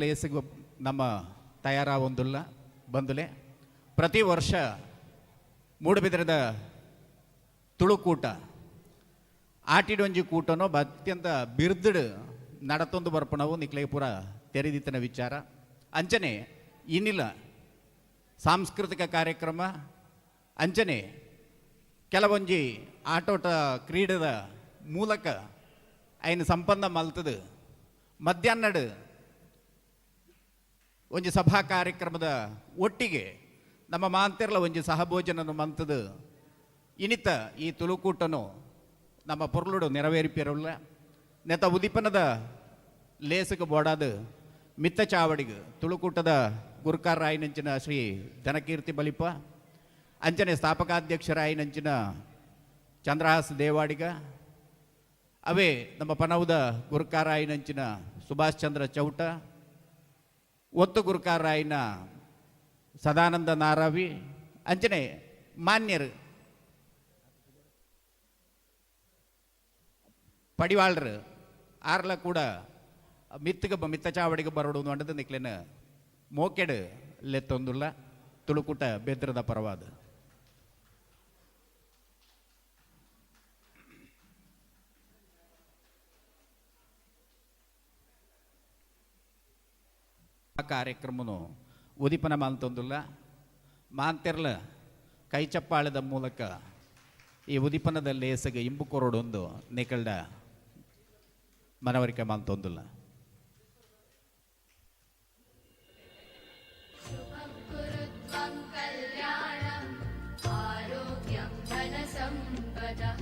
ಲೇಸಿಗೆ ನಮ್ಮ ತಯಾರಾವೊಂದುಲ್ಲ ಬಂದುಲೆ. ಪ್ರತಿ ವರ್ಷ ಮೂಡುಬಿದಿರದ ತುಳುಕೂಟ ಆಟಿಡೊಂಜಿ ಕೂಟನೋ ಅತ್ಯಂತ ಬಿರ್ದುಡು ನಡತೊಂದು ಬರ್ಪಣವು ನಿಕ್ಲೆಗ್ ಪೂರ ತೆರಿದಿತ್ತನ ವಿಚಾರ. ಅಂಚನೆ ಇನ್ನಿಲ್ಲ ಸಾಂಸ್ಕೃತಿಕ ಕಾರ್ಯಕ್ರಮ, ಅಂಚನೆ ಕೆಲವೊಂಜಿ ಆಟೋಟ ಕ್ರೀಡೆದ ಮೂಲಕ ಅಯಿನ ಸಂಪನ್ನ ಮಲ್ತದು ಮಧ್ಯಾಹ್ನಡು ಒಂಜಿ ಸಭಾ ಕಾರ್ಯಕ್ರಮದ ಒಟ್ಟಿಗೆ ನಮ್ಮ ಮಾಂತೆರ್ಲ ಒಂಜಿ ಸಹಭೋಜನನು ಮಂತದು ಇನಿತ ಈ ತುಳುಕೂಟನು ನಮ್ಮ ಪೊರ್ಲುಡು ನೆರವೇರಿಪಿರಲ್ಲ. ನೆತ ಉದಿಪನದ ಲೇಸುಗೆ ಬೋಡಾದ ಮಿತ್ತ ಚಾವಡಿಗೆ ತುಳುಕೂಟದ ಗುರುಕಾರರಾಯಿನಂಚಿನ ಶ್ರೀ ಧನಕೀರ್ತಿ ಬಲಿಪ, ಅಂಚನೆ ಸ್ಥಾಪಕಾಧ್ಯಕ್ಷರಾಯಿನಂಚಿನ ಚಂದ್ರಹಾಸ್ ದೇವಾಡಿಗ, ಅವೇ ನಮ್ಮ ಪನವುದ ಗುರುಕಾರಾಯಿನಂಚಿನ ಸುಭಾಷ್ ಚಂದ್ರ ಚೌಟ, ಒತ್ತು ಗುರುಕಾರಾಯಿನ ಸದಾನಂದ ನಾರಾವಿ, ಅಂಚನೆ ಮಾನ್ಯರು ಪಡಿವಾಳ್ರು ಆರ್ಲ ಕೂಡ ಮಿತ್ತಗ ಮಿತ್ತ ಚಾವಡಿಗೆ ಬರೋಡು ಅಂಡದು ನಿಕ್ಲೆನ ಮೋಕೆಡು ಲೆತ್ತೊಂದುಲ್ಲ ತುಳುಕೂಟ ಬೆದ್ರದ ಪರವಾದ. ಆ ಕಾರ್ಯಕ್ರಮನು ಉದಿಪನ ಮಾಲ್ತೊಂದುಲ್ಲ. ಮಾಂತೆರ್ಲ ಕೈಚಪ್ಪಾಳದ ಮೂಲಕ ಈ ಉದಿಪನದ ಲೇಸಗೆ ಇಂಬು ಕೊರಡೊಂದು ನಿಕಲ್ಡ ಮನವರಿಕೆ ಮಾಲ್ತೊಂದುಲ್ಲ. शुभं कुरु त्वं कल्याणम् आरोग्यं धनसम्पदः।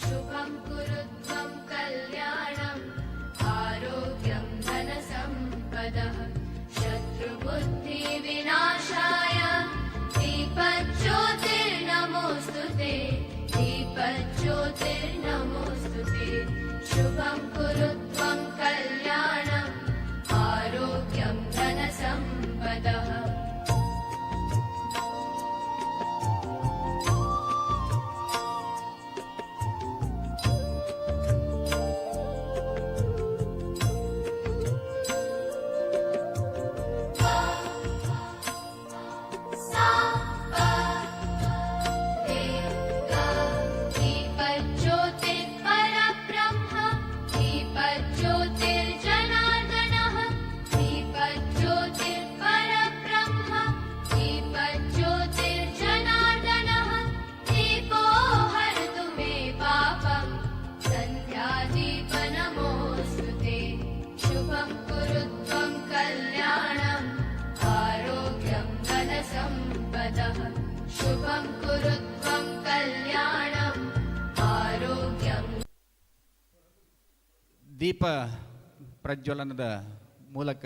शुभं कुरु त्वं कल्याणम् आरोग्यं धनसम्पदः। शत्रुबुद्धिविनाशाय दीपज्योतिर्नमोऽस्तु ते। दीपज्योतिर्नमोऽस्तु ते। शुभं कुरु त्वं कल्याणम् आरोग्यं धनसम्पदः। सा प रे ग। दीपज्योतिः परब्रह्म दीपज्योतिर्जनार्दनः। दीपज्योतिः परब्रह्म दीपज्योतिर्जनार्दनः। दीपो हरतु मे पापम् सन्ध्यादीप नमोऽस्तु ते। शुभं कुरु त्वं कल्याणम् आरोग्यं धनसम्पदः। शुभं कुरु त्वं कल्याणम् आरोग्यं ದೀಪ ಪ್ರಜ್ವಲನದ ಮೂಲಕ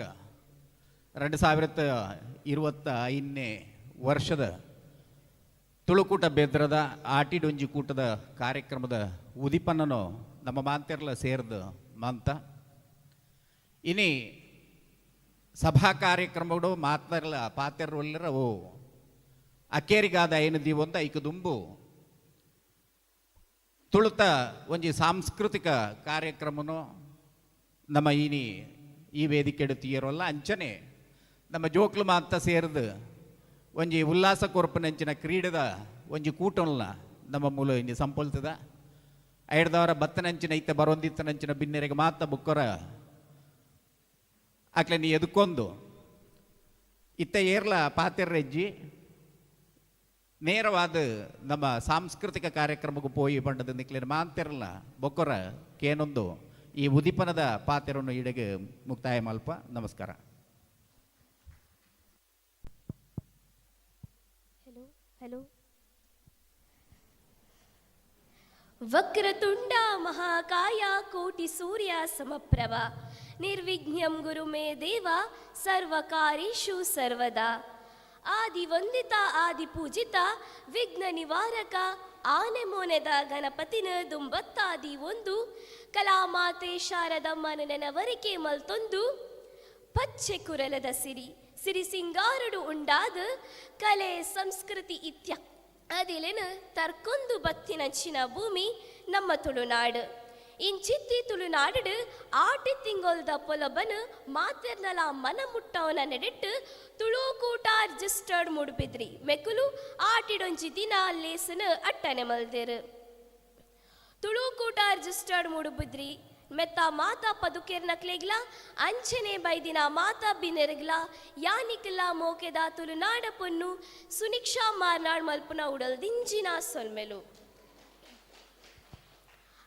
2025ನೇ ವರ್ಷದ ತುಳುಕೂಟ ಬೆದ್ರದ ಆಟಿಡೊಂಜಿ ಕೂಟದ ಕಾರ್ಯಕ್ರಮದ ಉದಿಪನನು ನಮ್ಮ ಮಾಂತೆರ್ಲ ಸೇರ್ದು ಮಂತ. ಇನಿ ಸಭಾ ಕಾರ್ಯಕ್ರಮಗಳು ಮಾತರ್ಲ ಪಾತೆರ್ವಲ್ಲರ ಓ ಅಕೇರಿಗಾದ ಐನು ದೀವೊಂದ ಐಕ ದುಂಬು ತುಳುತ ಒಂಜಿ ಸಾಂಸ್ಕೃತಿಕ ಕಾರ್ಯಕ್ರಮನು ನಮ್ಮ ಈನಿ ಈ ವೇದಿಕೆ ತೀರೋಲ್ಲ. ಅಂಚನೆ ನಮ್ಮ ಜೋಕ್ಲು ಮಾತ ಸೇರ್ದು ಒಂಜಿ ಉಲ್ಲಾಸ ಕೊರ್ಪುನಂಚಿನ ಕ್ರೀಡೆದ ಒಂಜಿ ಕೂಟೊಲ್ನ ನಮ್ಮ ಮೂಲ ಇಂಜಿ ಸಂಪೊಲ್ತದ. ಐಡ್ದವರ ಬತ್ತನಂಚಿನ ಇತ್ತ ಬರೊಂದಿತ್ತನಂಚಿನ ಬಿನ್ನೆರೆಗೆ ಮಾತ ಬುಕ್ಕೊರ ಅಕ್ಲೆ ನೀ ಎದುಕೊಂದು ಇತ್ತ ಏರ್ಲ ಪಾತೆರ್ರೆಜ್ಜಿ ನೇರವಾದ ನಮ್ಮ ಸಾಂಸ್ಕೃತಿಕ ಕಾರ್ಯಕ್ರಮಕ್ಕೆ ಪೋಯಿ ಪಂಡದ ನಿಕ್ಲಿನ ಮಾಂತಿರಲ್ಲ ಬೊಕ್ಕೊರ ಕೇನೊಂದು ಈ ಉದಿಪನದ ಪಾತೆರನ್ನು ಇಡೆಗೆ ಮುಕ್ತಾಯ ಮಲ್ಪ. ನಮಸ್ಕಾರ. Hello hello. ವಕ್ರತುಂಡ ಮಹಾಕಾಯ ಕೋಟಿ ಸೂರ್ಯ ಸಮಪ್ರಭ ನಿರ್ವಿಘ್ನಂ ಗುರು ಮೇ ದೇವ ಸರ್ವಕಾರ್ಯೇಷು ಸರ್ವದಾ. ಆದಿ ವಂದಿತ ಆದಿ ಪೂಜಿತ ವಿಘ್ನ ನಿವಾರಕ ಆನೆ ಮೋನೆದ ಗಣಪತಿನ ದುಂಬತ್ತಾದಿ ಒಂದು ಕಲಾಮಾತೆ ಶಾರದಮ್ಮನ ನೆನವರಿಕೆ ಮಲ್ತೊಂದು ಪಚ್ಚೆ ಕುರಲದ ಸಿರಿ ಸಿರಿ ಸಿಂಗಾರಡು ಉಂಡಾದ ಕಲೆ ಸಂಸ್ಕೃತಿ ಇತ್ಯ ಅದಿಲೆನ ತರ್ಕೊಂದು ಬತ್ತಿನಂಚಿನ ಭೂಮಿ ನಮ್ಮ ತುಳುನಾಡು. ಇಂಚಿತ್ತಿ ತುಳುನಾಡು ಆಟಿ ತಿಂಗೊಲ್ದ ಪೊಲಬನ್ ಮಾತೆರ್ನಲ ಮನ ಮುಟ್ಟವನ ನೆಡೆಟ್ಟು ತುಳುಕೂಟ ರಿಜಿಸ್ಟರ್ಡ್ ಮೂಡುಬಿದ್ರಿ ಮೆಕುಲು ಆಟಿಡೊಂಜಿ ದಿನ ಲೇಸನ್ ಅಟ್ಟನೆ ಮಲ್ದೆರು. ತುಳುಕೂಟ ರಿಜಿಸ್ಟರ್ಡ್ ಮೂಡುಬಿದ್ರಿ ಮೆತ್ತ ಮಾತಾ ಪದುಕೆರ್ನಕ್ಲೆಗ್ಲ ಅಂಚನೆ ಬೈದಿನ ಮಾತಾ ಬಿನೆರ್ಗ್ಲ ಯಾನಿಕ್ಲ ಮೋಕೆದ ತುಳುನಾಡ ಪೊನ್ನು ಸುನಿಕ್ಷಾ ಮಾರ್ನಾಡ್ ಮಲ್ಪುನ ಉಡಲ್ ದಿಂಜಿನ ಸೊಲ್ಮೆಲು.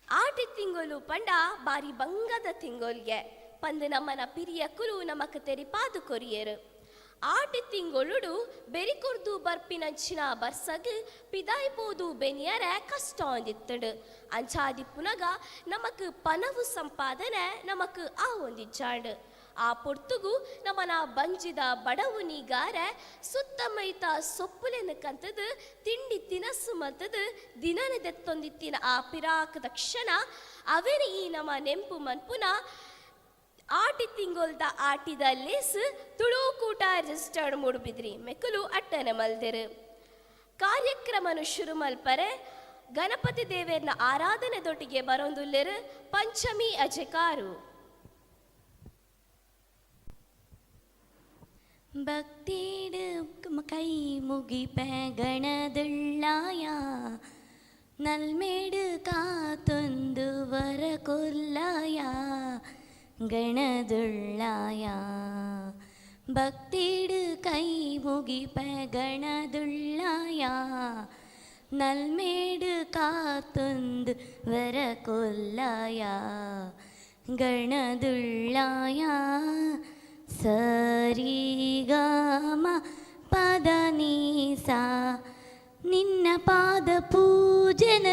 ಆಟಿ ತಿಂಗೊಲು ಪಂಡ ಬಾರಿ ಬಂಗದ ತಿಂಗೊಲ್ಗೆ ಪಂದು ನಮ್ಮನ ಪಿರಿಯಕುಲು ನಮಕ್ ತೆರಿಪಾದು ಕೊರಿಯರು. ಆಟಿ ತಿಂಗೊಳುಡು ಬೆರಿಕೊರ್ದು ಬರ್ಪಿನಂಚಿನ ಬರ್ಸಗ್ ಪಿದಾಯಿ ಪೋದು ಬೆನಿಯರ ಕಷ್ಟ ಒಂದಿತ್ತಡು. ಅಂಚಾದಿಪ್ಪುನಗ ನಮಕ್ ಪನವು ಸಂಪಾದನೆ ನಮಕ್ ಆ ಒಂದಿಜ್ಜಾಂಡು. ಆ ಪೊರ್ತುಗು ನಮನ ಬಂಜಿದ ಬಡವು ನೀಗಾರ ಸುತ್ತಮೈತ ಸೊಪ್ಪುಲೆನ ಕಂತದು ತಿಂಡಿ ತಿನಸು ಮಲ್ತದು ದಿನನೆ ದೆತ್ತೊಂದಿತ್ತಿನ ಆ ಪಿರಾಕದ ಕ್ಷಣ ಅವೆನ ಈ ನಮ್ಮ ನೆಂಪು ಮನ್ಪುನ ಆಟಿ ತಿಂಗೊಲ್ದ ಆಟಿದ ಲೇಸ್ ತುಳುಕೂಟ ರಿಜಿಸ್ಟರ್ಡ್ ಮೂಡುಬಿದ್ರಿ ಮೆಕುಲು ಅಟ್ಟನೆ ಮಲ್ದೆರು. ಕಾರ್ಯಕ್ರಮನು ಶುರು ಮಲ್ಪರೆ ಗಣಪತಿ ದೇವೇರ್ನ ಆರಾಧನೆ ದೊಟ್ಟಿಗೆ ಬರೋಂದುಲ್ಲೆರು ಪಂಚಮಿ ಅಜೆಕಾರು. ಭಕ್ತಿಡು ಕೈ ಮುಗಿಪೆ ಗಣದುಳ್ಳಾಯ ನಲ್ಮೇಡು ಕಾತೊಂದು ವರ ಕೊಲ್ಲಾಯ ಗಣದುಳ್ಳಾಯ. ಭಕ್ತಿಡು ಕೈ ಮುಗಿಪೆ ಗಣದುಳ್ಳಾಯ ನಲ್ಮೇಡು ಕಾತೊಂದು ವರ ಕೊಲ್ಲಾಯ ಗಣದುಳ್ಳಾಯ. ಸರಿಗಮ ಪದ ನೀಸಾ ನಿನ್ನ ಪಾದ ಪೂಜನ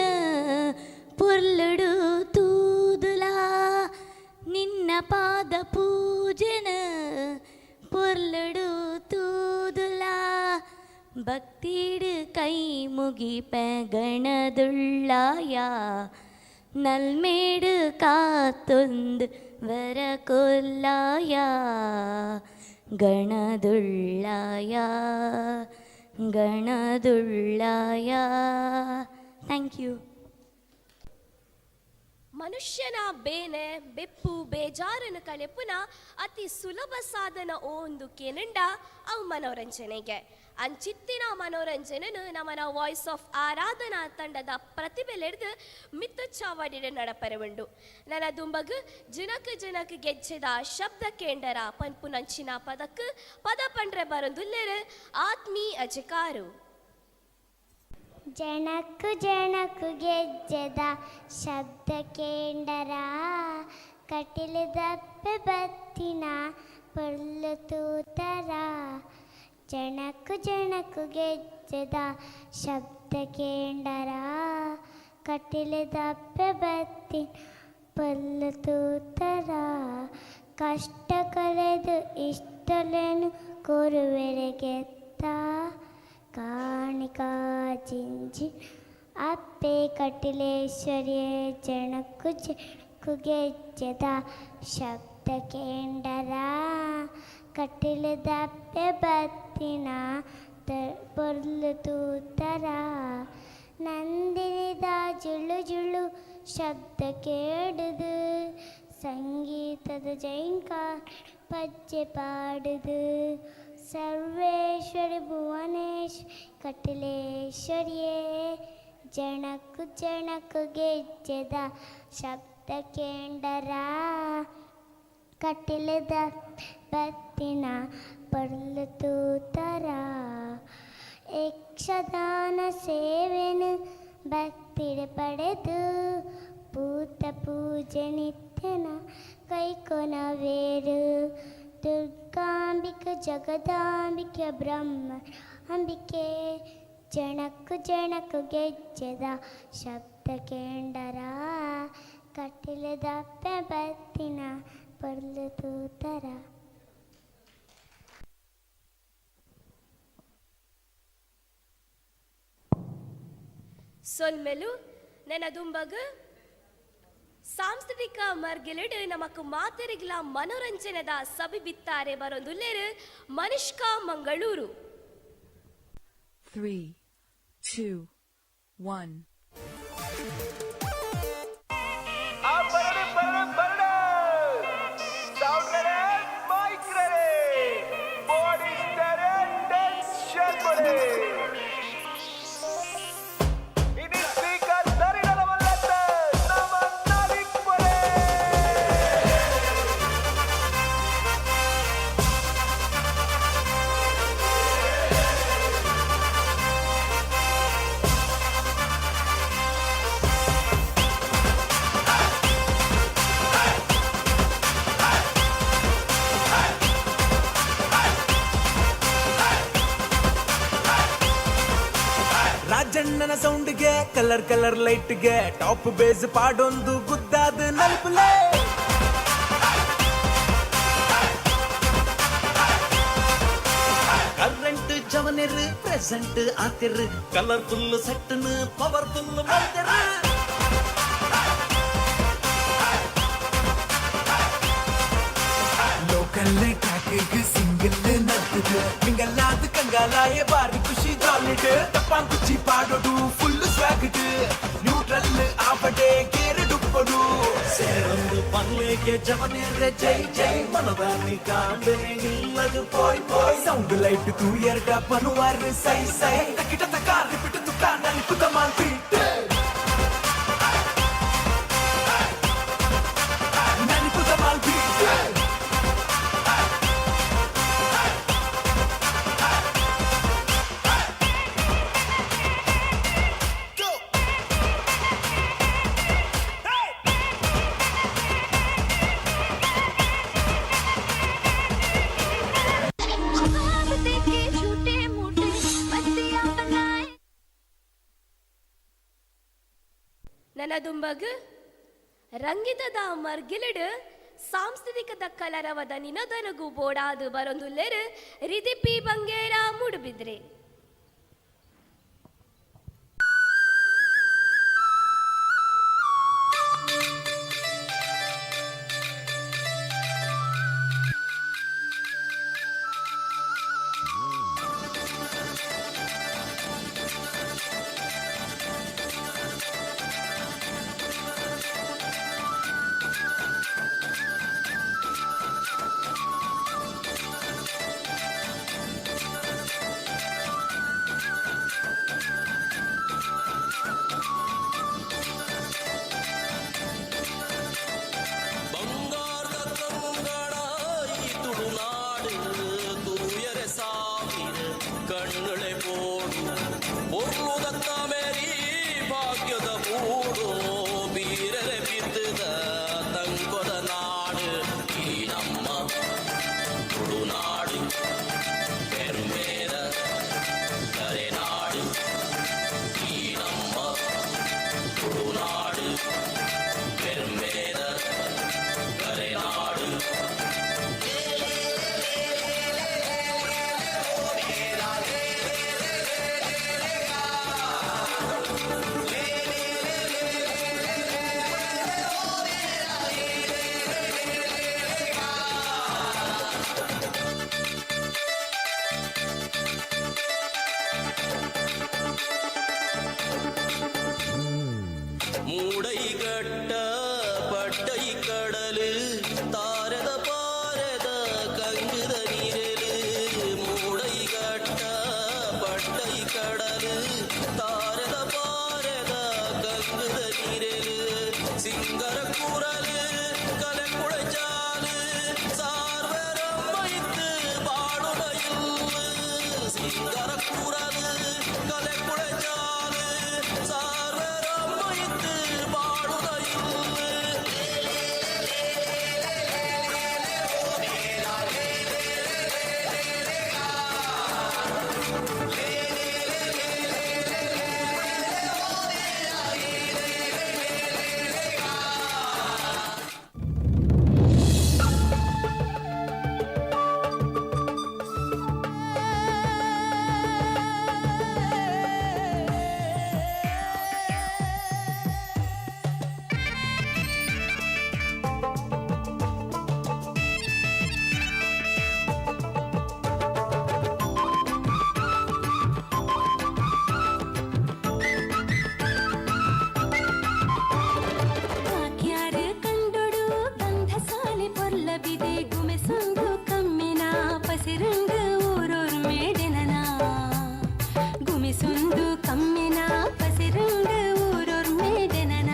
ಪೊರ್ಲುಡು ತೂದುಲಾ ನಿನ್ನ ಪಾದ ಪೂಜನ ಪೊರ್ಲುಡು ತೂದುಲಾ. ಭಕ್ತಿಡು ಕೈ ಮುಗಿಪೆ ಗಣದುಳ್ಳಾಯ ನಲ್ಮೇಡು ಕಾತೊಂದು ವರ ಕೊಲ್ಲಾಯ ಗಣದುಳ್ಳಾಯ ಗಣದುಳ್ಳಾಯ. Thank you. ಮನುಷ್ಯನ ಬೇನೆ ಬೆಪ್ಪು ಬೇಜಾರನ್ನು ಕಳೆಪುನ ಅತಿ ಸುಲಭ ಸಾಧನ ಒಂದು ಕೇನಂಡ ಅವು ಮನೋರಂಜನೆಗೆ. ಅಂಚಿತ್ತಿನ ಮನೋರಂಜನೆನು ನಮನ ವಾಯ್ಸ್ ಆಫ್ ಆರಾಧನಾ ತಂಡದ ಪ್ರತಿಭೆಲೆಡ್ದು ಮಿತ್ತು ಚಾವಡಿಡ ನಡಪರೆ ಉಂಡು. ನನ್ನ ದುಂಬಗ್ ಜಿನಕ್ ಜಿನಕ್ ಗೆಜ್ಜೆದ ಶಬ್ದ ಕೇಂಡರ ಪನ್ಪುನಂಚಿನ ಪದಕ್ ಪದ ಪಂಡ್ರೆ ಬರೊಂದುಲ್ಲೆರು ಆತ್ಮೀ ಅಜಕಾರು. ಜನಕು ಜನಕು ಗೆಜ್ಜೆದ ಶಬ್ದ ಕೇಂಡರ ಕಟಿಲು ದಪ್ಪೆ ಬತ್ತಿನ ಪೊರ್ಲು ತೂತರ. ಜನಕು ಜನಕು ಗೆಜ್ಜೆದ ಶಬ್ದ ಕೇಂಡರ ಕಟಿಲು ದಪ್ಪೆ ಬತ್ತಿನ ಪೊರ್ಲು ತೂತರ. ಕಷ್ಟ ಕಳೆದು ಇಷ್ಟಲೆನು ಕೊರುವೆರೆಗೆತ್ತ ಕಾಣಿಕಾ ಜಿಂಜಿ ಅಪ್ಪೆ ಕಟಿಲೇಶ್ವರಿಯೇ. ಜನಕು ಜನಕು ಗೆಜ್ಜೆದ ಶಬ್ದ ಕೇಂಡರ ಕಟಿಲು ದಪ್ಪೆ ಬತ್ತಿನ ಪೊರ್ಲು ತೂತರ. ನಂದಿನಿದ ಜುಳು ಜುಳು ಶಬ್ದ ಕೇಡುದು ಸಂಗೀತದ ಜೈಂಕಾರ ಪಜ್ಜೆ ಪಾಡುದು. ಸರ್ವೇಶ್ವರಿ ಭುವನೇಶ್ವರಿ ಕಟಿಲೇಶ್ವರಿಯೇ. ಜನಕು ಜನಕು ಗೆಜ್ಜೆದ ಶಬ್ದ ಕೇಂಡರ ಕಟಿಲದ ಬತ್ತಿನ ಪೊರ್ಲು ತೂತರ. ಯಕ್ಷಗಾನ ಸೇವೆನು ಭಕ್ತಿಡು ಪಡೆದು ಪೂತ ಪೂಜೆ ನಿತ್ಯನ ಕೈಕೊನವೇರು. ದುರ್ಗಾಂಬಿಕ ಜಗದಾಂಬಿಕೆ ಬ್ರಹ್ಮ ಅಂಬಿಕೆ. ಜನಕು ಜನಕು ಗೆಜ್ಜೆದ ಶಬ್ದ ಕೇಂಡರ ಕಟಿಲದಪ್ಪೆ ಬತ್ತಿನ ಪೊರ್ಲು ತೂತರ. ಸೊಲ್ಮೆಲು. ನೆನ ದುಂಬಗ್ ಸಾಂಸ್ಕೃತಿಕ ಮರ್ಗಿಲಿಡ್ ನಮಕ್ ಮಾತೆರಿಗ್ಲ ಮನೋರಂಜನೆದ ಸಭೆ ಬಿತ್ತಾರೆ ಬರೊಂದುಲ್ಲೆರು ಮನುಷ್ಕಾ ಮಂಗಳೂರು. 3, 2, 1. आप ಸ್ಪೀಕರ್ನ ಸೌಂಡ್ಗೆ ಕಲರ್ ಕಲರ್ ಲೈಟ್ಗೆ ಟಾಪ್ ಬೇಸ್ ಪಾಡೊಂದು ಗುದ್ದಾದ ನಲ್ಪುಲೆ. ಕರೆಂಟ್ ಜವನೆರ್ ಪ್ರೆಸೆಂಟ್ ಆತಿರ್ ಕಲರ್ಫುಲ್ ಸೆಟ್ನು ಪವರ್ಫುಲ್ ಮಲ್ತೆರ್. ಲೋಕಲ್ ಟ್ರ್ಯಾಕ್ ಸಿಂಗಲ್ ನಡ್ತದು ಮಿಂಗಲ್ಲಾದ ಕಂಗಾಲಾಯ ಬಾರಿ ಖುಷಿ ಜಾಲಿಡ್ ತಪ್ಪಾಂಕುಚಿ ಪಾಡೋಡು ಫುಲ್ ಸ್ವಾಗಡ್ ನ್ಯೂಟ್ರಲ್ ಆಪಡೆ ಗೇರ್ ಡುಪ್ಪಡು ಸೇರೊಂದು ಪನ್ಲೇಕೆ ಜವನೇರೆ ಜೈ ಜೈ ಮನದಾನಿ ಕಾಂಬೆನೆ ಇಲ್ಲದು ಪೋಯ್ ಪೋಯ್ ಸೌಂಡ್ ಲೈಟ್ ತೂಯರ್ಡ ಪನುವಾರ್ ಸೈ ಸೈ ತಕಿಟ ತಕ ರಿಪಿಟ್ ತುಕ್ಕ ನಲಿಪು ತಮಾನ್ ಬೀಟ್ ನಲಿಪು ತಮಾನ್ ಬೀಟ್. ख्वाब देखे झूठे मूठे बत्तियां बनाए. ನನದುಂಬಗ್ ರಂಗಿತದ ಮರ್ಗಿಲಿಡು ಸಾಂಸ್ಕೃತಿಕದ ಕಲರವದ ನಿನದನಗು ಬೋಡಾದು ಬರೊಂದುಲ್ಲೆರು ರಿದಿಪಿ ಬಂಗೇರ ಮೂಡುಬಿದ್ರೆ. ಬಂಗಾರದ ಕಂಗಣ ಈ ತುಳುನಾಡು ತೂಯರೆ ಸಾವಿರ ಕಣ್ಣುಳೆ ಪೋಡು ಪೊರ್ಲುದತ್ತ ಮೇರಿ ಭಾಗ್ಯದ ಬೂಡು ಬೀರರೆ ಬಿದ್ದದ ತಂಕೊದ ನಾಡು ಈ ನಮ್ಮ ತುಳುನಾಡು ಪೆರ್ಮೇರ ಕರೆನಾಡು ಈ ನಮ್ಮ ತುಳುನಾಡು ಪೆರ್ಮೇರ ಕರೆನಾಡು. ಮೂಡೈಗಟ್ಟ ಪಟ್ಟೈ ಕಡಲು ತಾರದ ಪಾರದ ಕಂಗುದ ನೀರಲು ಮೂಡೈಗಟ್ಟ ಪಟ್ಟೈ ಕಡಲು ತಾರದ ಪಾರದ ಕಂಗುದ ನೀರಲು ಸಿಂಗರ ಕೂರಲು ಕಲೆ ಕುಳಚಾಲು சார்வரம் வைத்து பாடுடையில் சிங்கர கூறல் கலை குழைச்சாலு சார்வரம் வைத்து பாடுடையில். ವಾಕ್ಯಾರು ಕಂಡೊಡು ಗಂಧಸಾಲಿ ಪೊರ್ಲಬಿದೆ ಗುಮೆಸೊಂದು ಕಮ್ಮಿನ ಪಸಿರಂಡು ಊರೊರು ಮೇಡೆನನ ಗುಮಿಸೊಂದು ಕಮ್ಮಿನ ಪಸಿರಂಡು ಊರೊರು ಮೇಡೆನನ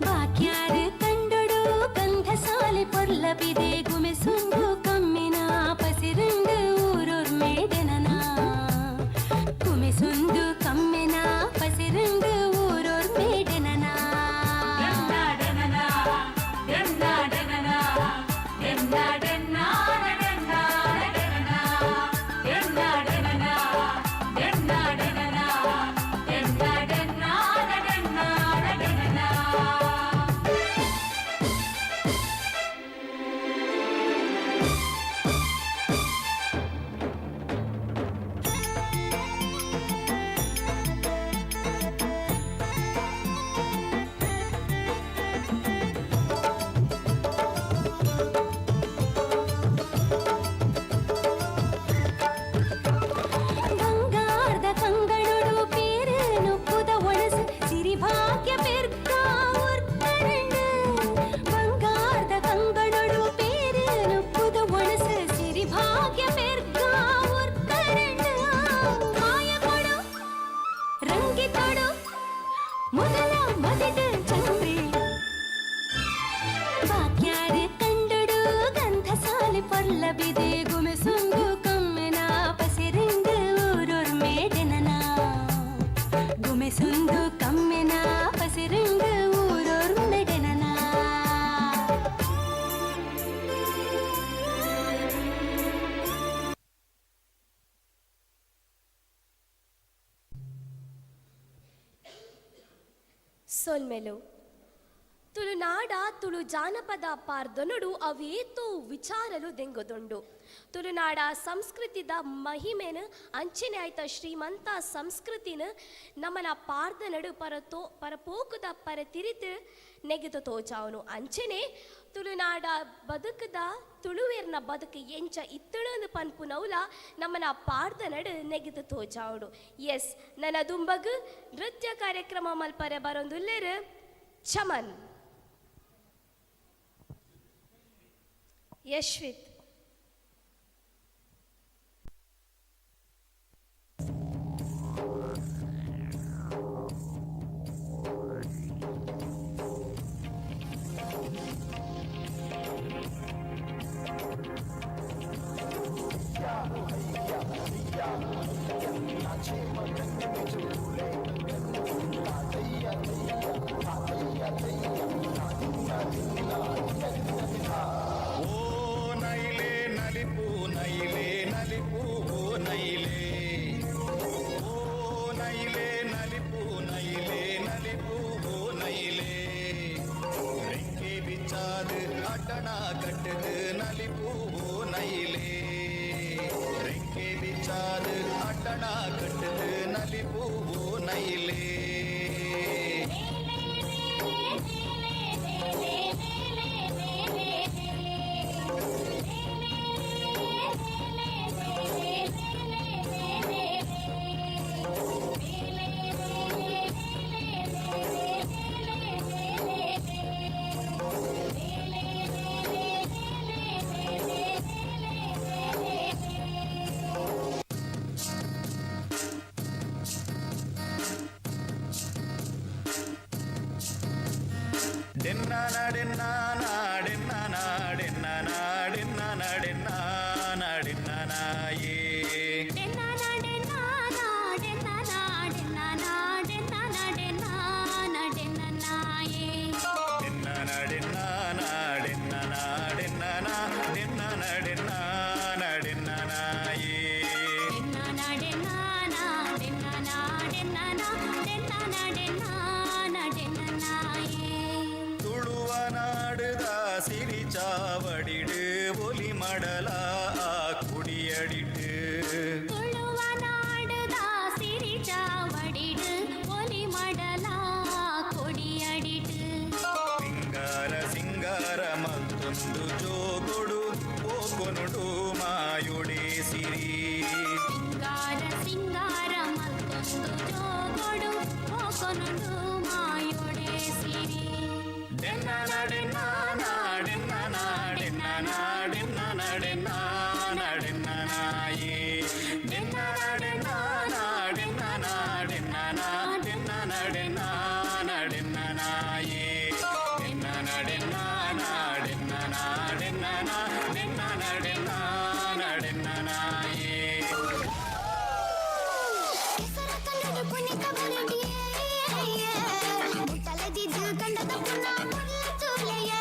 ವಾಕ್ಯಾರು ಕಂಡೊಡು ಗಂಧಸಾಲಿ ಪೊರ್ಲಬಿದೆ ಗುಮೆಸೊಂದು ಕಮ್ಮಿನ ಪಸಿರಂಡು ಊರೊರು ಮೇಡೆನನ ಗುಮಿಸೊಂದು ಕಮ್ಮಿನ ಪಸಿರಂಡು ಊರೊರು ಮೇಡೆನನ. ಪೊರ್ಲ ಬಿದೆ ಗುಮೆಸುಂದು ಕಮ್ಮೆನ ಪಸಿರಿಂದು ಊರೊರ್ ಮೇಡೆನನ ಗುಮೆಸುಂದು ಕಮ್ಮೆನ ಪಸಿರಿಂದು ಊರೊರ್ ಮೇಡೆನನ. ಸೊಲ್ಮೆಲು. ತುಳುನಾಡ ತುಳು ಜಾನಪದ ಪಾರ್ದನೊಡು ಅವೇತೋ ವಿಚಾರಲು ದೆಂಗದೊಂಡು. ತುಳುನಾಡ ಸಂಸ್ಕೃತಿದ ಮಹಿಮೆನು ಅಂಚನೆ ಆಯ್ತ ಶ್ರೀಮಂತ ಸಂಸ್ಕೃತಿನ ನಮನ ಪಾರ್ದನಡು ಪರತೋ ಪರಪೋಕುದ ಪರತಿರಿತು ನೆಗೆದು ತೋಚಾವನು. ಅಂಚನೆ ತುಳುನಾಡ ಬದುಕದ ತುಳುವೇರ್ನ ಬದುಕು ಎಂಚ ಇತ್ತಳಂದು ಪನ್ಪುನೌಲ ನಮ್ಮನ ಪಾರ್ದನಡು ನೆಗೆದು ತೋಚಾವಡು. ಎಸ್, ನನ್ನ ದುಂಬಗು ನೃತ್ಯ ಕಾರ್ಯಕ್ರಮ ಮಲ್ಪರೆ ಬರೊಂದುಲ್ಲೆರು ಚಮನ್, ಯಶ್ವಿತ್. ಓ ನೈಲೆ ನಲಿಪು ನೈಲೆ ನಲಿಪು ಓ ನೈಲೆ, ಓ ನೈಲೆ ನಲಿಪು ನೈಲೆ ನಲಿಪು ಓ ನೈಲೆ. ರೆಕ್ಕೆ ಬಿಚ್ಚಾದು ಅಡ್ಡಣ ಕಟ್ಟದು ನಲಿಪು ಓ ನೈಲೆ, ರೆಕ್ಕೆ ಬಿಚ್ಚಾದು ಅಡ್ಡಣ ಕಟ್ಟದು ನಲಿಪು ಓ ನೈಲೆ. ಡೆನ್ನ ನಾಡೆನ್ನ ನಾಡೆನ್ನ ನಾಡೆನ್ನ ನಾಡೆನ್ನ ನಾಡೆನ್ನಾಯೇ. ಡೆನ್ನ ನಾಡೆನ್ನ ನಾಡೆನ್ನ ನಾಡೆನ್ನ ನಾಡೆನ್ನ ನಾಡೆನ್ನ ನಾಡೆನ್ನ ನಾಡೆನ್ನಾಯೇ. ಡೆನ್ನ ನಾಡೆನ್ನ ನಾಡೆನ್ನ ನಾಡೆನ್ನ ನಾಡೆನ್ನ ನಾಡೆನ್ನಾಯೇ. ತುಳುವ ನಾಡುದ ಸಿರಿ ಚಾವಡಿಡು ಒಲಿ ಮಡಲ ಕುಡಿಯಡಿಟ್ಟು. ತುಳುವ ನಾಡುದ ಸಿರಿ ಚಾವಡಿಡು ಒಲಿ ಮಡಲ ಕೊಡಿಯಡಿಟ್ಟು. ಸಿಂಗಾರ ಸಿಂಗಾರ ಮಲ್ತೊಂದು ಜೋಗೊಡು ಪೋಕೊನುಡು ಮಾಯುಡೆ ಸಿರಿ. ಸಿಂಗಾರ ಸಿಂಗಾರ ಮತ್ತೊಂದು ಜೋಗೊಡು ಹೋಕೊನುಡು ಮಾಯೋಡೆ ಸಿರಿ. ಡೆನ್ನ ನಾಡೆನ್ನ ನಾಡೆನ್ನ ನಾಡೆನ್ನ ನಾಡೆನ್ನ ನಾಡೆನ್ನ ನಾಡೆನ್ನಾಯೇ. ಡೆನ್ನ ನಾಡೆನ್ನ ನಾಡೆನ್ನ ನಾಡೆನ್ನ ನಾಡೆನ್ನ ನಾಡೆನ್ನ ನಾಡೆನ್ನಾಯೇ. ಡೆನ್ನ ನಾಡೆನ್ನ ನಾಡೆನ್ನ ನಾಡೆನ್ನ ನಾಡೆನ್ನ ನಾಡೆನ್ನ ನಾಡೆನ್ನಾಯೇ. ಕೆಸರ ಕಂಡಡು ಪುನಿತ ಬರಡಿಯೇ, ಮುಟ್ಟಲದಿದ್ದು ಕಂಡದ ಪುನ ಮುಲ್ಲ ತೂಲೆಯ.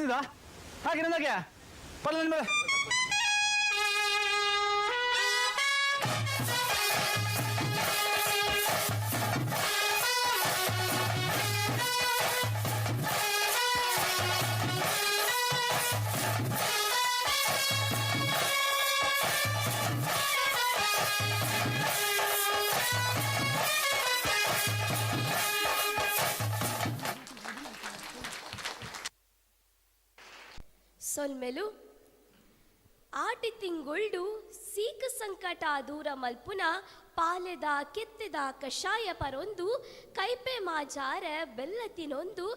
ಕೇಳ್ತಿದ್ದ ಹಾಗೆ ನನಗೆ ಪರ್ಲ ನನ್ನ ಮೇಲೆ. ಸೊಲ್ಮೆಲು. ಆಟಿ ತಿಂಗೊಳ್ಡು ಸೀಕ ಸಂಕಟ ದೂರ ಮಲ್ಪುನ ಪಾಲೆದ ಕೆತ್ತೆದ ಕಷಾಯ ಪರೊಂದು ಕೈಪೆ ಮಾಜಾರ ಬೆಲ್ಲ ತಿನೊಂದು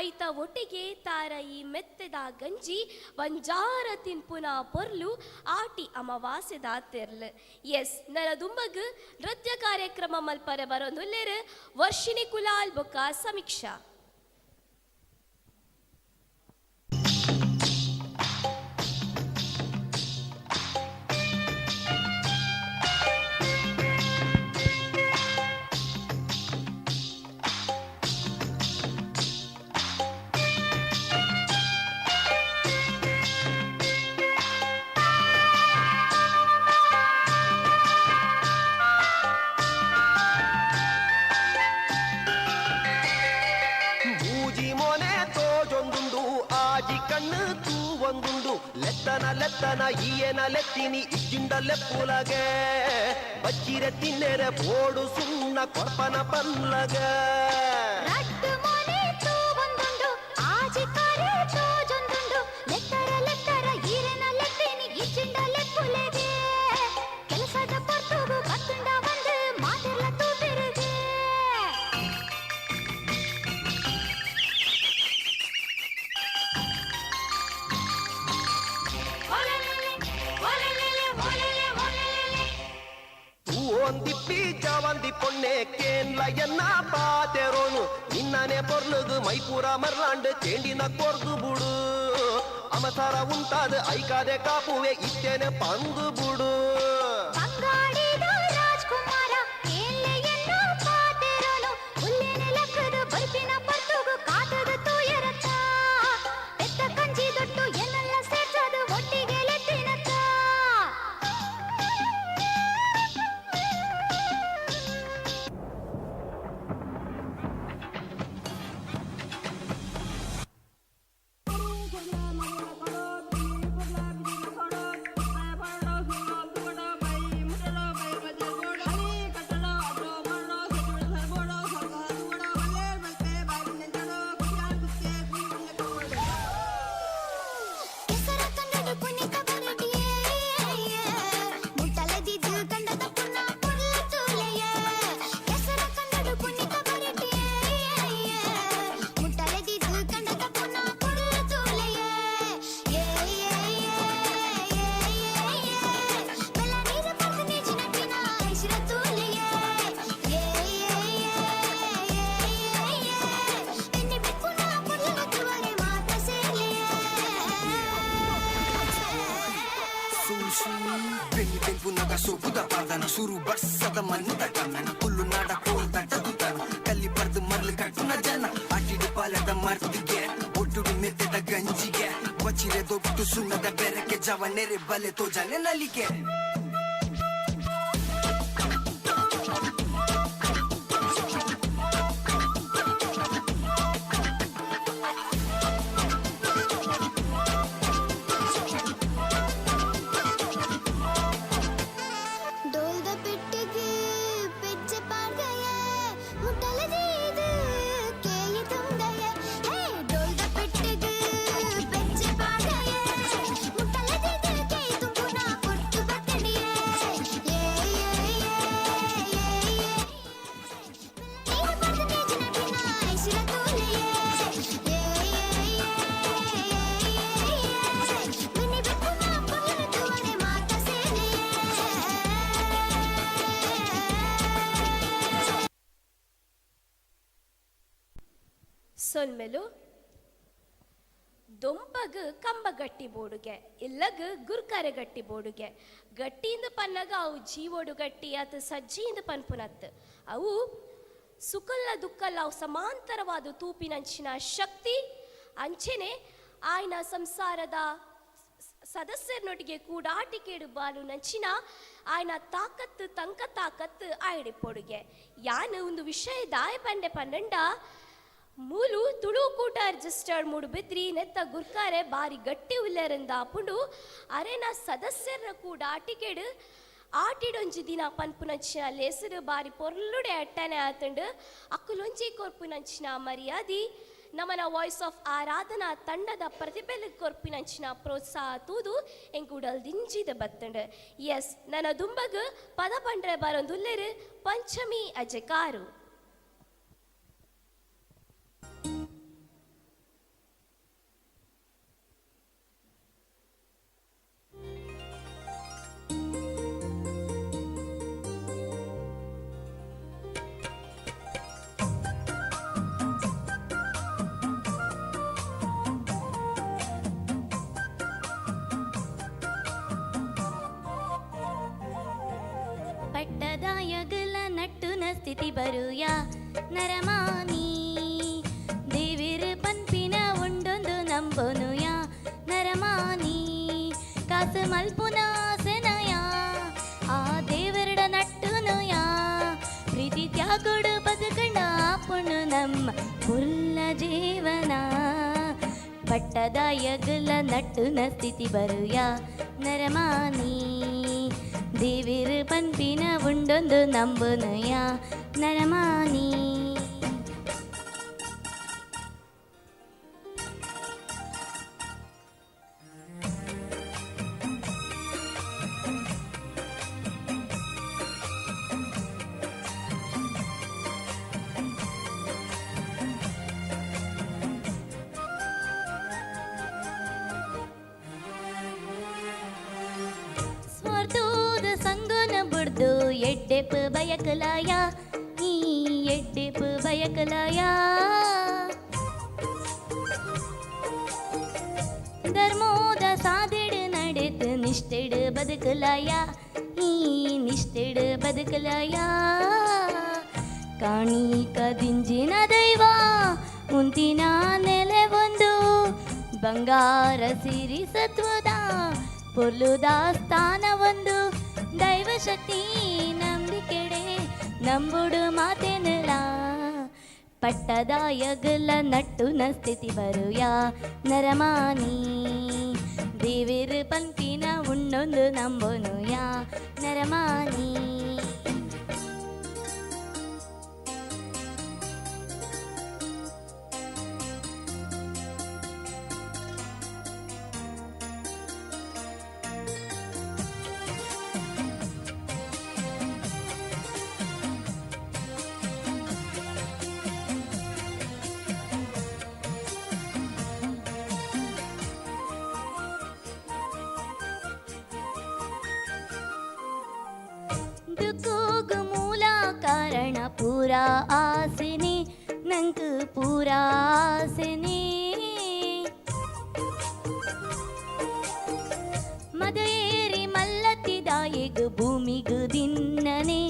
ಐತ ಒಟ್ಟಿಗೆ ತಾರ ಈ ಮೆತ್ತೆದ ಗಂಜಿ ಬಂಜಾರ ತಿನ್ಪುನ ಪೊರ್ಲು ಆಟಿ ಅಮಾವಾಸ್ಯದ ತೆರ್ಲು. ಎಸ್, ನನ ದುಂಬಗ್ ನೃತ್ಯ ಕಾರ್ಯಕ್ರಮ ಮಲ್ಪರೆ ಬರೊಂದುಲ್ಲೆರ್ ವರ್ಷಿಣಿ ಕುಲಾಲ್ ಬೊಕ್ಕ ಸಮೀಕ್ಷಾ. ಮೂಜಿ ಮೊನೆ ತೋಜೊಂದುಂಡು, ಆಜಿ ಕಣ್ಣು ತೂವೊಂದುಂಡು. ಲೆತ್ತನ ಲೆತ್ತನ ಈಯನ ಲೆತ್ತಿನಿ ಇಜ್ಜಿಂಡ ಲೆಪ್ಪುಲಗೆ. ಬಚ್ಚಿರೆ ತಿನ್ನೆರೆ ಬೋಡು ಸುಣ್ಣ ಕೊರ್ಪನ ಪಲ್ಲಗ. ರಡ್ಡು ಮೊನೆ ತೂವೊಂದುಂಡು, ಆಜಿ ಕರೆ ತೋಜೊಂದುಂಡು. ಲೆತ್ತರ ಲೆತ್ತರ ಈರೆನ ಲೆತ್ತೇನಿ ಇಜ್ಜಿಂಡ ಲೆಪ್ಪುಲೆಗೆ. ಕೆಲಸದ ಪೊರ್ತುಗು ಬತ್ತುಂಡ ಬಂದು ಮಾತೆರ್ಲ ತೂಪೆರುಗೆ. ತೂವೊಂದಿಪ್ಪಿ ಜವಂದಿ ಪೊಣ್ಣೆ ಕೇನ್ಲ ಎನ್ನ ಪಾತೆರೋನು. ನಿನ್ನನೆ ಪೊರ್ಲುಗು ಮೈಪೂರ ಮರ್ಲಾಂಡ್ ಚೇಂಡಿನ ಕೊರ್ದು ಬುಡು. ಅಮಸರ ಉಂಟಾದ ಐಕಾದೆ ಕಾಪುವೆ ಇತ್ತೇನೆ ಪಂದು ಬುಡು. ಬಂಗಾಡಿದ ರಾಜ್ಕುಮಾರ ಕೇನ್ಲೆ ಎನ್ನ ಪಾತೆರೋನು. ಉಲ್ಲೇನೆ ಲಕ್ಕದ ಬರ್ಪಿನ ಪೊರ್ತುಗು ಕಾತದ ತೂಯರತ್ತ. ಪೆತ್ತ ಕಂಜಿ ದೊಟ್ಟು ಎನ್ನೆಲ್ಲ ಸೇರ್ಸದು ಒಟ್ಟಿಗೆ ಲೆತ್ತಿನತ್ತ. ಕೆಸರ ಕಂಡಡು ಪುನಿತ ಬರಟಿಯೇ, ಮುಟ್ಟಲದಿದ್ದು ಕಂಡದ ಪುನ ಪುಲ್ಲ ತೂಲೆಯೇ. ಕೆಸರ ಕಂಡಡು ಪುನಿತ ಬರಟಿಯೇ, ಮುಟ್ಟಲದಿದ್ದು ಕಂಡದ ಪುನ ಪುಲ್ಲ ತೂಲೆಯೇ. ಏ ಏ ಏ ಏ ಏ, ಬೆಲ್ಲ ನೀರು ಪರ್ದು ನೇಜಿನ ಪಿನ ಐಸಿರ ತೂಲೆಯೇ. ಏ ಏ ಏ ಏ, ಎಣ್ಣೆ ಬೆಕ್ಕುನ ಪುಲ್ಲ ತುವರೆ ಮಾತ ಸೇಲೆಯೇ. ಬೆನ್ನಿ ಬೆಂಪುನಗ ಸೋಪುದ ಪಾದನ ಸುರು ಬರ್ಸದ ಮಣ್ಣುದ ಕಣ್ಣನ ಕುಲ್ಲು ನಾಡ ಕೋಲ್ ತಟ್ಟದುತನ ಕಲ್ಲಿ ಪರ್ದು ಮರ್ಲು ಕಟ್ಟುನ ಜನ ಅಟಿಡು ಪಾಲದ ಮರ್ದಿಗೆ ಒಟ್ಟುಡು ಮೆತ್ತದ ಗಂಜಿಗೆ ಬಚಿರೆ ದೊಟ್ಟು ಸುಣ್ಣದ ಬೆರಕೆ ಜವ ನೆರೆ ಬಲೆ ತೋಜನೆ ನಲಿಗೆ. ಡೋಲ್ದ ಪೆಟ್ಟಿಗೆ ಪೆಜ್ಜೆ ಪಾಡ್ದಯ, ಮುಟ್ಟಲದೀದು ಕೇಯಿ ತುಂಗಯ. ಹೇ, ಡೋಲ್ದ ಪೆಟ್ಟಿಗೆ ಪೆಜ್ಜೆ ಪಾಡ್ದಯ, ಮುಟ್ಟಲದೀದು ಕೇಯಿ ತುಂಬುನ ಪೊರ್ತು ಬತ್ತಡಿಯೇ. ಏ ಏ ಏ ಏ ಏ, ನೀರು ಪಡೆದ ಮೇಜಿನ ಭಿನ್ನ ಐಸಿರ ತೂಲೆಯೇ. ಏ ಏ ಏ ಏ ಏ, ಮಿನಿ ಬೆಕ್ಕುನ ಪೊರ್ಲು ತುವರೆ ಮಾತ ಸೇಲೆಯೇ. ಸೊಲ್ಮೆಲು. ದೊಂಪಗ್ ಕಂಬ ಗಟ್ಟಿ ಬೋಡುಗೆ, ಇಲ್ಲಗ್ ಗುರ್ಕರೆ ಗಟ್ಟಿ ಬೋಡುಗೆ. ಗಟ್ಟಿಯಿಂದ ಪನ್ನಗ ಅವು ಜೀವೋಡು ಗಟ್ಟಿ ಅತ್ ಸಜ್ಜಿಯಿಂದ ಪನ್ಪುನತ್. ಅವು ಸುಖಲ್ಲ ದುಃಖಲ್ಲ ಅವು ಸಮಾಂತರವಾದ ತೂಪಿನಂಚಿನ ಶಕ್ತಿ. ಅಂಚೆನೆ ಆಯ್ನ ಸಂಸಾರದ ಸದಸ್ಯರನೊಟ್ಟಿಗೆ ಕೂಡಾಟಿಕೆಡು ಬಾಲು ನಂಚಿನ ಆಯ್ನ ತಾಕತ್ತು ತಂಕ ತಾಕತ್ತು ಆಯ್ಡಿಪೊಡುಗೆ. ಯಾನ್ ಒಂದು ವಿಷಯ ದಾಯ ಪಂಡೆ ಪನ್ನಂಡ ಮೂಲು ತುಳು ಕೂಟ ರಿಜಿಸ್ಟರ್ಡ್ ಮೂಡುಬಿದ್ರಿ ನೆತ್ತ ಗುರ್ಕಾರೆ ಬಾರಿ ಗಟ್ಟಿ ಉಲ್ಲೆರಿಂದ ಪುಂಡು ಅರೆನ ಸದಸ್ಯರ ಕೂಡ ಆಟಿಕೆಡು ಆಟಿಡೊಂಜಿ ದಿನ ಪನ್ಪುನಂಚಿನ ಲೇಸರು ಬಾರಿ ಪೊರ್ಲುಡೆ ಅಟ್ಟನೆ ಆತಂಡು ಅಕ್ಕುಲೊಂಜಿ ಕೊರ್ಪುನಂಚಿನ ಮರ್ಯಾದಿ ನಮನ ವಾಯ್ಸ್ ಆಫ್ ಆರಾಧನಾ ತಂಡದ ಪ್ರತಿಭೆಲು ಕೊರ್ಪಿನಂಚಿನ ಪ್ರೋತ್ಸಾಹ ತೂದು ಎಂಕುಡಲ್ ದಿಂಜಿದ ಬತ್ತಂಡು. ಎಸ್, ನನ್ನ ದುಂಬಗ್ ಪದ ಪಂಡ್ರೆ ಬರೊಂದುಲ್ಲೆರು ಪಂಚಮಿ ಅಜಕಾರು. ಪಟ್ಟದಾಯಗಲ ನಟ್ಟುನ ಸ್ಥಿತಿ ಬರುಯ ನರಮಾನಿ, ದೇವಿರು ಪನ್ಪಿನ ಉಂಡೊಂದು ನಂಬೊನುಯ ನರಮಾನಿ, ಕಾಸು ಮಲ್ಪುನ ಆಸೆನಯ ಆ ದೇವರಡ ನಟ್ಟುನುಯ, ಪ್ರೀತಿ ತ್ಯಾಗೊಡು ಬದುಕಂಡ ಪುಣ್ಣು ನಮ್ಮ ಪುಲ್ಲ ಜೀವನ. ಪಟ್ಟದಾಯಗಲ ನಟ್ಟುನ ಸ್ಥಿತಿ ಬರುಯ ನರಮಾನಿ, ದೇವಿರು ಪನ್ಪಿನ ಉಂಡೊಂದು ನಂಬುನುಯ ನರಮಾನಿ. ಸ್ವಾರ್ಥದ ಸಂಗನ ಬುಡ್ದು ಎಡ್ಡೆಪ್ ಬಯಕಲಾಯ, ಈ ಎಡ್ಡೆಪ್ ಬಯಕಲಾಯ, ಧರ್ಮೋದ ಸಾದೆಡು ನಡೆತು ನಿಷ್ಠೆಡು ಬದುಕಲಾಯ, ಈ ನಿಷ್ಠೆಡು ಬದುಕಲಾಯ, ಕಾಣಿ ಕದಿಂಜಿನ ದೈವ ಮುಂತಿನ ನೆಲೆ ಒಂದು ಬಂಗಾರ ಸಿರಿ ಸತ್ವದ ಪೊರ್ಲುದ ಸ್ಥಾನ ಒಂದು ದೈವಶಕ್ತಿ ನಂಬಿಕೆಡೆ ನಂಬುಡು ಮಾತೇನಲ. ಪಟ್ಟದಾಯಗಲ ನಟ್ಟುನ ಸ್ಥಿತಿ ಬರುಯ ನರಮಾನಿ, ದೇವಿರು ಪನ್ಪಿನ ಉಣ್ಣೊಂದು ನಂಬೊನುಯ ನರಮಾನಿ. ದುಃಖೋಗು ಮೂಲ ಕಾರಣ ಪೂರ ಆಸೆನೆ, ನಂಗೆ ಪೂರ ಆಸೆನೆ, ಮದಏರಿ ಮಲ್ಲತ್ತಿದಾಯೆಗು ಭೂಮಿಗು ದಿನ್ನನೆ,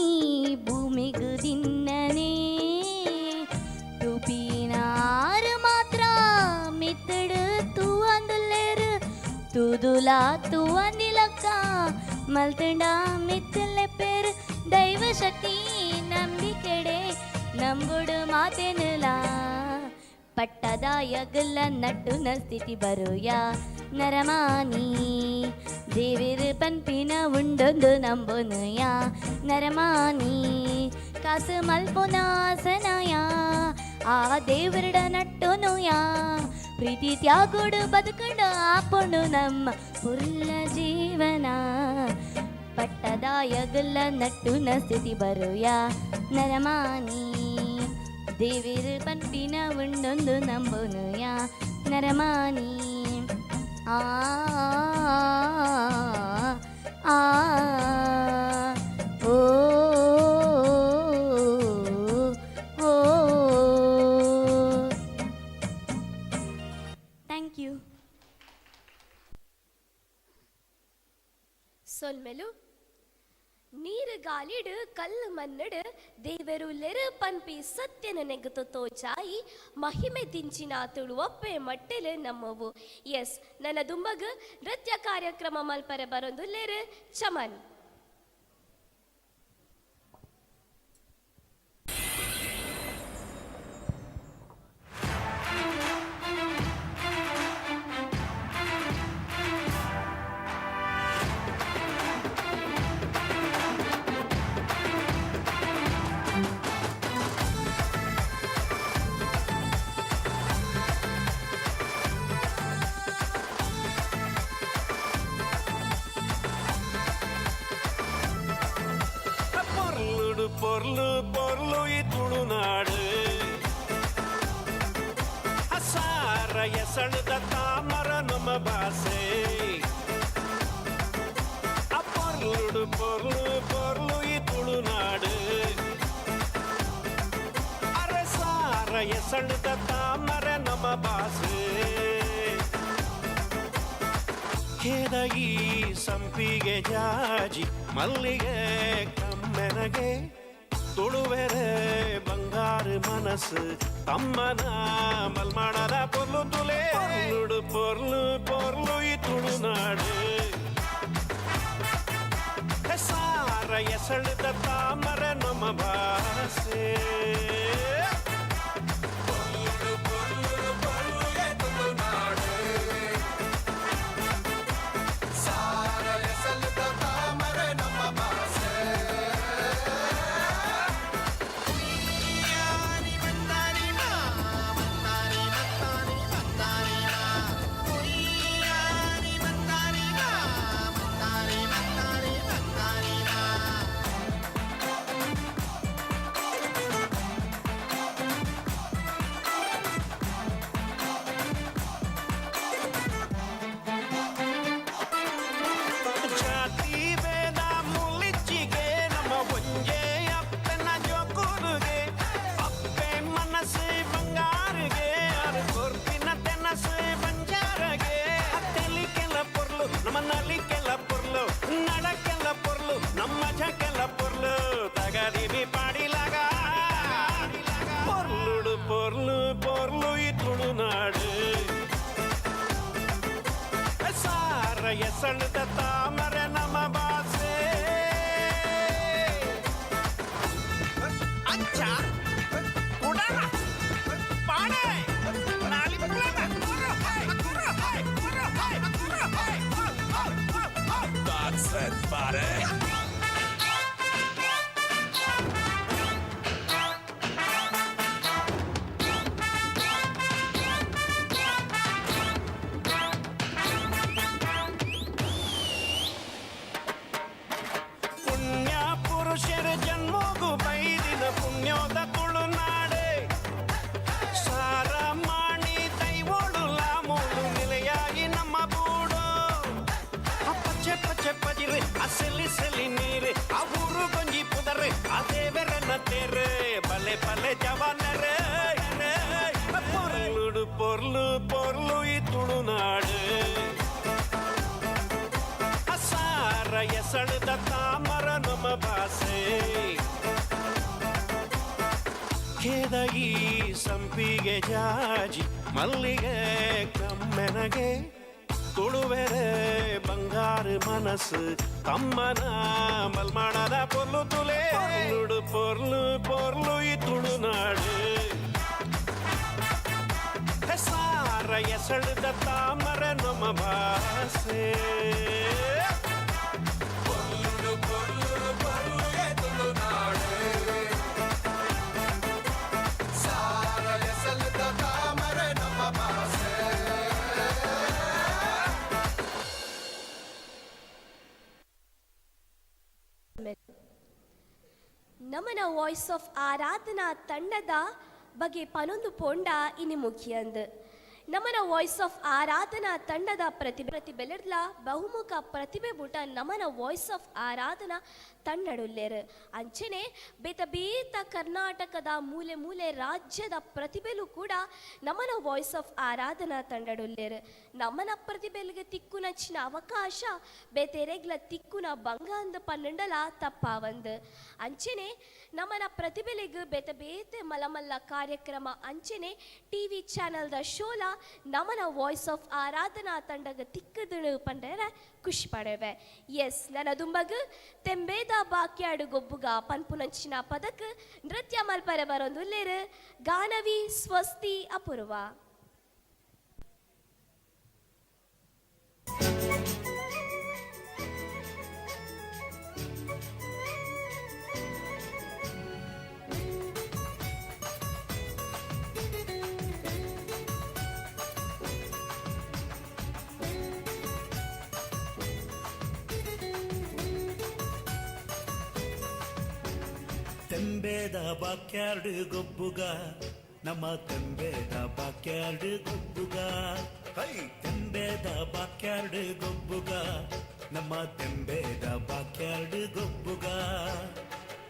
ಈ ಭೂಮಿಗು ದಿನ್ನನೆ, ತುಪಿನಾರು ಮಾತ್ರ ಮಿತ್ತಡು ತೂವಂದುಲ್ಲೇರು ತೂದುಲಾ ತೂವಂದಿಲಕ್ಕ ಮಲ್ತಂಡ ಮಿತ್ತಲೆ ಪೇರು ದೈವಶಕ್ತಿ ನಂಬಿಕೆಡೆ ನಂಬುಡು ಮಾತೇನಲ. ಪಟ್ಟದಾಯಗಲ ನಟ್ಟುನ ಸ್ಥಿತಿ ಬರುಯ ನರಮಾನಿ, ದೇವಿರು ಪನ್ಪಿನ ಉಂಡೊಂದು ನಂಬೊನುಯ ನರಮಾನಿ, ಕಾಸು ಮಲ್ಪುನ ಆಸನಯ ಆ ದೇವರಡ ನಟ್ಟುನುಯ, ಪ್ರೀತಿ ತ್ಯಾಗೊಡು ಬದುಕಂಡ ಆಪೊಂಡು ನಮ್ಮ ಪುಲ್ಲ ಜೀವನ. ಪಟ್ಟದಾಯಗಲ ನಟ್ಟುನ ಸ್ಥಿತಿ ಬರುಯ ನರಮಾನಿ, ದೇವಿರು ಪನ್ಪಿನ ಉಂಡೊಂದು ನಂಬುನುಯ ನರಮಾನಿ. ಆ ಆ ಓ ಓ. Thank you. ಸೊಲ್ಮೆಲು. ನೀರು ಗಾಲಿಡು ಕಲ್ಲು ಮನ್ನಡು ದೇವರು ಲೆರು ಪನ್ಪಿ ಸತ್ಯನ ನೆಗತು ತೋಚಾಯಿ ಮಹಿಮೆ ದಿಂಚಿನ ತುಳುವಪ್ಪೆ ಮಟ್ಟೆಲು ನಮ್ಮವು. ಎಸ್ ನನ್ನ ದುಂಬಗ್ ನೃತ್ಯ ಕಾರ್ಯಕ್ರಮ ಮಲ್ಪರೆ ಬರೊಂದು ಲೆರು ಚಮನ್. ಪೊರ್ಲುಡು ಪೊರ್ಲು ಪೊರ್ಲು ಈ ತುಳುನಾಡು ಅಸಾರ ಎಸಳದ ತಾಮರ ನಮ್ಮ ಭಾಷೆ. ಪೊರ್ಲುಡು ಪೊರ್ಲು ಪೊರ್ಲು ಈ ತುಳುನಾಡು ಅರಸಾರ ಎಸಳದ ತಾಮರ ನಮ್ಮ ಭಾಷೆ. ಕೆದಗಿ ಸಂಪಿಗೆ ಜಾಜಿ ಮಲ್ಲಿಗೆ ಕಮ್ಮೆನಗೆ ತುಳುವೆರೆ ಬಂಗಾರು ಮನಸ್ಸು ತಮ್ಮನ ಮಲ್ಮಾಣದ ಪೊರ್ಲು ತುಲೆ. ಪೊರ್ಲುಡು ಪೊರ್ಲು ಪೊರ್ಲು ಈ ತುಳುನಾಡು ಸಾರ ಎಸಳದ ತಾಮರ ನಮ್ಮ ಭಾಷೆ. ಪೊರ್ಲುಡು ಪೊರ್ಲು ಪೊರ್ಲು ಈ ತುಳುನಾಡು ಸಾರ ಎಸಳದ ತಾಮರ ನಮ್ಮ ಭಾಷೆ. ಜಾತಿ ಭೇದ ಮುಲಿಚ್ಚಿಗೆ ನಮ್ಮ ಒಂಜೆ ಅಪ್ಪನ ಜೋಕುರುಗೆ ಅಪ್ಪೆ ಮನಸ್ಸು ಬಂಗಾರಿಗೆ ಅರು ಕೊರ್ಪಿನ ತೆನಸು ಬಂಜಾರಗೆ. ತೆಲಿಕೆಲ್ಲ ಪೊರ್ಲು ನಮ್ಮ ನಲಿಕೆಲ್ಲ ಪೊರ್ಲು ನಡಕೆಲ್ಲ ಪೊರ್ಲು ನಮ್ಮ ಜಕೆಲ್ಲ ಪೊರ್ಲು ತಗದಿವಿ ಪಾಡಿಲಾಗ. ಪೊರ್ಲುಡು ಪೊರ್ಲು ಪೊರ್ಲು ಈ ತುಳುನಾಡು ಸಾರ ಎಸಳದ ತಾಮರ ನಮ್ಮ ಭಾಷೆ. ಅಂಚ ಕುಡಲ ಪಾಡೆ That's it, buddy. ಪುಣ್ಯ ಪುರುಷರ ಜನ್ಮಗು ಬೈದಿನ ಪುಣ್ಯೋದ ತುಳುನಾಡೆ ಸಾರ ಮಾಣಿ ದೈವೋಳು ಲಾಮೋಳು ನಿಲೆಯಾಗಿ ನಮ್ಮ ಬೂಡು. ಆ ಪಚ್ಚೆ ಪಚ್ಚೆ ಪಜಿರು ಆ ಸೆಲಿ ಸೆಲಿ ನೀರು ಆ ಊರು ಗೊಂಜಿ ಪುದರು ಆ ದೇವರನ್ನ ತೇರು ಬಲೆ ಬಲೆ ಜವಾನರೇ. ಪೊರ್ಲುಡು ಪೊರ್ಲು ಪೊರ್ಲು ಈ ತುಳುನಾಡು ಸಾರ ಎಸಳದ ತಾಮರ ನಮ್ಮ ಭಾಷೆ. ಕೆದಗಿ ಸಂಪಿಗೆ ಜಾಜಿ ಮಲ್ಲಿಗೆ ಕಮ್ಮೆನಗೆ ತುಳುವೆರೆ ಬಂಗಾರು ಮನಸ್ಸು ತಮ್ಮನ ಮಲ್ಮಾಣದ ಪೊರ್ಲು ತುಲೆ. ಪೊರ್ಲುಡು ಪೊರ್ಲು ಪೊರ್ಲು ಈ ತುಳುನಾಡು ಸಾರ ಎಸಳದ ತಾಮರ ನಮ್ಮ ಭಾಷೆ. ಪೊರ್ಲುಡು ಪೊರ್ಲು ಪೊರ್ಲು ಈ ತುಳುನಾಡು ಸಾರ ಎಸಳದ ತಾಮರ ನಮ್ಮ ಭಾಷೆ. ನಮನ ವಾಯ್ಸ್ ಆಫ್ ಆರಾಧನಾ ತಂಡದ ಬಗೆ ಪನೊಂದು ಪೋಂಡ ಇನಿ ಮುಖ್ಯಂದ್. ನಮನ ವಾಯ್ಸ್ ಆಫ್ ಆರಾಧನಾ ತಂಡದ ಪ್ರತಿಭೆ ಪ್ರತಿಬೆಲೆರ್ಲ ಬಹುಮುಖ ಪ್ರತಿಭೆ ಬುಟ ನಮನ ವಾಯ್ಸ್ ಆಫ್ ಆರಾಧನಾ ತಂಡಡುಲ್ಲೇರು. ಅಂಚನೆ ಬೇತ ಬೇತ ಕರ್ನಾಟಕದ ಮೂಲೆ ಮೂಲೆ ರಾಜ್ಯದ ಪ್ರತಿಭೆಲು ಕೂಡ ನಮನ ವಾಯ್ಸ್ ಆಫ್ ಆರಾಧನಾ ತಂಡಡುಲ್ಲೇರು. ನಮನ ಪ್ರತಿಭೆಲಿಗೆ ತಿಕ್ಕುನಂಚಿನ ಅವಕಾಶ ಬೇತೆರೆಗ್ಲ ತಿಕ್ಕುನ ಬಂಗಾಂದ ಪನ್ನಂಡಲ ತಪ್ಪಾವಂದು. ಅಂಚನೆ ನಮನ ಪ್ರತಿಭೆಲಿಗೆ ಬೇತ ಬೇತೆ ಮಲಮಲ್ಲ ಕಾರ್ಯಕ್ರಮ ಅಂಚನೆ ಟಿವಿ ಚಾನೆಲ್ದ ಶೋಲ ನಮನ ವಾಯ್ಸ್ ಆಫ್ ಆರಾಧನಾ ತಂಡಗ ತಿಕ್ಕದಳು ಪಂಡರ ಖುಷಿ ಪಡೆವೆ. ಎಸ್, ನನ್ನ ದುಂಬಗ್ ತೆಂಬೇದ ಬಾಕ್ಯಾಡು ಗೊಬ್ಬುಗ ಪನ್ಪುನಂಚಿನ ಪದಕ್ ನೃತ್ಯ ಮಲ್ಪರೆ ಬರೊಂದುಲ್ಲೇರು ಗಾನವಿ ಸ್ವಸ್ತಿ ಅಪೂರ್ವ. ತೆಂಬೇದ ಬಾಕ್ಯಾರ್ಡ್ ಗೊಬ್ಬುಗ, ನಮ್ಮ ತೆಂಬೇದ ಬಾಕ್ಯಾರ್ಡ್ ಗೊಬ್ಬುಗ. ಹೈ, ತೆಂಬೇದ ಬಾಕ್ಯಾರ್ಡ್ ಗೊಬ್ಬುಗ, ನಮ್ಮ ತೆಂಬೇದ ಬಾಕ್ಯಾರ್ಡ್ ಗೊಬ್ಬುಗ.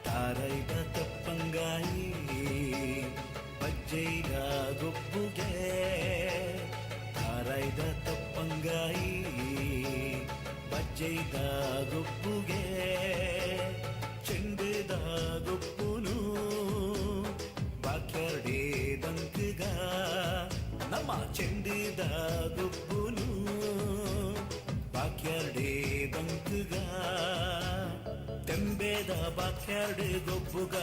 ತಾರೈದ ತಪ್ಪಂಗಾಯಿ ಬಜ್ಜೈದ ಗೊಬ್ಬುಗೆ, ತಾರೈದ ತಪ್ಪಂಗಾಯಿ ಬಜ್ಜೈದ ಗೊಬ್ಬುಗೆ. ಚೆಂಡುದ ಗೊಬ್ಬುನು ಬಾಕ್ಯಾರ್ಡೇ ದಂಕುಗ, ನಮ್ಮ ಚೆಂಡುದ ಗೊಬ್ಬುನು ಬಾಕ್ಯಾರ್ಡೇ ದಂಕುಗ. ತೆಂಬೇದ ಬಾಕ್ಯಾರ್ಡ್ ಗೊಬ್ಬುಗ,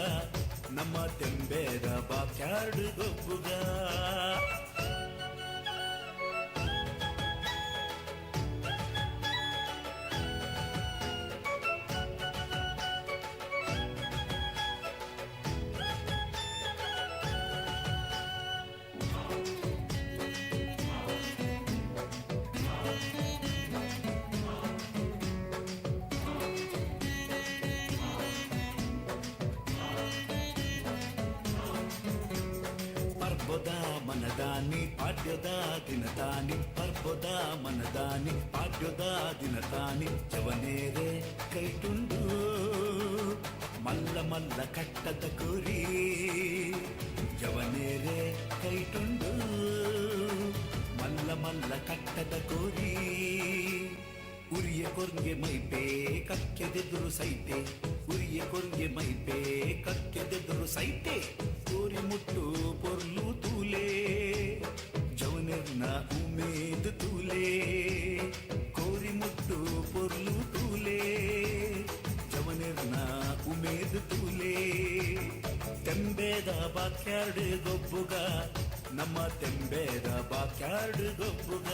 ನಮ್ಮ ತೆಂಬೇದ ಬಾಕ್ಯಾರ್ಡ್ ಗೊಬ್ಬುಗ. ಪರ್ಬದ ಮನದಾನಿ ಪಾಡ್ಯದ ದಿನದಾನಿ, ಪರ್ಬದ ಮನದಾನಿ ಪಾಡ್ಯದ ದಿನದಾನಿ. ಜವನೇರೆ ಕೈಟುಂಡು ಮಲ್ಲ ಮಲ್ಲ ಕಟ್ಟದ ಕುರಿ, ಜವನೇರೆ ಕೈಟುಂಡು ಮಲ್ಲ ಮಲ್ಲ ಕಟ್ಟದ ಕುರಿ. ಉರಿಯ ಕೊರ್ಗೆ ಮೈಪೇ ಕಕ್ಕೆದೆದುರು ಸೈತೆ, ಉರಿಯ ಕೊರ್ಗೆ ಮೈಪೇ ಕಕ್ಕೆದೆದುರು ಸೈತೆ. ಕೋರಿ ಮುಟ್ಟು ಪೊರ್ಲು ತೂಲೆ, ಜವನೆರ್ನ ಉಮೇದ್ ತೂಲೆ. ಕೋರಿ ಮುಟ್ಟು ಪೊರ್ಲು ತೂಲೆ, ಜವನೆರ್ನ ಉಮೇದ್ ತೂಲೆ. ತೆಂಬೇದ ಬಾಕ್ಯಾರ್ಡ್ ಗೊಬ್ಬುಗ, ನಮ್ಮ ತೆಂಬೇದ ಬಾಕ್ಯಾರ್ಡ್ ಗೊಬ್ಬುಗ.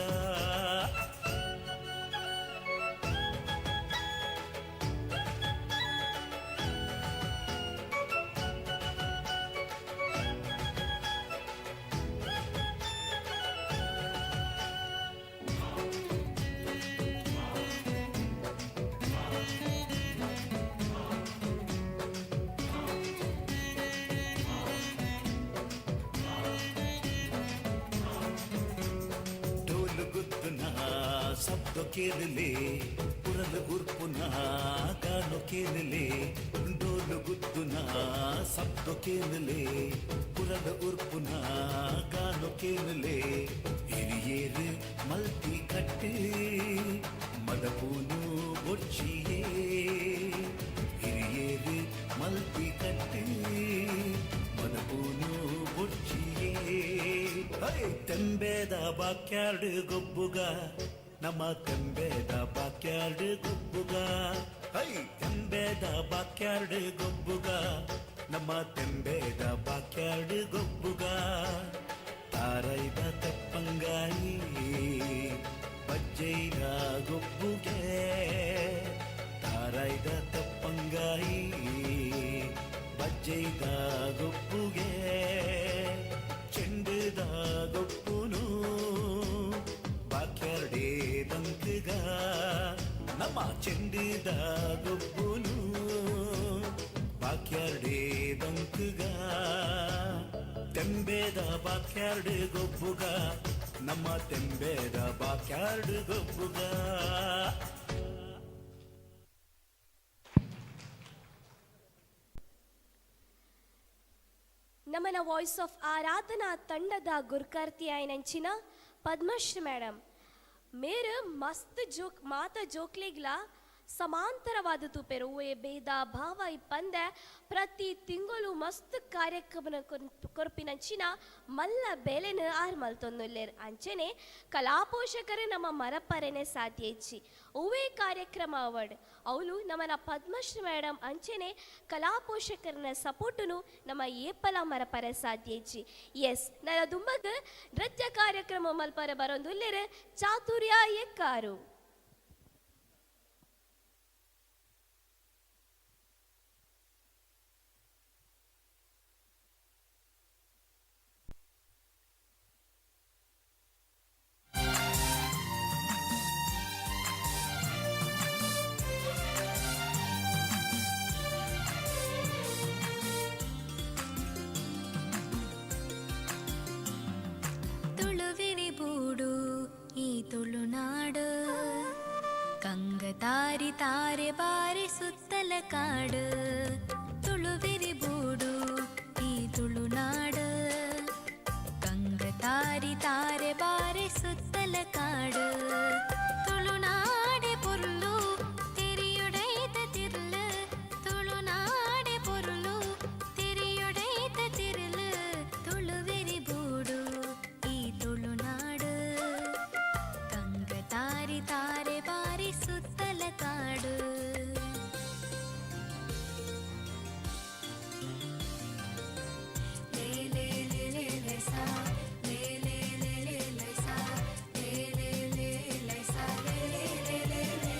ಶಬ್ದ ಕೇಳಲೆ ಪುರಲು ಉರ್ಪುನ ಗಾನು ಕೇಳಲೆ, ಡೋಲು ಗುದ್ದುನ ಶಬ್ದ ಕೇಳಲೆ ಪುರಲು ಉರ್ಪುನ ಗಾನು ಕೇಳಲೆ. ಹಿರಿಯೇರು ಮಲ್ತಿ ಕಟ್ಟು ಮದಪೂನು ಬೊಚ್ಚಿಯೇ, ಹಿರಿಯೇರು ಮಲ್ತಿ ಕಟ್ಟು ಮದಪೂನು ಬೊಚ್ಚಿಯೇ. ತೆಂಬೇದ ಬಾಕ್ಯಾರ್ಡ್ ಗೊಬ್ಬುಗ, ನಮ್ಮ ತೆಂಬೇದ ಬಾಕ್ಯಾರ್ಡ್ ಗೊಬ್ಬುಗ. ಹೈ, ತೆಂಬೇದ ಬಾಕ್ಯಾರ್ಡ್ ಗೊಬ್ಬುಗ, ನಮ್ಮ ತೆಂಬೇದ ಬಾಕ್ಯಾರ್ಡ್ ಗೊಬ್ಬುಗ. ತಾರೈದ ತಪ್ಪಂಗಾಯಿ ಬಜ್ಜೈದ ಗೊಬ್ಬುಗೆ, ತಾರೈದ ತಪ್ಪಂಗಾಯಿ ಬಜ್ಜೈದ ಗೊಬ್ಬುಗೆ. ಚೆಂಡುದ ಗೊಬ್ಬುನು ಬಾಕ್ಯಾರ್ಡೇ ದಂಕುಗ, ನಮ್ಮ ಚೆಂಡುದ ಗೊಬ್ಬುನು ಬಾಕ್ಯಾರ್ಡೇ ದಂಕುಗ. ತೆಂಬೇದ ಬಾಕ್ಯಾರ್ಡ್ ಗೊಬ್ಬುಗ, ನಮ್ಮ ತೆಂಬೇದ ಬಾಕ್ಯಾರ್ಡ್ ಗೊಬ್ಬುಗ. ನಮನ ವಾಯ್ಸ್ ಆಫ್ ಆರಾಧನಾ ತಂಡದ ಗುರ್ಕರ್ತಿ ಆಯ್ನಂಚಿನ ಪದ್ಮಶ್ರೀ ಮೇಡಮ್ ಮೇರು ಮಸ್ತ್ ಜೋಕ್ ಮಾತ ಜೋಕ್ಲಿಗ್ಲ ಸಮಾಂತರವಾದ ತೂಪೆರು. ಓಯೆ ಭೇದ ಭಾವ ಇಪ್ಪಂದೆ ಪ್ರತಿ ತಿಂಗಳು ಮಸ್ತ್ ಕಾರ್ಯಕ್ರಮ ಕೊರ್ಪಿನಂಚಿನ ಮಲ್ಲ ಬೇಲೆನ ಆರ್ ಮಲ್ತೊಂದುಲ್ಲೇರ್. ಅಂಚನೆ ಕಲಾಪೋಷಕರೇ ನಮ್ಮ ಮರಪರೆನೆ ಸಾಧ್ಯ ಇಚ್ಚಿ ಒವ್ವೇ ಕಾರ್ಯಕ್ರಮ ಅವಡ್ ಅವಳು ನಮ್ಮನ ಪದ್ಮಶ್ರೀ ಮೇಡಮ್ ಅಂಚನೆ ಕಲಾಪೋಷಕರನ ಸಪೋರ್ಟುನು ನಮ್ಮ ಏಪಲ ಮರಪರೆ ಸಾಧ್ಯ ಇಚ್ಚಿ. ಎಸ್, ನನ್ನ ದುಂಬಗ್ ನೃತ್ಯ ಕಾರ್ಯಕ್ರಮ ಮಲ್ಪರ ಬರೊಂದುಲ್ಲೇರ್ ಚಾತುರ್ಯ ಎಕ್ಕಾರು. ತುಳುವಿರಿ ಬೂಡು ಈ ತುಳುನಾಡು, ಕಂಗತಾರಿ ತಾರೆ ಬಾರಿ ಸುತ್ತಲ ಕಾಡು. ತುಳುವಿರಿ ಬೂಡು ಈ ತುಳುನಾಡು, ಕಂಗತಾರಿ ತಾರೆ ಬಾರಿ ಸುತ್ತಲ ಕಾಡು. ತುಳುನಾಡೆ ಪೊರ್ಲು ತೆರಿಯುಡೈತ ತಿರ್ಲು, ತುಳುನಾಡೆ ಪೊರ್ಲು ತೆರಿಯುಡೈತ ತಿರ್ಲು. ತುಳುವಿರಿ ಬೂಡು ಈ ತುಳುನಾಡು, ಕಂಗತಾರಿ ತಾರೆ ಬಾರಿ ಸುತ್ತಲ ಕಾಡು. ಲೇ ಲೇ ಲೇ ಲೇ ಲೇ ಸಾ, ಲೇ ಲೇ ಲೇ ಲೇ ಲೇ ಸಾ, ಲೇ ಲೇ ಲೇ ಲೇ ಸಾ, ಲೇ ಲೇ ಲೇ ಲೇ ಲೇ.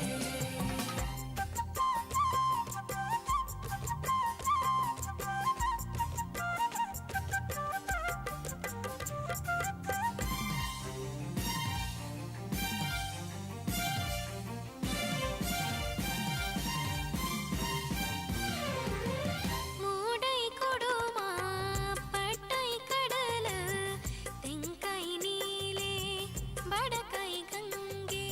ಮೂಡೈ ಕೊಡುಮ ಪಟ್ಟೈ ಕಡಲ, ತೆಂಕೈ ನೀಲೆ ಬಡಕೈ ಗಂಗೆ.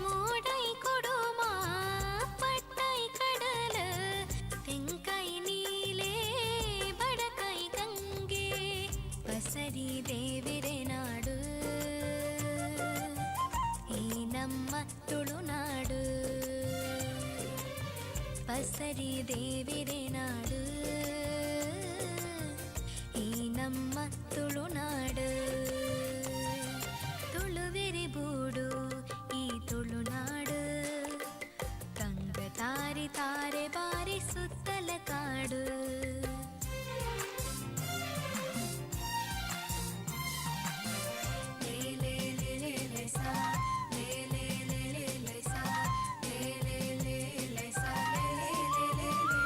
ಮೂಡೈ ಕೊಡುಮ ಪಟ್ಟೈ ಕಡಲ, ತೆಂಕೈ ನೀಲೆ ಬಡಕೈ ಗಂಗೆ. ಬಸರಿ ದೇವಿರೆ ನಾಡು ಈ ನಮ್ಮ ತುಳುನಾಡು, ಬಸರಿ ದೇವಿರೆ ನಾಡು ಈ ನಮ್ಮ ತುಳುನಾಡು. ತುಳುವಿರಿ ಬೂಡು ಈ ತುಳುನಾಡು, ಕಂಗತಾರಿ ತಾರೆ ಬಾರಿ ಸುತ್ತಲ ಕಾಡು. ಲೇ ಲೇ ಲೇ ಲೇ ಲೇ ಸಾ, ಲೇ ಲೇ ಲೇ ಲೇ ಲೇ ಸಾ, ಲೇ ಲೇ ಲೇ ಲೇ ಸಾ, ಲೇ ಲೇ ಲೇ ಲೇ ಲೇ.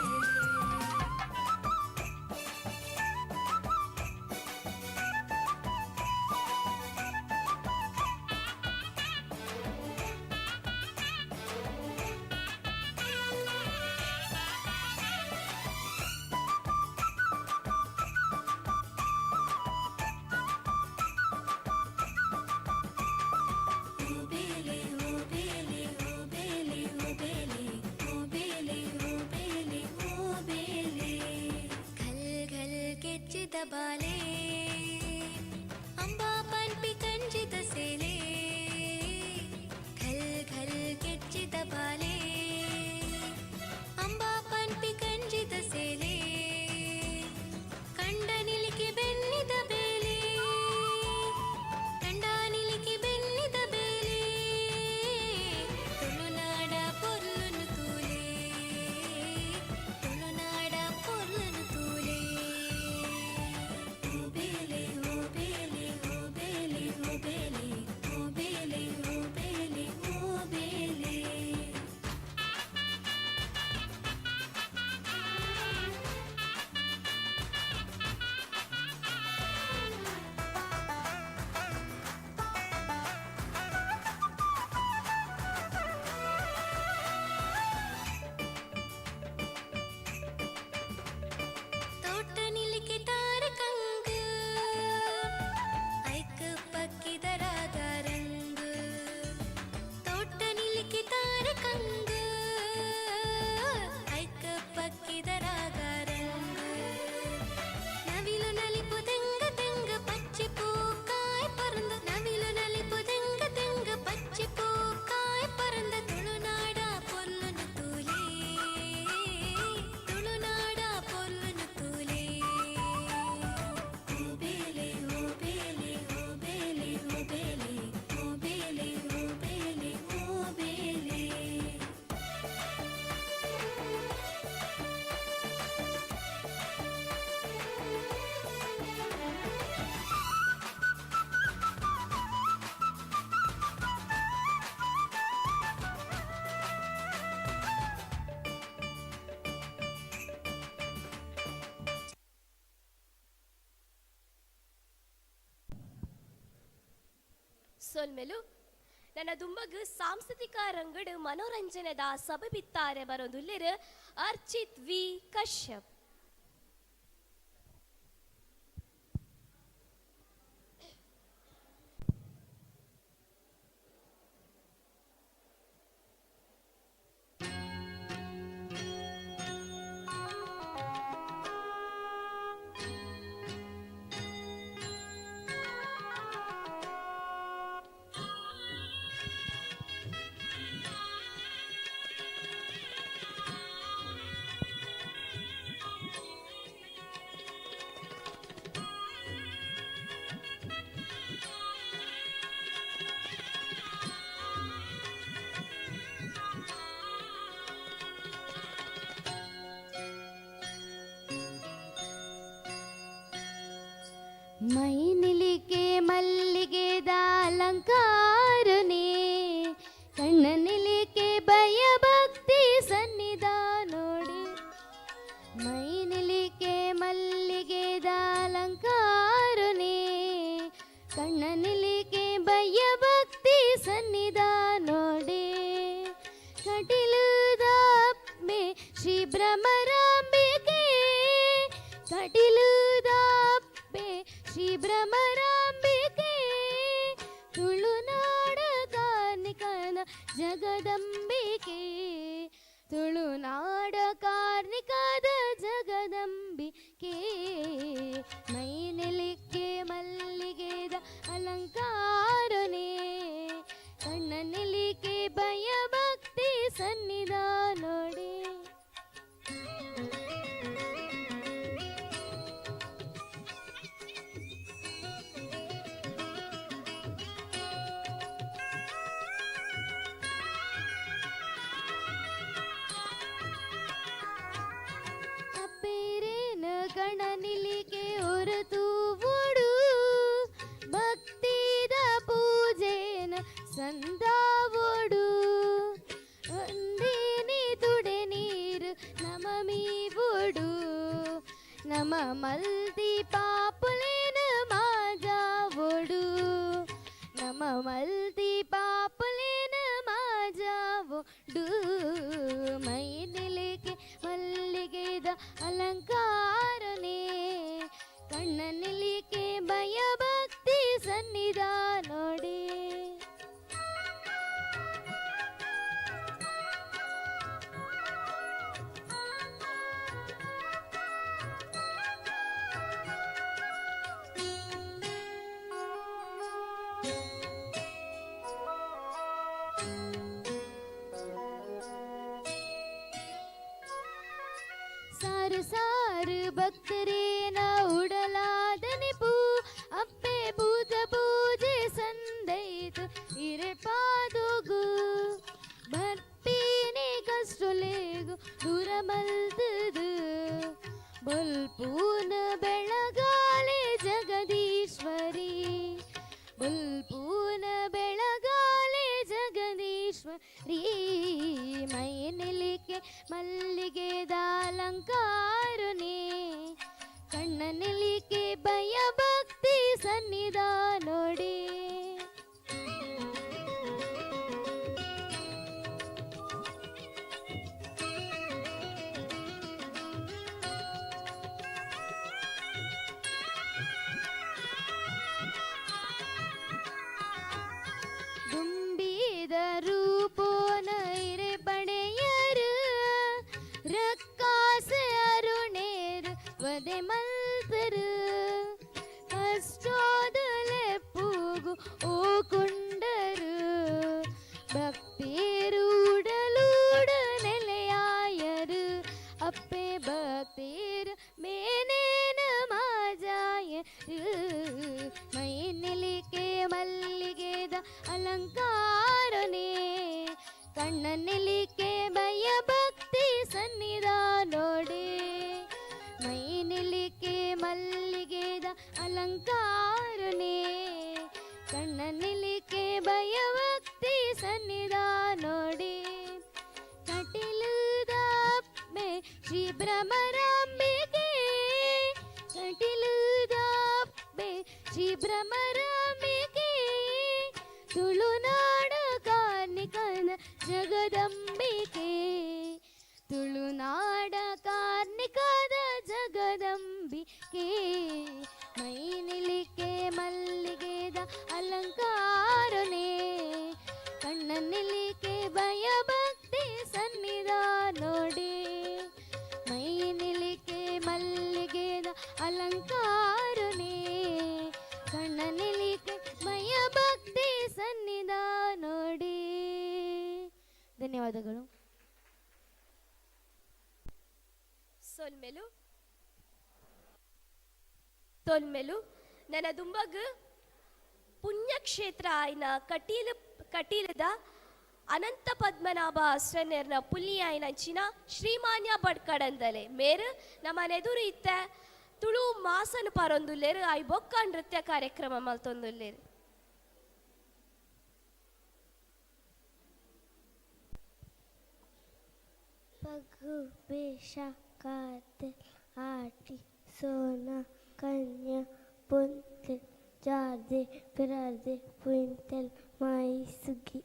ಓಬೇಲೆ ಓಬೇಲೆ ಓಬೇಲೆ ಓಬೇಲೆ ಓಬೇಲೆ ಓಬೇಲೆ ಓಬೇಲೆ. ಘಲ್ ಘಲ್ ಕೆಚ್ಚಿದ ಬಾಲೆ, ಅಂಬಾ ಪನ್ಪಿ ಕಂಜಿದ ಸೇಲೆ. ಘಲ್ ಘಲ್ ಕೆಚ್ಚಿದ ಬಾಲೆ, ಅಂಬಾ ಪನ್ಪಿ ಕಂಜಿದ ಸೇಲೆ. ಕಂಡ ನಿಲಿಕೆ ಬೆನ್ನಿದ ಬೇಲೆ, ಕಂಡ ನಿಲಿಕೆ ಬೆನ್ನಿದ ಬೇಲೆ. ತುಳುನಾಡ ಪೊರ್ಲುನು ತೂಲೆ, ತುಳುನಾಡ ಪೊರ್ಲುನು ತೂಲೆ. ಸೊಲ್ಮೆಲು ನನ್ನ ದುಂಬಗ್ ಸಾಂಸ್ಕೃತಿಕ ರಂಗಡು ಮನೋರಂಜನೆದ ಸಭೆ ಬಿತ್ತಾರೆ ಬರೋದುಲ್ಲೆರ್ ಅರ್ಚಿತ್ ವಿ ಕಶ್ಯಪ್. ಮೈನಿಲಿಕೆ ಮಲ್ಲಿಗೆದ ಅಲಂಕಾರನೇ, ಕಣ್ಣನಿಲಿಕೆ ಭಯಭಕ್ತಿ ಸನ್ನಿಧಾನೋಡಿ. ಮೈನಿಲಿಕೆ ಮಲ್ಲಿಗೆದ ಅಲಂಕಾರನೇ, ಕಣ್ಣನಿಲಿಕೆ ಭಯಭಕ್ತಿ ಸನ್ನಿಧಾನೋಡಿ. ಕಟಿಲುದಾಪ್ಮೆ ಶ್ರೀ ಭ್ರಮರಾಂಬಿಕೆ, ಕಟಿಲುದಾಪ್ಮೆ ಶ್ರೀ ಭ್ರಮರಾಂಬಿಕೆ, ತುಳುನಾಡ ಕಾರ್ಣಿಕನ ಜಗದಂಬಿಕೆ, ತುಳುನಾಡ ಕಾರ್ಣಿಕದ ಜಗದಂಬಿಕೆ. ಮೈನೆಲಿಕ್ಕೆ ಮಲ್ಲಿಗೆದ ಅಲಂಕಾರನೇ, ಕಣ್ಣನಿಲಿಕೆ ಭಯಭಕ್ತಿ ಸನ್ನಿಧಾನೋಡಿ. ಅಪ್ಪೇರೇನ ಕಣನಿಲಿಕೆ ಹೊರತೂವುಡು, ಭಕ್ತಿದ ಪೂಜೆನ ಸಂದಾವೋಡು. ಒಂದೇನೆ ತುಡೆ ನೀರು ನಮಮೀವುಡು, ನಮ ಮಲ್ದಿ ಪಾಪುಲೇನ ಮಾಜಾವೋಡು, ನಮ ಮಲ್ದಿ ಪಾಪುಲೇನ ಮಾಜಾವೋಡು. ಮೈನಿಲಿಕೆ ಮಲ್ಲಿಗೆದ ಅಲಂಕಾರನೇ, ಕಣ್ಣನಿಲಿಕೆ ಭಯಭಕ್ತಿ ಸನ್ನಿಧಾನೋಡಿ. ಸಾರು ಸಾರು ಭಕ್ತರೇನ ಉಡಲಾದನಿಪು, ಅಪ್ಪೆ ಭೂತ ಪೂಜೆ ಸಂದೈತು ಇರೆ ಪಾದೋಗು. ಬರ್ಪೀನೆ ಕಷ್ಟಲೇಗು ದೂರ ಮಲ್ತದು, ಬಲ್ಪೂನ ಬೆಳಗಾಲೆ ಜಗದೀಶ್ವರಿ, ಬಲ್ಪೂನ ಬೆಳಗಾಲೆ ಜಗದೀಶ್ವರಿ. ಮೈನಿಲಿಕೆ ಮಲ್ಲಿಗೆದ ಅಲಂಕಾರನೇ, ಕಣ್ಣನಿಲಿಕೆ ಭಯಭಕ್ತಿ ಸನ್ನಿಧಾನೋಡಿ. ದುಂಬಿದ ರೂಪೋನ ಇರೆ ಪಡೆಯರು, ರಕ್ಕಾಸ ಅರುಣೇರು ವದೆ ಮಲ್ತರು. ಕಷ್ಟೋದಲೆ ಪೂಗು ಓ ಕುಂಡರು, ಭಕ್ತೇರು ಉಡಲೂಡ ನೆಲೆಯಾಯರು. ಅಪ್ಪೆ ಭಕ್ತೇರು ಮೇನೇನ ಮಾಜಾಯರು. ಮೈನಿಲಿಕೆ ಮಲ್ಲಿಗೆದ ಅಲಂಕಾರನೇ, ಕಣ್ಣನಿಲಿಕೆ ಭಯಭಕ್ತಿ ಸನ್ನಿಧಾನೋಡಿ. ಮೈನಿಲಿಕೆ ಮಲ್ಲಿಗೆದ ಅಲಂಕಾರನೇ, ಕಣ್ಣನಿಲಿಕೆ ಭಯಭಕ್ತಿ ಸನ್ನಿಧಾನೋಡಿ. ಕಟಿಲುದಾಪ್ಮೆ ಶ್ರೀ ಭ್ರಮರಾಂಬಿಕೆ, ಕಟಿಲುದಾಪ್ಮೆ ಶ್ರೀ ಭ್ರಮರಾಂಬಿಕೆ, ತುಳುನಾಡ ಕಾರ್ಣಿಕನ ಜಗದಂಬಿಕೆ, ತುಳುನಾಡ ಕಾರ್ಣಿಕದ ಜಗದಂಬಿಕೆ. ಮೈನಿಲಿಕೆ ಮಲ್ಲಿಗೆದ ಅಲಂಕಾರನೇ, ಕಣ್ಣನಿಲಿಕೆ ಭಯಭಕ್ತಿ ಸನ್ನಿಧಾನೋಡಿ. ಮೈನಿಲಿಕೆ ಮಲ್ಲಿಗೆದ ಅಲಂಕಾರನೇ, ಕಣ್ಣನಿಲಿಕೆ ಭಯಭಕ್ತಿ ಸನ್ನಿಧಾನೋಡಿ. ಧನ್ಯವಾದಗಳು. ಸೊಲ್ಮೆಲು ತೊಲ್ಮೆಲು. ನನ್ನ ದುಂಬಗ್ ಪುಣ್ಯಕ್ಷೇತ್ರ ಆಯ್ನ ಕಟೀಲು ಕಟೀಲದ ಅನಂತ ಪದ್ಮನಾಭ ಅಸ್ರನೇರ್ನ ಪುಲ್ಲಿ ಆಯ್ನಂಚಿನ ಶ್ರೀಮಾನ್ಯ ಬಡ್ಕಡಂದಲೆ ಮೇರು ನಮ್ಮ ನೆದುರು ಇತ್ತ ತುಳು ಮಾಸನು ಪರೊಂದುಲ್ಲೇರು, I ಬೊಕ್ಕ ನೃತ್ಯ ಕಾರ್ಯಕ್ರಮ ಮಲ್ತೊಂದುಲ್ಲೇರು. ಪಗು ಬೇಷ ಕಾತೆ ಆಟಿ ಸೋನ ಕನ್ಯಾ ಪೊಂತೆಲ್ ಜಾರ್ದೆ ಪಿರಾರ್ದೆ ಪುಯಿಂತೆಲ್ ಮಾಯಿ ಸುಗ್ಗಿ.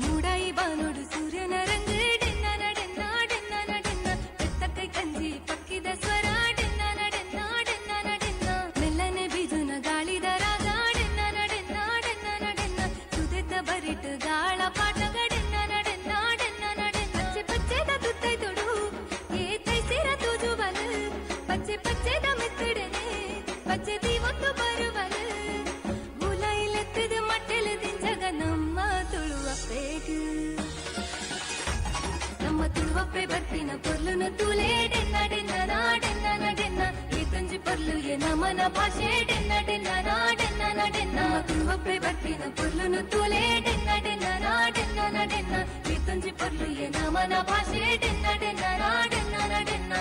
ಮೂಡಾಯಿ ಬಾನೋಡು ಸೂರ್ಯನ ರಂಗು ಡೆನ್ನ ನಡೆನ್ನ ಡೆನ್ನ ನಡೆನ್ನ, ಬೆತ್ತಕೈ ಕಂಜಿ ಪಕ್ಕಿದ ಸ್ವರ ಡೆನ್ನ ನಡೆನ್ನ ಡೆನ್ನ ನಡೆನ್ನ, ಮೆಲ್ಲನೆ ಬೀಜುನ ಗಾಳಿದ ರಾಗ ಡೆನ್ನ ನಡೆನ್ನ ಡೆನ್ನ ನಡೆನ್ನ, ಸುದೆತ ಬರಿಟ್ ಗಾಳ ಪಾಟಗ ಡೆನ್ನ ನಡೆನ್ನ ಡೆನ್ನ ನಡೆನ್ನ. ಪಚ್ಚೆ ಪಚ್ಚೆದ ತುತ್ತೈ ತೊಡು ಏ ತೈಸಿರ ತೂಜುವಲು, ಪಚ್ಚೆ ಪಚ್ಚೆದ ಮೆತ್ತಡನೆ ಪಚ್ಚೆ ದೀವೊಂದು ಬರುವಲು, ಮುಲೈಲೆತ್ತದ ಮಟ್ಟೆಲು ದಿಂಜಗ ನಮ್ಮ ತುಳುವಪ್ಪೆಗ್. ನಮ್ಮ ತುಳುವಪ್ಪೆ ಬರ್ಪಿನ ಪೊರ್ಲುನು ತೂಲೆ ಡೆನ್ನ ಡೆನ್ನ ನಾಡೆನ್ನ ನಡೆನ್ನ, ಈ ತುಂಜಿ ಪೊರ್ಲು ಎ ನಮನ ಭಾಷೆ ಡೆನ್ನ ಡೆನ್ನ ನಾಡೆನ್ನ ನಡೆನ್ನ. ನಮ್ಮ ತುಳುವಪ್ಪೆ ಬರ್ಪಿನ ಪೊರ್ಲುನು ತೂಲೆ ಡೆನ್ನ ಡೆನ್ನ ನಾಡೆನ್ನ ನಡೆನ್ನ, ಈ ತುಂಜಿ ಪೊರ್ಲು ಎ ನಮನ ಭಾಷೆ ಡೆನ್ನ ಡೆನ್ನ ನಾಡೆನ್ನ ನಡೆನ್ನ.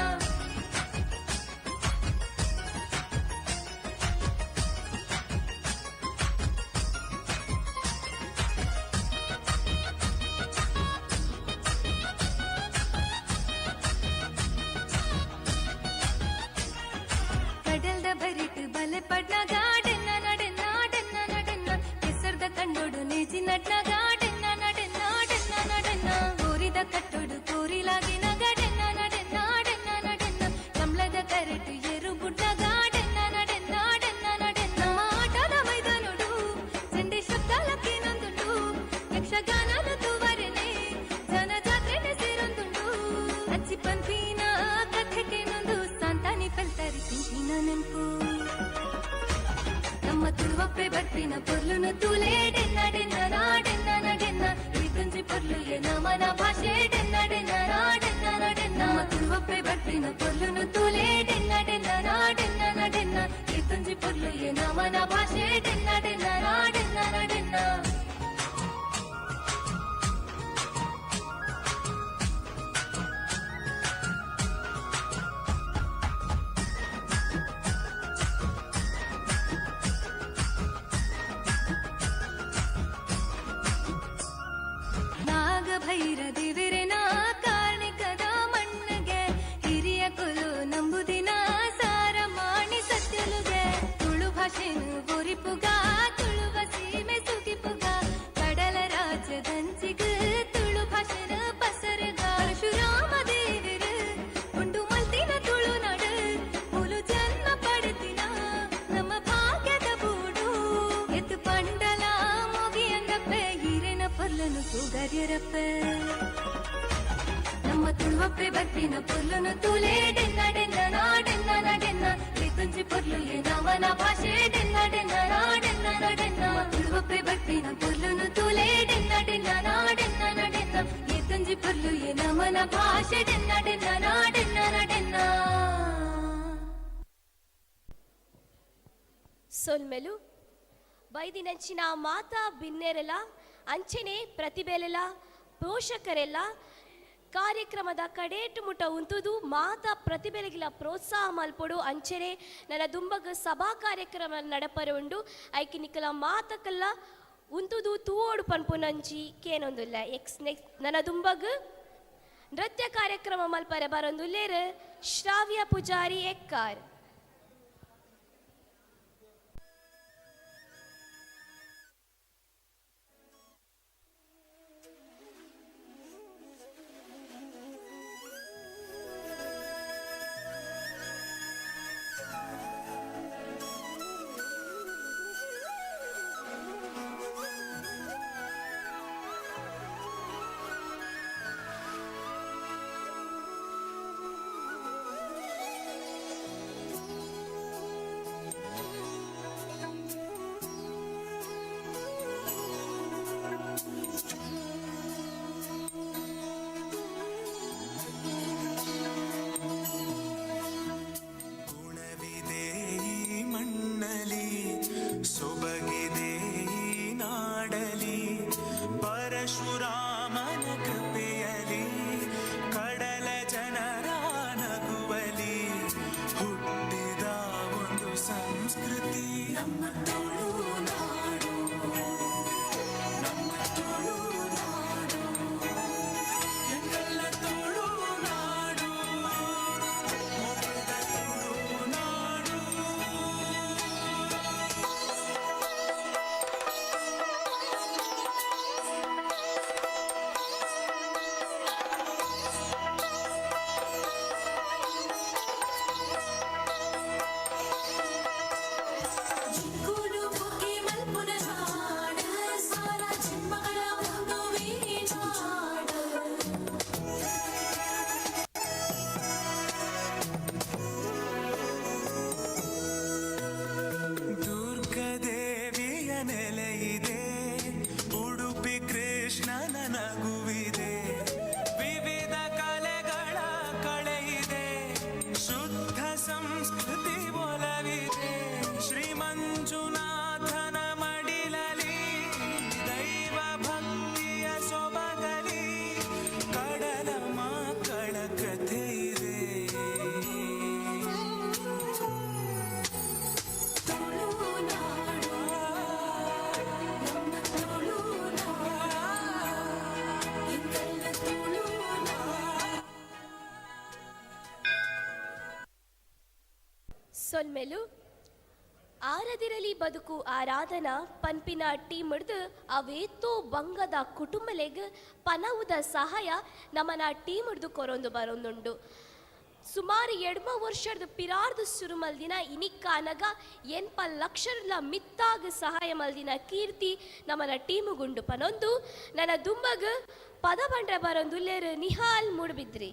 ಕಡಲ್ದ ಬರಿಟ್ ಬಲೆ ಪಡ್ನ ಗಾಡೆನ್ನ ನಡೆನ್ನ ಡೆನ್ನ ನಡೆನ್ನ, ಕೆಸರ್ದ ಕಂಡೋಡು ನೇಜಿ ನಡ್ನ ಗಾಡೆನ್ನ ನಡೆನ್ನ ಡೆನ್ನ ನಡೆನ್ನ, ಕೋರಿದ ಕಟ್ಟೋಡು ಕೋರಿಲಾಗಿನ ಗಡೆನ್ನ ನಡೆನ್ನ ಡೆನ್ನ ನಡೆನ್ನ, ಕಮಲದ ಕರೆಟು ಎರು ಬುಡ್ನ ಗಾಡೆನ್ನ ನಡೆನ್ನ ಡೆನ್ನ ನಡೆನ್ನ. ನಮ್ಮ ಆಟದ ಮೈದಾನೋಡು ಚಂಡೆ ಶಬ್ದಾಲಕ್ಕೆ ನಂದುಂಡು, ಯಕ್ಷಗಾನದ ತೂವರೆನೆ ಜನ ಜಾತ್ರೆನೆ ಸೇರೊಂದುಂಡು, ಅಚ್ಚಿ ಪಂಪಿನ ಕಥೆಗೆ ನೊಂದು ಸಾಂತಾನಿ ಪೆಲ್ತರಿ ತಿಂಚಿನ ನೆಂಪು. ನಮ್ಮ ತುಳುವಪ್ಪೆ ಬರ್ಪಿನ ಪೊರ್ಲುನು ತೂಲೆ ಡೆನ್ನ ಡೆನ್ನ ನಾಡೆನ್ನ ನಡೆನ್ನ, ಈ ತುಂಜಿ ಪೊರ್ಲು ಎ ನಮನ ಭಾಷೆ ಡೆನ್ನ ಡೆನ್ನ ನಾಡೆನ್ನ ನಡೆನ್ನ. ನಮ್ಮ ತುಳುವಪ್ಪೆ ಬರ್ಪಿನ ಪೊರ್ಲುನು ತೂಲೆ ಡೆನ್ನ ಡೆನ್ನ ನಾಡೆನ್ನ ನಡೆನ್ನ, ಈ ತುಂಜಿ ಪೊರ್ಲು ಎ ನಮನ ಭಾಷೆ ಡೆನ್ನ ಡೆನ್ನ ನಾಡೆನ್ನ ನಡೆನ್ನ. ನಾಗಭೈರ ದೇವರೆನ ಕಾರ್ಣಿಕದ ಮಣ್ಣಗೆ, ಹಿರಿಯ ಕುಲು ನಂಬುದಿನ ಸಾರ ಮಾಣಿ ಸತ್ಯಲುಗೆ, ತುಳು ಭಾಷೆನು ಒರಿಪುಗ ತುಳುವ ಸೀಮೆ ಸುಗಿಪುಗ, ಕಡಲ ರಾಜ್ಯದಂಚಿಗ ತುಳು ಭಾಷೆನ ಪಸರಗ, ಪರಶುರಾಮ ದೇವರು ಉಂಡು ಮಲ್ತಿನ ತುಳುನಾಡು, ಮೂಲು ಜನ್ಮ ಪಡೆದಿನ ನಮ್ಮ ಭಾಗ್ಯದ ಬೂಡು, ಎತ್ತು ಪಂಡಲ ಮುಗಿಯಂದಪ್ಪೆ ಹಿರೇನ ಪೊರ್ಲನು ಸುಗರ್ಯರಪ್ಪೆ. ನಮ್ಮ ತುಳುವಪ್ಪೆ ಬರ್ಪಿನ ಪೊರ್ಲುನು ತೂಲೆ ಡೆನ್ನ ಡೆನ್ನ ನಾಡೆನ್ನ ನಡೆನ್ನ, ಈ ತುಂಜಿ ಪೊರ್ಲು ಎ ನಮನ ಭಾಷೆ ಡೆನ್ನ ಡೆನ್ನ ನಾಡೆನ್ನ ನಡೆನ್ನ. ನಮ್ಮ ತುಳುವಪ್ಪೆ ಬರ್ಪಿನ ಪೊರ್ಲುನು ತೂಲೆ ಡೆನ್ನ ಡೆನ್ನ ನಾಡೆನ್ನ ನಡೆನ್ನ, ಈ ತುಂಜಿ ಪೊರ್ಲು ಎ ನಮನ ಭಾಷೆ ಡೆನ್ನ ಡೆನ್ನ ನಾಡೆನ್ನ ನಡೆನ್ನ. ಸೊಲ್ಮೆಲು ಬೈದಿನಂಚಿನ ಮಾತಾ ಬಿನ್ನೆರೆಲ ಅಂಚನೆ ಪ್ರತಿಭೆಲೆಲ ಪೋಷಕರೆಲ್ಲ ಕಾರ್ಯಕ್ರಮದ ಕಡೇಟು ಮುಟ ಉಂತುದು ಮಾತಾ ಪ್ರತಿಭೆಲೆಗಿಲ ಪ್ರೋತ್ಸಾಹ ಮಲ್ಪೊಡು. ಅಂಚನೆ ನನ್ನ ದುಂಬಗ ಸಭಾ ಕಾರ್ಯಕ್ರಮ ನಡಪರೆ ಉಂಡು. ಐಕಿ ನಿಕಲ ಮಾತಕಲ್ಲ ಉಂತುದು ತೂವೋಡು ಪನ್ಪುನಂಚಿ ಕೇನೊಂದುಲ್ಲ. ಎಕ್ಸ್ ನೆಕ್ಸ್ಟ್ ನನ್ನ ದುಂಬಗ್ ನೃತ್ಯ ಕಾರ್ಯಕ್ರಮ ಮಲ್ಪರೆ ಬರೊಂದುಲ್ಲೇರು ಶ್ರಾವ್ಯ ಪೂಜಾರಿ ಎಕ್ಕಾರ್. ಗುಣವಿದೆ ಈ ಮಣ್ಣಲಿ, ಸೊಬಗಿದೆ ಈ ನಾಡಲಿ, ಪರಶುರಾಮನ ಕೃಪೆಯಲಿ, ಕಡಲ ಜನರ ನಗುವಲಿ ಹುಟ್ಟಿದ ಒಂದು ಸಂಸ್ಕೃತಿ ನಮ್ಮ ತುಳುನಾಡು, ನಮ್ಮ ತುಳುನಾಡು, ಎಂದೆಲ್ಲ ತುಳುನಾಡು, ಮೊಗದ ತುಳುನಾಡು. ಚಿಕ್ಕುಲು ಬುಕ್ಕಿ ಮಲ್ಪುನ ಜಾಡ, ಸಾರ ಜನ್ಮಗಳ ಒಂದು ವೀಣಾಡ. ದುರ್ಗದೇವಿಯ ನೆಲೆಯಿದೆ, ಉಡುಪಿ ಕೃಷ್ಣನ ನಗುವಿದೆ, ವಿವಿಧ ಕಲೆಗಳ ಕಳೆಯಿದೆ, ಶುದ್ಧ ಸಂಸ್ಕೃತಿ ಒಲವಿದೆ, ಶ್ರೀ ಮಂಜುನಾಥನ ಮಡಿಲಲಿ ದೈವ ಭಕ್ತಿಯ ಸೊಬಗಲಿ ಕಡಲ ಮಕ್ಕಳ ಕಥೆ ಇದೆ. ತುಳುನಾಡು, ನಮ್ಮ ತುಳುನಾಡು, ಎಂದೆಲ್ಲ ತುಳುನಾಡು. ಸೊಲ್ಮೆಲು ಆರದಿರಲಿ ಬದುಕು ಆರಾಧನಾ ಪನ್ಪಿನ ಟೀಮ್ ಹಿಡ್ದು ಅವೇತೋ ಬಂಗದ ಕುಟುಂಬಲೆಗ್ ಪನವುದ ಸಹಾಯ ನಮನ ಟೀಮ್ ಹಿಡ್ದು ಕೊರೊಂದು ಬರೊಂದುಂಡು. ಸುಮಾರು ಎಡ್ಮ ವರ್ಷದ ಪಿರಾರ್ದು ಸುರು ಮಲ್ದಿನ ಇನಿಕ್ಕಾನಗ ಎನ್ಪ ಲಕ್ಷರ್ಲ ಮಿತ್ತಾಗ ಸಹಾಯ ಮಲ್ದಿನ ಕೀರ್ತಿ ನಮನ ಟೀಮುಗುಂಡು ಪನೊಂದು. ನನ್ನ ದುಂಬಗ್ ಪದ ಬಂಡ್ರೆ ಬರೊಂದುಲ್ಲೇರು ನಿಹಾಲ್ ಮೂಡ್ಬಿದ್ರಿ.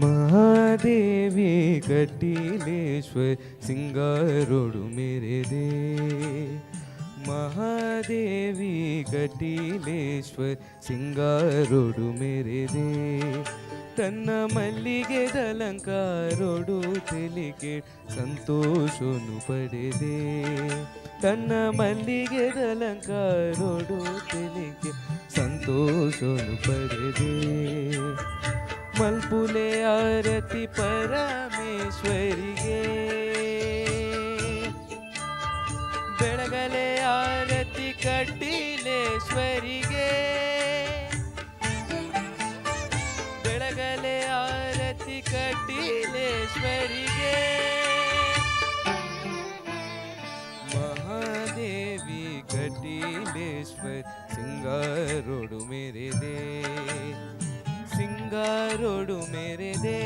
ಮಹಾದೇವಿ ಕಟೀಲೇಶ್ವರ ಸಿಂಗಾರೋಡು ಮೇರೆ they, Mahadevi Katileshwar ಸಿಂಗಾರೋಡು ಮೇರೆ they, ತನ್ನ ಮಲ್ಲಿಗೆದಲಂಕಾರೋಡು ತೆಲಿಗೆ ಸಂತೋಷನು ಪಡೆದೆ, ತನ್ನ ಮಲ್ಲಿಗೆದಲಂಕಾರೋಡು ತೆಲಿಗೆ ಸಂತೋಷನು ಪಡೆದೆ, ಮಲ್ಪುಲೆ ಆರತಿ ಪರಮೇಶ್ವರಿಗೆ, ಬೆಳಗಲೆ ಆರತಿ ಕಟೀಲೇಶ್ವರಿಗೆ, ಬೆಳಗಲೆ ಆರತಿ ಕಟೀಲೇಶ್ವರಿಗೆ, ಮಹಾದೇವಿ ಕಟೀಲೇಶ್ವರ್ ಸಿಂಗಾರೋಡು ಮೇರೆ they, ಸಿಂಗಾರೋಡು ಮೇರೆ they.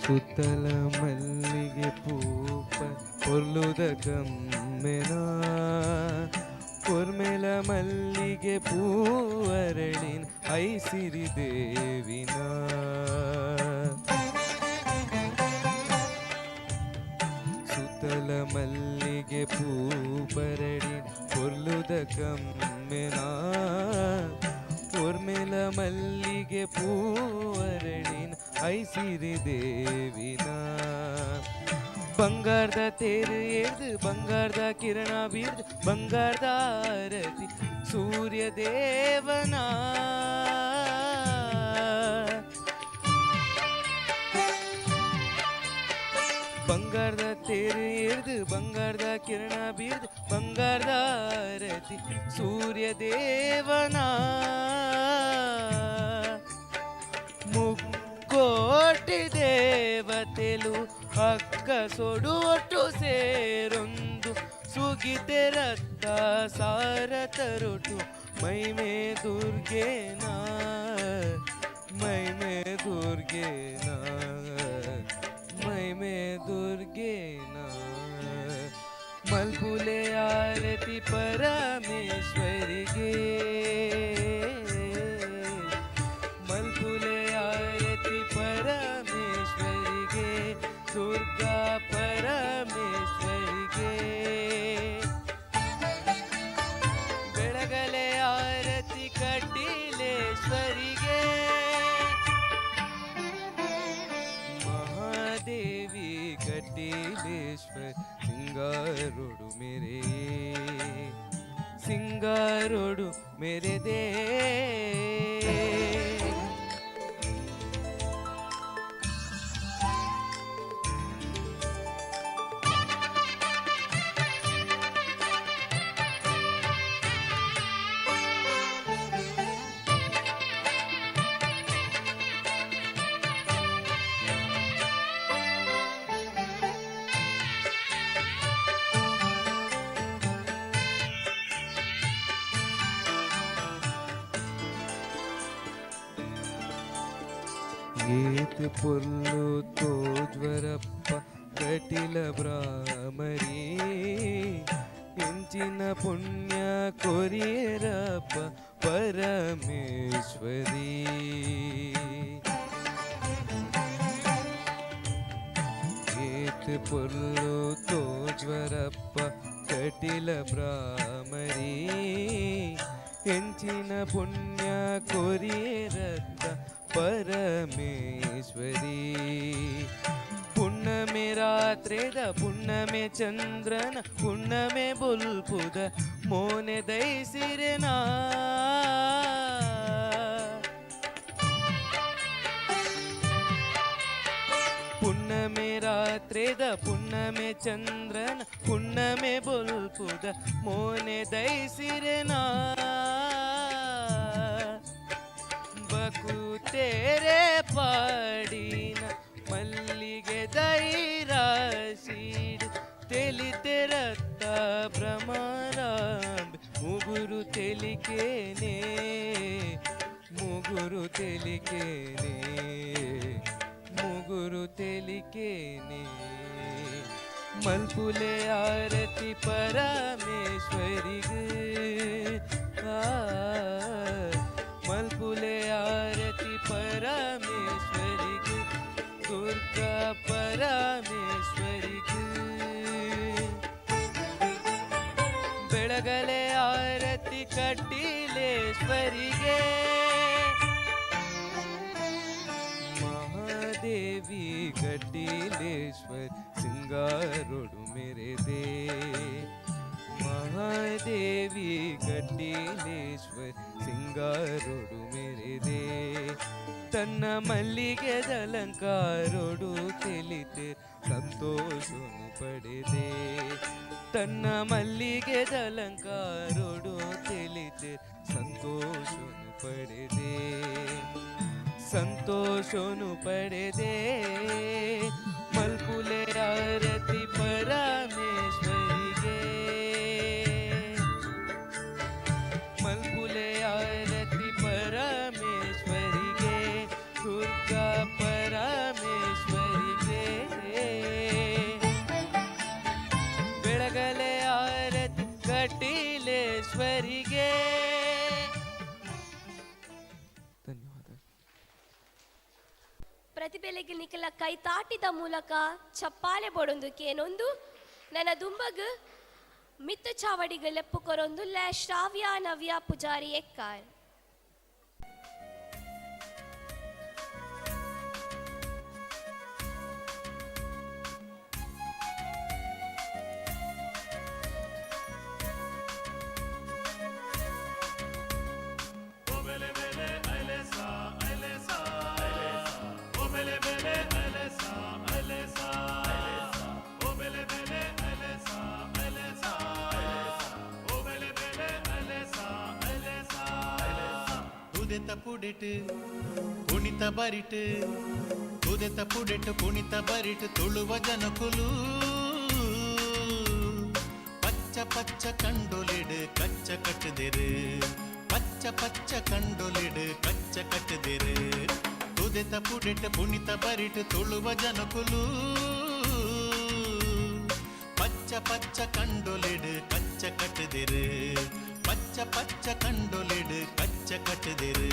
ಸುತ್ತಲ ಮಲ್ಲಿಗೆ ಪೂಪ ಪೊರ್ಲುದ ಕಮ್ಮೆನ ಪೊರ್ಮೆಲ ಮಲ್ಲಿಗೆ ಪೂವರಳಿನ ಐಸಿರಿ ದೇವಿನ. ಸುತ್ತಲ ಮಲ್ಲಿಗೆ ಪೂಪರಳಿನ ಪೊರ್ಲುದ ಕಮ್ಮೆನ ಪೊರ್ಮೆಲ ಮಲ್ಲಿಗೆ ಪೂವರಳಿನ ಐಸಿರಿ ದೇವಿನ. ಬಂಗಾರದ ತೇರು ಏರ್ದು ಬಂಗಾರದ ಕಿರಣ ಬೀರ್ದು ಬಂಗಾರದ ಆರತಿ ಸೂರ್ಯ ದೇವನ. ಬಂಗಾರದ ತೇರು ಏರ್ದು ಬಂಗಾರದ ಕಿರಣ ಬೀರ್ದು ಬಂಗಾರದ ಆರತಿ ಸೂರ್ಯ ದೇವನ. ಮುಕ್ಕೋಟಿ ದೇವತೆಲು ಅಕ್ಕ ಸೊಡು ಒಟ್ಟು ಸೇರೊಂದು ಸುಗಿತೆ ರಕ್ತ ಸಾರ ತರುಟು ಮೈಮೆ ದುರ್ಗೇನ ಮೈಮೆ ದುರ್ಗೇನ ಮೈಮೆ ದುರ್ಗೇನ. ಮಲ್ಪುಲೆ ಆರತಿ ಪರಮೇಶ್ವರಿಗೆ ಮಲ್ಪುಲೆ ಆರತಿ ಪರಮೇಶ್ವರಿಗೆ ದುರ್ಗಾ ಪರಮೇಶ್ವರಿಗೆ. ಬೆಳಗಲೆ ಆರತಿ ಕಟೀಲೇಶ್ವರಿಗೆ ಮಹಾದೇವಿ ಕಟೀಲೇಶ್ವರ ಸಿಂಗಾರೋಡು ಮೇರೆ ಸಿಂಗಾರೋಡು ಮೇರೆ they. ಏತ್ ಪೊರ್ಲು ತೋಜ್ವರಪ್ಪ ಕಟಿಲ ಬ್ರಾಹ್ಮರಿ ಎಂಚಿನ ಪುಣ್ಯ ಕೊರಿಯರಪ್ಪ ಪರಮೇಶ್ವರಿ. ಏತ್ ಪೊರ್ಲು ತೋಜ್ವರಪ್ಪ ಕಟಿಲ ಬ್ರಾಹ್ಮರಿ ಎಂಚಿನ ಪುಣ್ಯ ಕೊರಿಯರತ್ತ ಪರಮೇಶ್ವರಿ. ಪುಣ್ಣಮೆ ರಾತ್ರಿದ ಪುಣ್ಣಮೆ ಚಂದ್ರನ ಪುಣ್ಣಮೆ ಬುಲ್ಪುದ ಮೋನೆ ದೈಸಿರೆನಾ. ಪುಣ್ಣಮೆ ರಾತ್ರಿದ ಪುಣ್ಣಮೆ ಚಂದ್ರನ ಪುಣ್ಣಮೆ ಬುಲ್ಪುದ ಮೋನೆ ದೈಸಿರೆನಾ. ಬಕುತೇರೆ ಪಾಡಿನ ಮಲ್ಲಿಗೆ ದೈರಾಶೀಡ್ ತೆಲಿತೆರತ್ತ ಭ್ರಮರಾಂಬೆ ಮುಗುರು ತೆಲಿಕೇನೆ ಮುಗುರು ತೆಲಿಕೇನೆ ಮುಗುರು ತೆಲಿಕೇನೆ. ಮಲ್ಪುಲೆ ಆರತಿ ಪರಮೇಶ್ವರಿಗೆ ಮಲ್ಪುಲೆ ಆರತಿ ಪರಮೇಶ್ವರಿಗೆ ದುರ್ಗಾ ಪರಮೇಶ್ವರಿಗೆ. ಬೆಳಗಲೆ ಆರತಿ ಕಟೀಲೇಶ್ವರಿಗೆ ಮಹಾದೇವಿ ಕಟೀಲೇಶ್ವರ ಸಿಂಗಾರೋಡು ಮೇರೆ they. Mahadevi Katileshwara ಸಿಂಗಾರೋಡು ಮೇರೆ they. ತನ್ನ ಮಲ್ಲಿಗೆದಲಂಕಾರೋಡು ತಿಳಿತೆ ಸಂತೋಷನು ಪಡೆದೆ. ತನ್ನ ಮಲ್ಲಿಗೆದಲಂಕಾರೋಡು ತಿಳಿತೆ ಸಂತೋಷನು ಪಡೆದೆ ಸಂತೋಷನು ಪಡೆದೆ. ಮಲ್ಪುಲೆ ಆರತಿ ಪರಮೇಶ್ವರಿಗೆ ಮಲ್ಪುಲೆ ಆರತಿ ಪರಮೇಶ್ವರಿಗೆ ದುರ್ಗಾ ಪರಮೇಶ್ವರಿಗೆ. ಮೂಲಕ ಚಪ್ಪಾಳೆ ಬೋಡೊಂದು ಕೇನೊಂದು ನನ್ನ ದುಂಬಗ್ ಮಿತ್ತ ಚಾವಡಿಗೆ ಲೆಪ್ಪು ಕೊರೊಂದುಲ್ಲ ಶ್ರಾವ್ಯ ನವ್ಯ ಪೂಜಾರಿ ಎಕ್ಕಾರ್. ತುದೆತ ಪುಡೆಟ್ ಪುಣಿತ ಬರಿಟ್, ತುದೆತ ಪುಡೆಟ್ ಪುಣಿತ ಬರಿಟ್ ತುಳುವ ಜನಕುಲು ಪಚ್ಚ ಪಚ್ಚ ಕಂಡೊಲಿಡು ಕಚ್ಚ ಕಟ್ಟುದೆರು, ಪಚ್ಚ ಪಚ್ಚ ಕಂಡೊಲಿಡು ಕಚ್ಚ ಕಟ್ಟುದೆರು. ತುದೆತ ಪುಡೆಟ್ ಪುಣಿತ ಬರಿಟ್ ತುಳುವ ಜನಕುಲು ಪಚ್ಚ ಪಚ್ಚ ಕಂಡೊಲಿಡು ಕಚ್ಚ ಕಟ್ಟುದೆರು, ಪಚ್ಚ ಪಚ್ಚ ಕಂಡೊಲಿಡು ಕಚ್ಚ ಕಟ್ಟುದೆರು.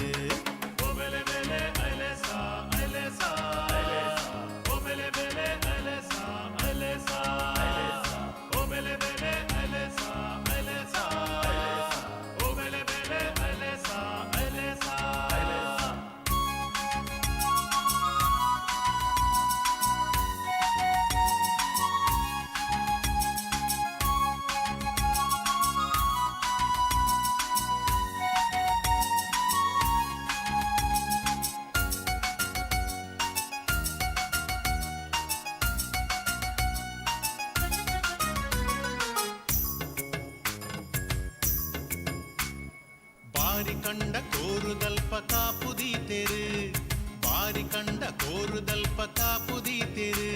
ಬಾರಿ ಕಂಡ ಕೋರುದಲ್ಪ ಕಾಪುದೀತೆರು, ಬಾರಿ ಕಂಡ ಕೋರುದಲ್ಪ ಕಾಪುದೀತೆರು.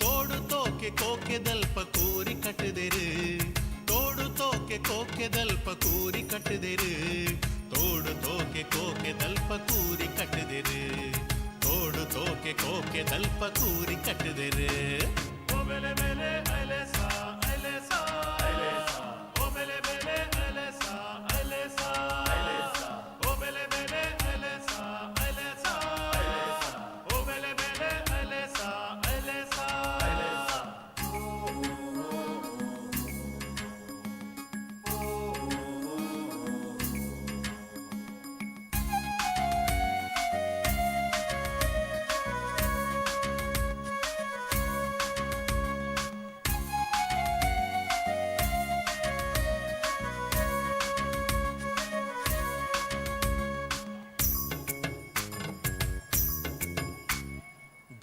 ತೋಡು ತೋಕೆ ಕೋಕೆದಲ್ಪ ಕೂರಿ ಕಟ್ಟುದೆರು, ತೋಡು ತೋಕೆ ಕೋಕೆದಲ್ಪ ಕೂರಿ ಕಟ್ಟುದೆರು. ತೋಡು ತೋಕೆ ಕೋಕೆದಲ್ಪ ಕೂರಿ ಕಟ್ಟುದೆರು, ತೋಡು ತೋಕೆ ಕೋಕೆದಲ್ಪ ಕೂರಿ ಕಟ್ಟುದೆರು.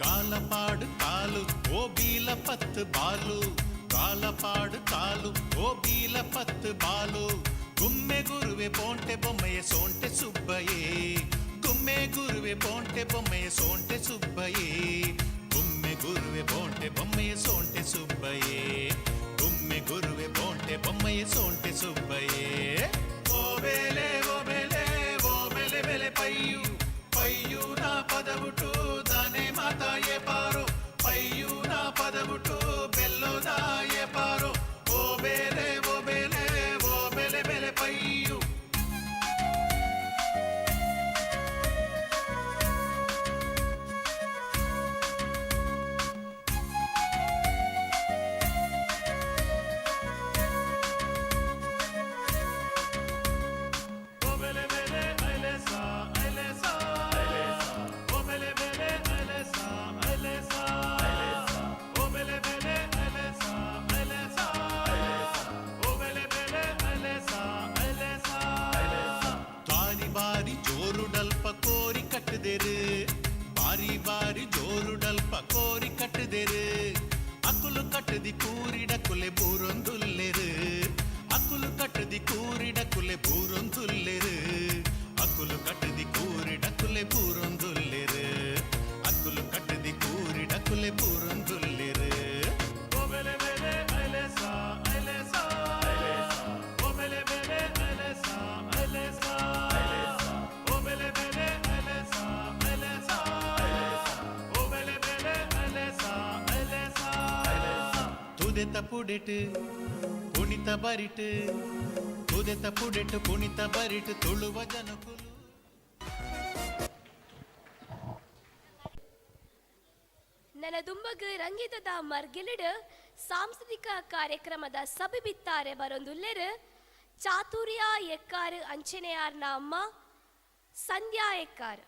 ಗಾಲಪಾಡು ಕಾಲು ಓ ಬೀಲ ಪತ್ತು ಬಾಲು, ಗಾಲಪಾಡು ಕಾಲು ಓ ಬೀಲ ಪತ್ತು ಬಾಲು. ಗುಮ್ಮೆ ಗುರುವೆ ಪೋಂಟೆ ಬೊಮ್ಮೆಯ ಸೋಂಟೆ ಸುಬ್ಬಯೇ, ಗುಮ್ಮೆ ಗುರುವೆ ಪೋಂಟೆ ಬೊಮ್ಮೆಯ ಸೋಂಟೆ ಸುಬ್ಬಯೇ. ಗುಮ್ಮೆ ಗುರುವೆ ಪೋಂಟೆ ಬೊಮ್ಮೆಯ ಸೋಂಟೆ ಸುಬ್ಬಯೇ, ಗುಮ್ಮೆ ಗುರುವೆ ಪೋಂಟೆ ಬೊಮ್ಮೆಯ ಸೋಂಟೆ ಸುಬ್ಬಯೇ. ಓ ಬೇಲೆ ಓ ಬೇಲೆ ಓ ಬೆಲೆ ಬೆಲೆ ಪೈಯು ಪೈಯು ನಾ ಪದವುಟು ದಾನೆ ಮಾತಾಯೇ ಪಾರೋ, ಪೈಯು ನಾ ಪದವುಟು ಬೆಲ್ಲೋದಾಯೇ ಪಾರೋ. ಓ ಬೇಲೆ ಓ ಬೇಲೆ ಓ ಬೆಲೆ ಬೆಲೆ ಪೈಯು. ಬಾರಿ ಬಾರಿ ಜೋರು ಡಲ್ಪ ಕೋರಿ ಕಟ್ಟುದೆರು, ಬಾರಿ ಬಾರಿ ಜೋರು ಡಲ್ಪ ಕೋರಿ ಕಟ್ಟುದೆರು. ಅಕುಲು ಕಟ್ಟದಿ ಕೂರಿಡ ಕುಲೆ ಬೂರೊಂದುಲ್ಲೆರು, ಅಕುಲು ಕಟ್ಟದಿ ಕೂರಿಡ ಕುಲೆ ಬೂರೊಂದುಲ್ಲೆರು. ಅಕುಲು ಕಟ್ಟದಿ ಕೂರಿಡ ಕುಲೆ ಬೂರೊಂದುಲ್ಲೆರು, ಅಕುಲು ಕಟ್ಟದಿ ಕೂರಿಡ ಕುಲೆ ಬೂರೊಂದುಲ್ಲೆರು. ತುದೆತ ಪುಡೆಟ್ ಪುಣಿತ ಬರಿಟ್, ತುದೆತ ಪುಡೆಟ್ ಪುಣಿತ ಬರಿಟ್ ತುಳುವ ಜನಕುಲು. ನನ್ನ ದುಂಬಗ್ ರಂಗಿತದ ಮರ್ಗಿಲಿಡ್ ಸಾಂಸ್ಕೃತಿಕ ಕಾರ್ಯಕ್ರಮದ ಸಭೆ ಬಿತ್ತಾರೆ ಬರೊಂದುಲ್ಲೆರ್ ಚಾತುರ್ಯ ಎಕ್ಕಾರು ಅಂಚನೆಯಾರ್ನ ಅಮ್ಮ ಸಂಧ್ಯಾ ಎಕ್ಕಾರ್.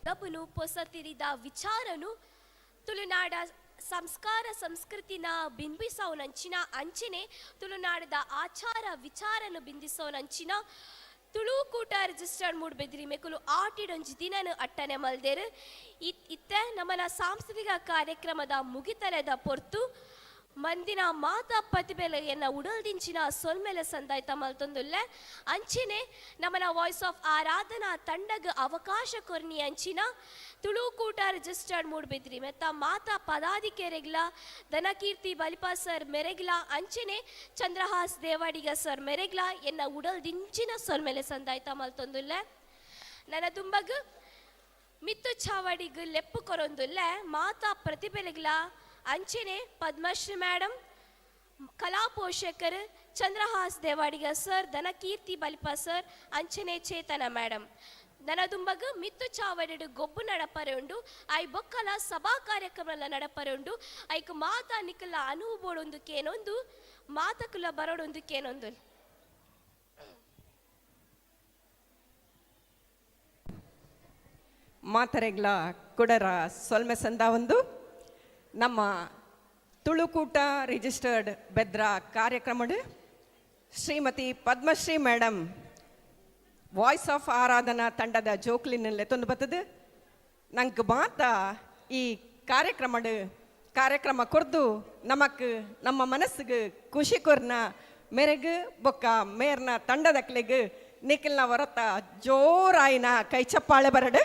ದಪುನು ಪೊಸತಿರಿದ ವಿಚಾರನು ತುಳುನಾಡ ಸಂಸ್ಕಾರ ಸಂಸ್ಕೃತಿನ ಬಿಂಬಿಸೋನಂಚಿನ ಅಂಚನೆ ತುಳುನಾಡದ ಆಚಾರ ವಿಚಾರನು ಬಿಂಬಿಸೋನಂಚಿನ ತುಳುಕೂಟ ರಿಜಿಸ್ಟರ್ಡ್ ಮೂಡ್ಬೆದ್ರಿ ಮೆಕುಲು ಆಟಿಡೊಂಜಿ ದಿನನು ಅಟ್ಟನೆ ಮಲ್ದೇರು. ಇತ್ತೆ ನಮ್ಮನ ಸಾಂಸ್ಕೃತಿಕ ಕಾರ್ಯಕ್ರಮದ ಮುಗಿತಲೆದ ಪೊರ್ತು ಮಂದಿನ ಮಾತಾ ಪ್ರತಿಭೆಲೆಯನ್ನ ಉಡಲ್ದಿಂಚಿನ ಸೊಲ್ಮೆಲೆ ಸಂದಾಯ್ತ ಮಲ್ತೊಂದುಲ್ಲೆ. ಅಂಚಿನೆ ನಮ್ಮನ ವಾಯ್ಸ್ ಆಫ್ ಆರಾಧನಾ ತಂಡಗ್ ಅವಕಾಶ ಕೊರ್ನಿ ಅಂಚಿನ ತುಳುಕೂಟ ರಿಜಿಸ್ಟರ್ಡ್ ಮೂಡ್ಬಿದ್ರಿ ಮೆತ್ತ ಮಾತಾ ಪದಾಧಿಕಾರಿಗಳ ಧನಕೀರ್ತಿ ಬಲಿಪಾ ಸರ್ ಮೆರೆಗ್ಲ ಅಂಚನೆ ಚಂದ್ರಹಾಸ್ ದೇವಾಡಿಗ ಸರ್ ಮೆರೆಗ್ಲ ಎನ್ನ ಉಡಲ್ದಿಂಚಿನ ಸೊಲ್ಮೆಲೆ ಸಂದಾಯ್ತ ಮಲ್ತೊಂದುಲ್ಲೆ. ನನ್ನ ತುಂಬಗ್ ಮಿತ್ತು ಚಾವಡಿಗ್ ಲೆಪ್ಪು ಕೊರೊಂದುಲ್ಲೆ ಮಾತಾ ಪ್ರತಿಭೆಲೆಗ್ಲ ಅಂಚನೆ ಪದ್ಮಶ್ರೀ ಮೇಡಮ್, ಕಲಾ ಪೋಷಕರು ಚಂದ್ರಹಾಸ್ ದೇವಾಡಿಗ ಸರ್, ಧನಕೀರ್ತಿ ಬಲಿಪ ಸರ್, ಅಂಚನೆ ಚೇತನ ಮೇಡಮ್. ನನದುಂಬಗ್ ಮಿತ್ತು ಚಾವಡಿಡು ಗೊಬ್ಬು ನಡಪರೆ ಉಂಡು, I ಬೊಕ್ಕಲ ಸಭಾ ಕಾರ್ಯಕ್ರಮ ನಡಪರೆ ಉಂಡು, ಐಕ್ ಮಾತಾ ನಿಕಲ ಅನುವು ಬೋಡೊಂದು ಕೇನೊಂದು ಮಾತಕುಲ ಬರೋಡೊಂದು ಕೇನೊಂದು. ಮಾತರೆಗ್ಲ ಕುಡರ ಸೊಲ್ಮೆ ಸಂದ ಒಂದು ನಮ್ಮ ತುಳುಕೂಟ ರಿಜಿಸ್ಟರ್ಡ್ ಬೆದ್ರ ಕಾರ್ಯಕ್ರಮಡು ಶ್ರೀಮತಿ ಪದ್ಮಶ್ರೀ ಮೇಡಮ್ ವಾಯ್ಸ್ ಆಫ್ ಆರಾಧನಾ ತಂಡದ ಜೋಕ್ಲಿನ ಲೆತ್ತೊಂದು ಬತ್ತದು. ನಂಗೆ ಮಾತ ಈ ಕಾರ್ಯಕ್ರಮಡ್ ಕಾರ್ಯಕ್ರಮ ಕೊರ್ದು ನಮಕ್ ನಮ್ಮ ಮನಸ್ಸಿಗೆ ಖುಷಿ ಕೊರ್ನ ಮೇರೆಗ್ ಬೊಕ್ಕ ಮೇರ್ನ ತಂಡದಕ್ಲೆಗ್ ನಿಖಿಲ್ನ ಹೊರತ ಜೋರಾಯಿನ ಕೈ ಚಪ್ಪಾಳೆ ಬರಡು.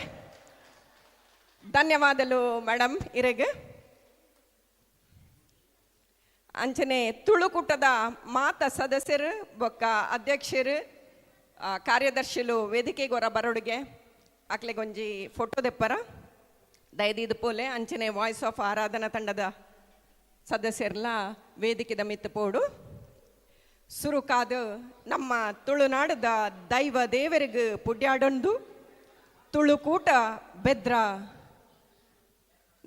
ಧನ್ಯವಾದಲು ಮೇಡಮ್ ಇರೆಗ್. ಅಂಚನೆ ತುಳುಕೂಟದ ಮಾತ ಸದಸ್ಯರು ಬೊಕ್ಕ ಅಧ್ಯಕ್ಷರು ಕಾರ್ಯದರ್ಶಿಲು ವೇದಿಕೆಗೆ ಹೊರ ಬರೋಡಿಗೆ ಅಕ್ಲೆಗೊಂಜಿ ಫೋಟೋ ದೆಪ್ಪರ ದಯದೀದು ಪೋಲೆ. ಅಂಚನೆ ವಾಯ್ಸ್ ಆಫ್ ಆರಾಧನಾ ತಂಡದ ಸದಸ್ಯರ್ಲ ವೇದಿಕೆದ ಮಿತ್ತು ಪೋಡು. ಸುರುಕಾದ ನಮ್ಮ ತುಳುನಾಡದ ದೈವ ದೇವರಿಗೆ ಪುಡ್ಯಾಡೊಂದು ತುಳುಕೂಟ ಬೆದ್ರ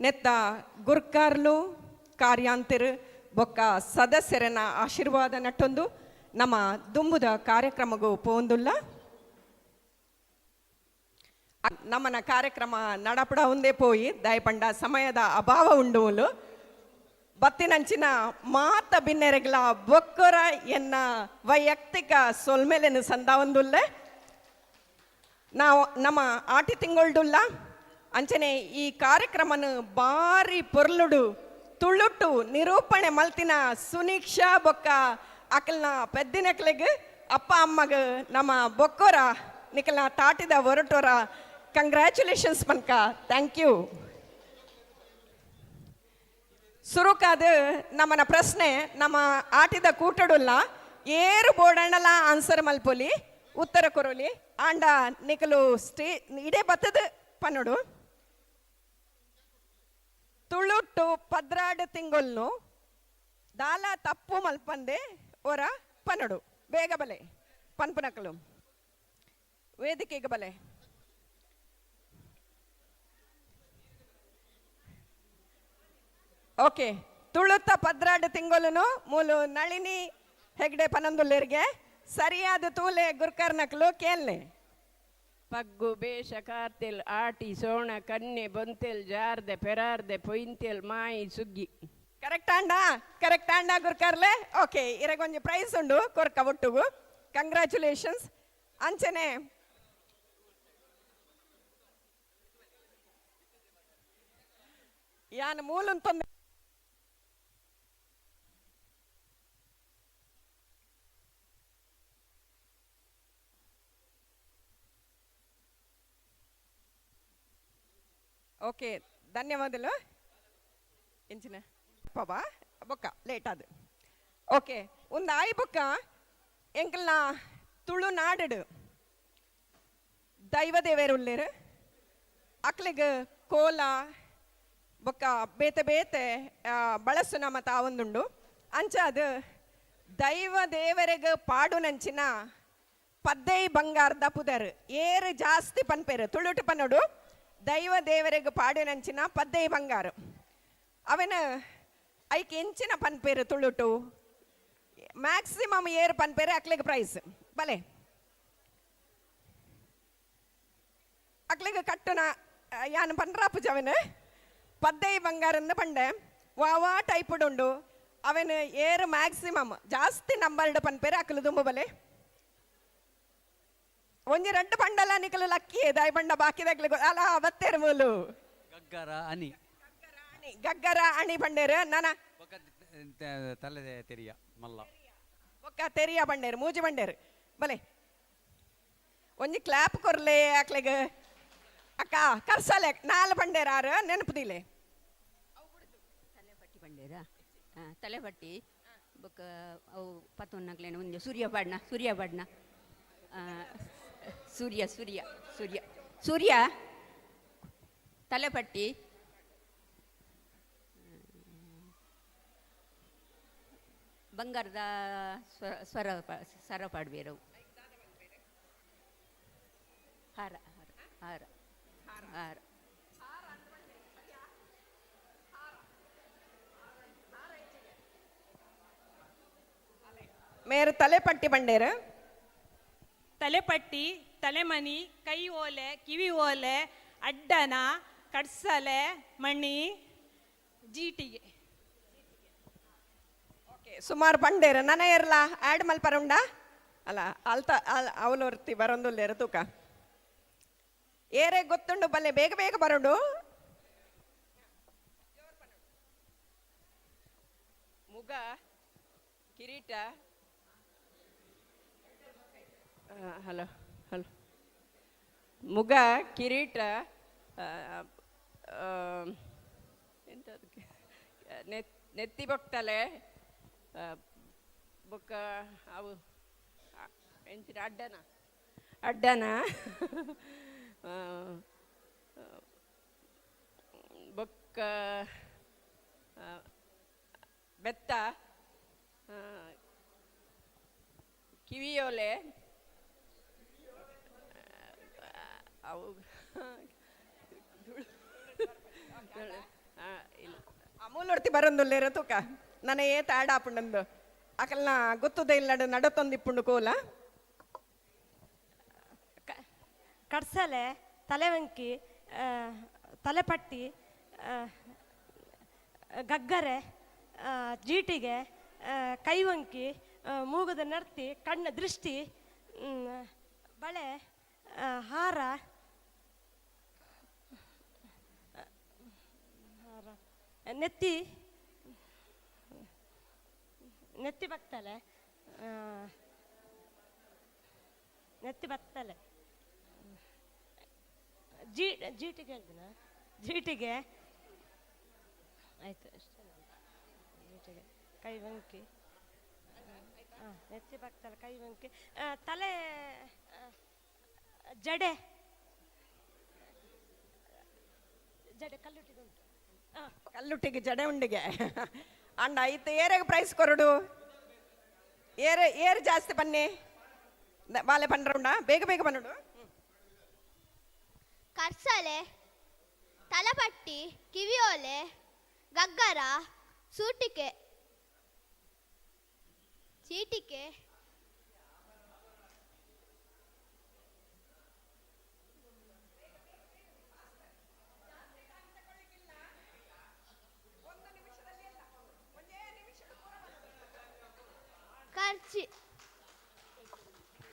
ನೆತ್ತ ಗುರ್ಕಾರ್ಲು ಕಾರ್ಯಾಂತಿರು ಬೊಕ್ಕ ಸದಸ್ಯರನ ಆಶೀರ್ವಾದ ನಟ್ಟೊಂದು ನಮ್ಮ ದುಂಬುದ ಕಾರ್ಯಕ್ರಮಗೂ ಪೋಂದುಲ್ಲ. ನಮ್ಮನ ಕಾರ್ಯಕ್ರಮ ನಡಪಡ ಒಂದೇ ಪೋಯಿ ದಯಪಂಡ ಸಮಯದ ಅಭಾವ ಉಂಡು. ಬತ್ತಿನಂಚಿನ ಮಾತ ಬಿನ್ನೆರೆಗ್ಲ ಬೊಕ್ಕರ ಎನ್ನ ವೈಯಕ್ತಿಕ ಸೊಲ್ಮೆಲೆನು ಸಂದಾವೊಂದುಲ್ಲೆ. ನಾವು ನಮ್ಮ ಆಟಿ ತಿಂಗಳ್ಡುಲ್ಲ. ಅಂಚನೆ ಈ ಕಾರ್ಯಕ್ರಮನು ಬಾರಿ ಪೊರ್ಲುಡು ತುಳುಟು ನಿರೂಪಣೆ ಮಲ್ತಿನ ಸುನೀಕ್ಷಾ ಬೊಕ್ಕ ಅಕಲ್ನ ಪೆದ್ದಿನಕ್ಲೆಗ್ ಅಪ್ಪ ಅಮ್ಮಗ ನಮ್ಮ ಬೊಕ್ಕೊರ ನಿಕಲ್ನ ತಾಟಿದ ಹೊರಟೋರ ಕಂಗ್ರ್ಯಾಚುಲೇಷನ್ಸ್ ಪನ್ಕ thank you. ಸುರುಕಾದ ನಮ್ಮನ ಪ್ರಶ್ನೆ ನಮ್ಮ ಆಟಿದ ಕೂಟಡುಲ್ಲ ಏರು ಬೋರ್ಡಣ್ಣಲ ಆನ್ಸರ್ ಮಲ್ಪೊಲಿ ಉತ್ತರ ಕೊರೊಲಿ ಆಂಡ ನಿಕಲು ಸ್ಟೇ ಇಡೇ ಬತ್ತದ ಪನ್ನಡು. ತುಳುಟು 12 ತಿಂಗೊಲ್ನು ದಾಲ ತಪ್ಪು ಮಲ್ಪಂದೆ ಒರ ಪನ್ನಡು. ಬೇಗ ಬಲೆ ಪನ್ಪುನಕಲು ವೇದಿಕೆಗೆ ಬಲೆ. ಓಕೆ, ತುಳುತ್ತ 12 ತಿಂಗೊಲುನು ಮೂಲು ನಳಿನಿ ಹೆಗ್ಡೆ ಪನಂದುಲ್ಲೇರಿಗೆ ಸರಿಯಾದ ತೂಲೆ ಗುರ್ಕರ್ನಕ್ಲು ಕೇಳ್ನೆ. ಪಗ್ಗು ಬೇಷ ಕಾರ್ತೆಲ್ ಆಟಿ ಸೋಣ ಕನ್ನೆ ಬೊಂತೆಲ್ ಜಾರ್ದೆ ಪೆರಾರ್ದೆ ಪೊಯಿಂತೆಲ್ ಮಾಯಿ ಸುಗ್ಗಿ. ಕರೆಕ್ಟ್ ಆಂಡ? ಕರೆಕ್ಟ್ ಆಂಡ ಗುರ್ಕರ್ಲೆ? ಓಕೆ, ಇರಗೊಂಜಿ ಪ್ರೈಸ್ ಉಂಡು ಕೊರ್ಕ ಒಟ್ಟುಗು. ಕಂಗ್ರ್ಯಾಚುಲೇಷನ್ಸ್. ಅಂಚನೆ ಯಾನ್ ಮೂಲನ್ ತೊಂದರೆ. ಓಕೆ, ಧನ್ಯವಾದಗಳು. ಎಂಚಿನ ಪವ ಬೊಕ್ಕ ಲೇಟ್ ಅದು. ಓಕೆ, ಒಂದು ಆಯಿ ಬೊಕ್ಕ ಎಂಕಲ್ನ ತುಳುನಾಡು ದೈವ ದೇವೇರು ಉಲ್ಲೇರು ಅಕ್ಲೆಗ್ ಕೋಲ ಬೊಕ್ಕ ಬೇತೆ ಬೇತೆ ಬಳಸುನ ಮತ ಒಂದುಂಡು. ಅಂಚ ಅದು ದೈವ ದೇವರೆಗ್ ಪಾಡುನಂಚಿನ ಪದ್ದೈ ಬಂಗಾರದ ಪುದರ್ ಏರು ಜಾಸ್ತಿ ಪನ್ಪೇರು ತುಳುಟು ಪನ್ನೋಡು. ದೈವ ದೇವರೆಗ್ ಪಾಡುನಂಚಿನ ಪದ್ದೈ ಬಂಗಾರು ಅವನ ಐಕ್ ಎಂಚಿನ ಪನ್ಪೇರು ತುಳುಟು ಮ್ಯಾಕ್ಸಿಮಮ್ ಏರು ಪನ್ಪೇರು ಅಕ್ಲೆಗ್ ಪ್ರೈಸ್ ಬಲೆ. ಅಕ್ಲೆಗ್ ಕಟ್ಟುನ ಯಾನ್ ಪನ್ರಾಪುಜ ಅವನು ಪದ್ದೈ ಬಂಗಾರಂದ ಪಂಡೆ ವಾವಾ ಟೈಪುಡುಂಡು ಅವನು ಏರು ಮ್ಯಾಕ್ಸಿಮಮ್ ಜಾಸ್ತಿ ನಂಬರ್ಡ್ ಪನ್ಪೇರು ಅಕ್ಲು ದುಂಬು ಬಲೆ. ಒಂಜಿ ರಡ್ಡು ಪಂಡಲ ನಿಕಲು ಲಕ್ಕಿ ದಾಯಿ ಪಂಡ ಬಾಕಿದಾಗ್ಲಿ ಅಲ್ಲ ಅವತ್ತೇರು ಮೂಲು ಗಗ್ಗರ ಅನಿ ಗಗ್ಗರ ಅಣಿ ಪಂಡೇರು ನನ ತಲೆ ತೆರಿಯ ಮಲ್ಲ ಬೊಕ್ಕ ತೆರಿಯ ಬಂಡೇರು ಮೂಜಿ ಬಂಡೇರು ಬಲೆ. ಒಂಜಿ ಕ್ಲಾಪ್ ಕೊರ್ಲೆ ಅಕ್ಲೆಗ್ ಅಕ್ಕ ಕರ್ಸಲೆ ನಾಲ್ ಬಂಡೇರು ಆರು ನೆನಪುದಿಲೆ. ತಲೆಪಟ್ಟಿ ಬಂಡೇರ ತಲೆಪಟ್ಟಿ ಬೊಕ್ಕ ಅವು ಪತ್ತೊನ್ನಕ್ಲೇನ ಒಂಜಿ ಸೂರ್ಯ ಪಾಡ್ನ ಸೂರ್ಯ ಪಾಡ್ನ ಸೂರ್ಯ ಸೂರ್ಯ ಸೂರ್ಯ ಸೂರ್ಯ ತಲೆಪಟ್ಟಿ ಬಂಗಾರದ ಸ್ವರ ಸರ ಪಾಡ್ಬೇರವು ಹಾರ ಹಾರ ಹಾರ ಹಾರ ಮೇರು ತಲೆಪಟ್ಟಿ ಬಂಡೇರು. ತಲೆಪಟ್ಟಿ ತಲೆಮನಿ ಕೈ ಓಲೆ ಕಿವಿ ಓಲೆ ಅಡ್ಡನ ಕಡ್ಸಲೆ ಮಣಿ ಜೀಟಿಗೆ. ಓಕೆ, ಸುಮಾರು ಬಂಡೇರು ನನ ಇರ್ಲ ಆ್ಯಡ್ ಮಲ್ಪರುಂಡ ಅಲ್ಲ ಅಲ್ತ ಅಲ್ ಅವಲೊರ್ತಿ ಬರೊಂದುಲ್ಲೇರು ತೂಕ ಏರೆ ಗೊತ್ತುಂಡು ಬಲ್ಲೆ ಬೇಗ ಬೇಗ ಬರೋಡು. ಮುಗ ಕಿರೀಟ ಹಲೋ ಹಲೋ ಮುಗ ಕಿರೀಟ ಎಂತ ಅದಕ್ಕೆ ನೆತ್ತಿ ಬೊಕ್ತಲೆ ಬೊಕ್ಕ ಅವು ಎಂಚಿನ ಅಡ್ಡನ ಅಡ್ಡನ ಬೊಕ್ಕ ಬೆತ್ತ ಕಿವಿಯೋಲೆ ಅವು ಇಲ್ಲ. ಅಮೂಲೊರ್ತಿ ಬರೊಂದುಲ್ಲೇರ ತೂಕ ನನ ಏತ ಆಡ ಆಪುಂಡಂದು ಅಕಲ್ನ ಗೊತ್ತುದ ಇಲ್ಲಡು ನಡತೊಂದಿಪ್ಪುಂಡು ಕೋಲ. ಕಡ್ಸಲೆ ತಲೆವಂಕಿ ತಲೆಪಟ್ಟಿ ಗಗ್ಗರೆ ಜೀಟಿಗೆ ಕೈವಂಕಿ ಮೂಗುದ ನರ್ತಿ ಕಣ್ಣ ದೃಷ್ಟಿ ಬಳೆ ಹಾರ ಹಾರ ನೆತ್ತಿ ನೆತ್ತಿ ಬತ್ತಲೆ ನೆತ್ತಿ ಬತ್ತಲೆ ಜೀಟಿಗೆ ಹೇಳ್ದಿನ ಜೀಟಿಗೆ ಆಯಿತು ಅಷ್ಟೇ. ಜೀಟಿಗೆ ಕೈವಂಕಿ ಹಾಂ ನೆತ್ತಿ ಬತ್ತಲೆ ಕೈವಂಕಿ ತಲೆ ಜಡೆ ಜಡೆ ಕಲ್ಲುಟ್ಟಿಗೆ ಉಂಟು. ಕಲ್ಲುಟ್ಟಿಗೆ ಜಡೆ ಉಂಡಿಗೆ ಅಂಡ ಇತ್ತು ಏರೆಗೆ ಪ್ರೈಸ್ ಕೊರಡು ಏರ್ ಏರ್ ಜಾಸ್ತಿ ಬನ್ನಿ ಬಾಲೆ ಪಂಡ್ರ ಬೇಗ ಬೇಗ ಬನ್ನಡು. ಕರ್ಸಲೆ ತಲಪಟ್ಟಿ ಕಿವಿಯೋಲೆ ಗಗ್ಗರ ಸೂಟಿಕೆ ಚೀಟಿಕೆ ಖರ್ಚಿ.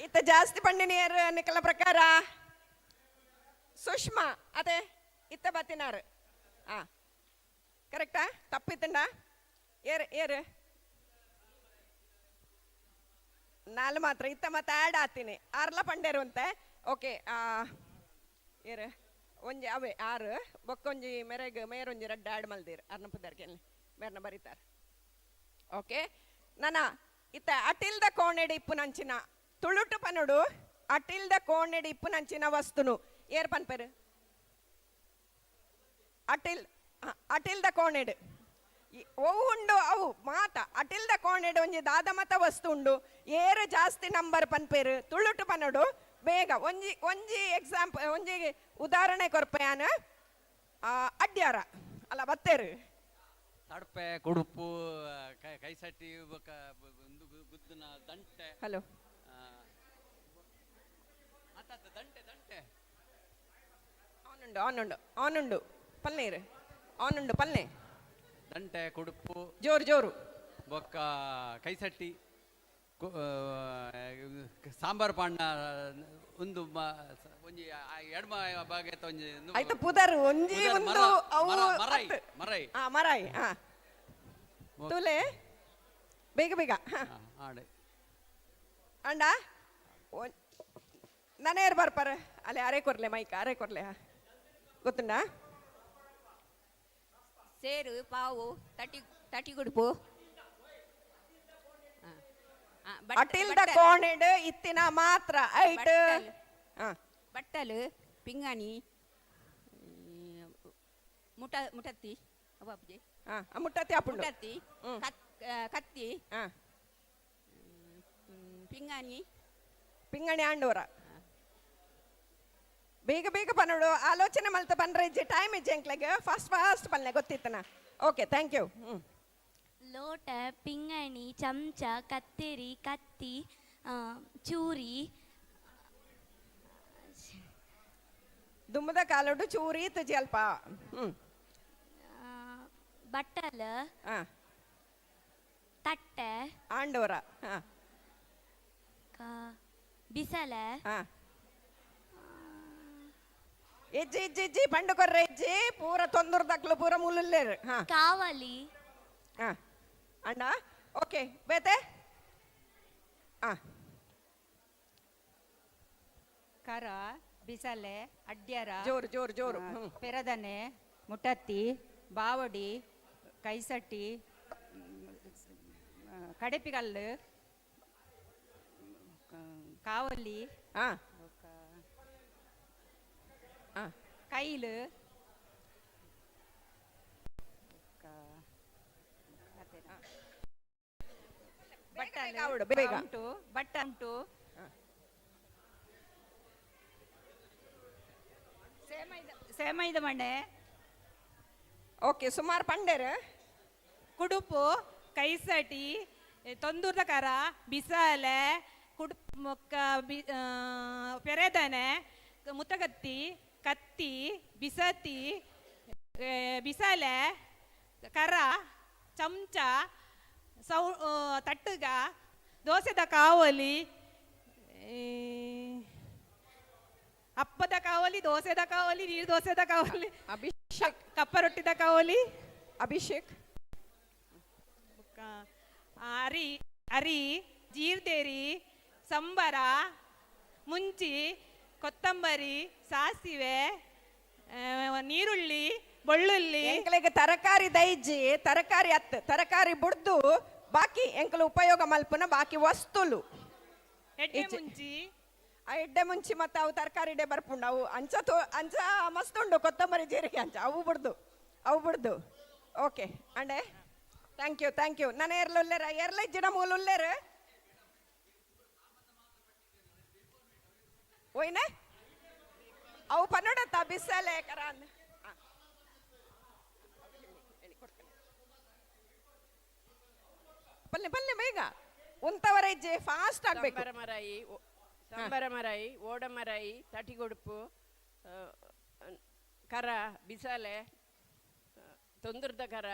ಇತ್ತ ಜಾಸ್ತಿ ಪಂಡಿನಿಯರ್ ನಿಕಲ ಪ್ರಕಾರ ಸುಷ್ಮಾ ಅದೇ ಇತ್ತ ಬತ್ತಿನಾರು ಆ ಕರೆಕ್ಟಾ ತಪ್ಪಿತ್ತಂಡ ಏರ್ ಏರ್ ನಾಲ್ ಮಾತ್ರ ಇತ್ತ ಮತ್ತೆ ಆ್ಯಡ್ ಆತೀನಿ ಆರ್ಲ ಪಂಡೇರು ಅಂತೆ. ಓಕೆ ಏರ್ ಒಂಜಿ ಅವೇ ಆರು ಬೊಕ್ಕೊಂಜಿ ಮೆರೆಗ್ ಮೇರೊಂಜಿ ರಡ್ಡ್ ಆ್ಯಡ್ ಮಲ್ದಿರ್ ಅರ್ನ ಪುದರ್ಗೆ ಮೇರ್ನ ಬರೀತಾರೆ. ಓಕೆ ನನ ಇತ್ತ ಅಟಿಲ್ದ ಕೋಣೆಡ್ ಇಪ್ಪುನಂಚಿನ ತುಳುಟು ಪನುಡು ಅಟಿಲ್ದ ಕೋಣೆಡ್ ಇಪ್ಪುನಂಚಿನ ವಸ್ತುನು ಏರ್ ಪನ್ಪೆರು ಅಟಿಲ್ ಅಟಿಲ್ದ ಕೋಣೆಡ್ ಒವು ಉಂಡು ಅವು ಮಾತ ಅಟಿಲ್ದ ಕೋಣೆಡ್ ಒಂಜಿ ದಾದ ಮತ ವಸ್ತು ಉಂಡು ಏರು ಜಾಸ್ತಿ ನಂಬರ್ ಪನ್ಪೆರು ತುಳುಟು ಪನುಡು ಬೇಗ ಒಂಜಿ ಒಂಜಿ ಎಕ್ಸಾಂಪಲ್ ಒಂಜಿ ಉದಾಹರಣೆ ಕೊರ್ಪೆಯಾನ ಅಡ್ಯಾರ ಅಲ್ಲ ಬತ್ತೇರು ತಡ್ಪೆ ಕುಡುಪು ಕೈಸಟ್ಟಿ ಒಂದು ಗುದ್ದಿನ ದಂಟೆ. ಹಲೋ ದಂಟೆ ದಂಟೆ ಆನುಂಡು ಆನುಂಡು ಆನುಂಡು ಪಲ್ನೇರು ಆನುಂಡು ಪಲ್ನೆ ದಂಟೆ ಕುಡುಪು ಜೋರು ಜೋರು ಬೊಕ್ಕ ಕೈಸಟ್ಟಿ ಸಾಂಬಾರ್ ಪಾಂಡ ಒಂದು ಒಂಜಿ ಎಡಮ ಭಾಗ ಒಂಜಿ ಆಯ್ತು ಪುದರ್ ಒಂಜಿ ಒಂದು ಅವು ಮರಾಯಿ ಮರಾಯಿ ಆ ಮರಾಯಿ ಹಾ ತುಲೆ ಬೇಗ ಬೇಗ ಆಡೆ ಅಂಡ ನಾನೇರ್ ಬರ್ಪಾರ ಅಲ್ಲಿ ಅರೆ ಕೊರ್ಲೆ ಮೈಕ್ ಅರೆ ಕೊರ್ಲೆ ಗೊತ್ತುಂಡಾ? ಸೇರು ಪಾವು ತಟಿ ತಟಿ ಗುಡುಪು ಅಟಿಲ್ದ ಕೋಣೆಡ್ ಇತ್ತಿನ ಮಾತ್ರ ಐಟ್ ಬಟ್ಟಲು ಪಿಂಗಾಣಿ ಮುಟ ಮುಟತ್ತಿ ಅಪ್ಪಾಜಿ ಮುಟ್ಟತ್ತಿ ಆಪುಂಡು ಮುಟತ್ತಿ ಕತ್ತಿ ಪಿಂಗಾಣಿ ಪಿಂಗಾಣಿ ಆಂಡೋರ ಬೇಗ ಬೇಗ ಪನ್ನೋಡು ಆಲೋಚನೆ ಮಲ್ತ ಪನ್ರೆ ಇಜ್ಜಿ ಟೈಮ್ ಇಜ್ಜಿ ಅಂಕ್ಲೆಗ್ ಫಾಸ್ಟ್ ಫಾಸ್ಟ್ ಪನ್ಲೆ ಗೊತ್ತಿತ್ತನ. Okay thank you. ಲೋಟ ಪಿಂಗಾಣಿ ಚಮಚ ಕತ್ತೆರಿ ಕತ್ತಿ ಚೂರಿ ದುಮ್ಮದ ಕಾಲೋಡು ಚೂರಿ ತುಜಿ ಅಲ್ಪ ಬಟ್ಟಲ ತಟ್ಟೆ ಆಂಡೋರ. ಬೊಕ್ಕ ಬಿಸಲೆ. ಹಾ, ಇಜ್ಜಿ ಇಜ್ಜಿ ಇಜ್ಜಿ, ಪಂಡು ಕೊರ್ರೆ ಇಜ್ಜಿ. ಪೂರ ತೊಂದರ್ದಕ್ಲು ಪೂರ ಮುಲ್ಲುಲ್ಲೇರು. ಹಾ. ಕಾವಲಿ. ಹಾ ಅಣ್ಣ, ಓಕೆ. ಬೇತೆ? ಹಾ. ಕರ, ಬಿಸಲೆ, ಅಡ್ಯರ. ಜೋರು ಜೋರು ಜೋರು. ಪೆರದನೆ, ಮುಟತ್ತಿ, ಬಾವಡಿ, ಕೈಸಟ್ಟಿ, ಕಡೆಪಿಗಲ್ಲು, ಕಾವಲಿ, ಕೈಲು. ಆವಡು, ಬೇಗ. ಉಂಟು, ಬಟ್ಟ ಉಂಟು. ಸೇಮೈದ ಮಣ್ಣೆ. ಓಕೆ, ಸುಮಾರು ಪಂಡೇರು. ಕುಡುಪು, ಕೈಸಟಿ, ತೊಂದೂರ್ದ ಕರ, ಬಿಸಾಲೆ, ಕುಡುಪ್, ಮೊಕ್ಕ ಬಿ ಪೆರೆದನೆ, ಮುತಗತ್ತಿ, ಕತ್ತಿ, ಬಿಸತಿ, ಬಿಸಾಲೆ, ಕರ, ಚಮಚ, ಸೌ ತಟ್ಟುಗ, ದೋಸೆದ ಕಾವಲಿ, ಅಪ್ಪದ ಕಾವಲಿ, ದೋಸೆದ ಕಾವಲಿ, ನೀರು ದೋಸೆದ ಕಾವಲಿ. ಅಭಿಷೇಕ್. ಕಪ್ಪ ರೊಟ್ಟಿದ ಕಾವಲಿ. ಅಭಿಷೇಕ್. ಅರಿ ಅರಿ, ಜೀರ್ದೇರಿ, ಸಂಬರ, ಮುಂಚಿ, ಕೊತ್ತಂಬರಿ, ಸಾಸಿವೆ, ನೀರುಳ್ಳಿ, ಬೆಳ್ಳುಳ್ಳಿ. ಎಂಕ್ಲೆಗ್ ತರಕಾರಿ ದೈಜಿ, ತರಕಾರಿ ಅತ್, ತರಕಾರಿ ಬುಡ್ದು ಬಾಕಿ ಎಂಕಲು ಉಪಯೋಗ ಮಲ್ಪುನ ಬಾಕಿ ವಸ್ತುಲು. ಎಡ್ಡೆ ಇಜ್ಜಿ. ಮುಂಚಿ. ಆ ಎಡ್ಡೆ ಮುಂಚಿ ಮತ್ತೆ ಅವು ತರಕಾರಿ ಇಡೆ ಬರ್ಪುಂಡು. ಅವು ಅಂಚ ತೋ ಅಂಚ ಮಸ್ತ್ ಉಂಡು, ಕೊತ್ತಂಬರಿ ಜೀರಿಗೆ ಅಂಚ. ಅವು ಬುಡ್ದು, ಅವು ಬುಡ್ದು. ಓಕೆ ಅಂಡೆ, thank you, thank you. ನಾನು ಏರ್ಲ ಉಲ್ಲೇರ? ಏರ್ಲ ಇಜ್ಜಿಡ ಮೂಲ ಉಲ್ಲೇರು ಓಯ್ನೆ ಅವು ಪನ್ನಡತ್ತ ಬಿಸಲೆ ಕರಾನ್. ಪಲ್ಲೆ ಪಲ್ಲೆ, ಬೇಗ ಉಂತವರ ಇಜ್ಜೆ, ಫಾಸ್ಟ್ ಆಗ್ಬೇಕು. ಸಂಬರ ಮರಾಯಿ, ಸಂಬರ ಮರಾಯಿ, ಓಡ ಮರಾಯಿ, ತಟಿಗೊಡುಪು, ಕರ, ಬಿಸಾಲೆ, ತೊಂದರ್ದ ಕರ,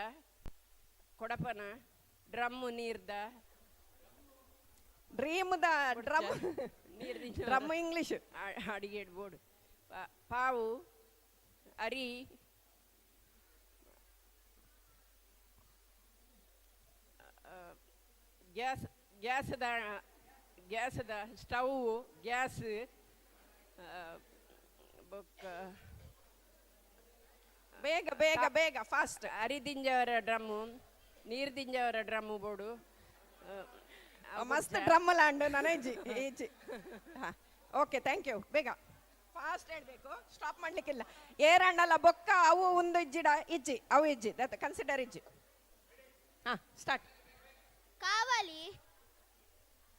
ಕೊಡಪನ, ಡ್ರಮ್ಮು ನೀರ್ದ. ಡ್ರೀಮ್ದ ಡ್ರಮ್. Drum English. ಅಡಿಗೆ ಬೋರ್ಡ್, ಪಾವು, ಅರಿ, ಗ್ಯಾಸ್, ಗ್ಯಾಸದ ಗ್ಯಾಸದ ಸ್ಟವ್, ಗ್ಯಾಸ್, ಬೊಕ್ಕ. ಬೇಗ ಬೇಗ ಬೇಗ, ಫಾಸ್ಟ್. ಅರಿದಿಂಜವರ ಡ್ರಮ್ಮು, ನೀರು ದಿಂಜವರ ಡ್ರಮ್ಮು ಬೋರ್ಡು. ಮಸ್ತ್ ಡ್ರಮ್ ಲ್ಯಾಂಡ್ ನನಜ್ಜಿ ಈಜಿ. ಹಾ, ಓಕೆ, thank you. ಬೇಗ ಫಾಸ್ಟ್ ಹೇಳ್ಬೇಕು, ಸ್ಟಾಪ್ ಮಾಡ್ಲಿಕ್ಕಿಲ್ಲ. ಏರಣ್ಣಲ್ಲ ಬೊಕ್ಕ ಅವು ಒಂದು ಇಜ್ಜಿಡ ಇಜ್ಜಿ, ಅವು ಇಜ್ಜಿ that consider ಇಜ್ಜಿ. ಹಾ, ಸ್ಟಾರ್ಟ್. ಕಾವಲಿ,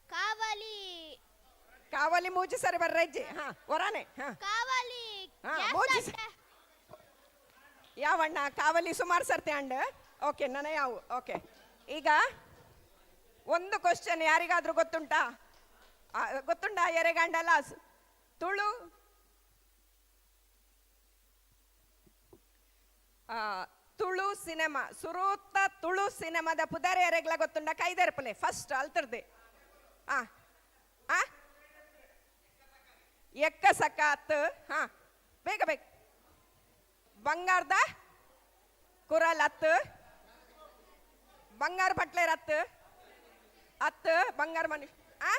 ಕಾವಲಿ. ಕಾವಲಿ ಮೂಜಿ ಸರಿ ಬರ್ರ ಇಜ್ಜಿ. ಹಾ, ಹೊರಾನೆ. ಹಾ. ಕಾವಲಿ. ಹಾ. ಗ್ಯಾಸ್. ಮೂಜಿ. ಅಡ್ಡ. ಯಾವಣ್ಣ? ಕಾವಲಿ ಸುಮಾರು ಸರ್ತಿ ಅಂಡ್. ಓಕೆ, ನನ್ನ ಯಾವ? ಓಕೆ, ಈಗ ಒಂದು ಕ್ವಶನ್, ಯಾರಿಗಾದ್ರೂ ಗೊತ್ತುಂಟಾ? ಗೊತ್ತುಂಟಾ ಎರೆಗಂಡಲ್ಲ? ತುಳು ತುಳು ಸಿನಿಮಾ, ಸುರೂತ ತುಳು ಸಿನಿಮಾದ ಪುದಾರೆ ಎರೆಗ್ಲ ಗೊತ್ತುಂಡ? ಕೈದೆರ್ಪಲೆ ಫಸ್ಟ್ ಅಲ್ತರ್ದೆ. ಆ ಆ ಎಕ್ಕ ಸಕಾತ್. ಹಾ, ಬೇಗ ಬೇಗ. ಬಂಗಾರದ ಕುರಲ್ ಅತ್ತು, ಬಂಗಾರ ಪಟ್ಲೇರ್ ಅತ್ತು, ಅತ್ತು, ಬಂಗಾರ ಮನುಷ್ಯ, ಆ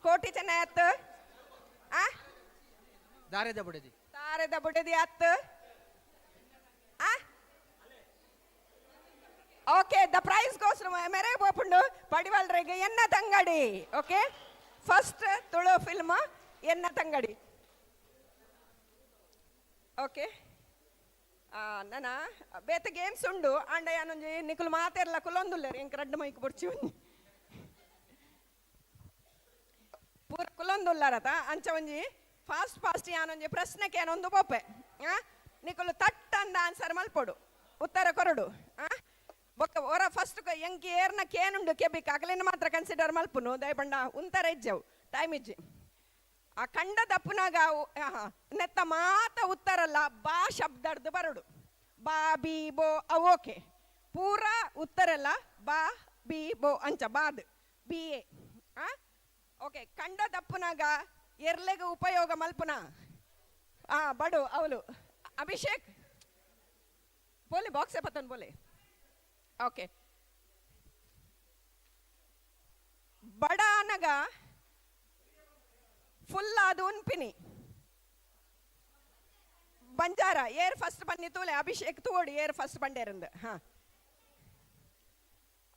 ಕೋಟಿ ಚೆನ್ನ ಅತ್ತು, ಆ ದಾರೆದ ಬುಡದಿ. ತಾರೆದ ಬುಡದಿ ಅತ್ತು. ಆ ಓಕೆ, the price goes ಮೆರೆ ಬೋಪುಂಡು ಪಡಿವಲ್ರಿಗೆ ಎನ್ನ ತಂಗಡಿ. ಓಕೆ, ಫಸ್ಟ್ ತುಳು ಫಿಲ್ಮ್ ಎನ್ನ ತಂಗಡಿ. ಓಕೆ, ನನ ಬೇತೆ ಗೇಮ್ಸ್ ಉಂಡು ಅಂಡ ಯಾನೊಂಜಿ ನಿಕುಲು ಮಾತೆರ್ಲ ಕುಲೊಂದುಲ್ಲೇರು, ಎಂಕ್ ರಡ್ಡ್ ಮೈಕ್ ಬೊಡ್ಚಿ, ಒಂಜಿ ಪೂರ ಕುಲೊಂದುಲ್ಲಾರತ. ಅಂಚ ಒಂಜಿ ಫಾಸ್ಟ್ ಫಾಸ್ಟ್ ಯಾನೊಂಜಿ ಪ್ರಶ್ನೆಗೆ ಏನೊಂದು ಬೋಪೆ, ಆ ನಿಕುಲು ತಟ್ ಅಂದ ಆನ್ಸರ್ ಮಲ್ಪೊಡು, ಉತ್ತರ ಕೊರಡು. ಆ ಬೊಕ್ಕ ಒರ ಫಸ್ಟ್ ಎಂಕ್ ಏರ್ನ ಕೇನುಂಡು ಕೆಬಿಕ್ ಅಗಲಿನ ಮಾತ್ರ ಕನ್ಸಿಡರ್ ಮಲ್ಪುನು, ದಯಪಂಡ ಉಂತರ ಇಜ್ಜವು, ಟೈಮ್ ಇಜ್ಜಿ. ಆ ಕಂಡ ದಪ್ಪುನಾಗ ನೆತ್ತ ಮಾತ ಉತ್ತರಲ್ಲ ಬಾ ಶಬ್ದಡ್ದು ಬರಡು, ಬಾ ಬಿ ಬೋ ಅವು. ಓಕೆ, ಪೂರ ಉತ್ತರಲ್ಲ ಬಾ ಬಿ ಬೋ ಅಂಚ ಬಾದ್ ಬಿ ಎ. ಆ ಓಕೆ, ಕಂಡ ದಪ್ಪುನಾಗ ಎರ್ಲೆಗ್ ಉಪಯೋಗ ಮಲ್ಪುನ ಆ ಬಡು ಅವಲು. ಅಭಿಷೇಕ್ ಬೋಲೆ, ಬಾಕ್ಸೆ ಪತ್ತನ್ ಬೋಲೆ. ಓಕೆ, ಬಡ ಅನಗ ಫುಲ್ ಅದು ಉನ್ಪಿನಿ ಬಂಜಾರ. ಏರ್ ಫಸ್ಟ್ ಬನ್ನಿ ತೂಲೆ, ಅಭಿಷೇಕ್ ತೂಡು ಏರ್ ಫಸ್ಟ್ ಬಂಡೇರಂದು. ಹಾ,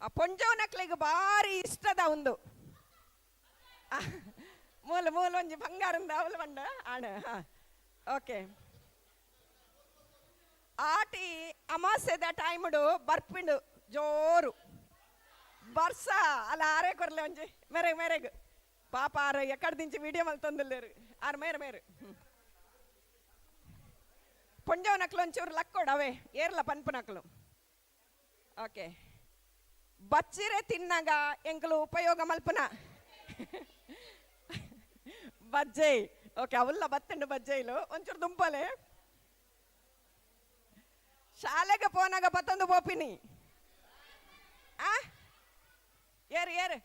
ಆ ಪೊಂಜೋನಕ್ಲೆಗ್ ಬಾರಿ ಇಷ್ಟದ ಒಂದು ಮೂಲ ಮೂಲ ಒಂಜಿ ಬಂಗಾರಂದ ಅವಲು ಬಂಡ ಆಣ. ಹಾ, ಓಕೆ. ಆಟಿ ಅಮಾಸೆದ ಟೈಮ್ಡು ಬರ್ಪಿಂಡು ಜೋರು ಬರ್ಸ ಅಲ್ಲ. ಆರೇ ಕೊರ್ಲೆ ಒಂಜಿ ಮೇರೆಗ್ ಮೇರೆಗ್ ಪಾಪ ಆರ ಎಕ್ಕಡ ದಿಂಚಿ ವಿಡಿಯೋ ಮಲ್ತೊಂದುಲ್ಲೇರು ಆರ್ ಮೇರೆ ಮೇರೆ. ಪೊಂಜೋನಕ್ಲು ಒಂಚೂರು ಲಕ್ಕೋಡು ಅವೇ ಏರ್ಲ ಪನ್ಪುನಕ್ಲು. ಓಕೆ, ಬಚ್ಚಿರೆ ತಿನ್ನಾಗ ಎಂಕಲು ಉಪಯೋಗ ಮಲ್ಪುನ ಬಜ್ಜೈ. ಓಕೆ, ಅವುಲ್ಲ ಬತ್ತಂಡು ಬಜ್ಜೈಲು ಒಂಚೂರು ದುಂಪಲೆ. ಶಾಲೆಗೆ ಪೋನಾಗ ಬತ್ತೊಂದು ಪೋಪಿನಿ. ಆ ಏರು ಏರು.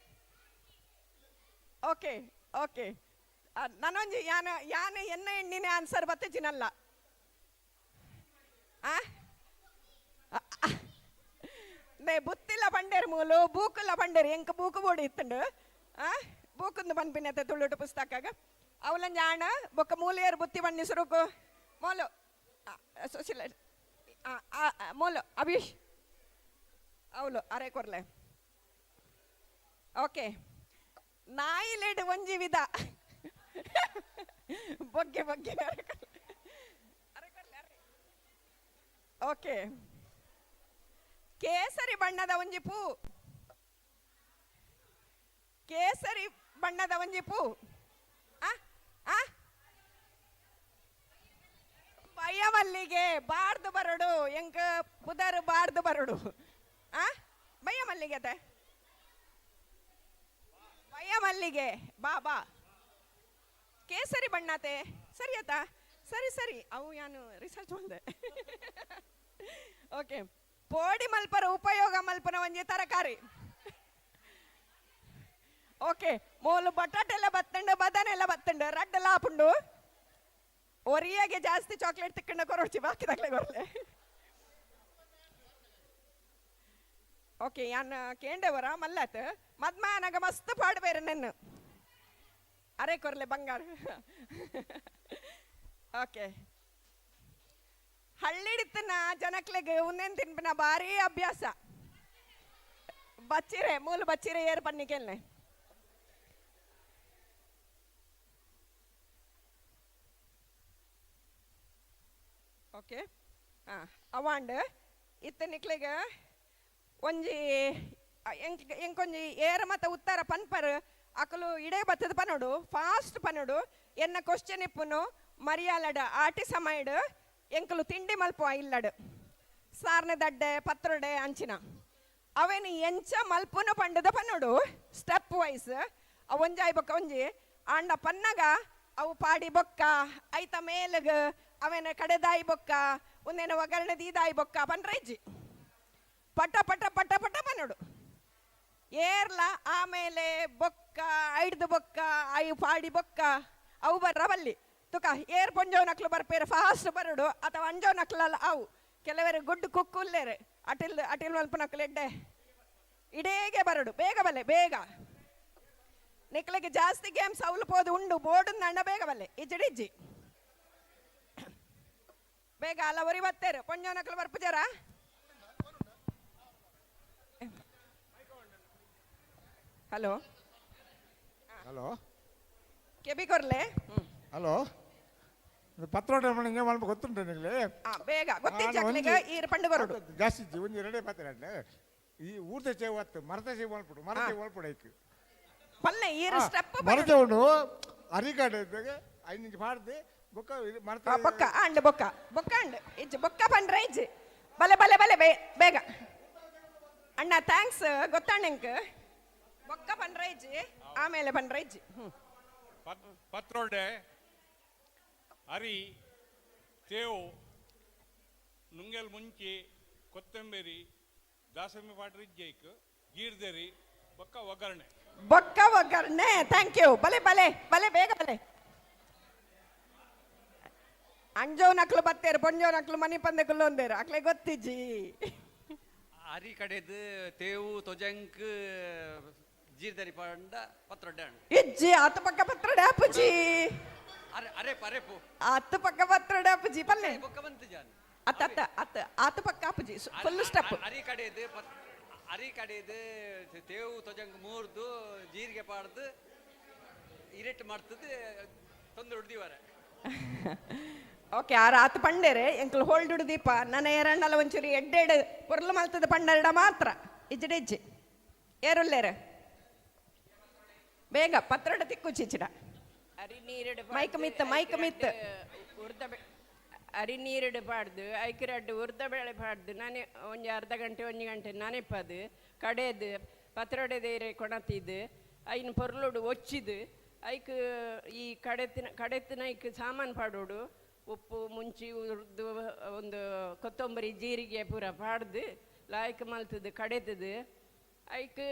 ಓಕೆ ಓಕೆ, ನಾನೊಂಜಿ ಯಾನ ಯಾನ ಎನ್ನ ಎಣ್ಣಿನೇ ಆನ್ಸರ್ ಬತ್ತಿಜಿನಲ್ಲ. ಆ ನೇ ಬುತ್ತಿಲ್ಲ ಬಂಡೇರು ಮೂಲು ಬೂಕುಲ್ಲ ಬಂಡೇರು ಎಂಕ್ ಬೂಕು ಬೋಡಿ ಇತ್ತಂಡು. ಆ ಬೂಕುಂದು ಪನ್ಪಿನತೆ ತುಳುಟು ಪುಸ್ತಕಾಗ ಅವಲಂಜ ಆಣ ಬೊಕ್ಕ ಮೂಲೆಯರು ಬುತ್ತಿ ಬಣ್ಣಿ ಸುರುಕು ಮೋಲು ಸುಶೀಲ ಮೋಲು ಅಭೀಶ್ ಅವಲು ಅರೆ ಕೊರ್ಲೆ. ಓಕೆ, ನಾಯಿಲೆಡ್ ಒಂಜಿ ವಿಧ ಬೊಗ್ಗೆ ಬೊಗ್ಗೆ. ಓಕೆ, ಕೇಸರಿ ಬಣ್ಣದ ಒಂಜಿ ಪೂ, ಕೇಸರಿ ಬಣ್ಣದ ಒಂಜಿ ಪೂ. ಆ ಆ ಬಯ್ಯಮಲ್ಲಿಗೆ ಬಾರ್ದು ಬರಡು ಎಂಕ ಪುದರ್ ಬಾರ್ದು ಬರಡು. ಆ ಬಯ್ಯಮಲ್ಲಿಗೆ ಅತೆ ಬಯ್ಯಮಲ್ಲಿಗೆ ಬಾ ಬಾ ಕೇಸರಿ ಬಣ್ಣತೆ ಸರಿ ಆತ. ಸರಿ ಸರಿ, ಅವು ಯಾನು ರಿಸರ್ಚ್ ಬಂದೆ. ಓಕೆ, ಪೋಡಿ ಮಲ್ಪರ ಉಪಯೋಗ ಮಲ್ಪನ ಒಂಜಿ ತರಕಾರಿ. ಓಕೆ, ಮೋಲು ಬಟಾಟೆಲ್ಲ ಬತ್ತಂಡು ಬದನೆಲ್ಲ ಬತ್ತಂಡು ರಡ್ಡೆಲ್ಲ ಆಪುಂಡು. ಒರಿಯಾಗೆ ಜಾಸ್ತಿ ಚಾಕ್ಲೇಟ್ ತಿಕ್ಕಂಡ ಕೊರೊಡ್ಚಿ ಬಾಕಿದಾಗ್ಲೆ ಕೊರ್ಲೆ. ಓಕೆ, ಯಾನ್ ಕೇಂಡವರ ಮಲ್ಲತ್ ಮದ್ಮಾನಾಗ ಮಸ್ತ್ ಪಾಡ್ಬೇರೆ ನೆನ್ನು ಅರೆ ಕೊರ್ಲೆ ಬಂಗಾರ. ಓಕೆ, ಹಳ್ಳಿಡಿತ್ತನ ಜನಕ್ಲೆಗ್ ಉನ್ನೇನ್ ತಿನ್ಪಿನ ಭಾರಿ ಅಭ್ಯಾಸ. ಬಚ್ಚಿರೆ ಮೂಲು ಬಚ್ಚಿರೆ ಏರ್ ಪನ್ನಿ ಕೇಳ್ನೆ. ಓಕೆ, ಹಾಂ ಅವಾಂಡ್ ಇತ್ತ ನಿಕ್ಲೆಗ್ ಒಂಜಿ ಎಂಕೊಂಜಿ ಏರ ಮತ ಉತ್ತರ ಪನ್ಪರ್ ಅಕಲು ಇಡೇ ಬತ್ತದ ಪನೋಡು ಫಾಸ್ಟ್ ಪನೋಡು. ಎನ್ನ ಕ್ವಶನ್ ಇಪ್ಪುನು ಮರಿಯಾಲಡ ಆಟಿ ಸಮಯಡ್ ಎಂಕಲು ತಿಂಡಿ ಮಲ್ಪ ಇಲ್ಲಡು ಸಾರ್ನೆ ದಡ್ಡೆ ಪತ್ರೊಡೆ ಅಂಚಿನ ಅವೇನು ಎಂಚ ಮಲ್ಪುನು ಪಂಡದ ಪನ್ನೋಡು ಸ್ಟೆಪ್ ವೈಸ್. ಒಂಜಾಯ್ ಬೊಕ್ಕ ಒಂಜಿ ಆಂಡ ಪನ್ನಗ ಅವು ಪಾಡಿ ಬೊಕ್ಕ ಐತ ಮೇಲಗ ಅವೇನ ಕಡೆದಾಯಿ ಬೊಕ್ಕ ಒಂದೇನ ಒಗ್ಗರಣೆ ದೀದಾಯಿ ಬೊಕ್ಕ ಪನ್ರೈಜಿ ಪಟ ಪಟ ಪಟ ಪಟ ಪನ್ನೋಡು. ಏರ್ಲ ಆಮೇಲೆ ಬೊಕ್ಕ ಐಡ್ದು ಬೊಕ್ಕ I ಪಾಡಿ ಬೊಕ್ಕ ಅವು ಬರ್ರ ಬಲ್ಲಿ ತುಕ ಏರ್ ಪೊಂಜೋ ನಕ್ಲು ಬರ್ಪೇರು ಫಾಸ್ಟ್ ಬರಡು ಅಥವಾ ಅಂಜೋ ನಕ್ಲಲ್ಲ ಅವು ಕೆಲವರು ಗುಡ್ಡು ಕುಕ್ಕು ಉಲ್ಲೇರು ಅಟಿಲ್ ಅಟಿಲ್ ಮಲ್ಪ ನಕ್ಲು ಎಡ್ಡೆ ಇಡೇಗೆ ಬರಡು ಬೇಗ ಬಲ್ಲೆ ಬೇಗ. ನಿಕ್ಲಿಗೆ ಜಾಸ್ತಿ ಗೇಮ್ಸ್ ಅವಲು ಪೋದು ಉಂಡು ಬೋರ್ಡ್ ಅಣ್ಣ ಬೇಗ ಬಲ್ಲೆ ಇಜ್ಜಿಡಿಜ್ಜಿ ಬೇಗ ಅಲ್ಲ ಒರಿ ಬತ್ತೇರು ಪೊಂಜೋ ನಕ್ಲು ಬರ್ಪುಜಾರ. ಹಲೋ ಹಲೋ ಕೆಬಿ ಕೊರ್ಲೆ. ಹಲೋ, ಪತ್ರೋಟ ಮನೆ ಮಲ್ಪ ಗೊತ್ತುಂಟು ನಿಮಗೆ? ಬೇಗ ಗೊತ್ತಿಜ್ಜಕ್ಲಿಗ ಈರ್ ಪಂಡು ಬರೋಡು ಜಾಸ್ತಿ ಇಜ್ಜಿ ಒಂಜಿ ಎರಡೇ ಪಾತ್ರ ಈ ಊರ್ದ ಚೇವು ಅತ್ತು ಮರದ ಚೇವು ಮಲ್ಪಡು ಮರದ ಚೇವು ಮಲ್ಪಡು ಐಕ್ ಪಲ್ಲೆ ಈರ್ ಸ್ಟೆಪ್ ಮರದ ಉಂಡು ಅರಿಕಾಡು ಇದ್ದಾಗ ಐನಿಂಚು ಪಾಡ್ದು ಬೊಕ್ಕ ಮರತ ಬೊಕ್ಕ ಅಂಡ್ ಬೊಕ್ಕ ಬೊಕ್ಕ ಅಂಡ್ ಇಜ್ಜಿ ಬೊಕ್ಕ ಪಂಡ್ರೆ ಇಜ್ಜಿ ಬಲೆ ಬಲೆ ಬಲೆ ಬೇಗ ಅಣ್ಣ thanks ಗೊತ್ತಣ್ಣ. ಬೊಕ್ಕ ಪಂಡ್ರೆ ಇಜ್ಜಿ ಆಮೇಲೆ ಪಂಡ್ರೆ ಇಜ್ಜಿ. ಪತ್ರೊಡೆ ಅರಿ ತೇವು ನುಂಗೆಲ್ ಮುಂಚಿ ಕೊತ್ತಂಬರಿ ದಾಸಂಬಿ ಪಾಟ್ರಿ ಜೈಕ್ ಜೀರ್ದೆರಿ ಬೊಕ್ಕ ಒಗ್ಗರಣೆ. ಬೊಕ್ಕ ಒಗ್ಗರಣೆ. Thank you. ಬಲೆ ಬಲೆ ಬಲೆ, ಬೇಗ ಬಲೆ. ಅಂಜೋ ನಕ್ಲು ಬತ್ತೇರು, ಪೊಂಜೋ ನಕ್ಲು ಮನಿ ಪಂದೆ ಕುಲ್ಲೊಂದೇರು, ಅಕ್ಲೆ ಗೊತ್ತಿಜ್ಜಿ. ಅರಿ ಕಡೆದು ತೇವು ತೊಜಂಕ್ ಜೀರ್ದರಿ ಪಂಡ ಪತ್ರೊಡ್ಡೆ. ಇಜ್ಜಿ, ಆತ ಪಕ್ಕ ಪತ್ರೊಡೆ ಅಪ್ಪುಜಿ. ಅರೆ ಅರೆಪು ಅರೆಪು. ಆತ ಪಕ್ಕ ಪತ್ರೊಡೆ ಅಪ್ಪುಜಿ ಪಲ್ಲೆ. ಬೊಕ್ಕ ಬಂತು ಜಾನ್. ಅತ್ತ ಅತ್ತ ಅತ್ತ ಆತ ಪಕ್ಕ ಅಪ್ಪುಜಿ, ಫುಲ್ ಸ್ಟೆಪ್. ಅರಿ ಕಡೆದು ಅರಿ ಕಡೆದು ತೇವು ತೊಜಂಕ್ ಮೂರ್ದು ಜೀರಿಗೆ ಪಾಡ್ದು ಇರೆಟ್ ಮಾಡ್ತದೆ ತೊಂದರೆ ಹೊಡ್ದಿವಾರೆ. ಓಕೆ, ಆರ್ ಆತ ಪಂಡೇರೆ ಎಂಕಲ್ ಹೋಲ್ಡ್ ದೀಪ ನನ್ನ ಏರಂಡಲ ಒಂಚೂರು ಎಡ್ಡೆಡ್ ಪೊರ್ಲು ಮಲ್ತದ ಪಂಡರಡ ಮಾತ್ರ ಇಜ್ಜಿಡ ಇಜ್ಜಿ. ಏರುಲ್ಲೇರ ಬೇಗ ಪತ್ರೊಡ ತಿಕ್ಕು ಚಿಚಿಡ. ಅರಿ ನೀರಡು. ಮೈಕ್ ಮಿತ್ತ, ಮೈಕ್ ಮಿತ್ತ. ಉರ್ದ ಅರಿ ನೀರಡು ಪಾಡ್ದು ಐಕ್ ರಡ್ಡು ಉರ್ದ ಬೇಳೆ ಪಾಡ್ದು ನಾನೇ ಒಂಜಿ ಅರ್ಧ ಗಂಟೆ ಒಂಜಿ ಗಂಟೆ ನನೆಪದು ಕಡೆದು ಪತ್ರೊಡೆ ದೇರೆ ಕೊಣತಿದ್ದು ಐನ್ ಪೊರ್ಲುಡು ಒಚ್ಚಿದು ಐಕ್ ಈ ಕಡೆತಿನ ಕಡೆತಿನ ಐಕ್ ಸಾಮಾನು ಪಾಡೋಡು ಉಪ್ಪು ಮುಂಚಿ ಉರ್ದು ಒಂದು ಕೊತ್ತಂಬರಿ ಜೀರಿಗೆ ಪೂರ ಪಾಡ್ದು ಲಾಯ್ಕ್ ಮಲ್ತದು ಕಡೆತದು ಐಕ್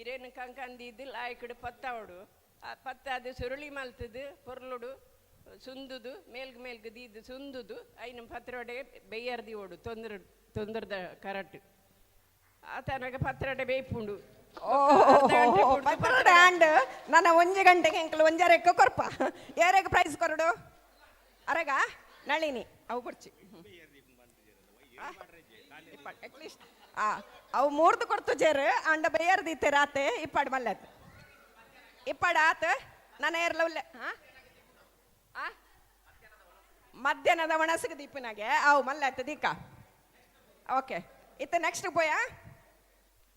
ಇರೇನು ಕಂಕಂದಿದ್ದು ಲಾಯ್ಕಡು ಪತ್ತಾವಡು ಆ ಪತ್ತ ಅದು ಸುರುಳಿ ಮಲ್ತದು ಪೊರ್ಲುಡು ಸುಂದುದು ಮೇಲ್ಗ್ ಮೇಲ್ಗ್ ದೀದು ಸುಂದುದು ಐನ ಪತ್ರೊಡೆ ಬೆಯ್ಯರ್ದಿ ಓಡು ತೊಂದರೆ ತೊಂದರದ ಕರಟ್ ಆತನಗ ಪತ್ರೊಡೆ ಬೇಯ್ಪುಂಡು. ಪತ್ರೊಡೆ ಆಂಡ್ ನನ್ನ ಒಂಜಿ ಗಂಟೆಗೆ ಎಂಕಲ್ ಒಂಜಾರೆಕ್ಕ ಕೊರ್ಪ. ಏರೆಗ್ ಪ್ರೈಸ್ ಕೊರಡು ಅರೆಗ ನಳಿನಿ ಅವು ಕೊಡ್ಚಿ ಅಟ್ಲೀಸ್ಟ್. ಅವು ಮೂರ್ದು ಕೊಡ್ತು ಜೇರು ಅಂಡ ಬೇಯರ್ದಿತ್ತೆ ರಾತೆ ಇಪ್ಪಾಡು ಮಲ್ಲತ್ ಇಪ್ಪಾಡು ಆತ ನನ್ನ ಏರ್ಲ ಉಲ್ಲೆ. ಹಾ ಮಧ್ಯಾಹ್ನದ ಒಣಸಿಗೆ ದೀಪನಾಗೆ ಅವು ಮಲ್ಲ ದೀಕ. ಓಕೆ, ಇತ್ತ ನೆಕ್ಸ್ಟ್ ಪೋಯಾ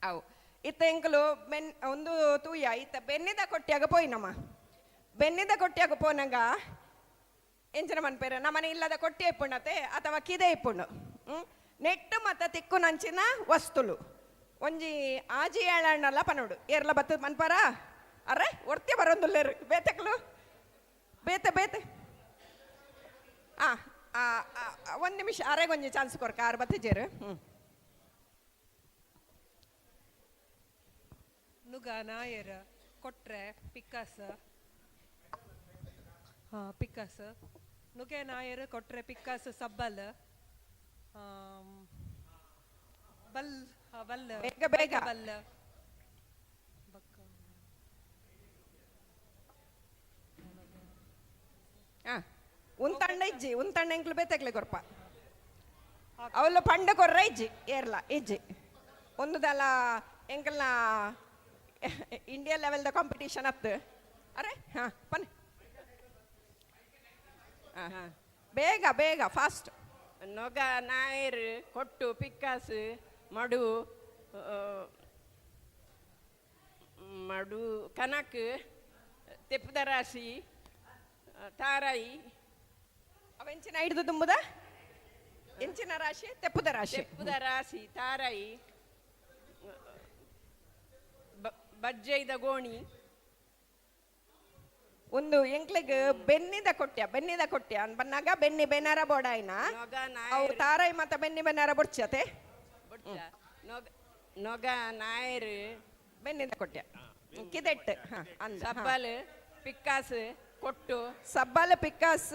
ಅವು ಇತ್ತ ಎಂಕಲು ಬೆನ್ ಒಂದು ತೂಯ ಇತ್ತ ಬೆನ್ನಿದ ಕೊಟ್ಟಿಯಾಗ ಪೋಯ್ ನಮ್ಮ ಬೆನ್ನಿದ ಕೊಟ್ಟಿಯಾಗ ಪೋನಾಗ ಎಂಚಿನ ಮನ್ಪೇರು ನಮ್ಮನೆ ಇಲ್ಲದ ಕೊಟ್ಟಿ ಇಪ್ಪುಂಡತೆ ಅಥವಾ ಕಿದೆ ಇಪ್ಪುಂಡು ನೆಟ್ಟು ಮತ್ತ ತಿಕ್ಕು ನಂಚಿನ ವಸ್ತುಲು ಒಂಜಿ ಆಜಿ ಏಳಣ್ಣಲ್ಲ ಪನೋಡು ಏರ್ಲ ಬತ್ತದ ಮನ್ಪಾರ. ಅರೆ ಒರ್ತಿ ಬರೋಂದುಲ್ಲೇರು ಬೇತಕ್ಲು ಬೇತೆ ಬೇತೆ. ಒಂದು ನಿಮಿಷ ಅರೆಗೊಂಜಿ ಚಾನ್ಸ್ ಕೊರ್ಕ ಆರು ಬತ್ತಿಜೇರು. ಹ್ಞೂ. ನುಗ ನಾಯರ್ ಕೊಟ್ರೆ ಪಿಕ್ಕಾಸ, ಹಾಂ ಪಿಕ್ಕಾಸ, ನುಗೆ ನಾಯರ್ ಕೊಟ್ರೆ ಪಿಕ್ಕಾಸ ಸಬ್ಬಲ್ ಬಲ್ ಬಲ್. ಬೇಗ ಬೇಗ. ಬಲ್. ಹಾಂ, ಉಂತಂಡ ಇಜ್ಜಿ, ಉಂತಂಡ ಎಂಕ್ಲು ಬೇತೆಕ್ಲೆ ಕೊರ್ಪ. ಅವಳು ಪಂಡ ಕೊರ್ರ ಇಜ್ಜಿ ಏರ್ಲ ಇಜ್ಜಿ. ಒಂದು ದಲ ಎಂಕಲ್ನ ಇಂಡಿಯಾ ಲೆವೆಲ್ದ ಕಾಂಪಿಟೇಷನ್ ಅತ್ತು. ಅರೆ ಹಾಂ ಪನ್ ಹಾಂ, ಬೇಗ ಬೇಗ ಫಾಸ್ಟ್. ನೊಗ ನಾಯರ್ ಕೊಟ್ಟು ಪಿಕ್ಕಾಸು ಮಡು ಮಡು ಕನಕ್ ತೆಪ್ಪದ ರಾಶಿ ತಾರಾಯಿ. ಅವೆಂಚಿನ ಹಿಡಿದು ತುಂಬುದ ಎಂಚಿನ ರಾಶಿ? ತೆಪ್ಪುದ ರಾಶಿ. ತೆಪ್ಪುದ ರಾಶಿ ತಾರಾಯಿ ಬಜ್ಜೈದ ಗೋಣಿ. ಒಂದು ಎಂಕ್ಲೆಗ್ ಬೆನ್ನಿದ ಕೊಟ್ಯ, ಬೆನ್ನಿದ ಕೊಟ್ಯ ಅನ್ ಬನ್ನಾಗ ಬೆನ್ನಿ ಬೆನ್ನಾರ ಬೋಡಾಯ್ನ ಅವು ತಾರಾಯಿ ಮತ್ತ ಬೆನ್ನಿ ಬೆನ್ನಾರ ಬೊಡ್ಚತೆ. ನೊಗ ನಾಯರ್ ಬೆನ್ನಿದ ಕೊಟ್ಯ ಕಿದೆಟ್ ಸಬ್ಬಲ್ ಪಿಕ್ಕಾಸು ಕೊಟ್ಟು ಸಬ್ಬಲ್ ಪಿಕ್ಕಾಸ್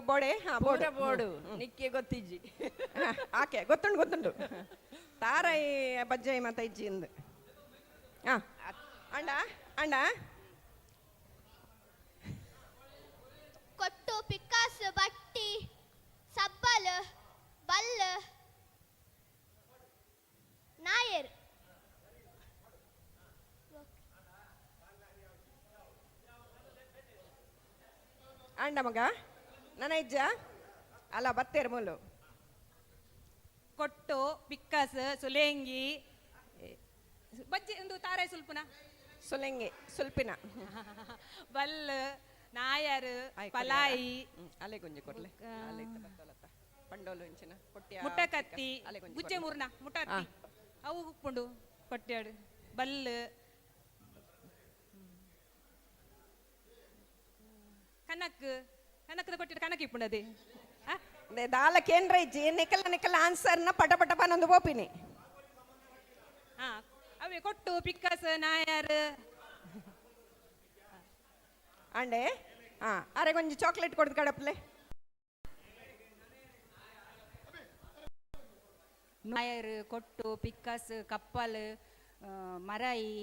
ಬೋಡೆ. ಹಾ ಬೋಡು ಬೋಡು ನಿಕ್ಕೆ ಗೊತ್ತಿಜ್ಜಿ. ಆಕೆ ಗೊತ್ತುಂಡು ಗೊತ್ತುಂಡು ತಾರಾಯಿ ಬಜ್ಜಾಯಿ ಮತ್ತ ಇಜ್ಜಿ ಇಂದು. ಹಾ ಅಣ್ಣ ಅಣ್ಣ ಕೊಟ್ಟು ಪಿಕ್ಕಾಸು ಬಟ್ಟಿ ಸಬ್ಬಲ್ ಬಲ್ ನಾಯರ್. ಅಂಡ ಮಗ ನನ್ನ ಇಜ್ಜ ಅಲ್ಲ ಬತ್ತೇರು ಮೂಲು. ಕೊಟ್ಟು ಪಿಕ್ಕಾಸ್ ಸುಲೇಂಗಿ ಬಜ್ಜಿ ಒಂದು ತಾರಾಯಿ ಸುಲ್ಪುನ ಸುಲೆಂಗಿ ಸುಲ್ಪಿನ ಬಲ್ ನಾಯರ್ ಪಲಾಯಿ ಅಲೆ ಗುಂಜಿ ಕೊಡ್ಲೆ ಅಲೆ ಬತ್ತಲತ್ತ ಪಂಡೋಲು ಇಂಚಿನ ಕೊಟ್ಟಿಯ ಮುಟ್ಟಕತ್ತಿ ಗುಜ್ಜೆ ಮೂರ್ನ ಮುಟ್ಟಕತ್ತಿ ಅವು ಉಪ್ಪುಂಡು ಕೊಟ್ಯಾಡು ಬಲ್ ಕನಕ್ ಕನಕದ ಕೊಟ್ಟಿಡು ಕನಕ್ ಇಪ್ಪುಂಡದೆ. ದಾಲ ಕೇಂದ್ರ ಇಜ್ಜಿ ನಿಕಲ ನಿಕಲ ಆನ್ಸರ್ನ ಪಟ ಪಟ ಪನೊಂದು ಪೋಪಿನಿ. ಹಾ. ಅವೇ ಕೊಟ್ಟು ಪಿಕ್ಕಾಸ್ ನಾಯರ್. ಅಂಡೆ ಹಾಂ, ಅರೆ ಕೊಂಚ ಚಾಕ್ಲೇಟ್ ಕೊಡ್ದು ಕಡಪ್ಲೆ. ನಾಯರ್, ಕೊಟ್ಟು, ಪಿಕ್ಕಾಸ್, ಕಪ್ಪಲ್, ಮರಾಯಿ,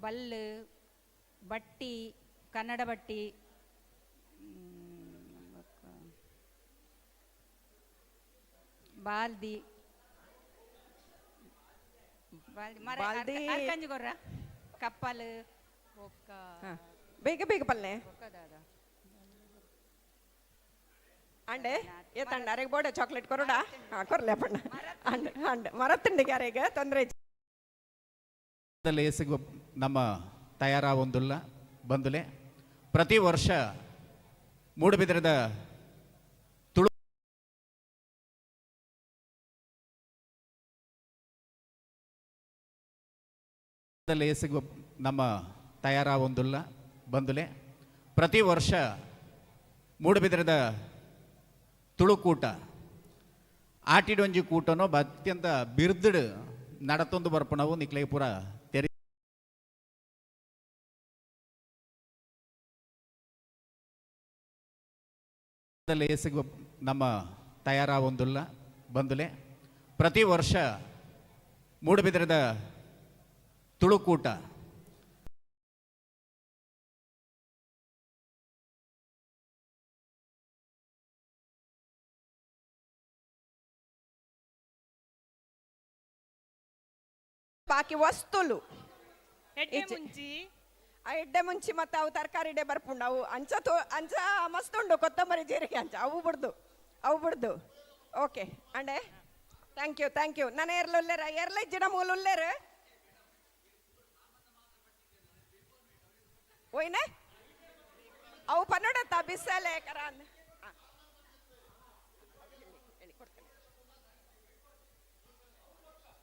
ಬಲ್ಲು, ಬಟ್ಟಿ, ಕನ್ನಡ ಬಟ್ಟಿ, ಬಾಲ್ದಿ ಬಾಲ್ದಿ ಮರ. ಬಾಲ್ದಿ. ಅರ್ಕಂಜಿ ಕೊರ್ರ ಕಪ್ಪಲ್ ಬೊಕ್ಕ. ಹಾಂ, ಬೇಗ ಬೇಗ ಪಲ್ಲೆ. ಬೊಕ್ಕ ದಾದ? ಅಂಡೆ ಏತಂಡ ಅರೆಗೆ ಬೋಡ ಚಾಕ್ಲೇಟ್ ಕೊರಡಾ? ಹಾಂ, ಕೊರ್ಲೆ ಅಪ್ಪಣ್ಣ. ಅಂಡ್ ಅಂಡ್ ಮರತ್ತುಂಡಿಗೆ ಅರೆಗೆ ತೊಂದರೆ. ಲೇಸಿಗೆ ನಮ್ಮ ತಯಾರಾವೊಂದುಲ್ಲ ಬಂದುಲೆ. ಪ್ರತಿ ವರ್ಷ ಮೂಡುಬಿದಿರದ ತುಳು ಲೇಸಿಗೆ ನಮ್ಮ ತಯಾರಾವೊಂದುಲ್ಲ ಬಂದುಲೆ. ಪ್ರತಿ ವರ್ಷ ಮೂಡುಬಿದಿರದ ತುಳುಕೂಟ ಆಟಿಡೊಂಜಿ ಕೂಟನೋ ಅತ್ಯಂತ ಬಿರ್ದಡು ನಡತೊಂದು ಬರ್ಪಣವು ನಿಕ್ಲೆಗೆ ಪೂರ ತೆರಿ ಲೇಸಿಗೆ ನಮ್ಮ ತಯಾರಾವೊಂದುಲ್ಲ ಬಂದುಲೆ. ಪ್ರತಿ ವರ್ಷ ಮೂಡುಬಿದಿರದ ತುಳುಕೂಟ ಬಾಕಿ ವಸ್ತುಲು. ಎಡ್ಡೆ ಇಜ್ಜಿ. ಮುಂಚಿ. ಆ ಎಡ್ಡೆ ಮುಂಚಿ ಮತ್ತೆ ಅವು ತರಕಾರಿ ಇಡೆ ಬರ್ಪುಂಡು. ಅವು ಅಂಚ ತೋ ಅಂಚ ಮಸ್ತ್ ಉಂಡು, ಕೊತ್ತಂಬರಿ ಜೀರಿಗೆ ಅಂಚ ಅವು ಬಿಡ್ದು ಅವು ಬಿಡ್ದು. ಓಕೆ ಅಂಡೆ, thank you thank you. ನಾನು ಏರ್ಲ ಉಲ್ಲೇರ? ಏರ್ಲ ಇಜ್ಜಿಡ ಮೂಲ ಉಲ್ಲೇರು ಓಯ್ನೆ ಅವು ಪನ್ನಡತ್ತ ಬಿಸಲೆ ಕರಾನ್.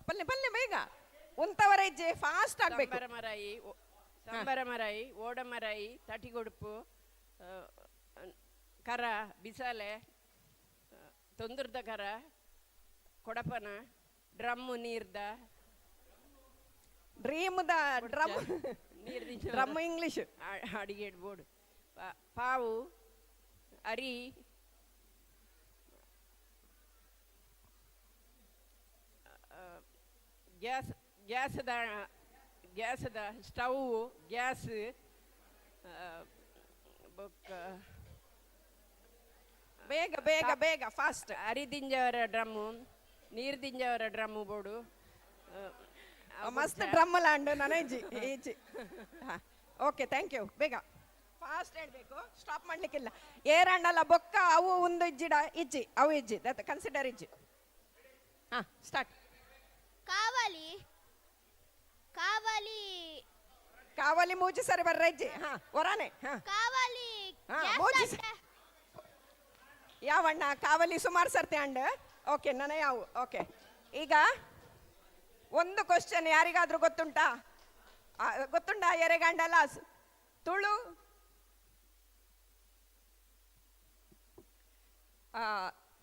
ಪಲ್ಲೆ ಪಲ್ಲೆ ಬೇಗ ಉಂತವರ ಇಜ್ಜೆ, ಫಾಸ್ಟ್ ಆಗ್ಬೇಕು. ಸಂಬರ ಮರಾಯಿ, ಸಂಬರ ಮರಾಯಿ, ಓಡ ಮರಾಯಿ, ತಟಿಗೊಡುಪು, ಕರ, ಬಿಸಾಲೆ, ತೊಂದ್ರದ ಕರ, ಕೊಡಪನ, ಡ್ರಮ್ಮು ನೀರ್ದ. ಡ್ರೀಮ್ದ ಡ್ರಮ್. ನೀರ್ದ. Drum English. ಅಡಿಗೆ ಬೋರ್ಡ್, ಪಾವು, ಅರಿ, ಗ್ಯಾಸ್, ಗ್ಯಾಸದ ಗ್ಯಾಸದ ಸ್ಟವ್, ಗ್ಯಾಸ್, ಬೊಕ್ಕ. ಬೇಗ ಬೇಗ ಬೇಗ, ಫಾಸ್ಟ್. ಅರಿದಿಂಜವರ ಡ್ರಮ್ಮು, ನೀರು ದಿಂಜವರ ಡ್ರಮ್ಮು ಬೋಡು. ಮಸ್ತ್ ಡ್ರಮ್ ಲ್ಯಾಂಡ್ ನನಜ್ಜಿ ಈಜಿ. Okay, thank you. ಬೇಗ ಫಾಸ್ಟ್ ಹೇಳ್ಬೇಕು, ಸ್ಟಾಪ್ ಮಾಡ್ಲಿಕ್ಕಿಲ್ಲ. ಏರಣ್ಣಲ್ಲ ಬೊಕ್ಕ ಅವು ಒಂದು ಇಜ್ಜಿಡ ಇಜ್ಜಿ, ಅವು ಇಜ್ಜಿ that consider ಇಜ್ಜಿ. ಹಾ, ಸ್ಟಾರ್ಟ್. ಕಾವಲಿ ಕಾವಲಿ. ಕಾವಲಿ ಮೂಜಿ ಸರಿ ಬರ್ರ ಇಜ್ಜಿ. ಹಾ, ಹೊರಾನೆ. ಹಾ. ಕಾವಲಿ. ಹಾ. ಗ್ಯಾಸ್. ಮೂಜಿ. ಅಡ್ಡ. ಯಾವಣ್ಣ ಕಾವಲಿ ಸುಮಾರು ಸರ್ತಿ ಅಂಡ್. ಓಕೆ, ನನ್ನ ಯಾವ ಓಕೆ. ಈಗ ಒಂದು ಕ್ವಶನ್, ಯಾರಿಗಾದ್ರೂ ಗೊತ್ತುಂಟಾ? ಗೊತ್ತುಂಟಾ ಎರೆಗಂಡಲ ತುಳು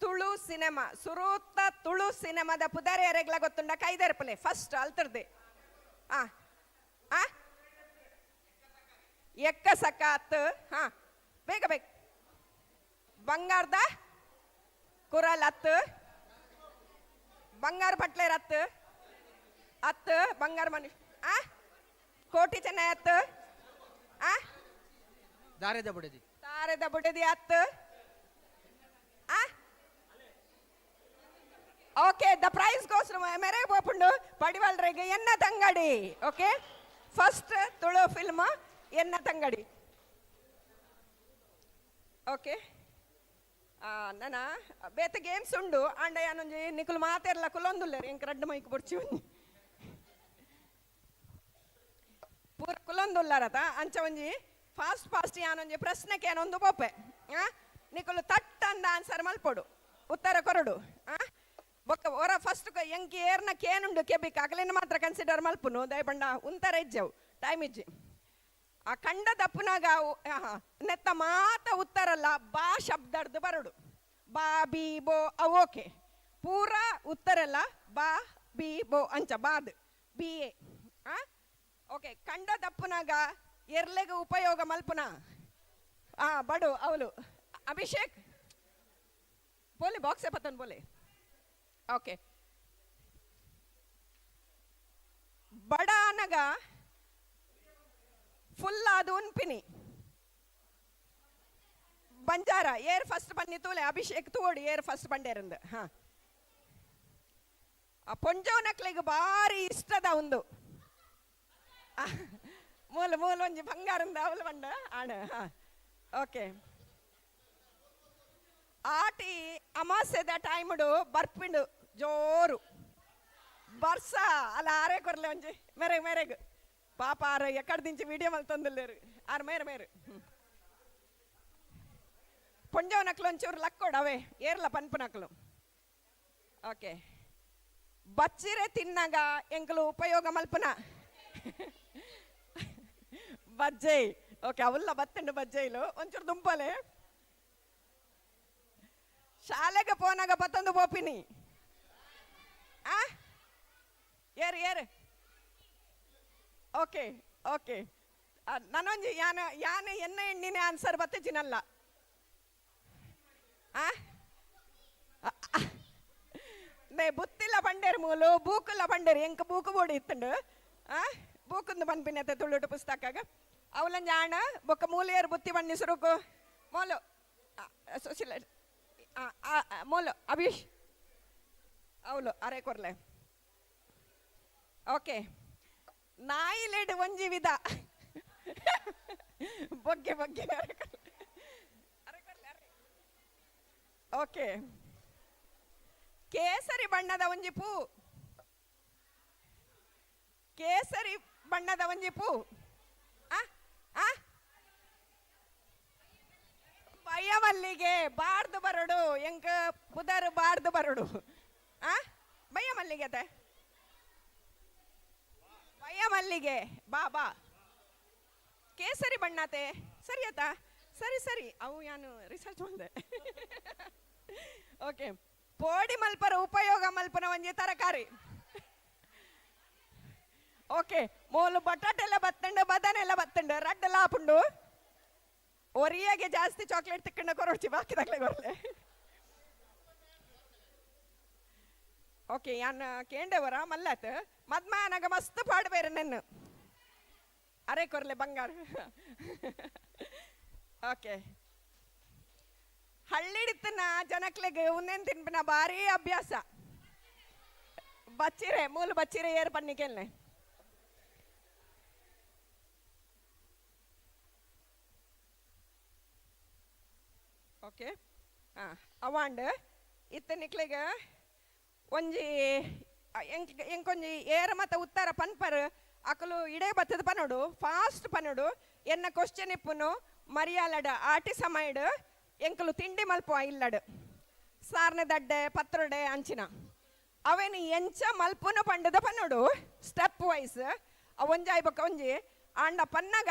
ತುಳು ಸಿನಿಮಾ, ಸುರೂತ ತುಳು ಸಿನಿಮಾದ ಪುದಾರಿ ಎರೆಗ್ಲ ಗೊತ್ತುಂಡ? ಕೈದರ್ಪಲೆ ಫಸ್ಟ್ ಅಲ್ತರ್ದೆ. ಆ ಆ ಎಕ್ಕ ಸಕಾತ್. ಹಾ, ಬೇಗ ಬೇಗ. ಬಂಗಾರದ ಕುರಲ್ ಅತ್ತು, ಬಂಗಾರ ಪಟ್ಲೇರ್ ಅತ್ತು ಅತ್ತು, ಬಂಗಾರ ಮನುಷ್ಯ ಆ, ಕೋಟಿ ಚೆನ್ನ ಅತ್ತು ಆ. ದಾರೆದ ಬುಡದಿ. ತಾರೆದ ಬುಡದಿ ಅತ್ತು ಆ. ಓಕೆ, the price goes ಮೆರೆ ಬೋಪುಂಡು ಪಡಿವಲ್ರಿಗೆ ಎನ್ನ ತಂಗಡಿ. ಓಕೆ, ಫಸ್ಟ್ ತುಳು ಫಿಲ್ಮ್ ಎನ್ನ ತಂಗಡಿ. ಓಕೆ, ನನ ಬೇತೆ ಗೇಮ್ಸ್ ಉಂಡು ಅಂಡ ಯಾನೊಂಜಿ ನಿಕುಲು ಮಾತೆರ್ಲ ಕುಲೊಂದುಲ್ಲೇರು, ಎಂಕ್ ರಡ್ಡ್ ಮೈಕ್ ಬೊಡ್ಚಿ, ಒಂಜಿ ಪೂರ ಕುಲೊಂದುಲ್ಲಾರತ. ಅಂಚ ಒಂಜಿ ಫಾಸ್ಟ್ ಫಾಸ್ಟ್ ಯಾನೊಂಜಿ ಪ್ರಶ್ನೆಗೆ ಏನೊಂದು ಬೋಪೆ, ಆ ನಿಕುಲು ತಟ್ಟಂದ ಆನ್ಸರ್ ಮಲ್ಪೊಡು, ಉತ್ತರ ಕೊರಡು. ಆ ಬೊಕ್ಕ ಒರ ಫಸ್ಟ್ ಎಂಕ್ ಏರ್ನ ಕೇನುಂಡು ಕೆಬಿಕ್ ಅಗಲಿನ ಮಾತ್ರ ಕನ್ಸಿಡರ್ ಮಲ್ಪುನು, ದಯಪಂಡ ಉಂತರ ಇಜ್ಜವು, ಟೈಮ್ ಇಜ್ಜಿ. ಆ ಕಂಡ ದಪ್ಪುನಾಗ ನೆತ್ತ ಮಾತ ಉತ್ತರಲ್ಲ ಬಾ ಶಬ್ದರ್ದು ಬರಡು, ಬಾ ಬಿ ಬೋ ಅವು. ಓಕೆ, ಪೂರ ಉತ್ತರಲ್ಲ ಬಾ ಬಿ ಬೋ ಅಂಚ ಬಾದ್ ಬಿ ಎ. ಆ ಓಕೆ. ಕಂಡ ದಪ್ಪುನಾಗ ಎರ್ಲೆಗ್ ಉಪಯೋಗ ಮಲ್ಪುನ ಆ ಬಡು ಅವಲು. ಅಭಿಷೇಕ್ ಬೋಲೆ, ಬಾಕ್ಸೆ ಪತ್ತನ್ ಬೋಲೆ. ಓಕೆ. ಬಡ ಅನಗ ಫುಲ್ ಅದು ಉನ್ಪಿನಿ ಬಂಜಾರ. ಏರ್ ಫಸ್ಟ್ ಬನ್ನಿ ತೂಲೆ. ಅಭಿಷೇಕ್ ತೂಡು, ಏರ್ ಫಸ್ಟ್ ಬಂಡೇರಂದು. ಹಾ, ಆ ಪೊಂಜೋನಕ್ಲೆಗ್ ಬಾರಿ ಇಷ್ಟದ ಒಂದು ಮೂಲ ಮೂಲ ಒಂಜಿ ಬಂಗಾರಂದ ಅವಲು ಬಂಡ ಆಣ. ಹಾ ಓಕೆ. ಆಟಿ ಅಮಾಸೆದ ಟೈಮ್ಡು ಬರ್ಪಿಂಡು ಜೋರು ಬರ್ಸ ಅಲ್ಲ. ಆರೇ ಕೊರ್ಲೆ ಒಂಜಿ ಮೇರೆಗ್ ಮೇರೆಗ್. ಪಾಪ ಆರ ಎಕ್ಕಡ ದಿಂಚಿ ವಿಡಿಯೋ ಮಲ್ತೊಂದುಲ್ಲೇರು ಆರ್. ಮೇರೆ ಮೇರೆ ಪೊಂಜೋನಕ್ಲು ಒಂಚೂರು ಲಕ್ಕೋಡು ಅವೇ ಏರ್ಲ ಪನ್ಪುನಕ್ಲು. ಓಕೆ. ಬಚ್ಚಿರೆ ತಿನ್ನಾಗ ಎಂಕಲು ಉಪಯೋಗ ಮಲ್ಪುನ ಬಜ್ಜೈ. ಓಕೆ, ಅವುಲ್ಲ ಬತ್ತಂಡು ಬಜ್ಜೈಲು. ಒಂಚೂರು ದುಂಪಲೆ. ಶಾಲೆಗೆ ಪೋನಾಗ ಬತ್ತೊಂದು ಪೋಪಿನಿ. ಆ ಏರು ಏರು. Okay okay. ನಾನೊಂಜಿ ಯಾನ ಯಾನ ಎನ್ನ ಎಣ್ಣಿನೇ ಆನ್ಸರ್ ಬತ್ತಿಜಿನಲ್ಲ. ಆ ನೇ ಬುತ್ತಿಲ್ಲ ಬಂಡೇರು ಮೂಲು ಬೂಕುಲ್ಲ ಬಂಡೇರು. ಎಂಕ್ ಬೂಕು ಬೋಡಿ ಇತ್ತಂಡು. ಆ ಬೂಕುಂದು ಪನ್ಪಿನತೆ ತುಳುಟು ಪುಸ್ತಕಾಗ ಅವಲಂಜ ಆಣ ಬೊಕ್ಕ ಮೂಲೆಯರು ಬುತ್ತಿ ಬಣ್ಣಿ ಸುರುಕು ಮೋಲು ಸುಶೀಲ ಮೋಲು ಅಭೀಶ್ ಅವಲು ಅರೆ ಕೊರ್ಲೆ. ಓಕೆ. ನಾಯಿಲೆಡ್ ಒಂಜಿ ವಿಧ ಬೊಗ್ಗೆ ಬೊಗ್ಗೆ. ಓಕೆ. ಕೇಸರಿ ಬಣ್ಣದ ಒಂಜಿ ಪೂ. ಕೇಸರಿ ಬಣ್ಣದ ಒಂಜಿ ಪೂ. ಆ ಆ ಬಯ್ಯ ಮಲ್ಲಿಗೆ ಬಾರ್ದು ಬರಡು. ಎಂಕ ಪುದರ್ ಬಾರ್ದು ಬರಡು. ಆ ಬಯ್ಯ ಮಲ್ಲಿಗೆ ಅತೆ ಬಯ್ಯ ಮಲ್ಲಿಗೆ ಬಾ ಬಾ. ಕೇಸರಿ ಬಣ್ಣತೆ ಸರಿ ಆತ. ಸರಿ ಸರಿ, ಅವು ಯಾನು ರಿಸರ್ಚ್ ಮಾಡಿದೆ. ಓಕೆ. ಪೋಡಿ ಮಲ್ಪರ ಉಪಯೋಗ ಮಲ್ಪನ ಒಂಜಿ ತರಕಾರಿ. ಓಕೆ. ಮೋಲು ಬಟಾಟೆಲ್ಲ ಬತ್ತಂಡು, ಬದನೆಲ್ಲ ಬತ್ತಂಡು, ರಡ್ಡೆಲ್ಲ ಆಪುಂಡು. ಒರಿಯಾಗೆ ಜಾಸ್ತಿ ಚಾಕ್ಲೇಟ್ ತಿಕ್ಕಂಡ ಕೊರೊಡ್ಚಿ ಬಾಕಿ ಕೊರ್ಲೆ. ಓಕೆ. ಯಾನ್ ಕೇಂಡವರ ಮಲ್ಲತ್ ಮದ್ಮಾನಾಗ ಮಸ್ತ್ ಪಾಡ್ಬೇರೆ ನೆನ್ನು. ಅರೆ ಕೊರ್ಲೆ ಬಂಗಾರ. ಓಕೆ. ಹಳ್ಳಿಡಿತ್ತನ ಜನಕ್ಲೆಗ್ ಉನ್ನೇನ್ ತಿನ್ಪಿನ ಭಾರಿ ಅಭ್ಯಾಸ. ಬಚ್ಚಿರೆ ಮೂಲು ಬಚ್ಚಿರೆ ಏರ್ ಪನ್ನಿಕೆಲ್ನೆ. ಓಕೆ. ಹಾಂ ಅವಾಂಡ್ ಇತ್ತ ನಿಕ್ಲೆಗ್ ಒಂಜಿ ಎಂಕ್ ಎಂಕೊಂಜಿ ಏರ ಮತ ಉತ್ತರ ಪನ್ಪರ್ ಅಕಲು ಇಡೇ ಬತ್ತದ ಪನೋಡು, ಫಾಸ್ಟ್ ಪನೋಡು. ಎನ್ನ ಕ್ವಶನ್ ಇಪ್ಪುನು ಮರಿಯಾಲಡ್ ಆಟಿ ಸಮಯಡ್ ಎಂಕಲು ತಿಂಡಿ ಮಲ್ಪುವ ಇಲ್ಲಡ್ ಸಾರ್ನೆ ದಡ್ಡೆ ಪತ್ರೊಡೆ ಅಂಚಿನ ಅವೇನು ಎಂಚ ಮಲ್ಪುನು ಪಂಡದ ಪನ್ನೋಡು ಸ್ಟೆಪ್ ವೈಸ್. ಅವು ಒಂಜಾಯ್ ಬೊಕ್ಕ ಒಂಜಿ ಆಂಡ ಪನ್ನಗ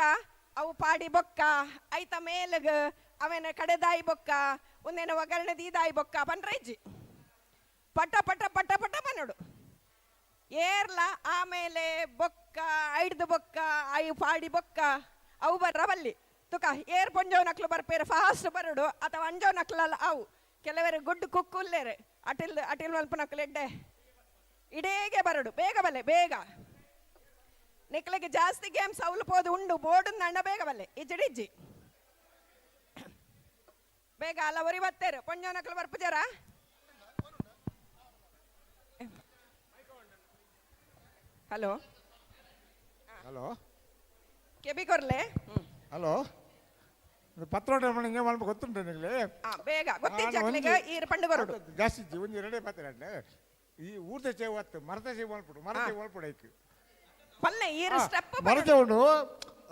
ಅವು ಪಾಡಿ ಬೊಕ್ಕ ಐತ ಮೇಲಗ ಅವೇನ ಕಡೆದಾಯಿ ಬೊಕ್ಕ ಒಂದೇನ ಒಗ್ಗರಣೆ ದೀದಾಯಿ ಬೊಕ್ಕ ಪನ್ರ ಇಜ್ಜಿ. ಪಟ ಪಟ ಪಟ ಪಟ ಪನ್ನೋಡು. ಏರ್ಲ ಆಮೇಲೆ ಬೊಕ್ಕ ಐಡ್ದು ಬೊಕ್ಕ I ಪಾಡಿ ಬೊಕ್ಕ ಅವು ಬರ್ರ ಬಲ್ಲಿ ತುಕ. ಏರ್ ಪೊಂಜೋನಕ್ಲು ಬರ್ಪೇರು ಫಾಸ್ಟ್ ಬರೋಡು ಅಥವಾ ಅಂಜೋನಕ್ಲಲ್ಲ ಅವು. ಕೆಲವರು ಗುಡ್ಡು ಕುಕ್ಕು ಉಲ್ಲೇರು ಅಟಿಲ್ ಅಟಿಲ್ ಮಲ್ಪನಕ್ಲು ಎಡ್ಡೆ ಇಡೇಗೆ ಬರೋಡು. ಬೇಗ ಬಲ್ಲೆ ಬೇಗ. ನಿಕ್ಲಿಗೆ ಜಾಸ್ತಿ ಗೇಮ್ಸ್ ಅವಲು ಪೋದು ಉಂಡು ಬೋರ್ಡ್ ಅಣ್ಣ ಬೇಗ ಬಲ್ಲೆ ಇಜ್ಜಿಡಿಜ್ಜಿ ಬೇಗ ಅಲ್ಲ ಒರಿ ಬತ್ತೇರು ಪೊಂಜೋನಕ್ಲು ಬರ್ಪುಜಾರ. ಹಲೋ ಹಲೋ ಕೆಬಿ ಕೊರ್ಲೆ. ಹಲೋ ಪತ್ರೋಟ ಮನೆ ಮಲ್ಪ ಗೊತ್ತುಂಟು ನಿಮಗೆ? ಬೇಗ ಗೊತ್ತಿಜ್ಜಕ್ಲಿಗ ಈರ್ ಪಂಡು ಬರೋಡು. ಜಾಸ್ತಿ ಇಜ್ಜಿ, ಒಂಜಿ ಎರಡೇ ಪಾತ್ರ. ಈ ಊರ್ದ ಚೇವು ಅತ್ತು ಮರತ ಚೇವು ಮಲ್ಪಡು, ಮರತ ಮಲ್ಪಡು ಐಕ್ ಪಲ್ಲೆ ಈರ್ ಸ್ಟೆಪ್ ಮರತ ಉಂಡು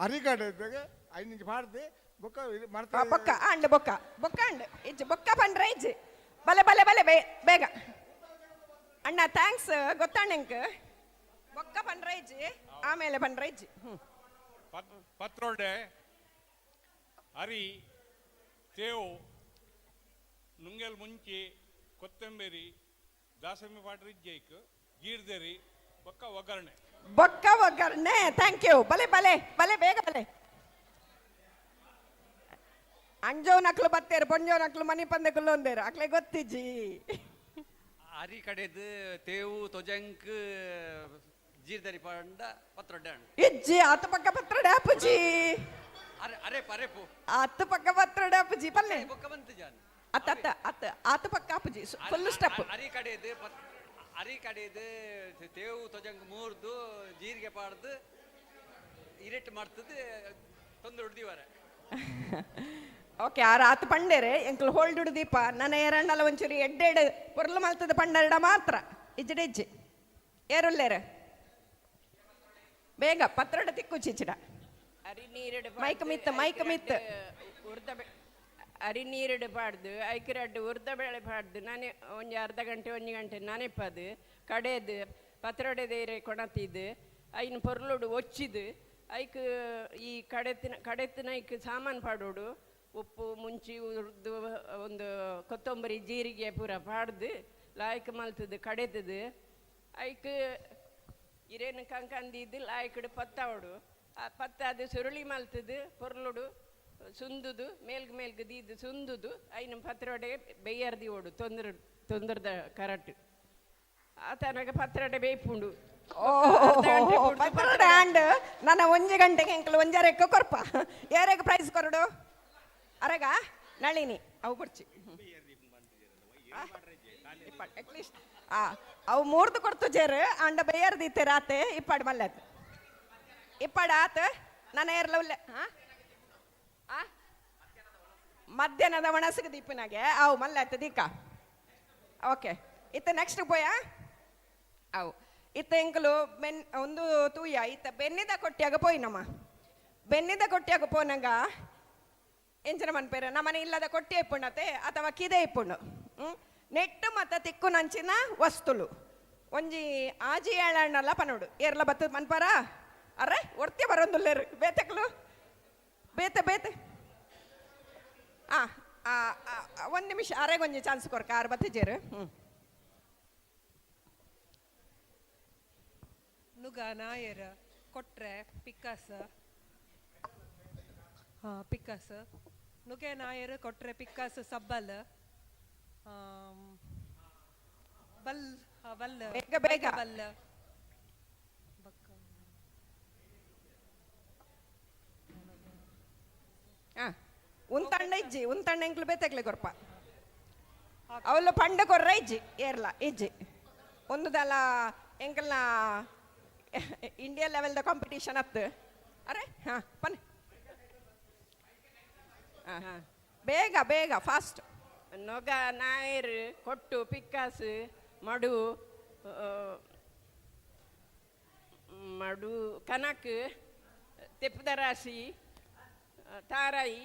ಅರಿಗಾಡು ಇದ್ದಾಗ ಐನಿಂಚು ಪಾಡ್ದು ಬೊಕ್ಕ ಇದು ಮರತ ಬೊಕ್ಕ ಅಂಡ್ ಬೊಕ್ಕ ಬೊಕ್ಕ ಅಂಡ್ ಇಜ್ಜಿ ಬೊಕ್ಕ ಪಂಡ್ರೆ ಇಜ್ಜಿ. ಬಲೆ ಬಲೆ ಬಲೆ ಬೇಗ ಅಣ್ಣ thanks ಗೊತ್ತಣ್ಣ ಎಂಕ್. ಬೊಕ್ಕ ಪಂಡ್ರೆ ಇಜ್ಜಿ ಆಮೇಲೆ ಪಂಡ್ರೆ ಇಜ್ಜಿ. ಪತ್ರೊಡೆ ಅರಿ ತೇವು ನುಂಗೆಲ್ ಮುಂಚಿ ಕೊತ್ತಂಬರಿ ದಾಸಂಬಿ ಪಾಟ್ರ ಇಜ್ಜೈಕ್. ಗೀರ್ದೆರಿ, ಬೊಕ್ಕ ಒಗ್ಗರಣೆ. ಬೊಕ್ಕ ಒಗ್ಗರಣೆ. Thank you. ಬಲೆ ಬಲೆ ಬಲೆ, ಬೇಗ ಬಲೆ. ಅಂಜೋನಕ್ಲು ಬತ್ತೇರು, ಪೊಂಜೋನಕ್ಲು ಮನಿ ಪಂದೆ ಕುಲ್ಲೊಂದೇರು, ಅಕ್ಲೆ ಗೊತ್ತಿಜ್ಜಿ. ಅರಿ ಕಡೆದು ತೇವು ತೊಜಂಕ್ ಜೀರ್ದರಿ ಪಂಡ ಪತ್ರೊಡ್ಡೆ. ಇಜ್ಜಿ, ಆತ ಪಕ್ಕ ಪತ್ರೊಡೆ ಅಪ್ಪುಜಿ. ಅರೆ ಅರೆಪು ಅರೆಪು. ಆತ ಪಕ್ಕ ಪತ್ರೊಡೆ ಅಪ್ಪುಜಿ ಪಲ್ಲೆ. ಬೊಕ್ಕ ಬಂತು ಜಾನ್. ಅತ್ತ ಅತ್ತ ಅತ್ತ, ಆತ ಪಕ್ಕ ಅಪ್ಪುಜಿ, ಫುಲ್ ಸ್ಟೆಪ್. ಅರಿ ಕಡೆದು ಅರಿ ಕಡೆದು ತೇವು ತೊಜಂಕ್ ಮೂರ್ದು ಜೀರಿಗೆ ಪಾಡ್ದು ಇರೆಟ್ ಮಾಡ್ತದೆ ತೊಂದರೆ ಹೊಡ್ದಿವಾರೆ. ಓಕೆ, ಆರ್ ಆತ ಪಂಡೇರೆ ಎಂಕ್ಲು ಹೋಲ್ಡ್ ದೀಪ ನನ್ನ ಏರಣ್ಣಲ ಒಂಚೂರು ಎಡ್ಡೆಡ್ ಪೊರ್ಲು ಮಲ್ತದ ಪಂಡರಡ ಮಾತ್ರ ಇಜ್ಜಿಡ ಇಜ್ಜಿ. ಏರುಲ್ಲೇರ ಬೇಗ ಪತ್ರೊಡೆ ತಿಕ್ಕು ಚಿಚಿಡ. ಅರಿ ನೀರಡು. ಮೈಕ್ ಮಿತ್ತ, ಮೈಕ್ ಮಿತ್ತ. ಉರ್ದ ಅರಿ ನೀರಡು ಪಾಡ್ದು ಐಕ್ ರಡ್ಡು ಉರ್ದ ಬೇಳೆ ಪಾಡ್ದು ನಾನೇ ಒಂಜಿ ಅರ್ಧ ಗಂಟೆ ಒಂಜಿ ಗಂಟೆ ನನೆಪದು ಕಡೆದು ಪತ್ರೊಡೆ ದೇರೆ ಕೊಣತಿದ್ದು ಐನ್ ಪೊರ್ಲುಡು ಒಚ್ಚಿದು ಐಕ್ ಈ ಕಡೆತಿನ ಕಡೆತಿನ ಐಕ್ ಸಾಮಾನು ಪಾಡೋಡು, ಉಪ್ಪು ಮುಂಚಿ ಉರ್ದು ಒಂದು ಕೊತ್ತಂಬರಿ ಜೀರಿಗೆ ಪೂರ ಪಾಡ್ದು ಲಾಯ್ಕ್ ಮಲ್ತದು ಕಡೆತದು ಐಕ್ ಇರೇನು ಕಂಕಂದಿದ್ದು ಲಾಯ್ಕಡು ಪತ್ತಾವಡು. ಆ ಪತ್ತ ಅದು ಸುರುಳಿ ಮಲ್ತದು ಪೊರ್ಲುಡು ಸುಂದುದು ಮೇಲ್ಗ್ ಮೇಲ್ಗ್ ದೀದು ಸುಂದುದು ಐನ ಪತ್ರೊಡೆ ಬೆಯ್ಯರ್ದಿ ಓಡು ತೊಂದರೆ ತೊಂದರದ ಕರಟ್ ಆತನಗ ಪತ್ರೊಡೆ ಬೇಯ್ಪುಂಡು. ಪತ್ರೊಡೆ ಆಂಡ್ ನನ್ನ ಒಂಜಿ ಗಂಟೆಗೆ ಎಂಕಲ್ ಒಂಜಾರೆಕ್ಕ ಕೊರ್ಪ. ಏರೆಗ್ ಪ್ರೈಸ್ ಕೊರಡು? ಅರೆಗ ನಳಿನಿ ಅವು ಕೊಡ್ಚಿ ಅಟ್ಲೀಸ್ಟ್. ಆ ಅವು ಮೂರ್ದು ಕೊಡ್ತು ಜೇರು ಅಂಡ ಬೇಯರ್ ದೀತೆ ರಾತೆ ಇಪ್ಪಾಡು ಮಲ್ಲತ್ ಇಪ್ಪಾಡು ಆತ ನನ್ನ ಏರ್ಲ ಉಲ್ಲೆ. ಹಾ ಆ ಮಧ್ಯಾಹ್ನದ ಒಣಸಿಗೆ ದೀಪಿನಾಗೆ ಅವು ಮಲ್ಲತ್ ದೀಕ. ಓಕೆ, ಇತ್ತ ನೆಕ್ಸ್ಟ್ ಪೋಯಾ ಅವು ಇತ್ತ ಎಂಕಲು ಬೆನ್ ಒಂದು ತೂಯ ಇತ್ತ ಬೆನ್ನಿದ ಕೊಟ್ಟಿಯಾಗ ಪೋಯಿ. ನಮ್ಮ ಬೆನ್ನಿದ ಕೊಟ್ಟಿಯಾಗ ಪೋನಾಗ ಎಂಚಿನ ಮನ್ಪೇರು? ನಮ್ಮನೆ ಇಲ್ಲದ ಕೊಟ್ಟಿ ಇಪ್ಪುಂಡತೆ ಅಥವಾ ಕಿದೆ ಇಪ್ಪುಂಡು ನೆಟ್ಟು ಮತ್ತ ತಿಕ್ಕು ನಂಚಿನ ವಸ್ತುಲು ಒಂಜಿ ಆಜಿ ಏಳಣ್ಣಲ್ಲ ಪನೋಡು. ಏರ್ಲ ಬತ್ತದ ಮನ್ಪಾರ? ಅರೆ, ಒರ್ತಿ ಬರೋಂದುಲ್ಲೇರು ಬೇತೆಕ್ಲು ಬೇತೆ ಬೇತೆ. ಆ ಒಂದು ನಿಮಿಷ, ಅರೆಗೊಂಜಿ ಒಂಜಿ ಚಾನ್ಸ್ ಕೊರ್ಕ ಆರು ಬತ್ತಿಜೇರು. ಹ್ಞೂ. ನುಗ, ನಾಯರ್, ಕೊಟ್ರೆ, ಪಿಕ್ಕಾಸ, ಹಾಂ ಪಿಕ್ಕಾಸ, ನುಗೆ, ನಾಯರ್, ಕೊಟ್ರೆ, ಪಿಕ್ಕಾಸ, ಸಬ್ಬಲ್, ಬಲ್ ಬಲ್. ಬೇಗ ಬೇಗ. ಬಲ್. ಹಾಂ, ಉಂತಣ್ಣ ಇಜ್ಜಿ, ಉಂತಣ್ಣ ಎಂಕ್ಲು ಬೇತೆಕ್ಲೆ ಕೊರ್ಪ. ಅವಳು ಪಂಡ ಕೊರ್ರ ಇಜ್ಜಿ, ಏರ್ಲ ಇಜ್ಜಿ. ಒಂದುದಲ ಎಂಕಲ್ನ ಇಂಡಿಯಾ ಲೆವೆಲ್ದ ಕಾಂಪಿಟೇಷನ್ ಅತ್ತು. ಅರೆ ಹಾಂ ಪನ್ ಹಾಂ, ಬೇಗ ಬೇಗ, ಫಾಸ್ಟ್. ನೊಗ, ನಾಯರ್, ಕೊಟ್ಟು, ಪಿಕ್ಕಾಸು, ಮಡು ಮಡು, ಕನಕ್, ತೆಪ್ಪದ ರಾಶಿ, ತಾರಾಯಿ.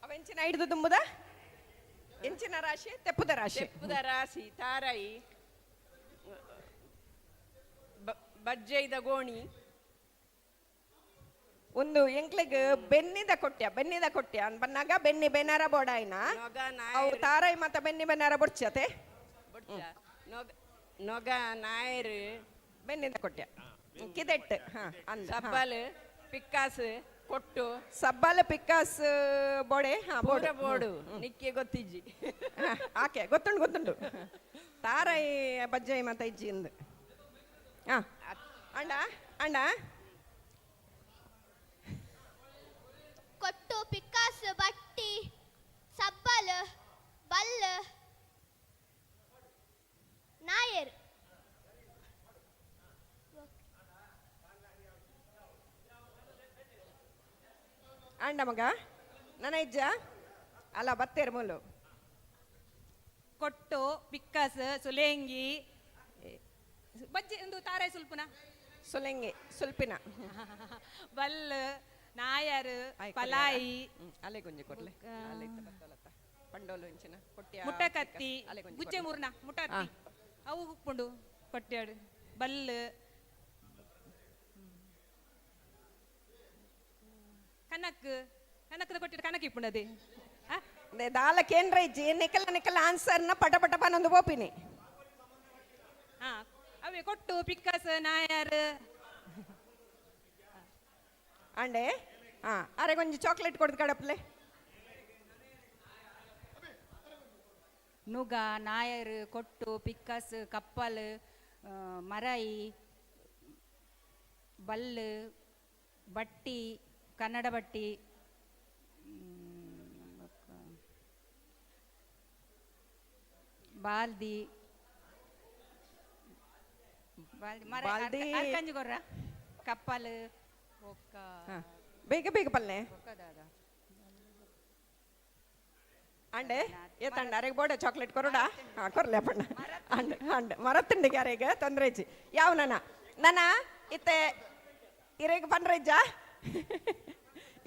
ಅವ ಎಂಚಿನ ಹಿಡಿದು ತುಂಬುದ? ಎಂಚಿನ ರಾಶಿ? ತೆಪ್ಪದ ರಾಶಿ. ತೆಪ್ಪದ ರಾಶಿ, ತಾರಾಯಿ, ಬಜ್ಜೈದ ಗೋಣಿ. ಒಂದು ಎಂಕ್ಲೆಗ್ ಬೆನ್ನಿದ ಕೊಟ್ಯ, ಬೆನ್ನಿದ ಕೊಟ್ಯ ಅನ್ ಬನ್ನಾಗ ಬೆನ್ನಿ ಬೆನ್ನಾರ ಬೋಡಾಯ್ನ ಅವು ತಾರಾಯಿ ಮತ್ತ ಬೆನ್ನಿ ಬೆನ್ನಾರ ಬೊಡ್ಚತೆ. ನೊಗ, ನಾಯರ್, ಬೆನ್ನಿದ ಕೊಟ್ಯ, ಕಿದೆಟ್ ಹಾ ಅಂದ. ಸಬ್ಬಲ್, ಪಿಕ್ಕಾಸ್, ಕೊಟ್ಟು. ಸಬ್ಬಲ್, ಪಿಕ್ಕಾಸ್, ಬೋಡೆ. ಹಾ, ಬೋಡು ಬೋಡು, ನಿಕ್ಕೆ ಗೊತ್ತಿಜ್ಜಿ. ಆಕೆ ಗೊತ್ತುಂಡು ಗೊತ್ತುಂಡು. ತಾರಾಯಿ ಬಜ್ಜೈ ಮತ್ತ ಇಜ್ಜಿ ಇಂದು. ಹಾ ಅಣ್ಣ ಅಣ್ಣ. ಕೊಟ್ಟು, ಪಿಕ್ಕಾಸು, ಬಟ್ಟಿ, ಸಬ್ಬಲ್, ಬಲ್, ನಾಯರ್. ಅಂಡ ಮಗ ನನ್ನ ಇಜ್ಜ ಅಲ್ಲ ಬತ್ತೇರು ಮೂಲು. ಕೊಟ್ಟು, ಪಿಕ್ಕಾಸ್, ಸುಲೇಂಗಿ, ಬಜ್ಜಿ ಒಂದು ತಾರಾಯಿ ಸುಲ್ಪುನ. ಸುಲೆಂಗಿ ಸುಲ್ಪಿನ. ಬಲ್, ನಾಯರ್, ಪಲಾಯಿ. ಅಲೆ ಗುಂಜಿ ಕೊಡ್ಲೆ ಅಲೆ ಬತ್ತಲತ್ತ ಪಂಡೋಲು ಇಂಚಿನ ಕೊಟ್ಯ. ಮುಟ್ಟಕತ್ತಿ, ಗುಜ್ಜೆ ಮೂರ್ನ ಮುಟ್ಟತ್ತಿ ಅವು ಉಪ್ಪುಂಡು ಕೊಟ್ಯಾಡು. ಬಲ್, ಕನಕ್, ಕನಕದ ಕೊಟ್ಟಿಟ್ಟು ಕನಕ್ ಇಪ್ಪುಂಡದೆ. ದಾಲ ಕೇಂದ್ರ ಇಜ್ಜಿ. ನಿಕಲ ನಿಕಲ ಆನ್ಸರ್ನ ಪಟ ಪಟ ಪನೊಂದು ಪೋಪಿನಿ. ಹಾ, ಅವೇ ಕೊಟ್ಟು ಪಿಕ್ಕಾಸ್ ನಾಯರ್. ಅಂಡೆ ಹಾ ಅರೆ ಕೊಂಚ ಚಾಕ್ಲೇಟ್ ಕೊಡ್ದು ಕಡಪ್ಲೆ. ನುಗ, ನಾಯರ್, ಕೊಟ್ಟು, ಪಿಕ್ಕಾಸ್, ಕಪ್ಪಲ್, ಮರಾಯಿ, ಬಲ್ಲು, ಬಟ್ಟಿ, ಕನ್ನಡ ಬಟ್ಟಿ, ಬಾಲ್ದಿ ಬಾಲ್ದಿ ಮರ. ಬಾಲ್ದಿ. ಅರ್ಕಂಜಿ ಕೊರ್ರ ಕಪ್ಪಲ್ ಬೊಕ್ಕ. ಹಾ ಬೇಗ ಬೇಗ ಪಲ್ಲೆ. ಬೊಕ್ಕ ದಾದ? ಅಂಡೆ ಏತಂಡ ಅರೆಗೆ ಬೋಡ ಚಾಕ್ಲೇಟ್ ಕೊರಡಾ? ಹಾ ಕೊರ್ಲೆ ಅಪ್ಪಣ್ಣ. ಅಂಡ್ ಅಂಡ್ ಮರತ್ತುಂಡಿಗೆ ಅರೆಗೆ ತೊಂದರೆ ಇಜ್ಜಿ. ಯಾವ ನನ ನನ ಇತ್ತೆ ಇರೆಗ್ ಪನ್ರ ಇಜ್ಜಾ?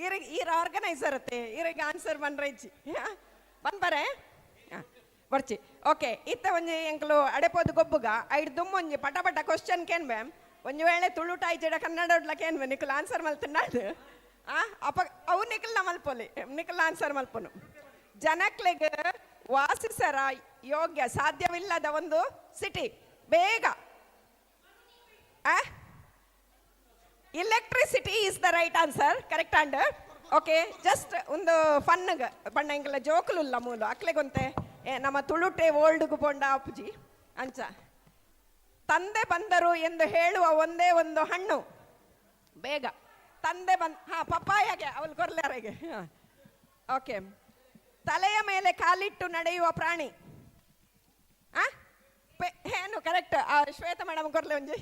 ಇರೆಗ್ ಈರ್ ಆರ್ಗನೈಸರ್ ಅತ್ತೆ, ಇರೆಗ್ ಆನ್ಸರ್ ಪನ್ರ ಇಜ್ಜಿ. ಪನ್ಪರೆ ಹಾಂ ಬರ್ಚಿ. ಓಕೆ, ಇತ್ತ ಒಂಜಿ ಎಂಕಲು ಅಡೆಪೋದು ಗೊಬ್ಬುಗ. ಐಡ್ ದುಮ್ಮೊಂಜಿ ಒಂಜಿ ಪಟ ಪಟ ಕ್ವಶನ್ ಕೇನ್ಬೆ. ಒಂಜಿ ವೇಳೆ ತುಳು ಟಾಯ್ಜಡ ಕನ್ನಡ ಕೇನ್ಬೆ, ನಿಕುಲು ಆನ್ಸರ್ ಮಲ್ತುಂಡಾಡು. ಆ ಅಪ ಅವು ನಿಕಲ್ನ ಮಲ್ಪೊಲಿ, ನಿಕಲ್ ಆನ್ಸರ್ ಮಲ್ಪೊನು. ಜನಕ್ಲೆಗ್ ವಾಸಿಸರ ಯೋಗ್ಯ ಸಾಧ್ಯವಿಲ್ಲದ ಒಂದು ಸಿಟಿ ಬೇಗ. Electricity is the right answer, correct. And okay, just ಒಂದು ಫನ್ ಬಣ್ಣ ಎಂಕಲ ಜೋಕುಲುಲ್ಲ ಮೂಲು ಅಕ್ಲೆಗೊಂತೆ ನಮ್ಮ ತುಳುಟೆ ಓಲ್ಡ್ಗು ಪೋಂಡ ಅಪ್ಪುಜಿ ಅಂಚ. ತಂದೆ ಬಂದರು ಎಂದು ಹೇಳುವ ಒಂದೇ ಒಂದು ಹಣ್ಣು ಬೇಗ. ತಂದೆ ಬಂದ್ ಹಾ ಪಪ್ಪಾಯಗೆ ಅವಳು ಕೊರ್ಲಾರಿಗೆ. ಓಕೆ, ತಲೆಯ ಮೇಲೆ ಕಾಲಿಟ್ಟು ನಡೆಯುವ ಪ್ರಾಣಿ? ಆ ಏನು ಕರೆಕ್ಟ್. ಶ್ವೇತಾ ಮೇಡಮ್ ಕೊರ್ಲೆ ಒಂಜಿ.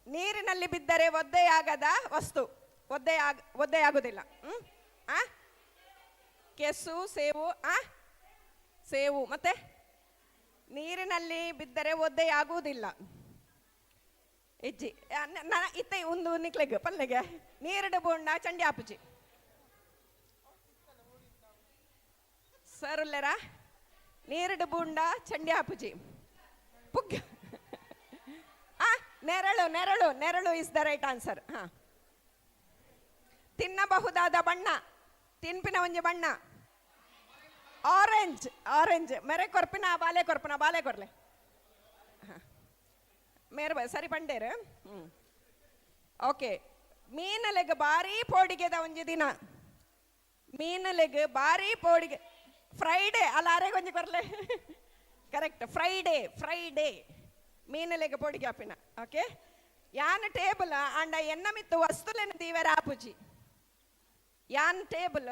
ನೀರಿನಲ್ಲಿ ಬಿದ್ದರೆ ಒದ್ದೆಯಾಗದ ವಸ್ತು? ಒದ್ದೆಯಾಗುದಿಲ್ಲ. ಹ್ಮ್ ಆ ಕೆಸು, ಸೇವು. ಆ ಸೇವು. ಮತ್ತೆ ನೀರಿನಲ್ಲಿ ಬಿದ್ದರೆ ಒದ್ದೆಯಾಗುವುದಿಲ್ಲ ಇಜ್ಜಿ. ಇತ್ತೆ ಒಂದು ನಿಕ್ಲೆಗ್ ಪಲ್ಲೆಗೆ ನೀರಿಡ ಬೋಂಡ ಚಂಡಿ ಆಪುಜಿ. ಸರ್ ಉಲ್ಲೆರಾ? ನೀರಿಡು ಬೂಂಡ ಚಂಡಿ ಆಪುಜಿ ಪುಗ್ಗ. ಆ ನೆರಳು ನೆರಳು ನೆರಳು is the right answer. ಹಾ ತಿನ್ನಬಹುದಾದ ಬಣ್ಣ, ತಿನ್ಪಿನ ಒಂಜಿ ಬಣ್ಣ? Orange orange. ಮೆರೆ ಕೊರ್ಪಿನ ಬಾಲೆ ಕೊರ್ಪಿನ ಬಾಲೆ ಕೊರ್ಲೆ. ಹಾ ಮೇರೆ ಸರಿ ಪಂಡೇರು. ಹ್ಮ್ ಓಕೆ, ಮೀನಲೆಗ್ ಬಾರಿ ಪೋಡಿಗೆದ ಒಂಜಿ ದಿನ? ಮೀನಲೆಗ್ ಬಾರಿ ಪೋಡಿಗೆ ಫ್ರೈಡೆ ಅಲ್ಲ? ಅರೆ ಒಂಜಿ ಕೊರ್ಲೆ. ಕರೆಕ್ಟ್, ಫ್ರೈಡೆ ಫ್ರೈಡೆ ಮೀನಲೆಗ್ ಪೋಡಿಗೆ ಆಪಿನ. ಓಕೆ, ಯಾನ್ ಟೇಬಲ್ ಆಂಡ ಎನ್ನ ಮಿತ್ತು ವಸ್ತುಲೆನ ದೀವರ ಆಪುಜಿ? ಯಾನ್ ಟೇಬಲ್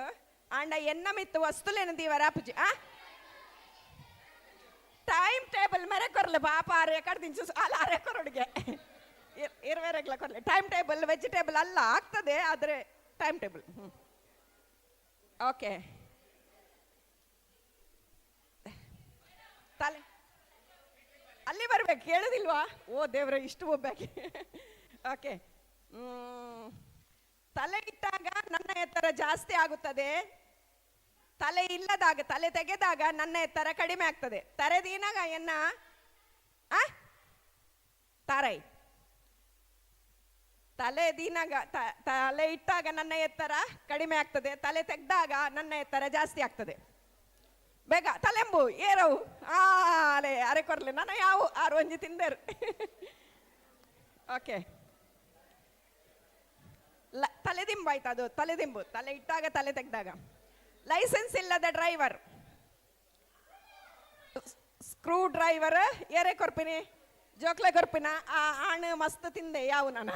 ಆಂಡ ಎನ್ನ ಮಿತ್ತು ವಸ್ತುಲೆನ ದೀವರ ಆಪುಜಿ? ಆ ಟೈಮ್ ಟೇಬಲ್. ಮೆರೆ ಕೊರ್ಲೆ ಪಾಪ. ಆರೆ ಕಡ್ದಿಂಚು ಅಲ್ಲ, ಅರೆ ಕೊರೊಡುಗೆ ಇರುವೆರೆಗ್ಲ ಕೊರ್ಲೆ. ಟೈಮ್ ಟೇಬಲ್ ವೆಜಿಟೇಬಲ್ ಅಲ್ಲ, ಆಗ್ತದೆ ಆದರೆ ಟೈಮ್ ಟೇಬಲ್. ಹ್ಞೂ ಓಕೆ, ತಲೆ ಅಲ್ಲಿ ಬರ್ಬೇಕು ಕೇಳುದಿಲ್ವಾ? ಓ ದೇವ್ರೆ, ಇಷ್ಟು ಒಬ್ಬಾಕಿ. ಓಕೆ, ತಲೆ ಇಟ್ಟಾಗ ನನ್ನ ಎತ್ತರ ಜಾಸ್ತಿ ಆಗುತ್ತದೆ, ತಲೆ ಇಲ್ಲದಾಗ ತಲೆ ತೆಗೆದಾಗ ನನ್ನ ಎತ್ತರ ಕಡಿಮೆ ಆಗ್ತದೆ. ತರೆದೀನಾಗ ಎನ್ನ ಆ ತಾರೈ. ತಲೆ ದೀನಾಗ ತಲೆ ಇಟ್ಟಾಗ ನನ್ನ ಎತ್ತರ ಕಡಿಮೆ ಆಗ್ತದೆ, ತಲೆ ತೆಗೆದಾಗ ನನ್ನ ಎತ್ತರ ಜಾಸ್ತಿ ಆಗ್ತದೆ. ಬೇಗ ತಲೆಂಬು ಏರವು. ಆ ಅಲೆ ಅರೆ ಕೊರ್ಲೆ ನಾನು ಯಾವ ಆರು ಒಂಜಿ ತಿಂದರು. ಓಕೆ, ತಲೆದಿಂಬು ಆಯ್ತು ಅದು ತಲೆದಿಂಬು. ತಲೆ ಇಟ್ಟಾಗ ತಲೆ ತೆಗೆದಾಗ. ಲೈಸೆನ್ಸ್ ಇಲ್ಲದ ಡ್ರೈವರ್? Screw driver. ಏರೆ ಕೊರ್ಪಿನಿ ಜೋಕ್ಲೆ ಕೊರ್ಪಿನ. ಆ ಆಣ್ ಮಸ್ತ್ ತಿಂದೆ ಯಾವ ನಾನು.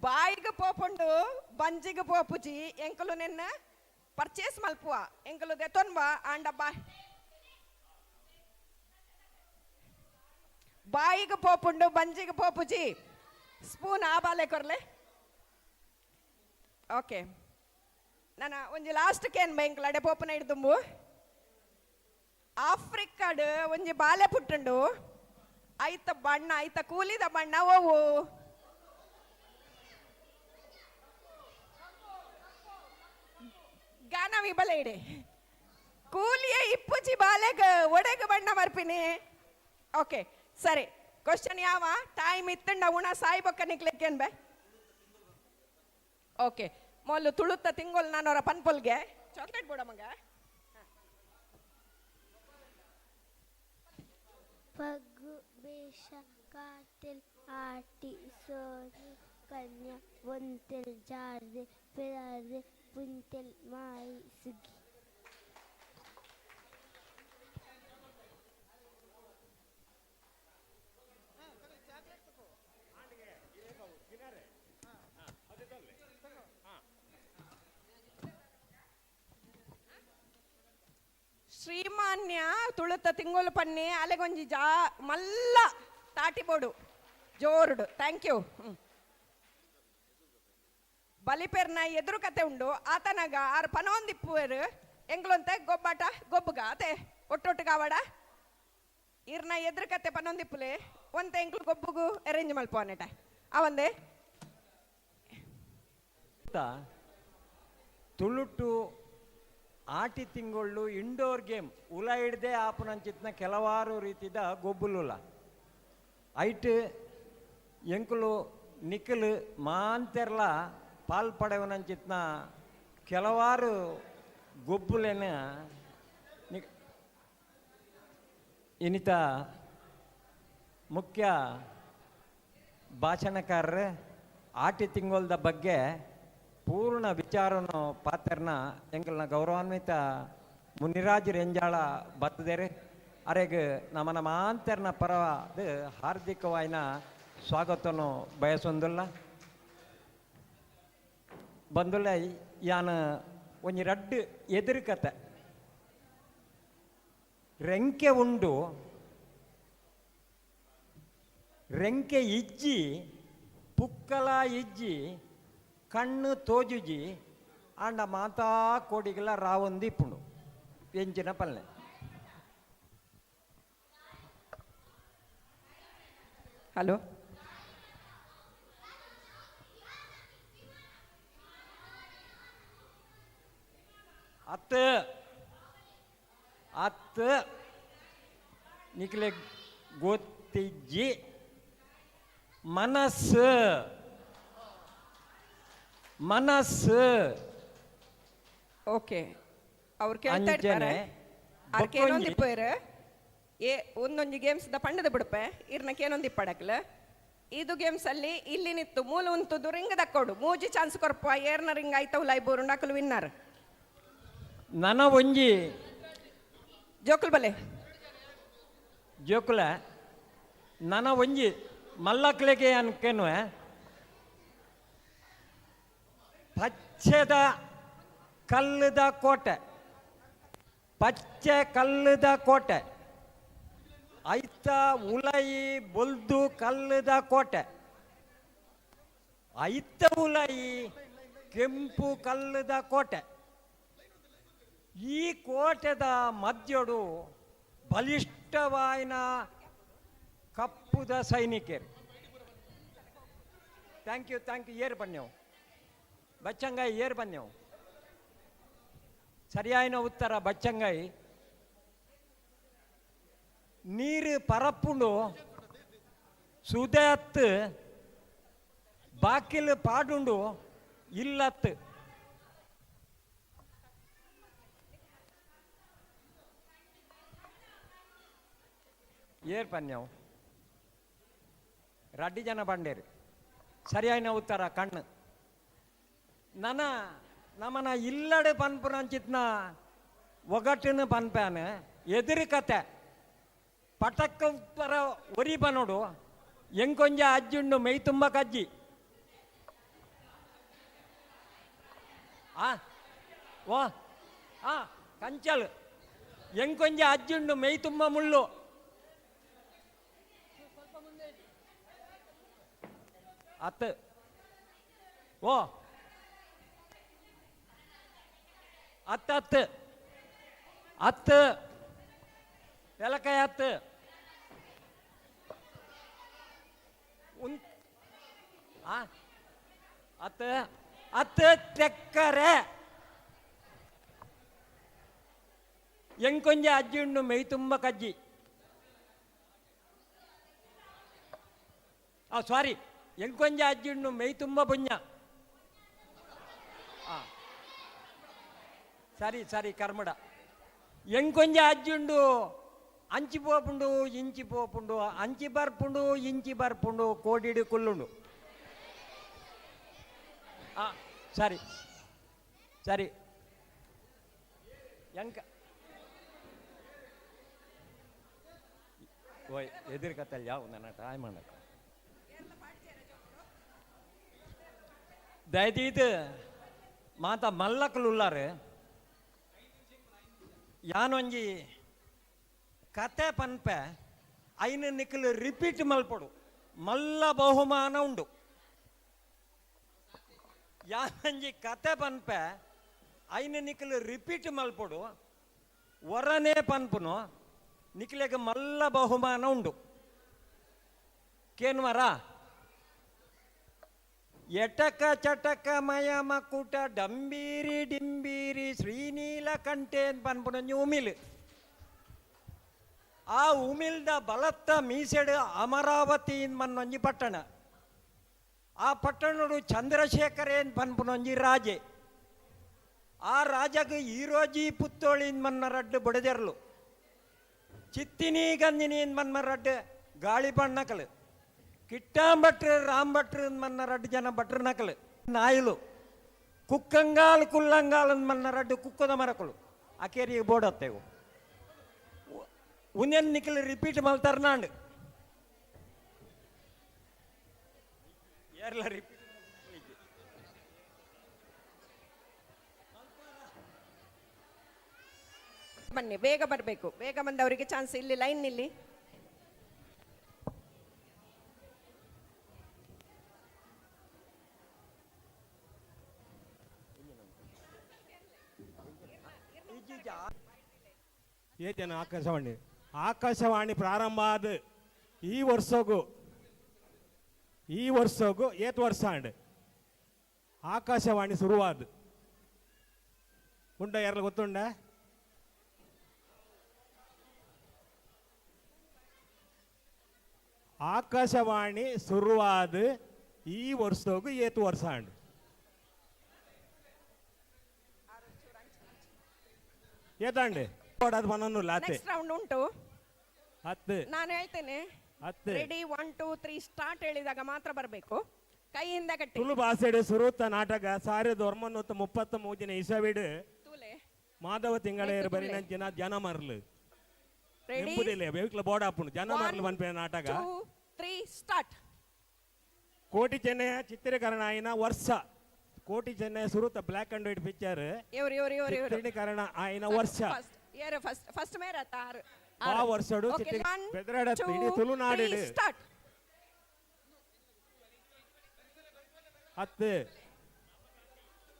ಬಾಯಿಗೆ ಪೋಪುಂಡು ಬಂಜಿಗೆ ಪೋಪುಜಿ. ಎಂಕಲು ನಿನ್ನ ಪರ್ಚೇಸ್ ಮಲ್ಪುವ, ಎಂಕಲು ದೆತೊನ್ಬ ಆಂಡ ಬಾಯ್ ಬಾಯಿಗೆ ಪೋಪುಂಡು ಬಂಜಿಗೆ ಪೋಪುಜಿ. ಸ್ಪೂನ್ ಆ ಬಾಲೆ ಕೊರ್ಲೆ. ಓಕೆ, ನಾನು ಒಂಜಿ ಲಾಸ್ಟ್ ಕೇನ್ ಎಂಕಲ್ ಅಡೆ ಪೋಪುನ ಹಿಡ್ದುಂಬು. ಆಫ್ರಿಕಾಡ್ ಒಂಜಿ ಬಾಲೆ ಪುಟ್ಟುಂಡು, ಐತ ಬಣ್ಣ ಐತ ಕೂಲಿದ ಬಣ್ಣ ಓವು? ಗಾನವಿ ಬಲೆ ಇಡೆ ಕೂಲಿಯ ಇಪ್ಪುಜಿ ಬಾಲೆಗ್ ಒಡೆಗ್ ಬಣ್ಣ ಮರ್ಪಿನಿ. ಓಕೆ ಸರಿ, ಕ್ವಶನ್ ಯಾವ ಟೈಮ್ ಇತ್ತಂಡ ಉಣ ಸಾಯ್ಬೊಕ್ಕ ನಿಕ್ಲೆಕ್ಕೇನ್ ಬೇ. ಓಕೆ, ಮೊದಲು ತುಳುತ್ತ ತಿಂಗೊಲ್ ನಾನು ಅವರ ಪನ್ಪೊಲ್ಗೆ ಚಾಕ್ಲೇಟ್ ಬೋಡ ಮಗ. ಪಗ್ಗು ಬೇಷ ಕಾರ್ತೆಲ್ ಆಟಿ ಸೋನು ಕನ್ಯಾ ಬೊಂತೆಲ್ ಜಾರ್ದೆ ಪಿರಾರ್ದೆ ಪುಂತೆಲ್ ಮಾಯಿ ಸುಗ್ಗಿ. ಶ್ರೀಮಾನ್ಯ ತುಳುತ ತಿಂಗೊಲು ಪನ್ನೆ ಅಲೆಗೊಂಜಿ ಜಾ ಮಲ್ಲ ತಾಟಿ ಬೋಡು ಜೋರುಡು. Thank you. ಬಲಿಪೆರ್ನ ಎದುರು ಕತೆ ಉಂಡು ಆತನಾಗ ಆರು ಪನೊಂದಿಪ್ಪುವೆರು ಎಂಗ್ಲೊಂತೆ ಗೊಬ್ಬಾಟ ಗೊಬ್ಬುಗ ಅತೆ ಒಟ್ಟೊಟ್ಟು ಕಾವಡ ಇರ್ನ ಎದುರು ಕತೆ ಪನೊಂದಿಪ್ಪುಲೆ ಒಂತೆ ಎಂಗ್ಲು ಗೊಬ್ಬುಗು ಅರೇಂಜ್ ಮಲ್ಪೋನೆಟ ಅವಂದೆ. ತುಳುಟು ಆಟಿ ತಿಂಗೊಳ್ಳು ಇಂಡೋರ್ ಗೇಮ್ ಉಲ ಹಿಡ್ದೆ ಆಪುನಂಚಿತ್ನ ಕೆಲವಾರು ರೀತಿದ ಗೊಬ್ಬುಲುಲ ಐಟ್ ಎಂಕುಲು ನಿಕ್ಕಲು ಮಾಂತೆರ್ಲ ಪಾಲ್ ಪಡೆವನಂಚಿತ್ನ ಕೆಲವಾರು ಗೊಬ್ಬುಲೆನ ಇನಿತ ಮುಖ್ಯ ಭಾಷಣಕಾರರು ಆಟಿ ತಿಂಗೊಲ್ದ ಬಗ್ಗೆ ಪೂರ್ಣ ವಿಚಾರನು ಪಾತ್ರನ ಎಂಕಲ್ನ ಗೌರವಾನ್ವಿತ ಮುನಿರಾಜ್ ರೆಂಜಾಳ ಬತ್ತದೇರಿ ಅರೆಗ್ ನಮನ ಮಾಂತರ್ನ ಪರವಾದ ಹಾರ್ದಿಕವಾಯಿನ ಸ್ವಾಗತನು ಬಯಸೊಂದುಲ್ಲ ಬಂದುಲ್ಲ. ಯಾನ ಒಂಜಿ ರಡ್ಡು ಎದುರು ಕತೆ. ರೆಂಕೆ ಉಂಡು, ರೆಂಕೆ ಇಜ್ಜಿ, ಪುಕ್ಕಲ ಇಜ್ಜಿ, ಕಣ್ಣು ತೋಜುಜಿ, ಆಂಡ ಮಾತಾ ಕೋಡಿಗಳ ರಾವೊಂದು ಇಪ್ಪುಂಡು ಎಂಚಿನ ಪಲ್ಲೆ. ಹಲೋ. ಅತ್ತು ಅತ್ತು ನಿಕ್ಲೆ ಗೊತ್ತಿಜ್ಜಿ ಮನಸ್ಸು ಮನಸ್ಸು. ಓಕೆ, ಅವ್ರು ಕೇಳ್ತಾ ಇರ್ತಾರೆ. ಅಂಚನೆ ಕೇನೊಂದು ಇಪ್ಪೇರು ಏ ಒಂದೊಂಜಿ ಗೇಮ್ಸ್ the ಪಂಡದ ಬಿಡುಪೆ ಇರ್ನ ಕೇನೊಂದು ಇಪ್ಪಡಕ್ಲ ಇದು ಗೇಮ್ಸ್ ಅಲ್ಲಿ ಇಲ್ಲಿ ನಿತ್ತು ಮೂಲ ಉಂತುದು ರಿಂಗ್ ದಕ್ಕೋಡು ಮೂಜಿ ಚಾನ್ಸ್ ಕೊರ್ಪ ಏರ್ನ ರಿಂಗ್ ಆಯ್ತವು ಲೈಬೂರು ನಕಲು ವಿನ್ನರ್. ನನ ಒಂಜಿ ಜೋಕುಲ್ ಬಲೆ ಜೋಕುಲ ನನ ಒಂಜಿ ಮಲ್ಲಕ್ಲೆಗೆ ಅನ್ಕೆನ್ವೆ ಪಚ್ಚೆದ ಕಲ್ಲದ ಕೋಟೆ, ಪಚ್ಚೆ ಕಲ್ಲದ ಕೋಟೆ, ಐತ ಉಲಯಿ ಬೊಲ್ದು ಕಲ್ಲದ ಕೋಟೆ, ಐತ ಉಲಯಿ ಕೆಂಪು ಕಲ್ಲದ ಕೋಟೆ. ಈ ಕೋಟೆದ ಮಧ್ಯಡು ಬಲಿಷ್ಠವಾಯಿನ ಕಪ್ಪುದ ಸೈನಿಕರು. Thank you, thank you. ಏರ್ ಬನ್ನೆವು ಬಚ್ಚಂಗಾಯಿ, ಏರ್ ಬನ್ನೆವು. ಸರಿಯಾಯಿನ ಉತ್ತರ ಬಚ್ಚಂಗಾಯಿ. ನೀರು ಪರಪ್ಪುಂಡು ಸುದೆ ಅತ್ತು ಬಾಕಿಲು ಪಾಡುಂಡು ಇಲ್ಲತ್ತು. ಏರ್ ಪನ್ಯವು ರಡ್ಡಿ ಜನ ಬಂಡೇರು. ಸರಿಯಾಯಿನ ಉತ್ತರ ಕಣ್ಣು. ನನ ನಮನ ಇಲ್ಲಡೆ ಪನ್ಪುನಂಚಿತ್ನ ಒಗಟ್ಟಿನ ಪನ್ಪ್ಯಾನ ಎದುರು ಕತೆ ಪಟಕ್ಕ ಉತ್ತರ ಒರಿ ಬನೋಡು ಎಂಕೊಂಜ ಅಜ್ಜುಂಡು ಮೈ ತುಂಬ ಕಜ್ಜಿ ಆ ಓ ಆ ಕಂಚಲ್ ಎಂಕೊಂಜ ಅಜ್ಜುಂಡು ಮೈ ತುಂಬ ಮುಳ್ಳು ಅತ್ತು ಓ ಅತ್ತು ಅತ್ತು ಅತ್ತು ಪೆಲಕಾಯಿ ಅತ್ತು ಉನ್ ಆ ಅತ್ತು ಅತ್ತು ತೆಕ್ಕರೆ ಎಂಕೊಂಜ ಅಜ್ಜಿ ಉಂಡು ಮೈ ತುಂಬ ಕಜ್ಜಿ ಆ ಸಾರಿ ಎಂಕೊಂಜ ಅಜ್ಜಿ ಉಂಡು ಮೈ ತುಂಬ ಪುಣ್ಯ ಆ ಸರಿ ಸರಿ ಕರ್ಮಡ ಎಂಕೊಂಜ ಅಜ್ಜಿ ಉಂಡು ಅಂಚಿ ಪೋಪುಂಡು ಇಂಚಿ ಪೋಪುಂಡು, ಅಂಚಿ ಬರ್ಪುಂಡು ಇಂಚಿ ಬರ್ಪುಂಡು, ಕೋಡಿಡು ಕುಲ್ಲುಂಡು. ಆ ಸರಿ ಸರಿ ಎಂಕ ಓಯ್ ಎದುರು ಕತ್ತಲ್ ಯಾವ ನನ್ನ ಟೈಮ್ ಮಾಡಕ ದಯದೀತ್ ಮಾತ ಮಲ್ಲಕಲು ಉಲ್ಲಾರು. ಯಾನೊಂಜಿ ಕತೆ ಪನ್ಪೆ ಐನು ನಿಕ್ಕಲು ರಿಪೀಟ್ ಮಲ್ಪೊಡು, ಮಲ್ಲ ಬಹುಮಾನ ಉಂಡು. ಯಾನೊಂಜಿ ಕತೆ ಪನ್ಪೆ ಐನು ನಿಕ್ಕಲು ರಿಪೀಟ್ ಮಲ್ಪೊಡು, ಒರನೇ ಪನ್ಪುನು ನಿಕ್ಲೆಗ್ ಮಲ್ಲ ಬಹುಮಾನ ಉಂಡು. ಕೇನ್ವರ ಎಟಕ ಚಟಕ ಮಯ ಮಕುಟ ಡಂಬೀರಿ ಡಿಂಬೀರಿ ಶ್ರೀನೀಲಕಂಠೇನ್ ಪನ್ಪುನೊಂಜಿ ಉಮಿಲ್. ಆ ಉಮಿಲ್ದ ಬಲತ್ತ ಮೀಸೆಡು ಅಮರಾವತಿ ಮನ್ನೊಂಜಿ ಪಟ್ಟಣ. ಆ ಪಟ್ಟಣಡು ಚಂದ್ರಶೇಖರೇನ್ ಪನ್ಪುನೊಂಜಿ ರಾಜೆ. ಆ ರಾಜಗ್ ಈರೋಜಿ ಪುತ್ತೋಳಿನ್ ಮನ್ನ ರಡ್ಡು ಬಡದೆರ್ಲು, ಚಿತ್ತಿನಿ ಗಂಜಿನಿ ಮನ್ಮ ರಡ್ಡು ಗಾಳಿ ಬಣ್ಣಕಲು, ಕಿಟ್ಟಾಂ ಭಟ್ರು ರಾಮ್ ಭಟ್ರು ಮನ್ನ ರಡ್ಡು ಜನ ಭಟ್ರು ನಕಲು ನಾಯಿಲು, ಕುಕ್ಕಂಗಾಲ್ ಕುಲ್ಲಂಗಾಲ್ ಮನ್ನ ರಡ್ಡು ಕುಕ್ಕದ ಮರಕಲು. ಅಕೇರಿಗೆ ಬೋಡತ್ತೇವು ಉನ್ಯನ್ ನಿಖಲ್ ರಿಪೀಟ್ ಮಲ್ತರ್ನಾಂಡ್ ಏರ್ಲ ರಿಪೀಟ್. ಬನ್ನಿ, ಬೇಗ ಬರಬೇಕು, ಬೇಗ ಬಂದವರಿಗೆ ಚಾನ್ಸ್. ಇಲ್ಲಿ ಲೈನ್ ಇಲ್ಲಿ. ಏತೇನ ಆಕಾಶವಾಣಿ ಆಕಾಶವಾಣಿ ಪ್ರಾರಂಭ ಆದ ಈ ವರ್ಷಗೂ ಏತ್ ವರ್ಷ ಆಂಡ್ ಆಕಾಶವಾಣಿ ಶುರುವಾದ ಉಂಡ ಯಾರಲ್ಲ ಗೊತ್ತುಂಡ? ಆಕಾಶವಾಣಿ ಶುರುವಾದ ಈ ವರ್ಷಗೂ ಏತ್ ವರ್ಷ ಆಂಡ್ ಏತಾಂಡೆ ಅದು ಲಾತೆ. ನೆಕ್ಸ್ಟ್ ರೌಂಡ್ ಉಂಟು. ಹತ್ತು ನಾನು ಹೇಳ್ತೇನೆ, ಹತ್ತು. ರೆಡಿ 1 2 3 ಸ್ಟಾರ್ಟ್ ಹೇಳಿದಾಗ ಮಾತ್ರ ಬರಬೇಕು. ಕೈಯಿಂದ ಕಟ್ಟಿ. ತುಳು ಭಾಷೆಡ್ ಸುರುತ್ತ ನಾಟಕ 1933 ಇಸವಿಡ್ ಮಾಧವ ತಿಂಗಳ ಬರಿನಂಚಿನ ಜನ ಮರ್ಲು ನೆಂಪುದಿಲ್ಲ ಬೇವಿಕ್ಲ ಬೋರ್ಡ್ ಆಪುಂಡು ಜನ ಮರ್ಲು ಪನ್ಪಿನ ನಾಟಕ. 2 3 ಸ್ಟಾರ್ಟ್. ಕೋಟಿ ಚೆನ್ನಯ ಚಿತ್ರೀಕರಣ ಆಯಿನ ವರ್ಷ, ಕೋಟಿ ಚೆನ್ನಯ ಸುರುತ್ತ ಬ್ಲ್ಯಾಕ್ ಅಂಡ್ ವೈಟ್ ಪಿಕ್ಚರ್ ಚಿತ್ರೀಕರಣ ಆಯಿನ ವರ್ಷ. ಫಸ್ಟ್ ಫಸ್ಟ್ ಮೇರ ತಾರು ಆ ವರ್ಷಡು ಬೆದರಾಡ ಇಡೀ ತುಳುನಾಡು. ಸ್ಟಾರ್ಟ್. 10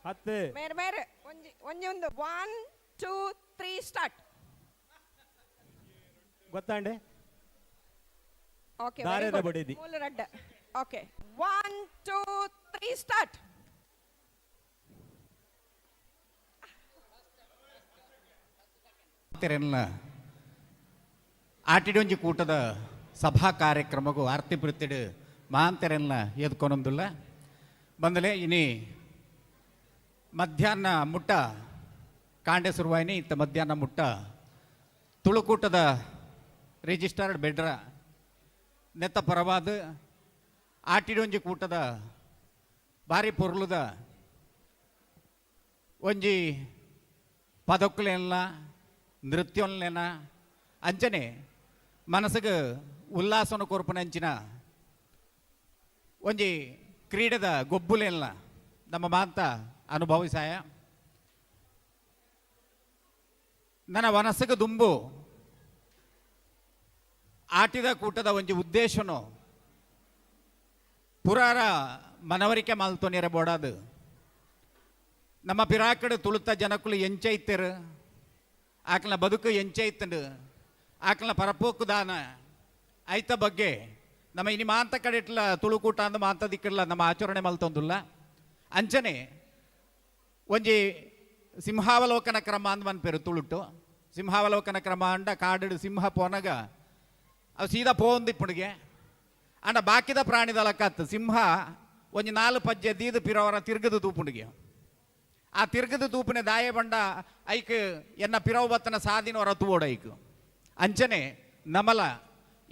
10 ಮೇರೆ ಮೇರೆ ಒಂಜಿ ಒಂಜಿ ಒಂದು 1 2 3 ಸ್ಟಾರ್ಟ್. ಗೊತ್ತಾಂಡೆ? ಓಕೆ, ದಾರದ ಬಡಿದಿ ಮೂಲ ರಡ್ಡ. Okay, 1 2 3 start. ಆಟಿಡೊಂಜಿ ಕೂಟದ ಸಭಾ ಕಾರ್ಯಕ್ರಮಗೂ ಆರ್ತಿ ಪ್ರೀತಿಡು ಮಹಾಂತೆರೆಲ್ಲ ಎದ್ಕೊನೊಂದುಲ್ಲ ಬಂದಲೆ. ಇನಿ ಮಧ್ಯಾಹ್ನ ಮುಟ್ಟ ಕಾಂಡೆ ಶುರುವಾಯಿನಿ ಇತ್ತ ಮಧ್ಯಾಹ್ನ ಮುಟ್ಟ ತುಳುಕೂಟದ ರಿಜಿಸ್ಟರ್ಡ್ ಬೆಡ್ರ ನೆತ್ತ ಪರವಾದ ಆಟಿಡೊಂಜಿ ಕೂಟದ ಬಾರಿ ಪೊರ್ಲುದ ಒಂಜಿ ಪದಕ್ಕುಲೆಲ್ಲ ನೃತ್ಯೊನ್ಲೆನ ಅಂಚನೆ ಮನಸ್ಸಿಗೆ ಉಲ್ಲಾಸನ ಕೊರ್ಪುನಂಚಿನ ಒಂಜಿ ಕ್ರೀಡೆದ ಗೊಬ್ಬುಲೆಲ್ಲ ನಮ್ಮ ಮಾಂತ ಅನುಭವಿಸಾಯ. ನನ್ನ ಮನಸ್ಸಿಗೆ ದುಂಬು ಆಟಿದ ಕೂಟದ ಒಂಜಿ ಉದ್ದೇಶನು ಪುರಾರ ಮನವರಿಕೆ ಮಲ್ತೊನಿರ ಬೋಡಾದು. ನಮ್ಮ ಪಿರಾಕಡು ತುಳುತ ಜನಕುಲು ಎಂಚೈತೆರು, ಆಕಲ ಬದುಕು ಎಂಚೈತಂಡು, ಆಕಲ ಪರಪೋಕು ದಾನ ಐತ ಬಗ್ಗೆ ನಮ್ಮ ಇನಿ ಮಾಂತ ಕಡೆ ಇಟ್ಲ ತುಳುಕೂಟ ಅಂದ ಮಾಂತ ದಿಕ್ಕಲ್ಲ ನಮ್ಮ ಆಚರಣೆ ಮಲ್ತೊಂದುಲ್ಲ. ಅಂಚನೆ ಒಂಜಿ ಸಿಂಹಾವಲೋಕನ ಕ್ರಮ ಅಂದ್ ಮನ್ಪೇರು ತುಳುಟು. ಸಿಂಹಾವಲೋಕನ ಕ್ರಮ ಅಂಡ ಕಾಡು ಸಿಂಹ ಪೋನಗ ಅವು ಸೀದಾ ಪೋಂದಿಪ್ಪುಣಿಗೆ ಅಂಡ ಬಾಕಿದ ಪ್ರಾಣಿದಲಕತ್ತು ಸಿಂಹ ಒಂಜಿ 4 ಪಜ್ಜೆ ದೀದು ಪಿರವರ ತಿರ್ಗದು ತೂಪುಣಿಗೆ. ಆ ತಿರ್ಗದು ತೂಪುನೆ ದಾಯ ಬಂಡ ಐಕ್ ಎನ್ನ ಪಿರವು ಬತ್ತನ ಸಾದಿನ ಹೊರ ತೂವೋಡು ಐಕ್. ಅಂಚನೆ ನಮಲ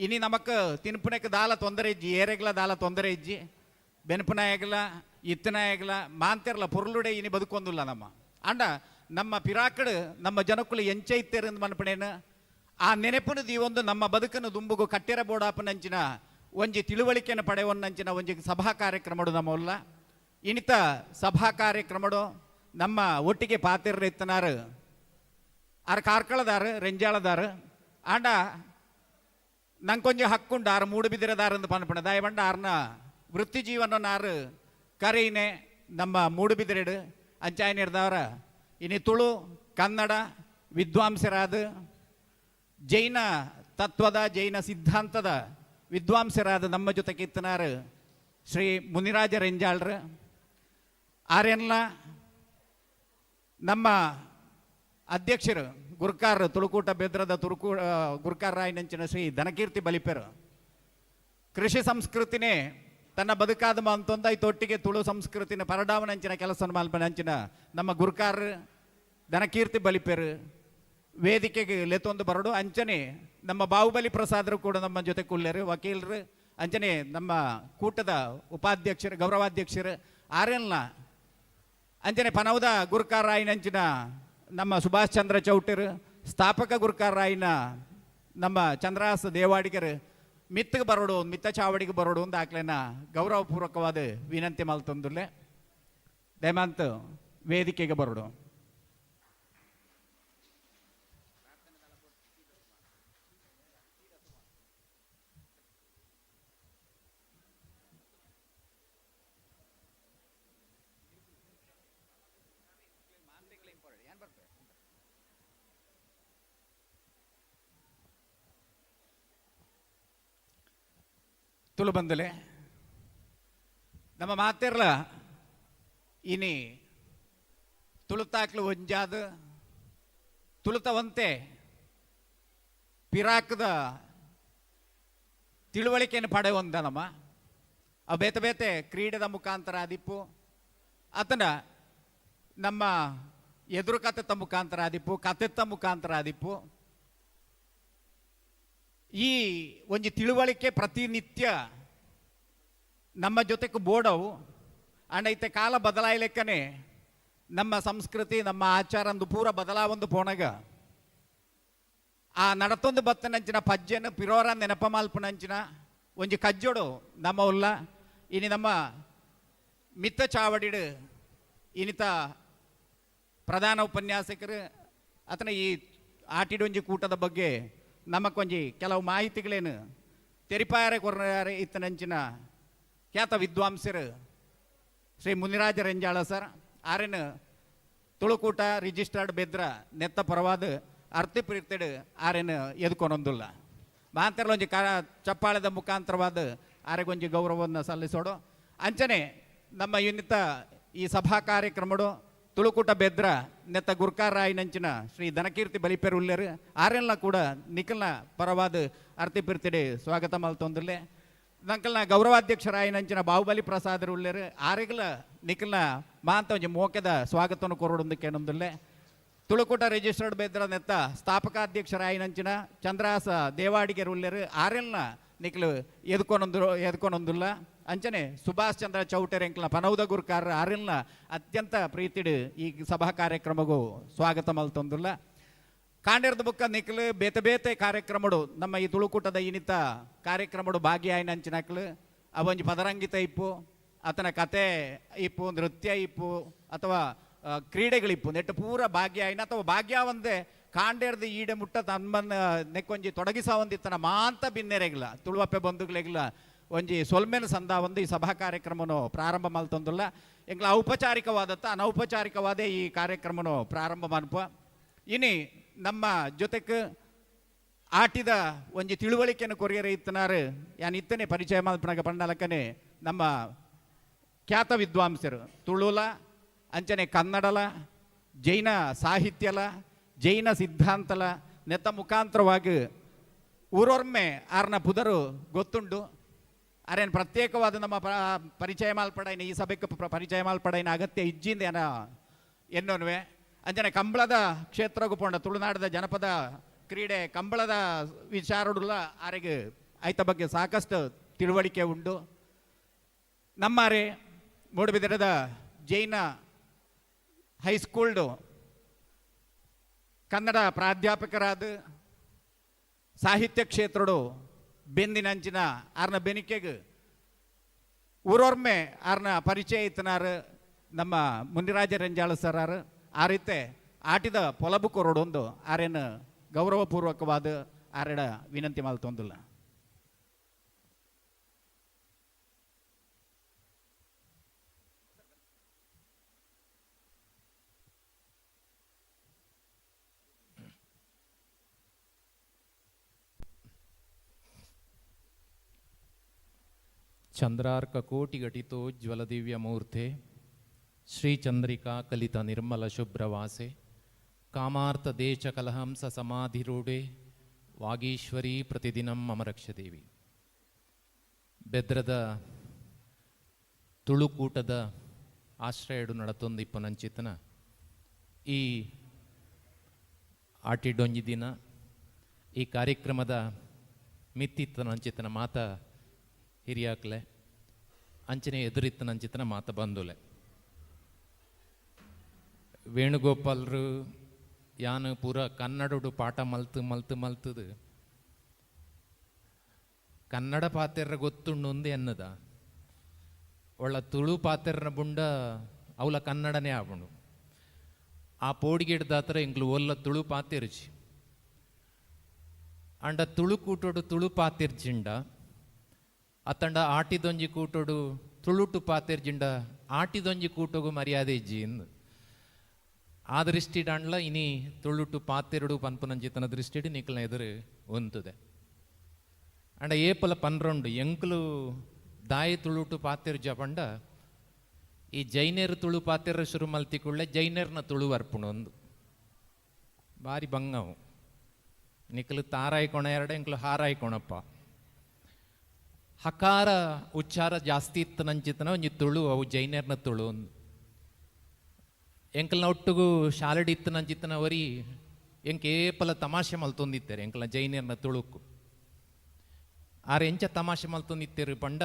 ಇನಿ ನಮಕ್ ತಿನ್ಪುನಕ್ಕೆ ದಾಲ ತೊಂದರೆ ಇಜ್ಜಿ, ಏರೆಗ್ಲ ದಾಲ ತೊಂದರೆ ಇಜ್ಜಿ, ಬೆನ್ಪುನಾಯಗ್ಲ ಇತ್ತನಾಯಗ್ಲ ಮಾಂತೆರ್ಲ ಪೊರ್ಲುಡೆ ಇನಿ ಬದುಕೊಂದುಲ್ಲ ನಮ್ಮ. ಅಂಡ ನಮ್ಮ ಪಿರಾಕಡು ನಮ್ಮ ಜನಕ್ಕುಲು ಎಂಚ ಇತ್ತೇರಂದು ಮನ್ಪಣೇನು ಆ ನೆನಪುನು ದೀವೊಂದು ನಮ್ಮ ಬದುಕನ್ನು ದುಂಬುಗು ಕಟ್ಟಿರ ಬೋಡಾಪನಂಚಿನ ಒಂಜಿ ತಿಳುವಳಿಕೆಯನ್ನು ಪಡೆಯೊನ್ನಂಚಿನ ಒಂಜಿ ಸಭಾ ಕಾರ್ಯಕ್ರಮಡು ನಮ್ಮಲ್ಲ. ಇನಿತ ಸಭಾ ಕಾರ್ಯಕ್ರಮಡು ನಮ್ಮ ಒಟ್ಟಿಗೆ ಪಾತಿರ ಇತ್ತನಾರು ಆರು ಕಾರ್ಕಳದಾರು ರೆಂಜಾಳದಾರು ಆಂಡ ನಂಗೆ ಹಕ್ಕುಂಡು ಆರು ಮೂಡುಬಿದಿರದಾರಂದು ಪನ್ಪಣ ದಯವಂಡ ಆರ್ನ ವೃತ್ತಿ ಜೀವನ ಆರು ಕರೆಯಿನೆ ನಮ್ಮ ಮೂಡುಬಿದಿರೆಡು ಅಂಚಾಯನಿರ್ದವರ ಇನಿ ತುಳು ಕನ್ನಡ ವಿದ್ವಾಂಸರಾದ ಜೈನ ತತ್ವದ ಜೈನ ಸಿದ್ಧಾಂತದ ವಿದ್ವಾಂಸರಾದ ನಮ್ಮ ಜೊತೆಗೆ ಇತ್ತನಾರು ಶ್ರೀ ಮುನಿರಾಜ ರೆಂಜಾಳ್ರು. ಆರೆಲ್ಲ ನಮ್ಮ ಅಧ್ಯಕ್ಷರು ಗುರುಕಾರ ತುಳುಕೂಟ ಬೆದ್ರದ ತುರುಕು ಗುರುಕಾರ ರಾಯನಂಚಿನ ಶ್ರೀ ಧನಕೀರ್ತಿ ಬಲಿಪೆರು ಕೃಷಿ ಸಂಸ್ಕೃತಿನೇ ತನ್ನ ಬದುಕಾದ ಅಂತಂದ ಒಟ್ಟಿಗೆ ತುಳು ಸಂಸ್ಕೃತಿನ ಪರಡಾವನಂಚಿನ ಕೆಲಸ ಮಲ್ಪನಂಚಿನ ನಮ್ಮ ಗುರುಕಾರ ಧನಕೀರ್ತಿ ಬಲಿಪೆರು ವೇದಿಕೆಗೆ ಲೆತ್ತೊಂದು ಬರಡು. ಅಂಚನೆ ನಮ್ಮ ಬಾಹುಬಲಿ ಪ್ರಸಾದರು ಕೂಡ ನಮ್ಮ ಜೊತೆ ಕುಲ್ಲೇರು ವಕೀಲರು, ಅಂಚನೆ ನಮ್ಮ ಕೂಟದ ಉಪಾಧ್ಯಕ್ಷರು ಗೌರವಾಧ್ಯಕ್ಷರು ಆರೆಲ್ಲ, ಅಂಚನೆ ಪನೌದ ಗುರುಕಾರ ರಾಯನಂಚಿನ ನಮ್ಮ ಸುಭಾಷ್ ಚಂದ್ರ ಚೌಟರು, ಸ್ಥಾಪಕ ಗುರುಕಾರ ರಾಯನ ನಮ್ಮ ಚಂದ್ರಹಾಸ ದೇವಾಡಿಗರು ಮಿತ್ತಗೆ ಬರೋಡು ಮಿತ್ತ ಚಾವಡಿಗೆ ಬರೋಡು ಒಂದು ಆಕ್ಲೇನ ಗೌರವಪೂರ್ವಕವಾದ ವಿನಂತಿ ಮಲ್ತಂದುಲ್ಲೆ. ದಯಮಾಂತ ವೇದಿಕೆಗೆ ಬರೋಡು. ತುಳು ಬಂದಲೆ ನಮ್ಮ ಮಾತಿರ್ಲ ಇನಿ ತುಳುತಾಕ್ಲು ಒಂಜಾದ ತುಳುತವಂತೆ ಪಿರಾಕದ ತಿಳುವಳಿಕೆಯನ್ನು ಪಡೆಯುವಂದ ನಮ್ಮ ಅವು ಬೇತೆ ಬೇತೆ ಕ್ರೀಡೆದ ಮುಖಾಂತರ ಆದಿಪ್ಪು, ಆತನ ನಮ್ಮ ಎದುರು ಕತೆತ್ತ ಮುಖಾಂತರ ಆದಿಪ್ಪು, ಕತೆತ್ತ ಮುಖಾಂತರ ಆದಿಪ್ಪು. ಈ ಒಂಜಿ ತಿಳುವಳಿಕೆ ಪ್ರತಿನಿತ್ಯ ನಮ್ಮ ಜೊತೆಗೆ ಬೋಡವು. ಅಂಡ್ ಐತೆ ಕಾಲ ಬದಲಾಯ್ಲೆಕ್ಕನೆ ನಮ್ಮ ಸಂಸ್ಕೃತಿ ನಮ್ಮ ಆಚಾರ ಒಂದು ಪೂರ ಬದಲಾವೊಂದು ಪೋಣಗ ಆ ನಡತೊಂದು ಬತ್ತನಂಚಿನ ಪಜ್ಜೆನ ಪಿರೋರ ನೆನಪ ಮಾಲ್ಪನಂಚಿನ ಒಂಜಿ ಕಜ್ಜೋಡು ನಮ್ಮ ಉಲ್ಲ. ಇನಿ ನಮ್ಮ ಮಿತ್ತ ಚಾವಡಿಡು ಇನಿತ ಪ್ರಧಾನ ಉಪನ್ಯಾಸಕರು ಆತನ ಈ ಆಟಿಡೊಂಜಿ ಕೂಟದ ಬಗ್ಗೆ ನಮಕೊಂಜಿ ಕೆಲವು ಮಾಹಿತಿಗಳೇನು ತೆರಿಪಾಯರೆ ಕೊರ್ನಾರೆ ಇತ್ತನಂಚಿನ ಖ್ಯಾತ ವಿದ್ವಾಂಸರು ಶ್ರೀ ಮುನಿರಾಜ ರೆಂಜಾಳ ಸರ್ ಆರೇನು ತುಳುಕೂಟ ರಿಜಿಸ್ಟರ್ಡ್ ಬೆದ್ರ ನೆತ್ತ ಪರವಾದ ಅರ್ತಿ ಪ್ರೀತಿಡು ಆರೇನು ಎದ್ಕೊನೊಂದುಲ್ಲ. ಮಾಂತೆರ್ಲ ಒಂಜಿ ಚಪ್ಪಾಳದ ಮುಖಾಂತರವಾದ ಆರೆಗೊಂಜಿ ಗೌರವವನ್ನು ಸಲ್ಲಿಸೋಡು. ಅಂಚನೆ ನಮ್ಮ ಇನ್ನಿತ ಈ ಸಭಾ ಕಾರ್ಯಕ್ರಮಡು ತುಳುಕೂಟ ಬೆದ್ರ ನೆತ್ತ ಗುರ್ಕಾರ ರಾಯನಂಚಿನ ಶ್ರೀ ಧನಕೀರ್ತಿ ಬಲಿಪೆರು ಉಲ್ಲೇರು ಆರೆಲ್ಲ ಕೂಡ ನಿಖಲ್ನ ಪರವಾದ ಅರ್ತಿ ಪಿರ್ತಿಡೆ ಸ್ವಾಗತ ಮಲ್ತೊಂದುಲ್ಲೆ. ನಂಕಲ್ನ ಗೌರವಾಧ್ಯಕ್ಷರಾಯನಂಚಿನ ಬಾಹುಬಲಿ ಪ್ರಸಾದರು ಉಲ್ಲೇರು ಆರೆಗ್ಲ ನಿಖಲ್ನ ಮಾಂತ ಒಂಜಿ ಮೋಕೆದ ಸ್ವಾಗತವನ್ನು ಕೊರಡೊಂದಕ್ಕೇನೊಂದುಲ್ಲೆ. ತುಳುಕೂಟ ರಿಜಿಸ್ಟರ್ಡ್ ಬೆದ್ರ ನೆತ್ತ ಸ್ಥಾಪಕಾಧ್ಯಕ್ಷರಾಯನಂಚಿನ ಚಂದ್ರಹಾಸ ದೇವಾಡಿಗೆರು ಉಲ್ಲೇರು ಆರೆಲ್ನ ನಿಖಲು ಎದ್ಕೊನೊಂದುಲ್ಲ. ಅಂಚನೆ ಸುಭಾಷ್ ಚಂದ್ರ ಚೌಟೆರೆಂಕ್ಲ ಪನೌದ ಗುರುಕಾರ ಆರೆಲ್ನ ಅತ್ಯಂತ ಪ್ರೀತಿಡು ಈ ಸಭಾ ಕಾರ್ಯಕ್ರಮಗೂ ಸ್ವಾಗತ ಮಲ್ತೊಂದುಲ್ಲ. ಕಾಂಡೇರ್ದ ಬುಕ್ಕ ನಿಕ್ಲು ಬೇತೆ ಬೇತೆ ಕಾರ್ಯಕ್ರಮಡು ನಮ್ಮ ಈ ತುಳುಕೂಟದ ಇನಿತ ಕಾರ್ಯಕ್ರಮಡು ಭಾಗಿಯಾಯಿನಂಚಿನಕ್ಲು ಅವೊಂಜಿ ಪದರಂಗಿತ ಇಪ್ಪು, ಆತನ ಕತೆ ಇಪ್ಪು, ನೃತ್ಯ ಇಪ್ಪು, ಅಥವಾ ಕ್ರೀಡೆಗಳಿಪ್ಪು ನೆಟ್ಟು ಪೂರ ಭಾಗ್ಯಾಯಿನ ಅಥವಾ ಭಾಗ್ಯ ಒಂದೇ ಕಾಂಡೇರ್ದ ಈಡೆ ಮುಟ್ಟ ತಮ್ಮನ್ನ ನೆಕ್ಕೊಂಜಿ ತೊಡಗಿಸ ಒಂದಿತ್ತನ ಮಾಂತ ಬಿನ್ನೆರೆಗಿಲ್ಲ ತುಳುವಪ್ಪೆ ಬಂಧುಗಳಿಗಿಲ್ಲ ಒಂಜಿ ಸೊಲ್ಮೆನ ಸಂದ ಒಂದು ಈ ಸಭಾ ಕಾರ್ಯಕ್ರಮನು ಪ್ರಾರಂಭ ಮಲ್ತೊಂದುಲ್ಲ. ಎಂಗ್ಲ ಔಪಚಾರಿಕವಾದತ್ತ ಅನೌಪಚಾರಿಕವಾದ ಈ ಕಾರ್ಯಕ್ರಮನು ಪ್ರಾರಂಭ ಮನ್ಪ. ಇನಿ ನಮ್ಮ ಜೊತೆಗೆ ಆಟಿದ ಒಂಜಿ ತಿಳುವಳಿಕೆಯನ್ನು ಕೊರಿಯರ ಇತ್ತನಾರು ಯಾನ್ ಇತ್ತನೆ ಪರಿಚಯ ಮಲ್ಪನಾಗ ಪಂಡಲಕ್ಕನೆ ನಮ್ಮ ಖ್ಯಾತ ವಿದ್ವಾಂಸರು ತುಳುಲ ಅಂಚನೆ ಕನ್ನಡಲ ಜೈನ ಸಾಹಿತ್ಯಲ ಜೈನ ಸಿದ್ಧಾಂತಲ ನೆತ್ತ ಮುಖಾಂತರವಾಗಿ ಊರೊರ್ಮೆ ಆರ್ನ ಪುದರು ಗೊತ್ತುಂಡು. ಅರೇನು ಪ್ರತ್ಯೇಕವಾದ ನಮ್ಮ ಪರಿಚಯ ಮಾಲ್ಪಡೈನ ಈ ಸಭೆಗೆ ಪರಿಚಯ ಮಾಲ್ಪಡೈನ ಅಗತ್ಯ ಇಜ್ಜಿಂದ ಏನ ಎನ್ನೋನುವೆ. ಅಂಚನೆ ಕಂಬಳದ ಕ್ಷೇತ್ರಗೂ ಪೋಂಡ ತುಳುನಾಡದ ಜನಪದ ಕ್ರೀಡೆ ಕಂಬಳದ ವಿಚಾರಡುಲ ಆರೆಗೆ ಆಯ್ತ ಬಗ್ಗೆ ಸಾಕಷ್ಟು ತಿಳುವಳಿಕೆ ಉಂಡು. ನಮ್ಮಾರೆ ಮೂಡುಬಿದಿರದ ಜೈನ ಹೈಸ್ಕೂಲ್ಡು ಕನ್ನಡ ಪ್ರಾಧ್ಯಾಪಕರಾದ ಸಾಹಿತ್ಯ ಕ್ಷೇತ್ರಡು ಬೆಂದಿನಂಚಿನ ಆರ್ನ ಬೆನಿಕೆಗೆ ಊರೊರ್ಮೆ ಆರ್ನ ಪರಿಚಯ ಇತ್ತನಾರು ನಮ್ಮ ಮುನಿರಾಜ ರಂಜಾಳ ಸರಾರು ಆ ರೀತಿ ಆಟಿದ ಪೊಲಬು ಕೊರಡೊಂದು ಆರೇನು ಗೌರವಪೂರ್ವಕವಾದ ಆರೆಡ ವಿನಂತಿ ಮಲ್ತೊಂದಿಲ್ಲ. ಚಂದ್ರಾರ್ಕಕೋಟಿಘಟಿತೋಜ್ವಲದಿವ್ಯಮೂರ್ತೆ ಶ್ರೀಚಂದ್ರಿಕಾ ಕಲಿತ ನಿರ್ಮಲ ಶುಭ್ರವಾಸೆ ಕಾಮಾರ್ಥ ದೇಶ ಕಲಹಂಸ ಸಮಾಧಿರೂಢೆ ವಾಗೀಶ್ವರಿ ಪ್ರತಿದಿನಂ ಮಮ ರಕ್ಷದೇವಿ. ಬೆದ್ರದ ತುಳುಕೂಟದ ಆಶ್ರಯಡು ನಡತೊಂದಿಪ್ಪುನಂಚಿತನ ಈ ಆಟಿಡೊಂಜಿ ದಿನ ಈ ಕಾರ್ಯಕ್ರಮದ ಮಿತ್ತಿತ್ತನಂಚಿತನ ಮಾತ ಹಿರಿಯಾಕ್ಲೆ ಅಂಚನೆ ಎದುರಿತ್ತನಂಚಿತನ ಮಾತ ಬಂದುಲೆ. ವೇಣುಗೋಪಾಲರು ಯಾನು ಪೂರ ಕನ್ನಡಡು ಪಾಠ ಮಲ್ತು ಮಲ್ತು ಮಲ್ತದು ಕನ್ನಡ ಪಾತೆರ್ರ ಗೊತ್ತುಂಡು ಒಂದು ಎನ್ನದ ಒಳ್ಳ ತುಳು ಪಾತೆರ್ನ ಬುಂಡ ಅವಲ ಕನ್ನಡನೇ ಆಪುಂಡು. ಆ ಪೋಡಿಗೆಡ್ದಾತ್ರ ಎಂಕ್ಲು ಒಲ್ಲ ತುಳು ಪಾತೆರ್ಜಿ ಅಂಡ ತುಳು ಕೂಟೋಡು ತುಳು ಪಾತೆರ್ಜಿಂಡ ಅತ್ತಂಡ ಆಟಿದೊಂಜಿ ಕೂಟೋಡು ತುಳುಟು ಪಾತೆರ್ಜಿಂಡ ಆಟಿದೊಂಜಿ ಕೂಟೋಗು ಮರ್ಯಾದೆ ಇಜ್ಜಿ ಇಂದು. ಆ ದೃಷ್ಟಿಡಾಂಡ್ಲ ಇನಿ ತುಳುಟು ಪಾತೆರಡು ಪನ್ಪುನಂಚಿತನ ದೃಷ್ಟಿಡ್ ನಿಕ್ಲ್ನ ಎದುರು ಉಂತುದೆ. ಅಂಡ ಏಪಲ ಪನ್ರೊಂಡು ಎಂಕ್ಲು ದಾಯಿ ತುಳುಟು ಪಾತೆರ್ಜ ಪಂಡ ಈ ಜೈನೇರು ತುಳು ಪಾತೆರ ಶುರು ಮಲ್ತಿಕುಳ್ಳೆ ಜೈನೇರ್ನ ತುಳು ಬರ್ಪುಂಡು ಒಂದು ಬಾರಿ ಬಂಗವು. ನಿಕ್ಲು ತಾರಾಯ್ಕೊಣ ಎರಡು ಎಂಕ್ಲು ಹಾರಾಯ್ಕೊಣಪ್ಪ. ಹಕಾರ ಉಚ್ಚಾರ ಜಾಸ್ತಿ ಇತ್ತು ನಂಚಿತನ ಒಂಜಿ ತುಳು ಅವು ಜೈನೇರ್ನ ತುಳು ಒಂದು. ಎಂಕಲ್ನ ಒಟ್ಟುಗು ಶಾಲೆಡ್ ಇತ್ತು ನಂಚಿತನ ವರಿ ಎಂಕ್ ಏಪಲ ತಮಾಷೆ ಮಲ್ತೊಂದಿತ್ತಾರೆ ಎಂಕಲ್ನ ಜೈನೇರ್ನ ತುಳುಕು. ಆರ್ ಎಂಚ ತಮಾಷೆ ಮಲ್ತೊಂದಿತ್ತೇರು ಪಂಡ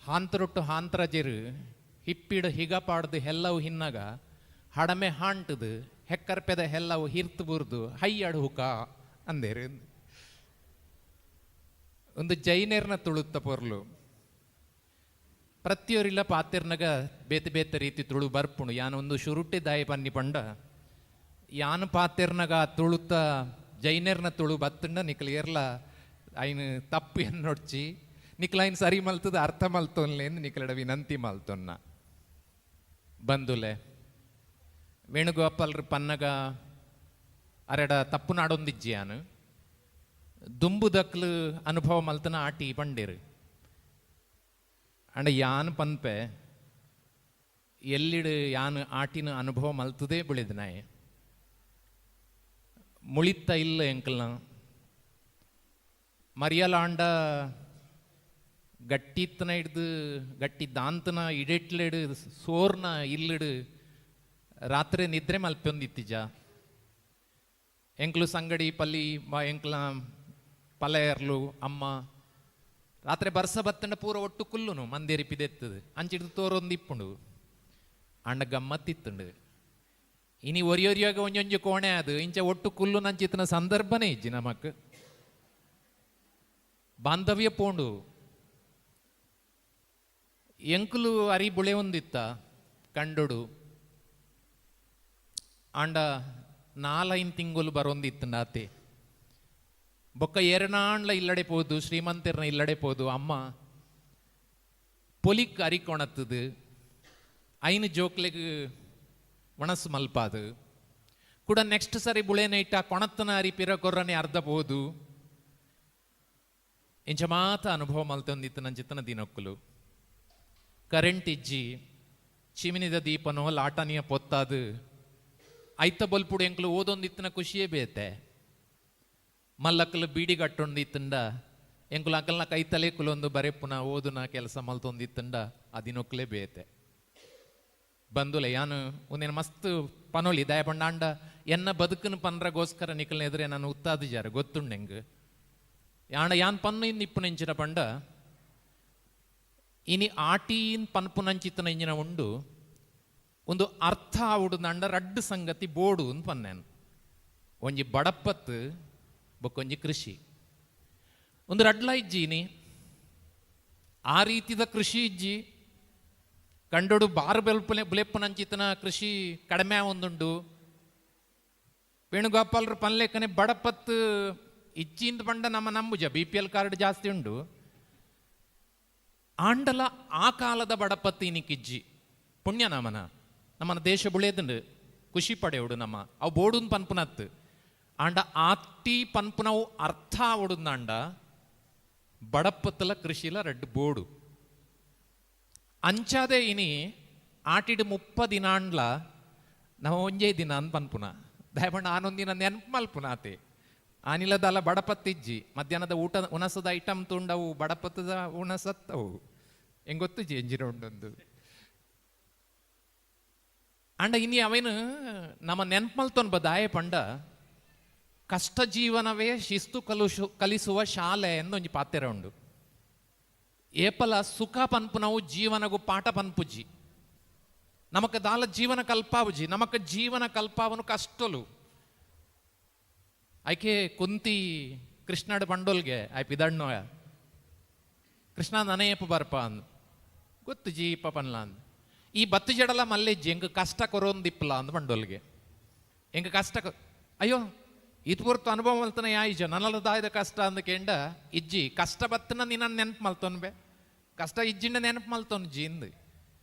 ಹಾಂತರೊಟ್ಟು ಹಾಂತರಜೆರು ಹಿಪ್ಪಿಡು ಹಿಗ ಪಾಡ್ದು ಹೆಲ್ಲವು ಹಿನ್ನಾಗ ಹಡಮೆ ಹಾಂಟದು ಹೆಕ್ಕರ್ಪೆದ ಹೆಲ್ಲವು ಹಿರ್ತು ಬುರ್ದು ಹೈಯಾಡು ಹುಕ ಅಂದೇರು. ಒಂದು ಜೈನೇರ್ನ ತುಳುತ್ತ ಪೊರ್ಲು ಪ್ರತಿಯೊರಿಲ್ಲ ಪಾತೆರ್ನಗ ಬೇತೆ ಬೇತೆ ರೀತಿ ತುಳು ಬರ್ಪುಣು. ಯಾನ್ ಒಂದು ಶುರುಟೆ ದಾಯ ಪನ್ನಿ ಪಂಡ ಯಾನ್ ಪಾತೆರ್ನಗ ತುಳುತ್ತ ಜೈನೇರ್ನ ತುಳು ಬತ್ತುಂಡ ನಿಕ್ಲ ಏರ್ಲ ಐನ್ ತಪ್ಪು ಎನ್ನೊಡ್ಚಿ ನಿಕ್ಲ ಐನ್ ಸರಿ ಮಲ್ತದ ಅರ್ಥ ಮಲ್ತೊನ್ಲೇಂದು ನಿಕ್ಲಡ ವಿನಂತಿ ಮಲ್ತೊನ್ನ. ಬಂದುಲೆ ವೇಣುಗೋಪಾಲ್ರು ಪನ್ನಗ ಅರೆಡ ತಪ್ಪು ನಾಡೊಂದಿಜ್ಜಿ ಯಾನು ದುಂಬುದಕ್ಲು ಅನುಭವ ಮಲ್ತನ ಆಟಿ ಪಂಡೇರು. ಅಂಡ ಯಾನ್ ಪನ್ಪೆ ಎಲ್ಲಿಡು ಯಾನ್ ಆಟಿನ ಅನುಭವ ಮಲ್ತದೇ ಬೆಳೆದ ನಾಯಿ ಮುಳಿತ ಇಲ್ಲ ಎಂಕಲ್ನ ಮರಿಯಲಾಂಡ ಗಟ್ಟಿತ್ತನ ಹಿಡ್ದು ಗಟ್ಟಿ ದಾಂತನ ಇಡೆಟ್ಲೆಡು ಸೋರ್ನ ಇಲ್ಲಿಡು ರಾತ್ರಿ ನಿದ್ರೆ ಮಲ್ಪೊಂದಿತ್ತಿಜ. ಎಂಕ್ಲು ಸಂಗಡಿ ಪಲ್ಲಿ ಎಂಕ್ಲ ಪಲೆಯರ್ಲು ಅಮ್ಮ ರಾತ್ರಿ ಬರ್ಸ ಬತ್ತಂಡ ಪೂರ ಒಟ್ಟು ಕುಲ್ಲುನು ಮಂದೇರಿ ಪಿದೆತ್ತದು ಅಂಚಿಡ್ದು ತೋರೊಂದು ಇಪ್ಪುಂಡು ಅಂಡ ಗಮ್ಮತ್ತಿತ್ತುಂಡು. ಇನಿ ಒರಿಯೊರಿಯಾಗ ಒಂಜೊಂಜಿ ಕೋಣೆ ಅದು ಇಂಚ ಒಟ್ಟು ಕುಲ್ಲು ನಂಚಿತ್ತನ ಸಂದರ್ಭನೇ ಇಜ್ಜಿ ನಮಕ್. ಬಾಂಧವ್ಯ ಪೋಂಡು ಎಂಕುಲು ಅರಿ ಬುಳೆ ಒಂದಿತ್ತ ಕಂಡೊಡು ಆಂಡ ನಾಲೈನ್ ತಿಂಗುಲು ಬರೊಂದಿತ್ತಂಡ ಆತೆ ಬೊಕ್ಕ ಎರನಾಂಡ್ಲ ಇಲ್ಲಡೆ ಪೋದು ಶ್ರೀಮಂತೆರ್ನ ಇಲ್ಲಡೆ ಪೋದು ಅಮ್ಮ ಪೊಲಿಕ್ ಅರಿಕೊಣತ್ತದು ಐನು ಜೋಕ್ಲೆಗ್ ಒಣಸು ಮಲ್ಪಾದು ಕೂಡ ನೆಕ್ಸ್ಟ್ ಸರಿ ಬುಳೆ ನೈಟ ಕೊಣತ್ತನ ಅರಿ ಪಿರ ಕೊರ್ರನೆ ಅರ್ಧ ಪೋದು ಇಂಚ ಮಾತ ಅನುಭವ ಮಲ್ತೊಂದಿತ್ತು ನಂಚಿತ್ತನ ದಿನಕ್ಕಲು. ಕರೆಂಟ್ ಇಜ್ಜಿ ಚಿಮಿನಿದ ದೀಪನೋ ಲಾಟನಿಯ ಪೊತ್ತಾದು ಐತ ಬಲ್ಪುಡು ಎಂಕ್ಲು ಓದೊಂದಿತ್ತಿನ ಖುಷಿಯೇ ಬೇತೆ. ಮಲ್ಲಕ್ಕಲು ಬೀಡಿ ಕಟ್ಟೊಂದಿತ್ತಂಡ ಎಂಕುಲು ಅಂಕಲ್ನ ಕೈತಲೆ ಕುಲೊಂದು ಬರೆಪುನ ಓದುನ ಕೆಲಸ ಮಲ್ತೊಂದಿತ್ತಂಡ ಆ ದಿನೊಕ್ಲೆ ಬೇತೆ. ಬಂದುಲೆ ಯಾನು ಒಂದೇನು ಮಸ್ತ್ ಪನೊಲಿ ದಯ ಪಂಡ ಅಂಡ ಎನ್ನ ಬದುಕನ್ನು ಪನ್ರಗೋಸ್ಕರ ನಿಕಲ್ನ ಎದುರೆ ನಾನು ಉತ್ತಾದಿಜಾರ ಗೊತ್ತುಂಡೆಂಗ್ ಯಾಣ ಯಾನ್ ಪನ್ನು ಇನ್ ಇಪ್ಪುನೆಂಚಿನ ಪಂಡ ಇನಿ ಆಟೀನ್ ಪನ್ಪುನಂಚಿತನ ಇಂಜಿನ ಉಂಡು ಒಂದು ಅರ್ಥ ಆವುಡು ನಂಡ ರಡ್ಡು ಸಂಗತಿ ಬೋಡು ಅಂತ ಪನ್ನೇನು. ಒಂಜಿ ಬಡಪತ್ತು ಬೊಕ್ಕೊಂಜಿ ಕೃಷಿ. ಒಂದು ರಡ್ಲ ಇಜ್ಜಿ ಇನಿ ಆ ರೀತಿದ ಕೃಷಿ ಇಜ್ಜಿ ಕಂಡೋಡು ಬಾರು ಬೆಲ್ಪುನೆ ಬುಲೆಪ್ಪುನಂಚಿತನ ಕೃಷಿ ಕಡಿಮೆ ಒಂದುಂಡು. ವೇಣುಗೋಪಾಲರು ಪನ್ಲೇಕನೆ ಬಡಪತ್ತು ಇಚ್ಚಿಂದ ಪಂಡ ನಮ್ಮ ನಂಬುಜ ಬಿ ಪಿ ಎಲ್ ಕಾರ್ಡ್ ಜಾಸ್ತಿ ಉಂಡು. ಆಂಡಲ ಆ ಕಾಲದ ಬಡಪತ್ತು ಇನಿಕಿಜ್ಜಿ ಪುಣ್ಯ ನಮನ ನಮ್ಮನ ದೇಶ ಬುಳೆದಂಡು ಖುಷಿ ಪಡೆಯೋಡು ನಮ್ಮ ಅವು ಬೋಡುನ್ ಪನ್ಪುನತ್ತು ಆಂಡ ಆಟಿ ಪನ್ಪುನವು ಅರ್ಥ ಆವಡುಂದಾಂಡ ಬಡಪತ್ತಲ ಕೃಷಿಲ ರೆಡ್ ಬೋಡು ಅಂಚಾದೆ ಇನಿ ಆಟಿಡು 30 ದಿನಾಂಡ್ಲ ನಾವು ಒಂಜೇ ದಿನ ಅಂದ್ ಪನ್ಪುನ ದಯಪಂಡ ಆನೊಂದಿನ ನೆನ್ಪು ಮಲ್ಪುನ ಆತೆ ಆನಿಲದಲ್ಲ ಬಡಪತ್ತಿಜ್ಜಿ ಮಧ್ಯಾಹ್ನದ ಊಟ ಉಣಸದ ಐಟಮ್ ತುಂಡವು ಬಡಪತ್ತದ ಉಣಸತ್ತವು ಹೆಂಗ್ ಗೊತ್ತುಜ್ಜಿ ಎಂಜಿನ ಉಂಡೊಂದು ಅಂಡ ಇನಿ ಅವೇನು ನಮ್ಮ ನೆನ್ಪು ಮಲ್ತೊನ್ ಬದಾಯ ಪಂಡ ಕಷ್ಟ ಜೀವನವೇ ಶಿಸ್ತು ಕಲಿಸುವ ಶಾಲೆ ಎಂದೊಂಜಿ ಪಾತೆರ ಉಂಡು. ಏಪಲ ಸುಖ ಪನ್ಪುನವು ಜೀವನಗು ಪಾಠ ಪನ್ಪುಜಿ ನಮಕ ದಾಲ ಜೀವನ ಕಲ್ಪಾವುಜಿ ನಮಕ ಜೀವನ ಕಲ್ಪಾವನು ಕಷ್ಟಲು ಆಯ್ಕೆ ಕುಂತಿ ಕೃಷ್ಣಾಡು ಬಂಡೋಲ್ಗೆ ಆಯ್ ಪಿದಣ್ಣು ಕೃಷ್ಣ ನನಯಪ್ಪ ಬರ್ಪ ಅಂದ್ ಗೊತ್ತು ಜೀಪ ಪನ್ಲ ಅಂದ್ ಈ ಬತ್ತು ಜಡಲ ಮಲ್ಲೆಜ್ಜಿ ಎಂಕ್ ಕಷ್ಟ ಕೊರೋಂದಿಪ್ಪಲ ಅಂದ್ ಬಂಡೋಲ್ಗೆ ಎಂಕ್ ಕಷ್ಟ ಅಯ್ಯೋ ಇದು ಪೊರ್ತು ಅನುಭವ ಮಲ್ತನ ಯಾಯಿಜ ನನ್ನಲ್ಲ ದಾಯದ ಕಷ್ಟ ಅಂದ ಕೆಂಡ ಇಜ್ಜಿ ಕಷ್ಟ ಬತ್ತನ ನಿನ್ನ ನೆನಪು ಮಲ್ತೊನ್ ಬೆ ಕಷ್ಟ ಇಜ್ಜಿಂಡ ನೆನಪು ಮಲ್ತೊನ್ ಜಿಂದ್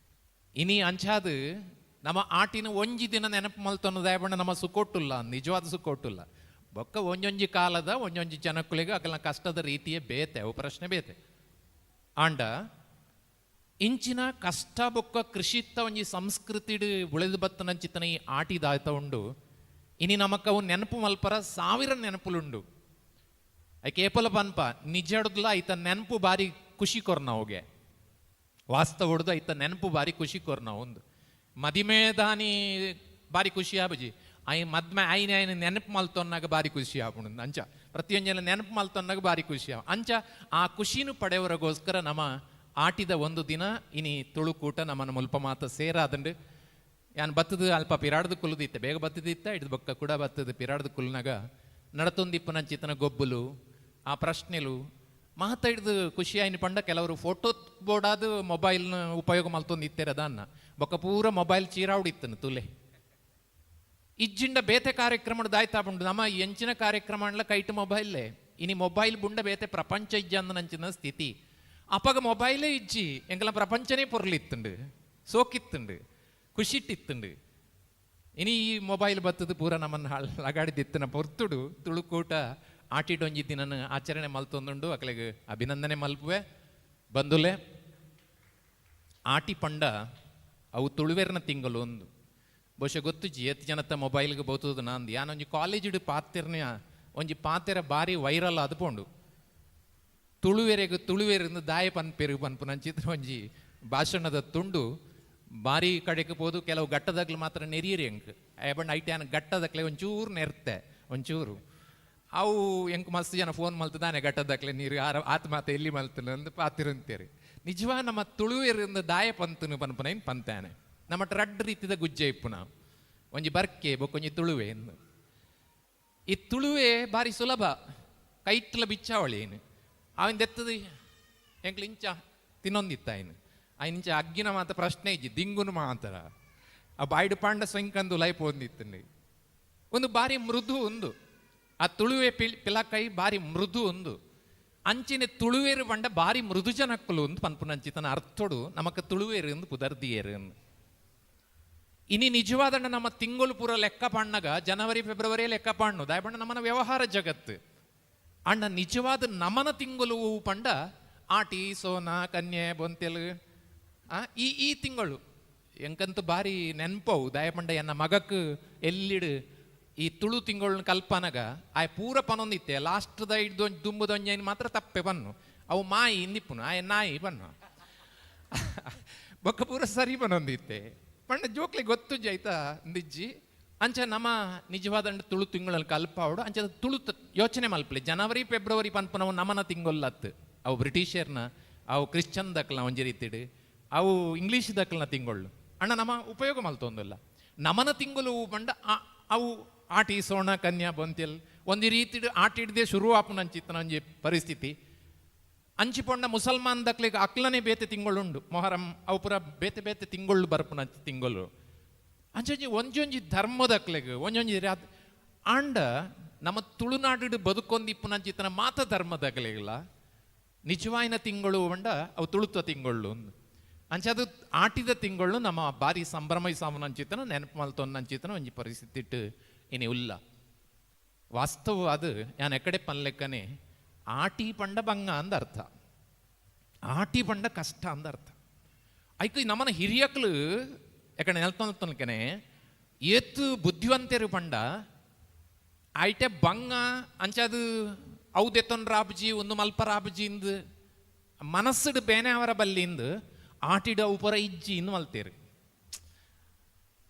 ಇನಿ ಅಂಚಾದು ನಮ್ಮ ಆಟಿನ ಒಂಜಿ ದಿನ ನೆನಪು ಮಲ್ತೊನ್ನು ದಯಬಣ್ಣ ನಮ್ಮ ಸುಕೊಟ್ಟುಲ್ಲ ನಿಜವಾದ ಸುಕೊಟ್ಟುಲ್ಲ ಬೊಕ್ಕ ಒಂಜೊಂಜಿ ಕಾಲದ ಒಂಜೊಂಜಿ ಜನಕ್ಕುಲಿಗೆ ಅಕಲ್ನ ಕಷ್ಟದ ರೀತಿಯೇ ಬೇತೆ ಅವು ಪ್ರಶ್ನೆ ಬೇತೆ. ಆಂಡ ಇಂಚಿನ ಕಷ್ಟ ಬೊಕ್ಕ ಕೃಷಿತ್ತ ಒಂಜಿ ಸಂಸ್ಕೃತಿಡು ಉಳಿದು ಬತ್ತನಂಚಿತನ ಈ ಆಟಿದಾಯ್ತ ಉಂಡು. ಇನಿ ನಮಕವು ನೆನಪು ಮಲ್ಪರ ಸಾವಿರ ನೆನಪುಲುಂಡು. ಐಕೆ ಏಪಲ ಪನ್ಪ ನಿಜಡ್ದಲ ಐತ ನೆನಪು ಬಾರಿ ಖುಷಿ ಕೊರ್ನ ಹೋಗೆ ವಾಸ್ತವ ಹೊಡ್ದು ಐತ ನೆನಪು ಬಾರಿ ಖುಷಿ ಕೊರ್ನ ಒಂದು ಮದಿಮೇದಾನಿ ಬಾರಿ ಖುಷಿ ಆಬಜಿ ಆಯ್ ಮದ್ಮೆ ಆಯ್ನ ಆಯ್ನ ನೆನಪು ಮಲ್ತೊನ್ನಾಗ ಬಾರಿ ಖುಷಿ ಆಪುಂಡು ಅಂಚ ಪ್ರತಿಯೊಂಜನ ನೆನಪು ಮಲ್ತೊನ್ನಾಗ ಬಾರಿ ಖುಷಿ ಆವ ಅಂಚ ಆ ಖುಷಿನು ಪಡೆಯವರಿಗೋಸ್ಕರ ನಮ್ಮ ಆಟಿದ ಒಂದು ದಿನ ಇನಿ ತುಳುಕೂಟ ನಮ್ಮನ್ನು ಮುಲ್ಪ ಮಾತ ಸೇರಾದಂಡು. ಯಾನ್ ಬತ್ತದ ಅಲ್ಪ ಪಿರಾಡ್ದು ಕುಲ್ಲುದಿತ್ತೆ ಬೇಗ ಬತ್ತದಿತ್ತ ಹಿಡ್ದು ಬೊಕ್ಕ ಕೂಡ ಬತ್ತದ ಪಿರಾಡ್ದು ಕುಲ್ಲನಾಗ ನಡತೊಂದಿಪ್ಪನ ಗೊಬ್ಬಲು ಆ ಪ್ರಶ್ನೆಲು ಮಾತ ಹಿಡ್ದು ಖುಷಿ ಆಯ್ನ ಪಂಡ ಕೆಲವರು ಫೋಟೋ ಬೋರ್ಡಾದ ಮೊಬೈಲ್ನ ಉಪಯೋಗ ಮಲ್ತೊಂದಿತ್ತೆರ ಅದಾನ್ನ ಬೊಕ್ಕ ಪೂರ ಮೊಬೈಲ್ ಚೀರಾವಡಿತ್ತನು ತುಲೆ ಇಜ್ಜಿಂಡ ಬೇತೆ ಕಾರ್ಯಕ್ರಮ ದಾಯ್ತಾ ಬುಂಡು ನಮ್ಮ ಎಂಚಿನ ಕಾರ್ಯಕ್ರಮ ಅನ್ಲ ಕೈಟ್ ಮೊಬೈಲ್ಲೇ ಇನಿ ಮೊಬೈಲ್ ಬುಂಡ ಬೇತೆ ಪ್ರಪಂಚ ಇಜ್ಜಂದ ಸ್ಥಿತಿ ಅಪಗ ಮೊಬೈಲೇ ಇಜ್ಜಿ ಎಂಕಲ ಪ್ರಪಂಚನೇ ಪೊರ್ಲಿತ್ತುಂಡು ಸೋಕಿತ್ತುಂಡು ಖುಷಿಟ್ಟಿತ್ತುಂಡು. ಇನಿ ಈ ಮೊಬೈಲ್ ಬತ್ತದ ಪೂರ ನಮ್ಮನ್ನು ಲಗಾಡಿದಿತ್ತನ ಪೊರ್ತುಡು ತುಳುಕೂಟ ಆಟಿಡೊಂಜಿ ದಿನನ ಆಚರಣೆ ಮಲ್ತೊಂದುಂಡು. ಅಕ್ಲೆಗ್ ಅಭಿನಂದನೆ ಮಲ್ಪುವೆ ಬಂದುಲೆ. ಆಟಿ ಪಂಡ ಅವು ತುಳುವೆರ್ನ ತಿಂಗಳು ಒಂದು ಬಹುಶಃ ಗೊತ್ತುಜಿ ಎತ್ತು ಜನತ ಮೊಬೈಲ್ಗೆ ಬೋತದ ನಾಂದು ಯಾನೊಂಜಿ ಕಾಲೇಜಿಡು ಪಾತೆರ್ನ ಒಂಜಿ ಪಾತೆರ ಬಾರಿ ವೈರಲ್ ಅದು ಪೋಂಡು ತುಳುವೆರೆಗು ತುಳುವೆರಿಂದ ದಾಯ ಪನ್ಪೆರು ಪನ್ಪು ಚಿತ್ರ ಒಂಜಿ ಭಾಷಣದ ತುಂಡು ಬಾರಿ ಕಡೆಗೆ ಪೋದು ಕೆಲವು ಗಟ್ಟದಾಗ್ಲು ಮಾತ್ರ ನೆರಿಯರಿ ಎಂಕ್ ಬಣ್ಣ ಐಟ್ ಯಾನ್ ಗಟ್ಟದಕ್ಲೆ ಒಂಚೂರು ನೆರ್ತೆ ಒಂಚೂರು ಅವು ಎಂಕ್ ಮಸ್ತ್ ಜನ ಫೋನ್ ಮಲ್ತದಾನೆ ಗಟ್ಟದಕ್ಲೆ ನೀರು ಆತ್ಮಹತ್ಯೆ ಎಲ್ಲಿ ಮಲ್ತನ ಅಂದ್ ಪಾತಿರಂತೇರಿ. ನಿಜವಾ ನಮ್ಮ ತುಳುವೆರಿಂದ ದಾಯ ಪಂತನು ಪನ್ಪುನೈನ್ ಪಂತಾನೆ ನಮ್ಮ ರಡ್ಡ್ ರೀತಿದ ಗುಜ್ಜೆ ಇಪ್ಪು ನಾವು ಒಂಜಿ ಬರ್ಕೆ ಬೊಕ್ಕೊಂಜಿ ತುಳುವೆ ಎಂದು ಈ ತುಳುವೆ ಬಾರಿ ಸುಲಭ ಕೈಟ್ಲ ಬಿಚ್ಚಾವಳಿ ಏನು ಅವಿನ ದೆತ್ತದ ಎಂಕ್ಲು ಇಂಚ ತಿನ್ನೊಂದಿತ್ತ ಆಯ್ನು ಇಂಚ ಅಗ್ಗಿನ ಮಾತ ಪ್ರಶ್ನೆ ಇಜ್ಜಿ ದಿಂಗುನು ಮಾತರ ಆ ಬಾಯ್ಡು ಪಾಂಡ ಸೊಂಕಂದು ಲೈಪ್ ಒಂದಿತ್ತು ಒಂದು ಬಾರಿ ಮೃದು ಒಂದು ಆ ತುಳುವೆ ಪಿಲಕೈ ಬಾರಿ ಮೃದು ಒಂದು ಅಂಚಿನ ತುಳುವೇರು ಬಂಡ ಬಾರಿ ಮೃದು ಜನಕ್ಕಲು ಒಂದು ಪನ್ಪುನಂಚಿತನ ಅರ್ಥೋಡು ನಮಕ ತುಳುವೇರು ಎಂದು ಪುದರ್ದಿಯೇರು. ಇನಿ ನಿಜವಾದಣ್ಣ ನಮ್ಮ ತಿಂಗಳು ಪೂರ ಲೆಕ್ಕ ಪಣ್ಣಗ ಜನವರಿ ಫೆಬ್ರವರಿ ಲೆಕ್ಕ ಪಣ್ಣು ದಾಯಬಣ್ಣ ನಮ್ಮನ ವ್ಯವಹಾರ ಜಗತ್ತು ಅಣ್ಣ ನಿಜವಾದ ನಮನ ತಿಂಗಳು ಪಂಡ ಆಟಿ ಸೋನ ಕನ್ಯೆ ಬೊಂತೆಲು ಈ ಈ ತಿಂಗಳು ಎಂಕಂತೂ ಬಾರಿ ನೆನಪವು ದಯಪಂಡ ಎನ್ನ ಮಗಕ್ಕೆ ಎಲ್ಲಿಡು ಈ ತುಳು ತಿಂಗಳನ್ನ ಕಲ್ಪನಗ ಆಯ್ ಪೂರ ಪನೊಂದಿತ್ತೆ ಲಾಸ್ಟ್ದ ಹಿಡ್ದು ದುಂಬುದೊಂಜೈನ್ ಮಾತ್ರ ತಪ್ಪೆ ಬನ್ನು ಅವು ಮಾಯಿ ಇಂದಿಪ್ಪುನು ಆಯ್ ನಾಯಿ ಬನ್ನು ಬೊಕ್ಕ ಪೂರ ಸರಿ ಬನ್ನೊಂದಿತ್ತೆ ಪಂಡ ಜೋಕ್ಲಿ ಗೊತ್ತು ಜೈತಾ ಅಂದಿಜ್ಜಿ. ಅಂಚ ನಮ್ಮ ನಿಜವಾದ ತುಳು ತಿಂಗಳಲ್ಲಿ ಕಲ್ಪಾವಡು ಅಂಚ ತುಳು ಯೋಚನೆ ಮಲ್ಪಲೆ. ಜನವರಿ ಫೆಬ್ರವರಿ ಪನ್ಪುನವು ನಮನ ತಿಂಗೊಲ್ಲತ್ತು, ಅವು ಬ್ರಿಟಿಷರ್ನ, ಅವು ಕ್ರಿಶ್ಚನ್ ದಕ್ಲನ ಒಂಜಿ ರೀತಿಡ್, ಅವು ಇಂಗ್ಲೀಷ್ ದಕ್ಲನ ತಿಂಗೊಳ್ಳು ಅಣ್ಣ ನಮ್ಮ ಉಪಯೋಗ ಮಲ್ತೊಂದಿಲ್ಲ. ನಮನ ತಿಂಗಳು ಪಂಡ ಅವು ಆಟಿ ಸೋಣ ಕನ್ಯಾ ಬೊಂತೆಲ್ ಒಂದು ರೀತಿಡ್ ಆಟಿಡ್ದೆ ಶುರು ಆಪುನಂಚಿತ್ತನ ಒಂಜಿ ಪರಿಸ್ಥಿತಿ. ಅಂಚಿಪೊಂಡ ಮುಸಲ್ಮಾನ್ ದಕ್ಲಿಗೆ ಅಕ್ಲನೆ ಬೇತೆ ತಿಂಗಳುಂಡು, ಮೊಹರಂ ಅವು ಪೂರ ಬೇತೆ ಬೇತೆ ತಿಂಗಳು ಬರ್ಪುನ ತಿಂಗಳು. ಅಂಚೊಂಜಿ ಒಂಜೊಂಜಿ ಧರ್ಮದಕ್ಲೆಗ್ ಒಂಜೊಂಜಿ ಆಂಡ ನಮ್ಮ ತುಳುನಾಡು ಬದುಕೊಂದಿಪ್ಪುನಂಚಿತ್ತನ ಮಾತ ಧರ್ಮದಕ್ಲೆಗ್ಲ ನಿಜವಾಯಿನ ತಿಂಗಳು ಪಂಡ ಅವು ತುಳುತ್ವ ತಿಂಗಳು. ಅಂಚ ಅದು ಆಟಿದ ತಿಂಗಳು ನಮ್ಮ ಬಾರಿ ಸಂಭ್ರಮ ನೆನಪು ಮಲ್ತೊಂದಂಚಿತ್ತನ ಒಂಜಿ ಪರಿಸ್ಥಿತಿ ಇಟ್ಟು ಇನಿ ಉಲ್ಲ. ವಾಸ್ತವ ಅದು ಯಾನ್ ಎಕಡೆ ಪನ್ಲೆಕ್ಕನೆ ಆಟಿ ಪಂಡ ಬಂಗ ಅಂದ ಅರ್ಥ, ಆಟಿ ಪಂಡ ಕಷ್ಟ ಅಂದ ಅರ್ಥ. ಐಕ್ ನಮ್ಮನ ಹಿರಿಯಕ್ಲು ಯಾಕಂದ್ರೆ ನೆಲ್ತೊನ್ಕನೆ ಏತು ಬುದ್ಧಿವಂತರು ಪಂಡ ಐಟೆ ಬಂಗ ಅಂಚದು ಅವು ರಾಬ್ಜಿ ಒಂದು ಮಲ್ಪ ರಾಬ್ಜಿ ಇಂದು ಮನಸ್ಸುಡು ಬೇನೆ ಅವರ ಬಲ್ಲಿಂದು ಆಟಿಡ ಅವು ಪರ ಇಜ್ಜಿ ಇಂದು ಮಲ್ತೇರು.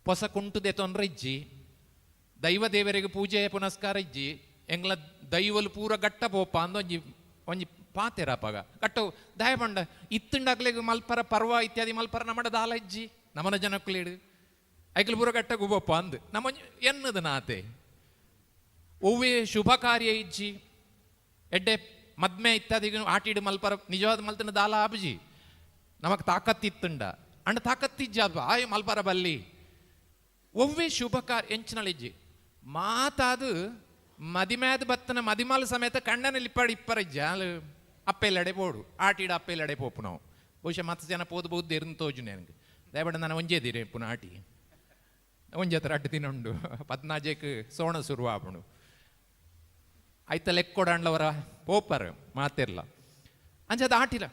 ಪೊಸ ಕುಂಟು ದೆತೊನ್ರ ಇಜ್ಜಿ, ದೈವ ದೇವರಿಗೆ ಪೂಜೆ ಪುನಸ್ಕಾರ ಇಜ್ಜಿ, ಎಂಗ್ಲ ದೈವಲು ಪೂರ ಗಟ್ಟ ಪೋಪ ಅಂದ ಒಂಜಿ ಒಂಜಿ ಪಾತೆರ ಅಪಗ ಗಟ್ಟ ದಯ ಪಂಡ ಇತ್ತುಂಡಾಗ್ಲೆಗ್ ಮಲ್ಪರ ಪರ್ವ ಇತ್ಯಾದಿ ಮಲ್ಪರ ನಮ್ಮಡ ದಾಲ ಇಜ್ಜಿ ನಮನ ಜನಕ್ಕುಲೇಡು ಐಕ್ಲು ಪೂರ ಗಟ್ಟ ಗುಬೋಪ ಅಂದ್ ನಮ್ಮ ಎನ್ನದ ನಾತೆ. ಒವ್ವೇ ಶುಭ ಕಾರ್ಯ ಇಜ್ಜಿ, ಎಡ್ಡೆ ಮದ್ಮೆ ಇತ್ಯಾದಿ ಆಟಿಡು ಮಲ್ಪರ ನಿಜವಾದ ಮಲ್ತನ ದಾಲ ಆಬ್ಜಿ ನಮಕ್ ತಾಕತ್ತಿತ್ತುಂಡ ಅಂಡ ತಾಕತ್ತಿಜ್ಜ ಆಯ್ ಮಲ್ಪರ ಬಲ್ಲಿ ಒವ್ವೇ ಶುಭ ಕಾರ್ಯ ಎಂಚಿನಳಿಜ್ಜಿ. ಮಾತಾದು ಮದಿಮ್ಯಾದ ಬತ್ತನ ಮದಿಮಾಲ ಸಮೇತ ಕಣ್ಣನಲ್ಲಿ ಇಪ್ಪಾಡು ಇಪ್ಪರಿಜ್ಜ ಅಲ್ಲಿ ಅಪ್ಪೆಲ್ಲಡೆ ಪೋಡು ಆಟಿಡ ಅಪ್ಪೆಲ್ಲಡೆ ಪೋಪು ನಾವು. ಬಹುಶಃ ಮತ್ತೆ ಜನ ಪೋದು ಬಹುದು ಎርን ತೋಜು ನನಗೆ ದಯಪಡ ನಾನು ಒಂಜೇ ದಿರೆ ಪುನ ಆಟಿ ಒಂಜೆ ಹತ್ರ ಅಡ್ಡು ದಿನ ಉಂಡು ಪದ್ನಾಜೆಕ್ ಸೋಣ ಶುರು ಆಪುಂಡು ಐತ ಲೆಕ್ಕೊಡಾಂಡ್ಲವರ ಪೋಪರ್ ಮಾತಿರ್ಲ ಅಂಚ ಅದು ಆಟಿಲ್ಲ.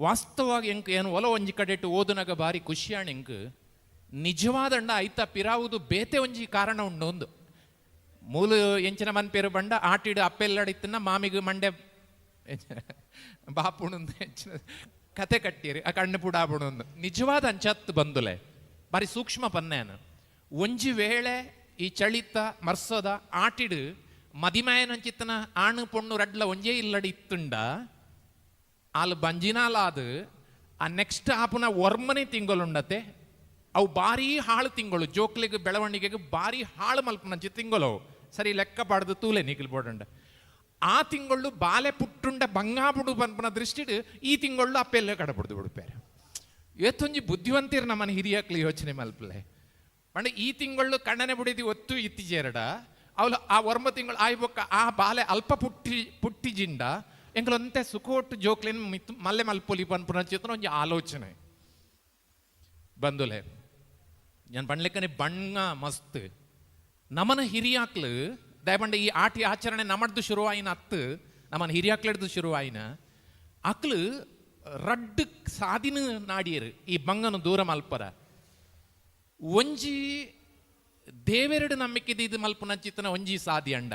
ವಾಸ್ತವವಾಗಿ ಎಂಕ್ ಏನು ಒಲ ಒಂಜಿ ಕಡೆಟು ಓದುನಗ ಬಾರಿ ಖುಷಿಯಾಣ ಎಂಕ್ ನಿಜವಾದಂಡ ಐತ ಪಿರಾವುದು ಬೇತೆ ಒಂಜಿ ಕಾರಣ ಉಂಡು. ಒಂದು ಮೂಲ ಎಂಚಿನ ಮನ್ಪೇರು ಬಂಡ ಆಟಿಡು ಅಪ್ಪೆಲ್ಲಡಿತ್ತನ್ನ ಮಾಮಿಗೆ ಮಂಡೆ ಬಾಪುಣು ಎಂಚಿನ ಕತೆ ಕಟ್ಟಿರಿ ಆ ಕಣ್ಣು ಪುಡಾಪುಣು ನಿಜವಾದ ಅಂಚತ್ತು ಬಂದುಲೆ ಬಾರಿ ಸೂಕ್ಷ್ಮ ಪನ್ನೇನ. ಒಂಜಿ ವೇಳೆ ಈ ಚಳಿತ ಮರ್ಸೋದ ಆಟಿಡು ಮದಿಮಾಯನಂಚಿತ್ತನ ಆಣು ಪೊಣ್ಣು ರಡ್ಲ ಒಂಜೇ ಇಲ್ಲಡಿ ಇತ್ತುಂಡ ಆಲ್ ಬಂಜಿನಾಲಾದು ಆ ನೆಕ್ಸ್ಟ್ ಆಪುನ ಒರ್ಮನೆ ತಿಂಗಳುಂಡತೆ ಅವು ಭಾರಿ ಹಾಳು ತಿಂಗಳು ಜೋಕ್ಲಿಗೆ ಬೆಳವಣಿಗೆಗೆ ಭಾರಿ ಹಾಳು ಮಲ್ಪನಂಚಿ ತಿಂಗಳು ಅವು ಸರಿ ಲೆಕ್ಕ ಪಾಡ್ದು ತೂಲೆ ನಿಖಿಲ್ ಬೋಡಂಡ. ಆ ತಿಂಗಳು ಬಾಲೆ ಪುಟ್ಟುಂಡ ಬಂಗಾಬುಡು ಪನ್ಪನ ದೃಷ್ಟಿಡ್ ಈ ತಿಂಗಳು ಅಪ್ಪೆಲ್ಲ ಕಡಬುಡ್ದು ಬಿಡುಪೇರೆ. ಏತೊಂಜಿ ಬುದ್ಧಿವಂತಿರ್ ನಮ್ಮನ ಹಿರಿಯಕ್ಲಿ ಯೋಚನೆ ಮಲ್ಪಲೆ ಪಂಡ ಈ ತಿಂಗಳು ಕಣ್ಣನೆ ಬುಡಿದಿ ಒತ್ತು ಇತ್ತೀಚೆರಡ ಅವಳು ಆ ಒರ್ಮ ತಿಂಗಳು ಆಯ್ಬೊಕ್ಕ ಆ ಬಾಲೆ ಅಲ್ಪ ಪುಟ್ಟಿ ಪುಟ್ಟಿಜಿಂಡ ಎಂಗ್ಲೊಂತೆ ಸುಖೋಟ್ಟು ಜೋಕ್ಲಿನ್ ಮಿತ್ ಮಲ್ಲೆ ಮಲ್ಪೊಲಿ ಪನ್ಪುನ ಚೇತನ ಒಂಜಿ ಆಲೋಚನೆ ಬಂದುಲೆ. ನಾನು ಬಣ್ಲೆಕ್ಕನೆ ಬಣ್ಣ ಮಸ್ತ್ ನಮನ ಹಿರಿಯಾಕ್ಲು ದಯಪಂಡ ಈ ಆಟಿ ಆಚರಣೆ ನಮ್ಮಡ್ದು ಶುರುವಾಯಿನ ಅತ್ತು ನಮ್ಮನ ಹಿರಿಯಾಕ್ಲೆಡ್ದು ಶುರುವಾಯಿನ ಅಕ್ಲು ರಡ್ಡು ಸಾದಿನ ನಾಡಿಯರು ಈ ಬಂಗನು ದೂರ ಮಲ್ಪರ. ಒಂಜಿ ದೇವೆರಡು ನಂಬಿಕೆದು ಇದು ಮಲ್ಪುನಂಚಿತ್ತನ ಒಂಜಿ ಸಾದಿ ಅಂಡ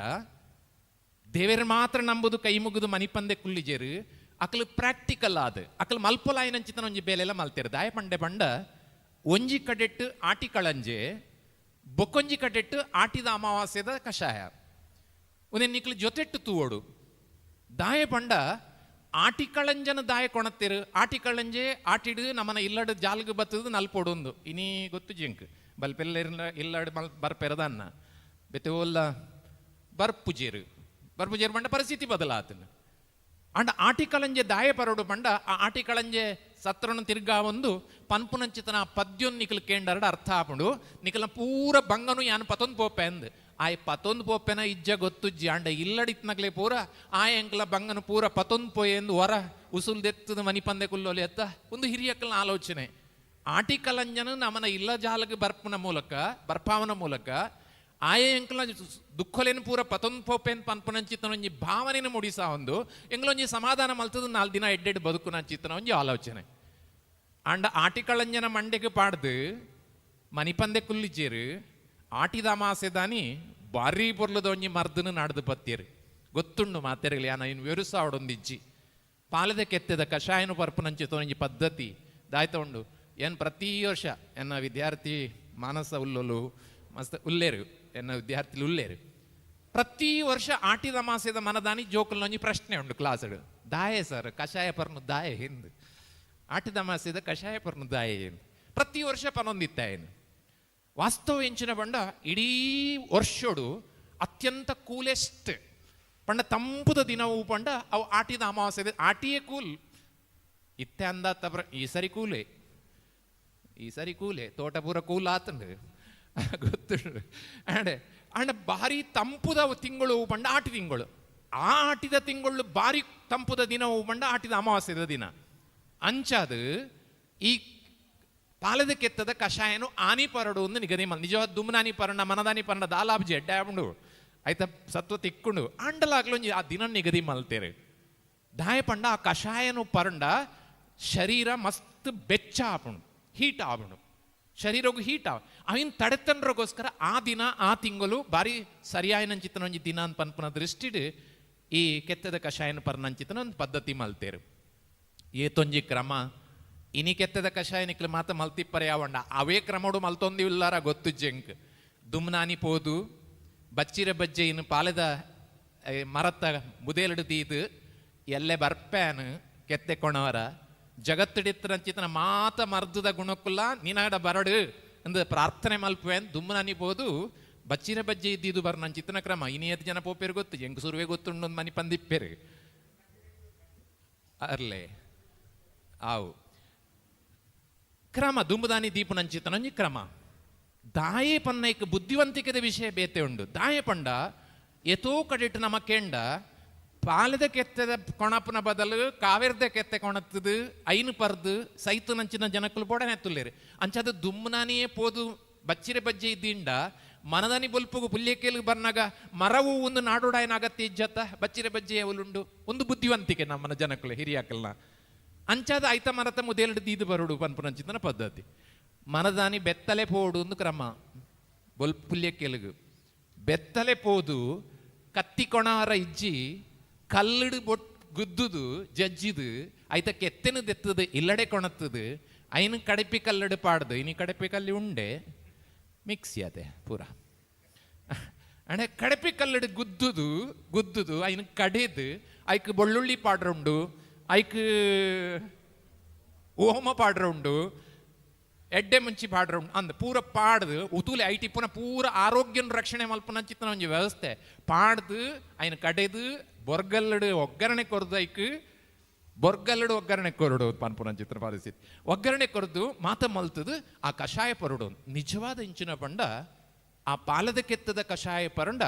ದೇವೆರು ಮಾತ್ರ ನಂಬುದು ಕೈ ಮುಗಿದು ಮನಿಪಂದೆ ಕುಲ್ಲಿಜೇರು ಅಕ್ಲು ಪ್ರಾಕ್ಟಿಕಲ್ ಆದ ಅಕ್ಲು ಮಲ್ಪೊಲಾಯಿನಂಚಿತನ ಒಂಜಿ ಬೇಲೆಲ್ಲ ಮಲ್ತೇರು. ದಾಯ ಪಂಡೆ ಪಂಡ ಒಂಜಿ ಕಡೆಟ್ಟು ಆಟಿ ಕಳಂಜೆ ಬೊಕ್ಕೊಂಜಿ ಕಡೆಟ್ಟು ಆಟಿದ ಅಮಾವಾಸ್ಯದ ಕಷಾಯ ಒಂದೇ ನಿಕ್ಲು ಜೊತೆಟ್ಟು ತೂವೋಡು. ದಾಯ ಪಂಡ ಆಟಿ ಕಳಂಜನ ದಾಯ ಕೊಣತ್ತಿರು ಆಟಿ ಕಳಂಜೆ ಆಟಿಡು ನಮ್ಮನ ಇಲ್ಲಡು ಜಾಲ್ಗ್ ಬತ್ತದು ನಲ್ಪೊಡೊಂದು ಇನಿ ಗೊತ್ತು ಜಿಂಕ್ ಬಲ್ಪೆಲ್ಲ ಇಲ್ಲಡು ಮಲ್ ಬರ್ಪೆರದನ್ನ ಬೆತ್ತೆ ಓಲ್ಲ ಬರ್ಪುಜೇರು ಬರ್ಪುಜೇರು ಪಂಡ ಪರಿಸ್ಥಿತಿ ಬದಲಾತನ. ಅಂಡ ಆಟಿ ಕಳಂಜೆ ದಾಯ ಪರೋಡು ಪಂಡ ಆ ಆಟಿ ಕಳಂಜೆ ಸತ್ರನು ತಿರ್ಗಾ ಒಂದು ಪನ್ಪುನಂಚಿತನ ಪದ್ಯೊನ್ ನಿಕಲ್ ಕೇಂಡರಡ ಅರ್ಥ ಆಪುಂಡು ನಿಕಲ ಪೂರ ಬಂಗನು ಯಾನ್ ಪತೊಂದು ಪೋಪೆ ಅಂದ್ ಆಯ್ ಪತೊಂದು ಪೋಪೆನ ಇಜ್ಜ ಗೊತ್ತುಜ್ಜಿ ಅಂಡ ಇಲ್ಲಡಿತ್ನಗ್ಲೆ ಪೂರ ಆಯ್ ಎಂಕ್ಲ ಬಂಗನು ಪೂರ ಪತೊಂದು ಪೋಯೆಂದು ಹೊರ ಉಸುಲ್ ದೆತ್ತದ ಮನಿ ಪಂದೆ ಕುಲ್ಲೋಲಿ ಅತ್ತ ಒಂದು ಹಿರಿಯಕ್ಲನ ಆಲೋಚನೆ. ಆಟಿ ಕಲಂಜನ ನಮನ ಇಲ್ಲ ಜಾಲಗೆ ಬರ್ಪುನ ಮೂಲಕ ಬರ್ಪಾವನ ಮೂಲಕ ಆಯೆ ಎಂಕ್ಲ ದುಃಖಲೇನು ಪೂರ ಪತೊಂದು ಪೋಪೆನ್ ಪನ್ಪುನಂಚಿತನ ಒಂಜಿ ಭಾವನೆನ ಮೂಡಿಸ ಒಂದು ಎಂಗ್ಲೊಂಜಿ ಸಮಾಧಾನ ಮಲ್ತದ ನಾಲ್ ದಿನ ಎಡ್ಡೆಡ್ ಬದುಕುನಂಚಿತನ ಒಂಜಿ ಆಲೋಚನೆ. ಅಂಡ ಆಟಿಕಳಂಜನ ಮಂಡೆಗೆ ಪಾಡ್ದು ಮನಿಪಂದೆ ಕುಲ್ಲಿಜೇರು ಆಟಿದ ಅಮಾಸೆದಾನಿ ಭಾರಿ ಪೊರ್ಲದ ಒಂಜಿ ಮರ್ದನು ನಾಡ್ದು ಪತ್ತೇರು ಗೊತ್ತುಂಡು ಮಾತೆರಗಲಿ ಯಾನ ಇನ್ನು ವಿವರಿಸಾವಡೊಂದಿಜ್ಜಿ ಪಾಲದ ಕೆತ್ತದ ಕಷಾಯನು ಪರ್ಪುನಂಚಿತ ಒಂಜಿ ಪದ್ಧತಿ ದಾಯ್ತ ಉಂಡು. ಏನ್ ಪ್ರತಿ ವರ್ಷ ಎನ್ನ ವಿದ್ಯಾರ್ಥಿ ಮಾನಸ ಉಲ್ಲೋಲು ಮಸ್ತ್ ಉಲ್ಲೇರು ಎನ್ನ ವಿದ್ಯಾರ್ಥಿಲು ಉಲ್ಲೇರು. ಪ್ರತಿ ವರ್ಷ ಆಟಿದ ಮಾಸದ ಮನದಾನಿ ಜೋಕುಲ್ನೊಂಜಿ ಪ್ರಶ್ನೆ ಉಂಡು ಕ್ಲಾಸ್ಡ್, ದಾಯೆ ಸರ್ ಕಷಾಯ ಪರ್ನು ದಾಯೆ ಹಿಂದ್, ಆಟಿದ ಮಾಸದ ಕಷಾಯ ಪರ್ನು ದಾಯೆ ಹಿಂದ್ ಪ್ರತಿ ವರ್ಷ ಪನೊಂದಿತ್ತಾಯನು. ವಾಸ್ತವ ಎಂಚಿನ ಪಂಡ ಇಡೀ ವರ್ಷೋಡು ಅತ್ಯಂತ ಕೂಲೆಸ್ಟ್ ಪಂಡ ತಂಪುದ ದಿನವು ಪಂಡ ಅವು ಆಟಿದ ಅಮಾವಾಸ್ಯೆ ಆಟಿಯೇ ಕೂಲ್ ಇತ್ತೆ ಅಂದಾತ ಈ ಸರಿ ಕೂಲೆ, ಈ ಸರಿ ಕೂಲೆ ತೋಟ ಪೂರ ಕೂಲ್ ಆತಂಡು ಗೊತ್ತುಂಡು. ಅಂಡೆ ಅಂಡ ಭಾರಿ ತಂಪುದ ತಿಂಗಳು ಪಂಡ ಆಟಿ ತಿಂಗಳು, ಆ ಆಟಿದ ತಿಂಗಳು ಭಾರಿ ತಂಪುದ ದಿನವು ಪಂಡ ಆಟಿದ ಅಮಾವಾಸ್ಯದ ದಿನ. ಅಂಚಾದ ಈ ಪಾಲದ ಕೆತ್ತದ ಕಷಾಯನು ಆನಿ ಪರಡು ಒಂದು ನಿಗದಿ ನಿಜವಾದ ದುಮ್ನಾನಿ ಪರಣ ಮನದಾನಿ ಪರಣ ದಾಲಾಬ್ಜಿ ಎಡ್ಡೆ ಆಪುಂಡು ಆಯ್ತಾ ಸತ್ವ ತಿಕ್ಕೊಂಡು ಆಂಡಲಾಗ್ಲೊಂಜಿ ಆ ದಿನ ನಿಗದಿ ಮಲ್ತೇರು. ದಾಯ ಪಂಡ ಆ ಕಷಾಯನು ಪರಂಡ ಶರೀರ ಮಸ್ತ್ ಬೆಚ್ಚ ಆಪುಂಡು, ಹೀಟ್ ಆಪುಂಡು, ಶರೀರಗೂ ಹೀಟ್ ಆವ ಅವಿನ ತಡೆತನರಿಗೋಸ್ಕರ ಆ ದಿನ ಆ ತಿಂಗಳು ಭಾರಿ ಸರಿಯಾಯನಂಚಿತನ ಒಂಜಿ ದಿನ ಅಂತ ಪನ್ಪುನ ದೃಷ್ಟಿಡ್ ಈ ಕೆತ್ತದ ಕಷಾಯನ ಪರ್ನಂಚಿತನ ಒಂದು ಪದ್ಧತಿ ಮಲ್ತೇರು. ಏತೊಂಜಿ ಕ್ರಮ ಇನಿ ಕೆತ್ತದ ಕಷಾಯ ನಿಕ್ಲು ಮಾತ ಮಲ್ತಿಪ್ಪರೆ ಯಾವಂಡ ಅವೇ ಕ್ರಮಡು ಮಲ್ತೊಂದಿ ಇಲ್ಲಾರ ಗೊತ್ತು ಜಂಕ್ ದುಮ್ನಾನಿ ಪೋದು ಬಚ್ಚಿರ ಬಜ್ಜೆ ಇನ್ನು ಪಾಲೆದ ಮರತ್ತ ಮುದೇಲಡು ತೀದು ಎಲ್ಲೆ ಬರ್ಪ್ಯಾನು ಕೆತ್ತೆ ಕೊಣವರ ಜಗತ್ತಿಡಿತ್ತರಂಚಿತನ ಮಾತ ಮರ್ದದ ಗುಣಕ್ಕುಲ್ಲ ನೀನಾಡ ಬರಡು ಅಂದು ಪ್ರಾರ್ಥನೆ ಮಲ್ಪುವೆನ್ ದುಮ್ಮನಾನಿ ಪೋದು ಬಚ್ಚಿರ ಬಜ್ಜೆ ಇದ್ದಿದ್ದು ಬರ್ ನನ್ನ ಚಿತ್ತನ ಕ್ರಮ ಇನಿ ಜನ ಪೋಪೇರು ಗೊತ್ತು ಎಂಕ್ ಸುರುವೆ ಗೊತ್ತುಂಡು ಮನಿ ಪಂದಿಪ್ಪೇರು ಅರ್ಲೆ ಆವು ಕ್ರಮ ದುಂಬುದಾನಿ ದೀಪು ನಂಚಿತನೊಂಜಿ ಕ್ರಮ ದಾಯೆ ಪನ್ನೈಕ್ ಬುದ್ಧಿವಂತಿಕೆದ ವಿಷಯ ಬೇತೆ ಉಂಡು. ದಾಯೆ ಪಂಡ ಎತೋ ಕಡಿಟ್ಟು ನಮ್ಮ ಕೆಂಡ ಪಾಲದ ಕೆತ್ತದ ಕೊಣಪನ ಬದಲು ಕಾವೇರ್ದ ಕೆತ್ತೆ ಕೊಣತ್ತದು ಐನು ಪರ್ದು ಸೈತು ನಂಚಿನ ಜನಕ್ಕಲು ಬೋಡನೆ ತುಲ್ಲೇರು ಅಂಚಾದ ದುಮ್ಮನಾನಿಯೇ ಪೋದು ಬಚ್ಚಿರೆ ಬಜ್ಜೆ ಇದ್ದಿಂಡ ಮನದಾನಿ ಬೊಲ್ಪುಗು ಪುಲ್ಯಕೇಲು ಬರ್ನಾಗ ಮರವು ಒಂದು ನಾಡೋಡಾಯನ ಅಗತ್ಯ ಇಜ್ಜತ್ತ ಬಚ್ಚಿರೆ ಬಜ್ಜೆ ಅವಲುಂಡು ಒಂದು ಬುದ್ಧಿವಂತಿಕೆ ನಮ್ಮನ ಜನಕ್ಕಲು ಹಿರಿಯಾಕಲ್ನ ಅಂಚಾದ ಐತ ಮರತ ಮುದೇಲಡು ದೀದು ಬರುಡು ಪನ್ಪುನಂಚಿತನ ಪದ್ಧತಿ. ಮನದಾನಿ ಬೆತ್ತಲೆ ಪೋಡು ಒಂದು ಕ್ರಮ ಬೊಲ್ ಪುಲ್ಯಕೇಲುಗು ಬೆತ್ತಲೆ ಪೋದು ಕತ್ತಿ ಕೊಣಾರ ಇಜ್ಜಿ ಕಲ್ಲಡು ಬೊಟ್ ಗುದ್ದುದು ಜಜ್ಜಿದು ಐತ ಕೆತ್ತೆನು ದೆತ್ತದು ಇಲ್ಲಡೆ ಕೊಣತ್ತದು ಐನು ಕಡಪಿ ಕಲ್ಲಡು ಪಾಡ್ದು ಇನಿ ಕಡಪಿ ಕಲ್ಲಿ ಉಂಡೆ ಮಿಕ್ಸಿ ಅದೇ ಪೂರ ಅಂಡೆ ಕಡಪಿ ಕಲ್ಲಡು ಗುದ್ದುದು ಗುದ್ದುದು ಐನು ಕಡೆದು ಐಕ್ ಬೆಳ್ಳುಳ್ಳಿ ಪಾಡ್ರುಂಡು ಐಕ್ ಓಮ ಪಾಡ್ರುಂಡು ಎಡ್ಡೆ ಮುಂಚಿ ಪಾಡ್ರುಂಡು ಅಂದ್ ಪೂರ ಪಾಡ್ದು ಉತೂಲೆ IT ಪುನಃ ಪೂರ ಆರೋಗ್ಯನ ರಕ್ಷಣೆ ಮಲ್ಪುನ ಚಿತ್ತನ ಒಂಜಿ ವ್ಯವಸ್ಥೆ ಪಾಡ್ದು ಐನು ಕಡೆದು ಬೊರ್ಗಲ್ಲಡು ಒಗ್ಗರಣೆ ಕೊರ್ದು ಐಕ್ ಬೊರ್ಗಲ್ಲಡು ಒಗ್ಗರಣೆ ಕೊರಡು ಪನ್ಪುನ ಚಿತ್ರ ಪರಿಸ್ಥಿತಿ ಒಗ್ಗರಣೆ ಕೊರದು ಮಾತ ಮಲ್ತದು ಆ ಕಷಾಯ ಪರಡು ನಿಜವಾದ ಇಂಚಿನ ಪಂಡ ಆ ಪಾಲದ ಕೆತ್ತದ ಕಷಾಯ ಪರಂಡ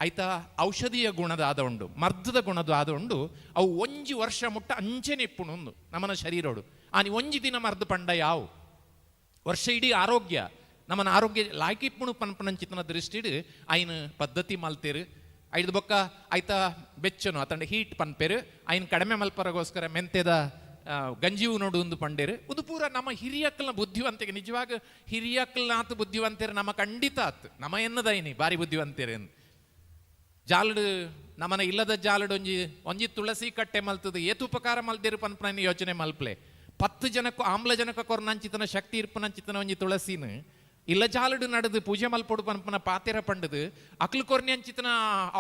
ಐತ ಔಷಧೀಯ ಗುಣದ ಆದ ಉಂಡು ಮರ್ದದ ಗುಣದ ಆದ ಉಂಡು ಅವು ಒಂಜಿ ವರ್ಷ ಮುಟ್ಟ ಅಂಚೆನೆ ಇಪ್ಪುಣು ಒಂದು ನಮ್ಮನ ಶರೀರೋಡು ಆನಿ ಒಂಜಿ ದಿನ ಮರ್ದು ಪಂಡ ಯಾವು ವರ್ಷ ಇಡೀ ಆರೋಗ್ಯ ನಮ್ಮನ ಆರೋಗ್ಯ ಲಾಯ್ಕಿಪ್ಪುಣು ಪನ್ಪುನಂಚಿತನ ದೃಷ್ಟಿಡ್ ಐನು ಪದ್ಧತಿ ಮಲ್ತೇರು. ಐದು ಬೊಕ್ಕ ಐತ ಬೆಚ್ಚನು ಅತಂಡ ಹೀಟ್ ಪನ್ಪೇರು ಐನ್ ಕಡಿಮೆ ಮಲ್ಪರಗೋಸ್ಕರ ಮೆಂತೆದ ಗಂಜಿವು ನೋಡು ಒಂದು ಪಂಡೇರು ಒಂದು ಪೂರ ನಮ್ಮ ಹಿರಿಯಕ್ಕಲ್ನ ಬುದ್ಧಿವಂತಿಕೆ ನಿಜವಾಗ ಹಿರಿಯಕ್ಕಲ್ನಾತು ಬುದ್ಧಿವಂತರು ನಮ್ಮ ಖಂಡಿತ ಆತು ನಮ್ಮ ಎನ್ನದೈನಿ ಭಾರಿ ಬುದ್ಧಿವಂತರು ಜಾಲಡು ನಮ್ಮನ ಇಲ್ಲದ ಜಾಲಡು ಒಂಜಿ ಒಂಜಿ ತುಳಸಿ ಕಟ್ಟೆ ಮಲ್ತದು ಏತು ಉಪಕಾರ ಮಲ್ದೇರು ಪನ್ಪನ ಯೋಚನೆ ಮಲ್ಪ್ಲೆ 10 ಜನಕ್ಕೂ ಆಮ್ಲಜನಕ ಕೊರ್ನಂಚಿತನ ಶಕ್ತಿ ಇರ್ಪನಂಚಿತನ ಒಂಜಿ ತುಳಸಿನ ಇಲ್ಲ ಜಾಲಡು ನಡೆದು ಪೂಜೆ ಮಲ್ಪೊಡು ಪನ್ಪನ ಪಾತೆರ ಪಂಡದು ಅಕ್ಲು ಕೊರ್ನಿ ಅಂಚಿತನ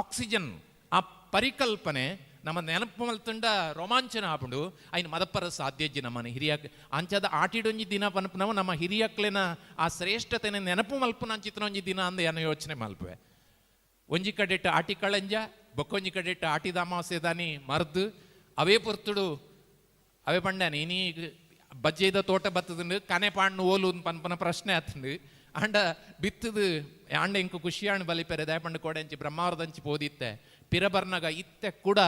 ಆಕ್ಸಿಜನ್ ಆ ಪರಿಕಲ್ಪನೆ ನಮ್ಮ ನೆನಪು ಮಲ್ತುಂಡ ರೋಮಾಂಚನ ಆಪುಂಡು ಐನ್ ಮದಪ್ಪರ ಸಾಧ್ಯಜ್ಜಿ ನಮ್ಮನ ಹಿರಿಯಕ್ ಅಂಚಾದ ಆಟಿಡೊಂಜಿ ದಿನ ಪನ್ಪನವು ನಮ್ಮ ಹಿರಿಯಕ್ಲೆನ ಆ ಶ್ರೇಷ್ಠತೆನ ನೆನಪು ಮಲ್ಪುನ ಅಂಚಿತನ ಒಂಜಿ ದಿನ ಅಂದ ಏನೋ ಯೋಚನೆ ಮಲ್ಪುವೆ. ಒಂಜಿ ಕಡೆಟ್ಟು ಆಟಿ ಕಳಂಜ ಬೊಕ್ಕೊಂಜಿ ಕಡೆಟ್ಟು ಆಟಿದ ಅಮಾವಾಸ್ಯೆದಾನಿ ಮರ್ದು ಅವೇ ಪೊರ್ತುಡು ಅವೇ ಪಂಡ್ಯಾನ ಇನಿ ಬಜ್ಜೆದ ತೋಟ ಬತ್ತದಂಡು ಕನೆ ಪಾಣ್ಣು ಓಲು ಪನ್ಪನ ಪ್ರಶ್ನೆ ಆತಂಡು ಆಂಡ ಬಿತ್ತದು ಆಂಡ ಇಂಕು ಖುಷಿಯಾಣ್ ಬಲಿಪೆರೆ ದಯಪಂಡು ಕೋಡೆಂಚಿ ಬ್ರಹ್ಮಾವರದಂಚಿ ಪೋದಿತ್ತೆ ಪಿರಬರ್ನಗ ಇತ್ತೆ ಕೂಡ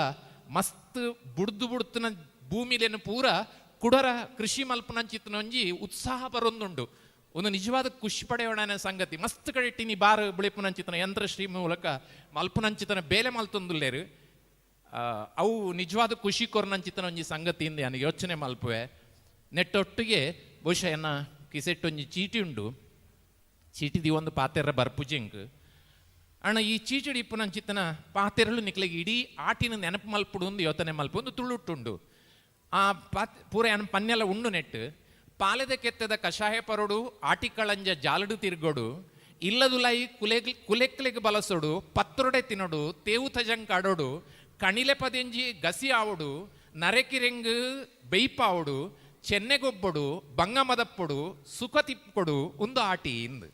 ಮಸ್ತ್ ಬುಡ್ದು ಬುಡ್ತನ ಭೂಮಿಲೇನು ಪೂರ ಕುಡರ ಕೃಷಿ ಮಲ್ಪನಂಚಿತ್ತನೊಂಜಿ ಉತ್ಸಾಹ ಬರೊಂದುಂಡು ಒಂದು ನಿಜವಾದ ಖುಷಿ ಪಡೆಯೋಣ ಸಂಗತಿ ಮಸ್ತ್ ಕಡೆಟ್ಟಿನಿ ಬಾರು ಬುಳಿಪುನಂಚಿತನ ಯಂತ್ರಶ್ರೀ ಮೂಲಕ ಮಲ್ಪುನಂಚಿತನ ಬೇಲೆ ಮಲ್ತೊಂದುಲ್ಲೇರು ಅವು ನಿಜವಾದ ಖುಷಿ ಕೊರ್ನಂಚಿತನ ಒಂಜಿ ಸಂಗತಿಯಿಂದ ನಾನು ಯೋಚನೆ ಮಲ್ಪುವೆ. ನೆಟ್ಟೊಟ್ಟಿಗೆ ಬಹುಶಃ ಎನ್ನ ಕಿಸೆಟ್ಟೊಂಜಿ ಚೀಟಿ ಉಂಡು ಚೀಟಿ ಒಂದು ಪಾತೆರ ಬರ್ಪುಜಿಂಕ್ ಅಣ್ಣ ಈ ಚೀಟಿಡಿ ಇಪ್ಪುನಂಚಿತನ ಪಾತೆರಲು ನಿಕ್ಲೆಗೆ ಇಡೀ ಆಟಿನ ನೆನಪು ಮಲ್ಪುಡು ಒಂದು ಯೋಚನೆ ಮಲ್ಪು ಒಂದು ತುಳುಟ್ಟುಂಡು ಆ ಪಾತ್ ಪೂರ ಅನ್ನ ಪನ್ನೆಲ್ಲ ಉಂಡು ನೆಟ್ಟು ಪಾಲೆದ ಕೆತ್ತದ ಕಷಾಯ ಪರೋಡು ಆಟಿ ಕಳಂಜ ಜಾಲಡು ತಿರ್ಗೋಡು ಇಲ್ಲದುಲಾಯಿ ಕುಲೆಕ್ಲೆಗ್ ಬಲಸೊಡು, ಪತ್ರೊಡೆ ತಿನೊಡು, ತೇವು ತಜಂಕ್ ಅಡೊಡು, ಕಣಿಲೆ ಪದೆಂಜಿ ಗಸಿ ಆವೊಡು, ನರೆಕಿರೆಂಗ್ ಬೆಯ್ಪಾವೊಡು, ಚೆನ್ನೆಗೊಬ್ಬೊಡು, ಬಂಗ ಮದಪ್ಪೊಡು, ಸುಖ ತಿಪ್ಪೊಡು, ಉಂದು ಆಟಿ ಇಂದು.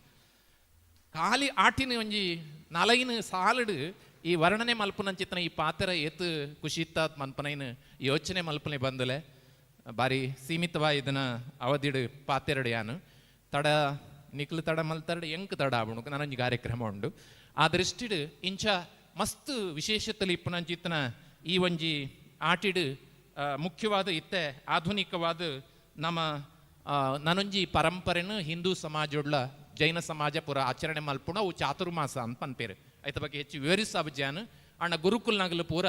ಖಾಲಿ ಆಟಿನ ಒಂಜಿ ನಲೈನ್ ಸಾಲುಡು ಈ ವರ್ಣನೆ ಮಲ್ಪುನಂಚಿತ್ತನ ಈ ಪಾತ್ರ ಏತ್ ಖುಷಿತ್ತ ಮನ್ಪನೈನ್ ಯೋಚನೆ ಮಲ್ಪನೆ ಬಂದಲೆ ಬಾರಿ ಸೀಮಿತವಾದ ಇದನ್ನ ಅವಧಿಡು ಪಾತೆರಡು ಯಾನು ತಡ ನಿಕ್ಲು ತಡ ಮಲ್ತರಡು ಎಂಕ್ ತಡ ಆವಣು ನಾನೊಂಜಿ ಕಾರ್ಯಕ್ರಮ ಉಂಡು. ಆ ದೃಷ್ಟಿಡು ಇಂಚ ಮಸ್ತ್ ವಿಶೇಷತೆಲು ಇಪ್ಪುನಂಚಿತ್ತನ ಈ ಒಂಜಿ ಆಟಿಡು ಮುಖ್ಯವಾದ ಇತ್ತೆ ಆಧುನಿಕವಾದ ನಮ್ಮ ನನೊಂಜಿ ಪರಂಪರೆನು ಹಿಂದೂ ಸಮಾಜೊಡ್ಲ ಜೈನ ಸಮಾಜ ಪೂರ ಆಚರಣೆ ಮಲ್ಪುಣ ಅವು ಚಾತುರ್ಮಾಸ ಅಂತ ಪನ್ಪೇರು. ಐತ ಬಗ್ಗೆ ಹೆಚ್ಚು ವಿವರಿಸಾಬಜಾನು ಅಣ್ಣ ಗುರುಕುಲ್ನಾಗಲು ಪೂರ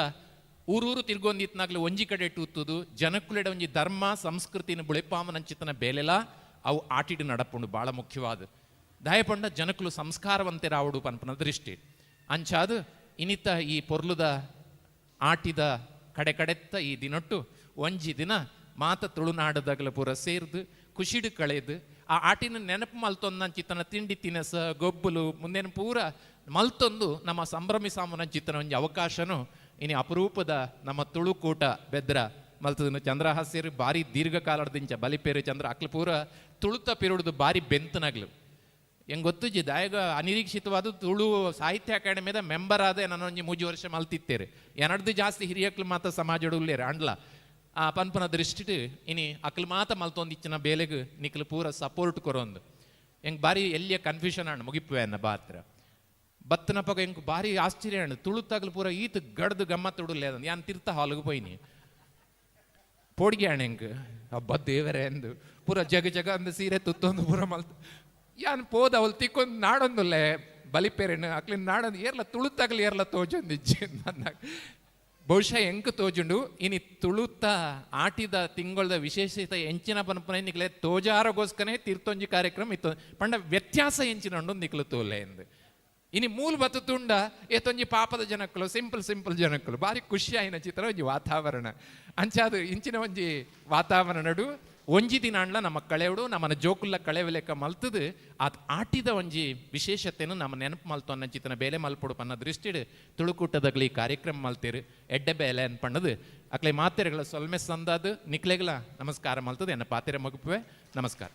ಊರೂರು ತಿರ್ಗೊಂದಿತ್ನಾಗ್ಲು ಒಂಜಿ ಕಡೆ ಟೂತುದು ಜನಕ್ಕುಲೆಡ ಒಂಜಿ ಧರ್ಮ ಸಂಸ್ಕೃತಿನ ಬುಳೆಪಾಮನಂಚಿತನ ಬೇಲೆಲ ಅವು ಆಟಿಡು ನಡಪುಂಡು ಭಾಳ ಮುಖ್ಯವಾದ ದಯಪಂಡ ಜನಕುಲು ಸಂಸ್ಕಾರವಂತೆರಾವಡು ಪನ್ಪುನ ದೃಷ್ಟಿ ಅಂಚಾದು ಇನಿತ ಈ ಪೊರ್ಲುದ ಆಟಿದ ಕಡೆ ಕಡೆತ್ತ ಈ ದಿನೊಟ್ಟು ಒಂಜಿ ದಿನ ಮಾತ ತುಳುನಾಡದಾಗಲ ಪೂರ ಸೇರ್ದು ಖುಷಿಡು ಕಳೆದು ಆ ಆಟಿನ ನೆನಪು ಮಲ್ತೊಂದು ತಿಂಡಿ ತಿನಸ ಗೊಬ್ಬಲು ಮುಂದೇನು ಪೂರ ಮಲ್ತೊಂದು ನಮ್ಮ ಸಂಭ್ರಮಿಸಾಮನ ಚಿತ್ತನ ಒಂಜಿ ಅವಕಾಶನು ಇನಿ ಅಪರೂಪದ ನಮ್ಮ ತುಳುಕೂಟ ಬೆದ್ರ ಮಲ್ತದನು ಚಂದ್ರಹಾಸ್ಯರು ಭಾರಿ ದೀರ್ಘಕಾಲದಿಂಚ ಬಲಿಪೇರು ಚಂದ್ರ ಅಕ್ಲು ಪೂರ ತುಳುತ ಪಿರುಡ್ದು ಭಾರಿ ಬೆಂತನಗ್ಲು ಹೆಂಗೆ ಗೊತ್ತುಜಿ ದಾಯಗ ಅನಿರೀಕ್ಷಿತವಾದ ತುಳು ಸಾಹಿತ್ಯ ಅಕಾಡೆಮಿದ ಮೆಂಬರ್ ಆದ ನಾನೊಂಜಿ ಮೂಜಿ ವರ್ಷ ಮಲ್ತಿತ್ತೇರು ಎನಡ್ದು ಜಾಸ್ತಿ ಹಿರಿಯಕ್ಲು ಮಾತ ಸಮಾಜಡು ಉಲ್ಲೇರು ಅಂಡ್ಲ ಆ ಪನ್ಪನ ದೃಷ್ಟಿಟ್ ಇನಿ ಅಕ್ಲು ಮಾತ ಮಲ್ತೊಂದಿಚ್ಚಿನ ಬೇಲೆಗ್ ನಿಕ್ಲು ಪೂರ ಸಪೋರ್ಟ್ ಕೊರೊಂದು ಹೆಂಗೆ ಭಾರಿ ಎಲ್ಲಿಯ ಕನ್ಫ್ಯೂಷನ್ ಅಣ್ಣ ಮುಗಿಪುವೆ ಅನ್ನ ಬಾತ್ರ ಬತ್ತನಪಗ ಎಂಕ್ ಭಾರಿ ಆಶ್ಚರ್ಯ ಅಣ್ಣ ತುಳುತ್ತಾಗಲು ಪೂರ ಈತ ಗಡ್ದು ಗಮ್ಮತ್ ಉಡುಲೆ ಅದನ್ನು ಯಾನ್ ತೀರ್ಥ ಹಾಲಿಗೆ ಪೋಯಿನಿ ಪೋಡಿಗೆ ಅಣ್ಣ ಎಂಕ್ ಹಬ್ಬ ದೇವರೇ ಅಂದು ಪೂರ ಜಗ ಜಗ ಅಂದು ಸೀರೆ ತುತ್ತೊಂದು ಪೂರ ಮಲ್ತ ಯಾನ್ ಪೋದ ಅವಳು ತಿಕ್ಕೊಂದು ನಾಡೊಂದುಲ್ಲೆ ಬಲಿಪೇರೆಣ್ಣು ಅಕ್ಲಿನ ನಾಡೊಂದು ಏರ್ಲ ತುಳುತ್ತಾಗಲಿ ಏರ್ಲ ತೋಜೊಂದಿಜ್ಜಿ ನನ್ನ ಬಹುಶಃ ಎಂಕ್ ತೋಜುಂಡು ಇನಿ ತುಳುತ್ತ ಆಟಿದ ತಿಂಗಳದ ವಿಶೇಷತೆ ಎಂಚಿನ ಪನ್ಪುನ ನಿಕ್ಲೆ ತೋಜಾರಗೋಸ್ಕರನೇ ತೀರ್ಥೊಂಜಿ ಕಾರ್ಯಕ್ರಮ ಇತ್ತು ಪಂಡ ವ್ಯತ್ಯಾಸ ಎಂಚಿನ ಉಂಡು ನಿಕ್ಲು ತೋಲೆ ಎಂದು ಇನಿ ಮೂಲ ಬತ್ತುಂಡ ಏತೊಂಜಿ ಪಾಪದ ಜನಕ್ಕಲು ಸಿಂಪಲ್ ಸಿಂಪಲ್ ಜನಕ್ಕಲು ಭಾರಿ ಖುಷಿ ಆಯಿನ ಚಿತ್ರ ಒಂಜಿ ವಾತಾವರಣ ಅಂಚಾದು ಇಂಚಿನ ಒಂಜಿ ವಾತಾವರಣಡು ಒಂಜಿ ದಿನ ಅಂಡ್ಲ ನಮ್ಮ ಕಳೆವಡು ನಮ್ಮನ ಜೋಕುಲ್ಲ ಕಳೆವಲೆಕ್ಕ ಮಲ್ತದು ಆತ್ ಆಟಿದ ಒಂಜಿ ವಿಶೇಷತೆಯನ್ನು ನಮ್ಮ ನೆನಪು ಮಲ್ತು ಚಿತ್ತನ ಬೇಲೆ ಮಲ್ಪೊಡು ಪನ್ನ ದೃಷ್ಟಿಡ್ ತುಳುಕೂಟದಗ್ಲಿ ಕಾರ್ಯಕ್ರಮ ಮಲ್ತೇರು ಎಡ್ಡೆ ಬೇಲೆ ಅನ್ಪಣ್ಣದು ಅಕ್ಲೆ ಮಾತೆರೆಗಳ ಸೊಲ್ಮೆ ಸಂದಾದು ನಿಕ್ಲೆಗಳ ನಮಸ್ಕಾರ ಮಲ್ತದೆ ಎನ್ನ ಪಾತೆರೆ ಮಗುಪುವೆ. ನಮಸ್ಕಾರ.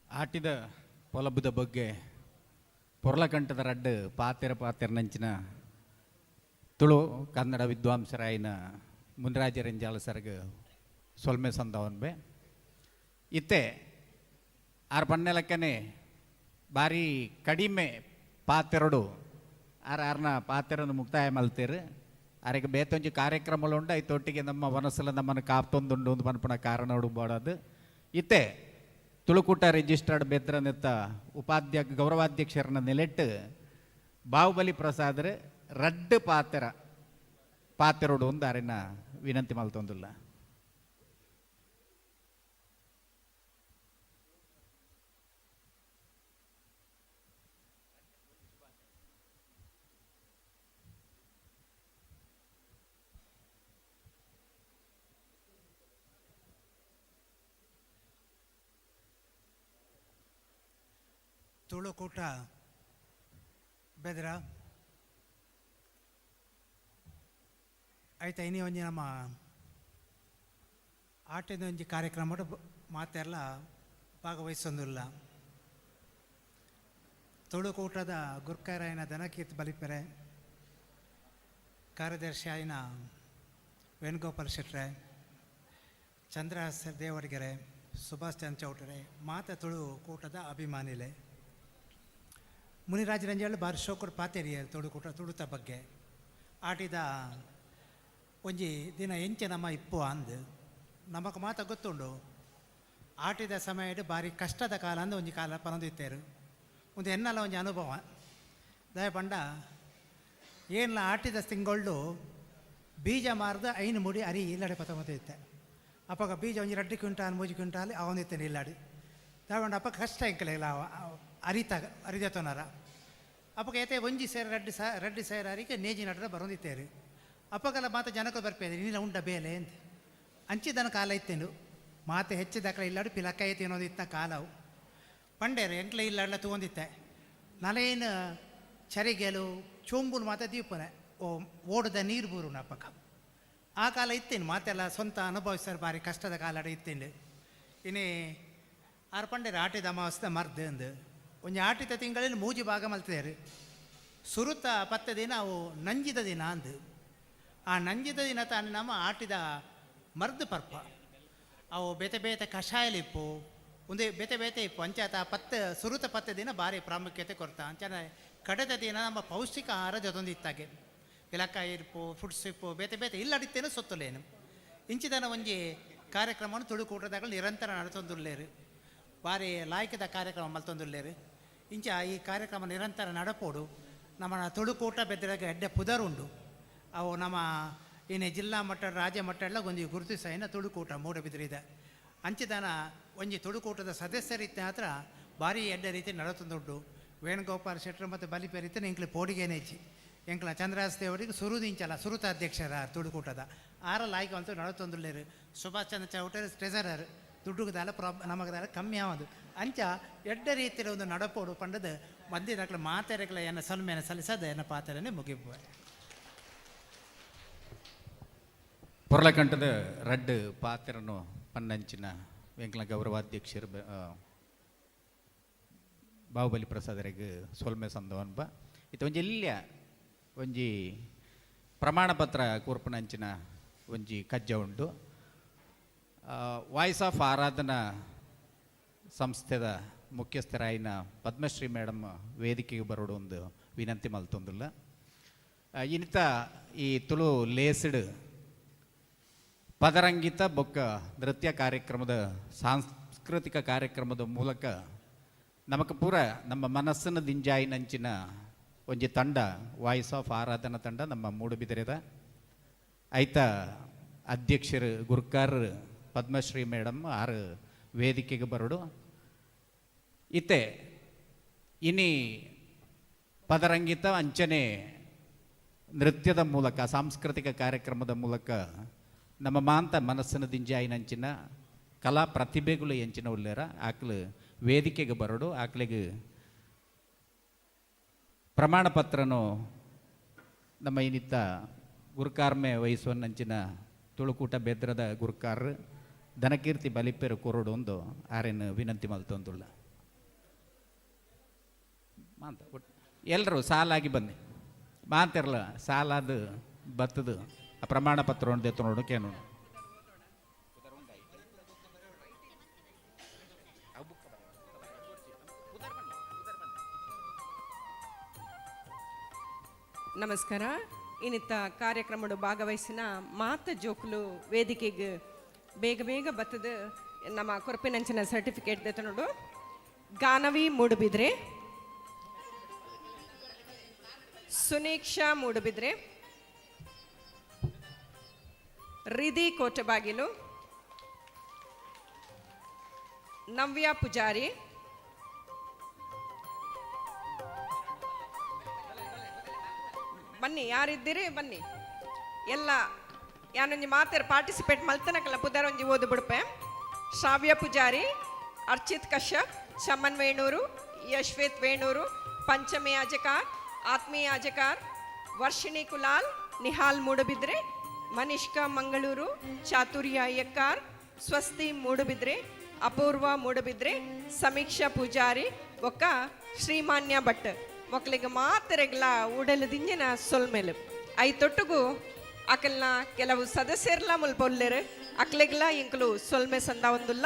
ಆಟಿದ ಪೊಲಬುದ ಬಗ್ಗೆ ಪೊರ್ಲಕಂಠದ ರಡ್ಡು ಪಾತೆರ ಪಾತೆರ ನಂಚಿನ ತುಳು ಕನ್ನಡ ವಿದ್ವಾಂಸರಾಯಿನ ಮುನ್ರಾಜ ರಂಜಾಲ ಸರ್ಗ್ ಸೊಲ್ಮೆ ಸಂದವನ್ಬೆ ಇತ್ತೆ ಆರ್ ಪನ್ನೆಲಕ್ಕನೆ ಭಾರಿ ಕಡಿಮೆ ಪಾತೆರಡು ಆರ್ ಆರ್ನ ಪಾತೆರನ್ನು ಮುಕ್ತಾಯ ಮಲ್ತೇರು ಆರಿಗೆ ಬೇತೊಂಜಿ ಕಾರ್ಯಕ್ರಮಗಳು ಉಂಡು ಐತೊಟ್ಟಿಗೆ ನಮ್ಮ ವನಸಲ ನಮ್ಮನ್ನು ಕಾಪ್ತೊಂದುಂಡು ಒಂದು ಪನ್ಪುನ ಕಾರಣ ಉಡುಬೋಡದು ಇತ್ತೆ ತುಳುಕೂಟ ರಿಜಿಸ್ಟರ್ಡ್ ಬೆದ್ರನೆತ್ತ ಗೌರವಾಧ್ಯಕ್ಷರನ್ನ ನೆಲೆಟ್ಟು ಬಾಹುಬಲಿ ಪ್ರಸಾದ್ರ ರಡ್ಡು ಪಾತೆರ ಪಾತೆರೊಡು ಒಂದು ಅರಿನ ವಿನಂತಿ ಮಲ್ತೊಂದುಲ್ಲ. ತುಳುಕೂಟ ಬೆದ್ರ ಆಯ್ತಾ ಇನಿ ಒಂಜಿ ನಮ್ಮ ಆಟದ ಒಂಜಿ ಕಾರ್ಯಕ್ರಮ ಮಾತೆಲ್ಲ ಭಾಗವಹಿಸೊಂದಿಲ್ಲ. ತುಳುಕೂಟದ ಗುರ್ಕಾರಾಯನ ದನಕೀರ್ತಿ ಬಲಿಪೆರೆ, ಕಾರ್ಯದರ್ಶಿ ಆಯಿನ ವೇಣುಗೋಪಾಲ್ ಶೆಟ್ರೆ, ಚಂದ್ರಹಾಸ ದೇವಡಿಗೆರೆ, ಸುಭಾಷ್ ಚಂದ್ರ ಚೌಟರೆ, ಮಾತ ತುಳುಕೂಟದ ಅಭಿಮಾನಿಲೆ. ಮುನಿರಾಜ ರಂಜಾಳು ಬಾರಿ ಶೋಕರು ಪಾತೆರಿಯ ತುಳುಕೂಟ ತುಳುತ ಬಗ್ಗೆ ಆಟಿದ ಒಂಜಿ ದಿನ ಎಂಚೆ ನಮ್ಮ ಇಪ್ಪು ಅಂದ್ ನಮಕ್ ಮಾತ ಗೊತ್ತುಂಡು. ಆಟಿದ ಸಮಯಡ್ ಬಾರಿ ಕಷ್ಟದ ಕಾಲ ಅಂದ್ ಒಂಜಿ ಕಾಲ ಪನೊಂದಿತ್ತೇರು ಒಂದು ಎನ್ನಲ ಒಂಜಿ ಅನುಭವ ದಯ ಪಂಡ ಏನ್ಲ ಆಟಿದ ತಿಂಗೊಳ್ಳು ಬೀಜ ಮಾರ್ದ ಐನು ಮುಡಿ ಅರಿ ಇಲ್ಲಡೆ ಪತ್ತೊಂಬತ್ತು ಇತ್ತೆ. ಅಪ್ಪಗ ಬೀಜ ಒಂಜಿ 2 ಕ್ವಿಂಟಾಲ್ 3 ಕ್ವಿಂಟಾಲ್ ಅವನಿತ್ತೇನೆ ಇಲ್ಲಾಡಿ ದಯ ಪಂಡ ಅಪ್ಪ ಕಷ್ಟ ಎಂಕಲೆಲ್ಲ ಅರಿತ ಅರಿದತೋನಾರ ಅಪ್ಪಗ ಏತೆ ಒಂಜಿ ಸೇರ ರಡ್ಡು ಸೇರ ಅರಿಗೆ ನೇಜಿ ನಡ್ರ ಬರೊಂದಿತ್ತೇರು. ಅಪ್ಪಗಲ ಮಾತ ಜನಕ್ಕೆ ಬರ್ಪೇದೆ ನೀಲ ಉಂಡ ಬೇಲೆ ಅಂತ ಅಂಚಿದನ ಕಾಲ ಇತ್ತೇನು. ಮಾತೆ ಹೆಚ್ಚಿದಕ್ಲ ಇಲ್ಲಾಡು ಪಿಲಕಾಯಿ ತಿನ್ನೋದಿತ್ತ ಕಾಲವು ಪಂಡೇರು ಎಂಕ್ಲ ಇಲ್ಲಾಡ್ಲ ತೂವೊಂದಿತ್ತೆ ನಲೇನು ಚರಿಗೆಲು ಚೊಂಬುಲು ಮಾತ ದೀಪನೆ ಓ ಓಡದ ನೀರು ಬೂರುನ ಪಕ್ಕ ಆ ಕಾಲ ಇತ್ತೇನು ಮಾತೆಲ್ಲ ಸ್ವಂತ ಅನುಭವಿಸ್ತಾರೆ ಭಾರಿ ಕಷ್ಟದ ಕಾಲಡ ಇತ್ತೇನು ಇನ್ನೇ ಆರು ಪಂಡೇರು ಆಟಿದ ಅಮಾವಾಸ್ಯೆ ಮರ್ದು ಅಂದು ಒಂಜಿ ಆಟಿದ ತಿಂಗಳಲ್ಲಿ ಮೂಜಿ ಭಾಗ ಮಲ್ತಿದ್ದಾರೆ ಸುರುತ ಪತ್ತ ದಿನ ಅವು ನಂಜಿದ ದಿನ ಅಂದು ಆ ನಂಜಿದ ದಿನ ತಾನು ನಮ್ಮ ಆಟಿದ ಮರ್ದು ಪರ್ಪ ಅವು ಬೇತೆ ಬೇತೆ ಕಷಾಯಲಿಪ್ಪು ಒಂದೇ ಬೇತೆ ಬೇತೆ ಇಪ್ಪು ಅಂಚಾತ ಪತ್ತ ಸುರುತ ಪತ್ತ ದಿನ ಭಾರಿ ಪ್ರಾಮುಖ್ಯತೆ ಕೊರ್ತ ಅಂಚನೆ ಕಡೆದ ದಿನ ನಮ್ಮ ಪೌಷ್ಟಿಕ ಆಹಾರ ಜೊತೊಂದಿತ್ತಾಗೆ ಇಲಕ್ಕಾಯಿ ಇರ್ಪು ಫುಡ್ಸ್ ಇಪ್ಪು ಬೇತೆ ಬೇತೆ ಇಲ್ಲಡಿತ್ತೇನು ಸೊತ್ತುಲೇನು ಇಂಚಿದನ ಒಂಜಿ ಕಾರ್ಯಕ್ರಮವನ್ನು ತುಳುಕೂಟದಾಗ ನಿರಂತರ ನಡತೊಂದುಲ್ಲೇರು ಭಾರಿ ಲಾಯ್ಕದ ಕಾರ್ಯಕ್ರಮ ಮಲ್ತೊಂದುಲ್ಲೇರು ಇಂಚ ಈ ಕಾರ್ಯಕ್ರಮ ನಿರಂತರ ನಡಪೋಡು ನಮ್ಮ ತುಳುಕೂಟ ಬೆದ್ರಾಗ ಎಡ್ಡೆ ಪುದರುಂಡು ಅವು ನಮ್ಮ ಇನ್ನು ಜಿಲ್ಲಾ ಮಟ್ಟ ರಾಜ್ಯ ಮಟ್ಟ ಎಲ್ಲ ಒಂಜಿ ಗುರುತಿಸೈನ ತುಳುಕೂಟ ಮೂಡಬಿದ್ರಿದೆ ಅಂಚಿದನ ಒಂಜಿ ತುಳುಕೂಟದ ಸದಸ್ಯರಿತ್ತ ಹತ್ರ ಭಾರಿ ಎಡ್ಡೆ ರೀತಿ ನಡತೊಂದುಂಡು ವೇಣುಗೋಪಾಲ್ ಶೆಟ್ಟರು ಮತ್ತು ಬಲಿಪೆರಿತ ಎಂಕ್ಲೆ ಪೋಡಿಗೇನೆ ಇಚ್ಚಿ ಎಂಕ್ಲ ಚಂದ್ರಹಾಸ್ ದೇವರಿಗೆ ಸುರುದಿಂಚಲ ಸುರುತ ಅಧ್ಯಕ್ಷರ ತುಳುಕೂಟದ ಆರ ಲಾಯ್ಕ ಅಂತೂ ನಡತೊಂದುಲ್ಲೇರು ಸುಭಾಷ್ ಚಂದ್ರ ಚೌಟರ್ ಟ್ರೆಸರರ್ ದುಡ್ಡುಗದಾಲ ಪ್ರಾಬ್ ನಮಗದಾಲ ಕಮ್ಮಿ ಆವದು ಅಂಚ ಎಡ್ಡೆ ರೀತಿಯ ಒಂದು ನಡಪೋಡು ಪಂಡದ ಮಂದಿರಕ್ಲ ಮಾತೆರೆಗ್ಲ ಎನ್ನ ಸಲ್ಮೇನ ಸಲ್ಲಿಸದ ಎನ್ನ ಪಾತ್ರನೇ ಮುಗಿಪುವೆ. ಪೊರ್ಲಕಂಠದ ರಡ್ಡ್ ಪಾತ್ರನು ಪನ್ನಂಚಿನ ವೆಂಕಲ ಗೌರವಾಧ್ಯಕ್ಷರು ಬಾಹುಬಲಿ ಪ್ರಸಾದರಿಗೆ ಸೊಲ್ಮೆ ಸಂದವನ್ಬ ಇತ್ತ ಒಂಜಿ ಇಲ್ಯ ಒಂಜಿ ಪ್ರಮಾಣ ಪತ್ರ ಕೂರ್ಪನಂಚಿನ ಒಂಜಿ ಕಜ್ಜ ಉಂಡು. ವಾಯ್ಸ್ ಆಫ್ ಆರಾಧನಾ ಸಂಸ್ಥೆದ ಮುಖ್ಯಸ್ಥರಾಯಿನ ಪದ್ಮಶ್ರೀ ಮೇಡಮ್ ವೇದಿಕೆಗೆ ಬರೋಡು ಒಂದು ವಿನಂತಿ ಮಲ್ತೊಂದುಲ್ಲ. ಇನಿತ ಈ ತುಳು ಲೇಸ್ಡ್ ಪದರಂಗಿತ ಬೊಕ್ಕ ನೃತ್ಯ ಕಾರ್ಯಕ್ರಮದ ಸಾಂಸ್ಕೃತಿಕ ಕಾರ್ಯಕ್ರಮದ ಮೂಲಕ ನಮಕ್ ಪೂರ ನಮ್ಮ ಮನಸ್ಸನ್ನು ದಿಂಜಾಯಿನಂಚಿನ ಒಂಜಿ ತಂಡ ವಾಯ್ಸ್ ಆಫ್ ಆರಾಧನಾ ತಂಡ ನಮ್ಮ ಮೂಡುಬಿದಿರೆದ ಐತ ಅಧ್ಯಕ್ಷರು ಗುರ್ಕಾರ್ ಪದ್ಮಶ್ರೀ ಮೇಡಮ್ ಆರು ವೇದಿಕೆಗೆ ಬರೋಡು. ಇತ್ತೆ ಇನಿ ಪದರಂಗಿತ ಅಂಚನೆ ನೃತ್ಯದ ಮೂಲಕ ಸಾಂಸ್ಕೃತಿಕ ಕಾರ್ಯಕ್ರಮದ ಮೂಲಕ ನಮ್ಮ ಮಾಂತ ಮನಸ್ಸಿನ ದಿಂಜಾಯಿನಂಚಿನ ಕಲಾ ಪ್ರತಿಭೆಗಳು ಎಂಚಿನ ಉಲ್ಲೇರ ಆಕ್ಲು ವೇದಿಕೆಗೆ ಬರೋಡು. ಆಕ್ಲಿಗೆ ಪ್ರಮಾಣ ಪತ್ರನು ನಮ್ಮ ಇನ್ನಿತ್ತ ಗುರುಕಾರ್ಮೆ ವಹಿಸುವನ್ನಂಚಿನ ತುಳುಕೂಟ ಬೆದ್ರದ ಗುರುಕಾರ್ ಧನಕೀರ್ತಿ ಬಲಿಪೆರು ಕೊರಡು ಒಂದು ಆರೇನು ವಿನಂತಿ ಮಲ್ತೊಂದುಳ್ಳ ಮಾಂತ ಎಲ್ಲರೂ ಸಾಲಾಗಿ ಬನ್ನಿ ಮಾತಿರಲ್ಲ ಸಾಲಾದ ಬತ್ತದು ಆ ಪ್ರಮಾಣ ಪತ್ರ ಒಂದು ಎತ್ತು ಕೇನು. ನಮಸ್ಕಾರ. ಇನ್ನಿತ್ತ ಕಾರ್ಯಕ್ರಮಡು ಭಾಗವಹಿಸಿನ ಮಾತ ಜೋಕುಲು ವೇದಿಕೆಗೆ ಬೇಗ ಬೇಗ ಬತ್ತದ ನಮ್ಮ ಕೊರಪಿನಂಚಿನ ಸರ್ಟಿಫಿಕೇಟ್ ದೆತನೋಡು. ಗಾನವಿ ಮೂಡುಬಿದ್ರೆ, ಸುನೀಕ್ಷಾ ಮೂಡುಬಿದ್ರೆ, ರಿಧಿ ಕೋಟಬಾಗಿಲು, ನವ್ಯ ಪೂಜಾರಿ, ಬನ್ನಿ ಯಾರಿದ್ದೀರಿ ಬನ್ನಿ ಎಲ್ಲ ಯಾನೊಂಜಿ ಮಾತೆರ್ ಪಾರ್ಟಿಸಿಪೇಟ್ ಮಲ್ತನಕಲ್ಲ ಪುದರೊಂಜಿ ಓದು ಬಿಡುಪೆ. ಶ್ರಾವ್ಯ ಪೂಜಾರಿ, ಅರ್ಚಿತ್ ಕಶ್ಯಪ್, ಚಮನ್ ವೇಣೂರು, ಯಶ್ವೇತ್ ವೇಣೂರು, ಪಂಚಮಿ ಅಜಕಾರ್, ಆತ್ಮೀಯ ಅಜಕಾರ್, ವರ್ಷಿಣಿ ಕುಲಾಲ್, ನಿಹಾಲ್ ಮೂಡುಬಿದ್ರೆ, ಮನಿಷ್ಕಾ ಮಂಗಳೂರು, ಚಾತುರ್ಯ ಅಯ್ಯಕ್ಕಾರ್, ಸ್ವಸ್ತಿ ಮೂಡುಬಿದ್ರೆ, ಅಪೂರ್ವ ಮೂಡುಬಿದ್ರೆ, ಸಮೀಕ್ಷಾ ಪೂಜಾರಿ, ಒಕ್ಕ ಶ್ರೀಮಾನ್ಯ ಭಟ್. ಮಕ್ಕಳಿಗೆ ಮಾತೆರೆಗ್ಲ ಉಡಲು ದಿಂಜಿನ ಸೊಲ್ಮೆಲು I ತೊಟ್ಟುಗು ಅಕಲ್ನ ಕೆಲವು ಸದಸ್ಯರ್ಲ ಮುಲ್ಪೊಲ್ಲೆರು ಅಕ್ಲೆಗ್ಲ ಇಂಕಲು ಸೊಲ್ಮೆ ಸಂದ ಒಂದುಲ್ಲ.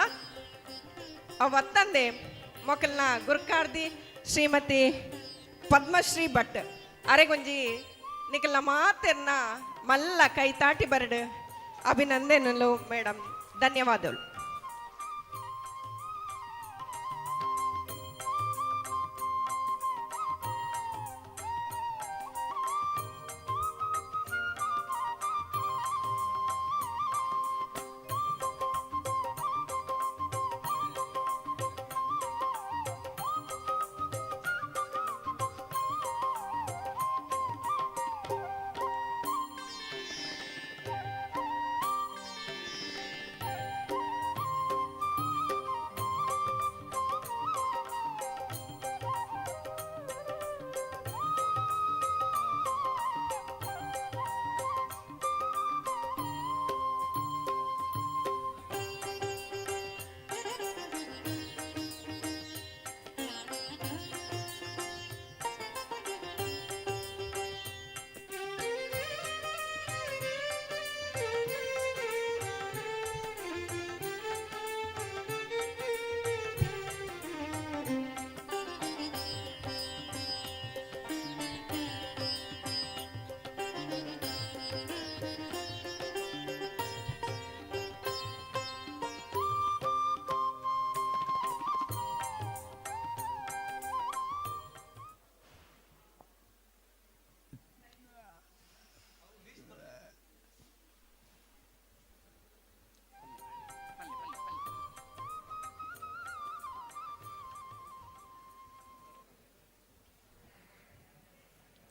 ಅವತ್ತಂದೆ ಮೊಕಲ್ನ ಗುರ್ಕಾರ್ದಿ ಶ್ರೀಮತಿ ಪದ್ಮಶ್ರೀ ಭಟ್ ಅರೆಗೊಂಜಿ ನಿಕಲ್ನ ಮಾತೆರ್ನ ಮಲ್ಲ ಕೈ ತಾಟಿ ಬರಡು ಅಭಿನಂದನೆಗಳು ಮೇಡಮ್, ಧನ್ಯವಾದಗಳು.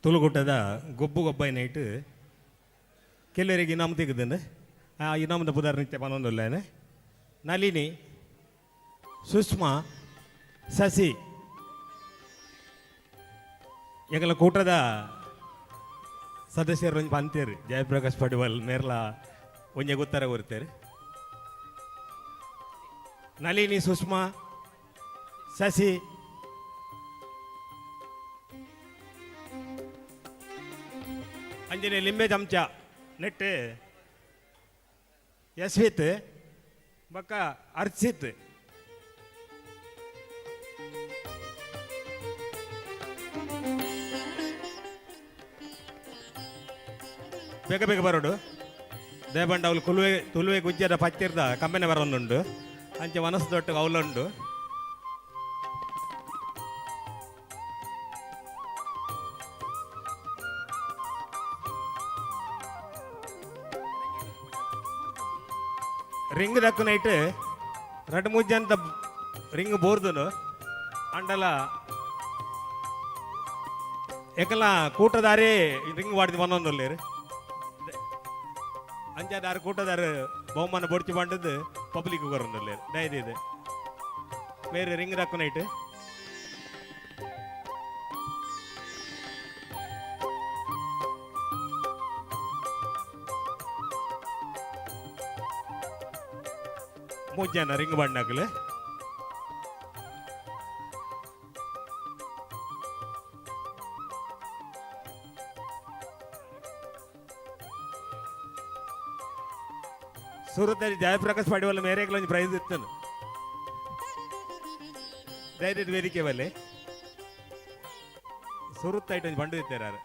ತುಳುಗುಟ್ಟದ ಗೊಬ್ಬು ಗೊಬ್ಬೈ ನೈಟ್ ಕೆಲವರಿಗೆ ಇನಾಮ್ ತೆಗೆದಂಡೆ ಆ ಇನಾಮದ ಪುದಾರ್ ನಿತ್ಯ ಪನೊಂದುಲ್ಲೇನೆ. ನಳಿನಿ, ಸುಷ್ಮಾ, ಶಶಿ ಎಂಗಲ ಕೂಟದ ಸದಸ್ಯರು ಒಂಜಿ ಪಂತೇರು ಜಯಪ್ರಕಾಶ್ ಪಡಿವಲ್ ಮೇರ್ಲ ಒಂಜೆ ಗೊತ್ತರ ಕೊರ್ತಾರೆ. ನಳಿನಿ, ಸುಷ್ಮಾ, ಶಶಿ. ಅಂಜನೆ ಲಿಂಬೆ ಚಮಚ ನೆಟ್ ಯಶ್ವಿತ್ ಬಕ್ಕ ಅರ್ಚಿತ್. ಬೇಗ ಬೇಗ ಬರೋಡು ದೇಬಂಡ ಅವಳು ಕುಲುವೆ ತುಳುವೆ ಗುಜ್ಜದ ಪಚ್ಚಿರ್ದ ಕಂಬೆನೆ ಬರೋನುಂಡು ಅಂಚೆ ಮನಸ್ಸು ದೊಟ್ಟ ಅವಲುಂಡು. ರಿಂಗ್ ದಕ್ಕು ನೈಟ್ ರಡ್ಡು ಮುಜ್ಜಂತ ರಿಂಗ್ ಬೋರ್ದುನು ಅಂಡಲ ಎಕಲ ಕೂಟದಾರಿ ರಿಂಗ್ ವಾಡಿದ ಒಂದೊಂದುಲ್ಲೇರು ಅಂಚಾದಾರು ಕೂಟದಾರು ಬಹುಮಾನ ಬೊಡ್ಚಿ ಬಂಡದ್ದು ಪಬ್ಲಿಕ್ ಕೊರೊಂದುಲ್ಲೇರು ದಯದಿದೆ ಬೇರೆ ರಿಂಗ್ ದಕ್ಕು ನೈಟ್. ಮೂಜನ ರಿಂಗ್ ಬಣ್ಣಕಲು. ಸೂರತ್ನಲ್ಲಿ ಜಯಪ್ರಕಾಶ್ ಪಡಿವಲ್ಲ ಮೇರೆಗೆ ಒಂದು ಪ್ರೈಸ್ ಇತ್ತು ದಯವಿಟ್ಟು ವೇದಿಕೆ ಬಲ್ಲೆ ಸುರುತ್ತ ಐಟಮ್ ಬಂಡು ಇತ್ತಾರೆ.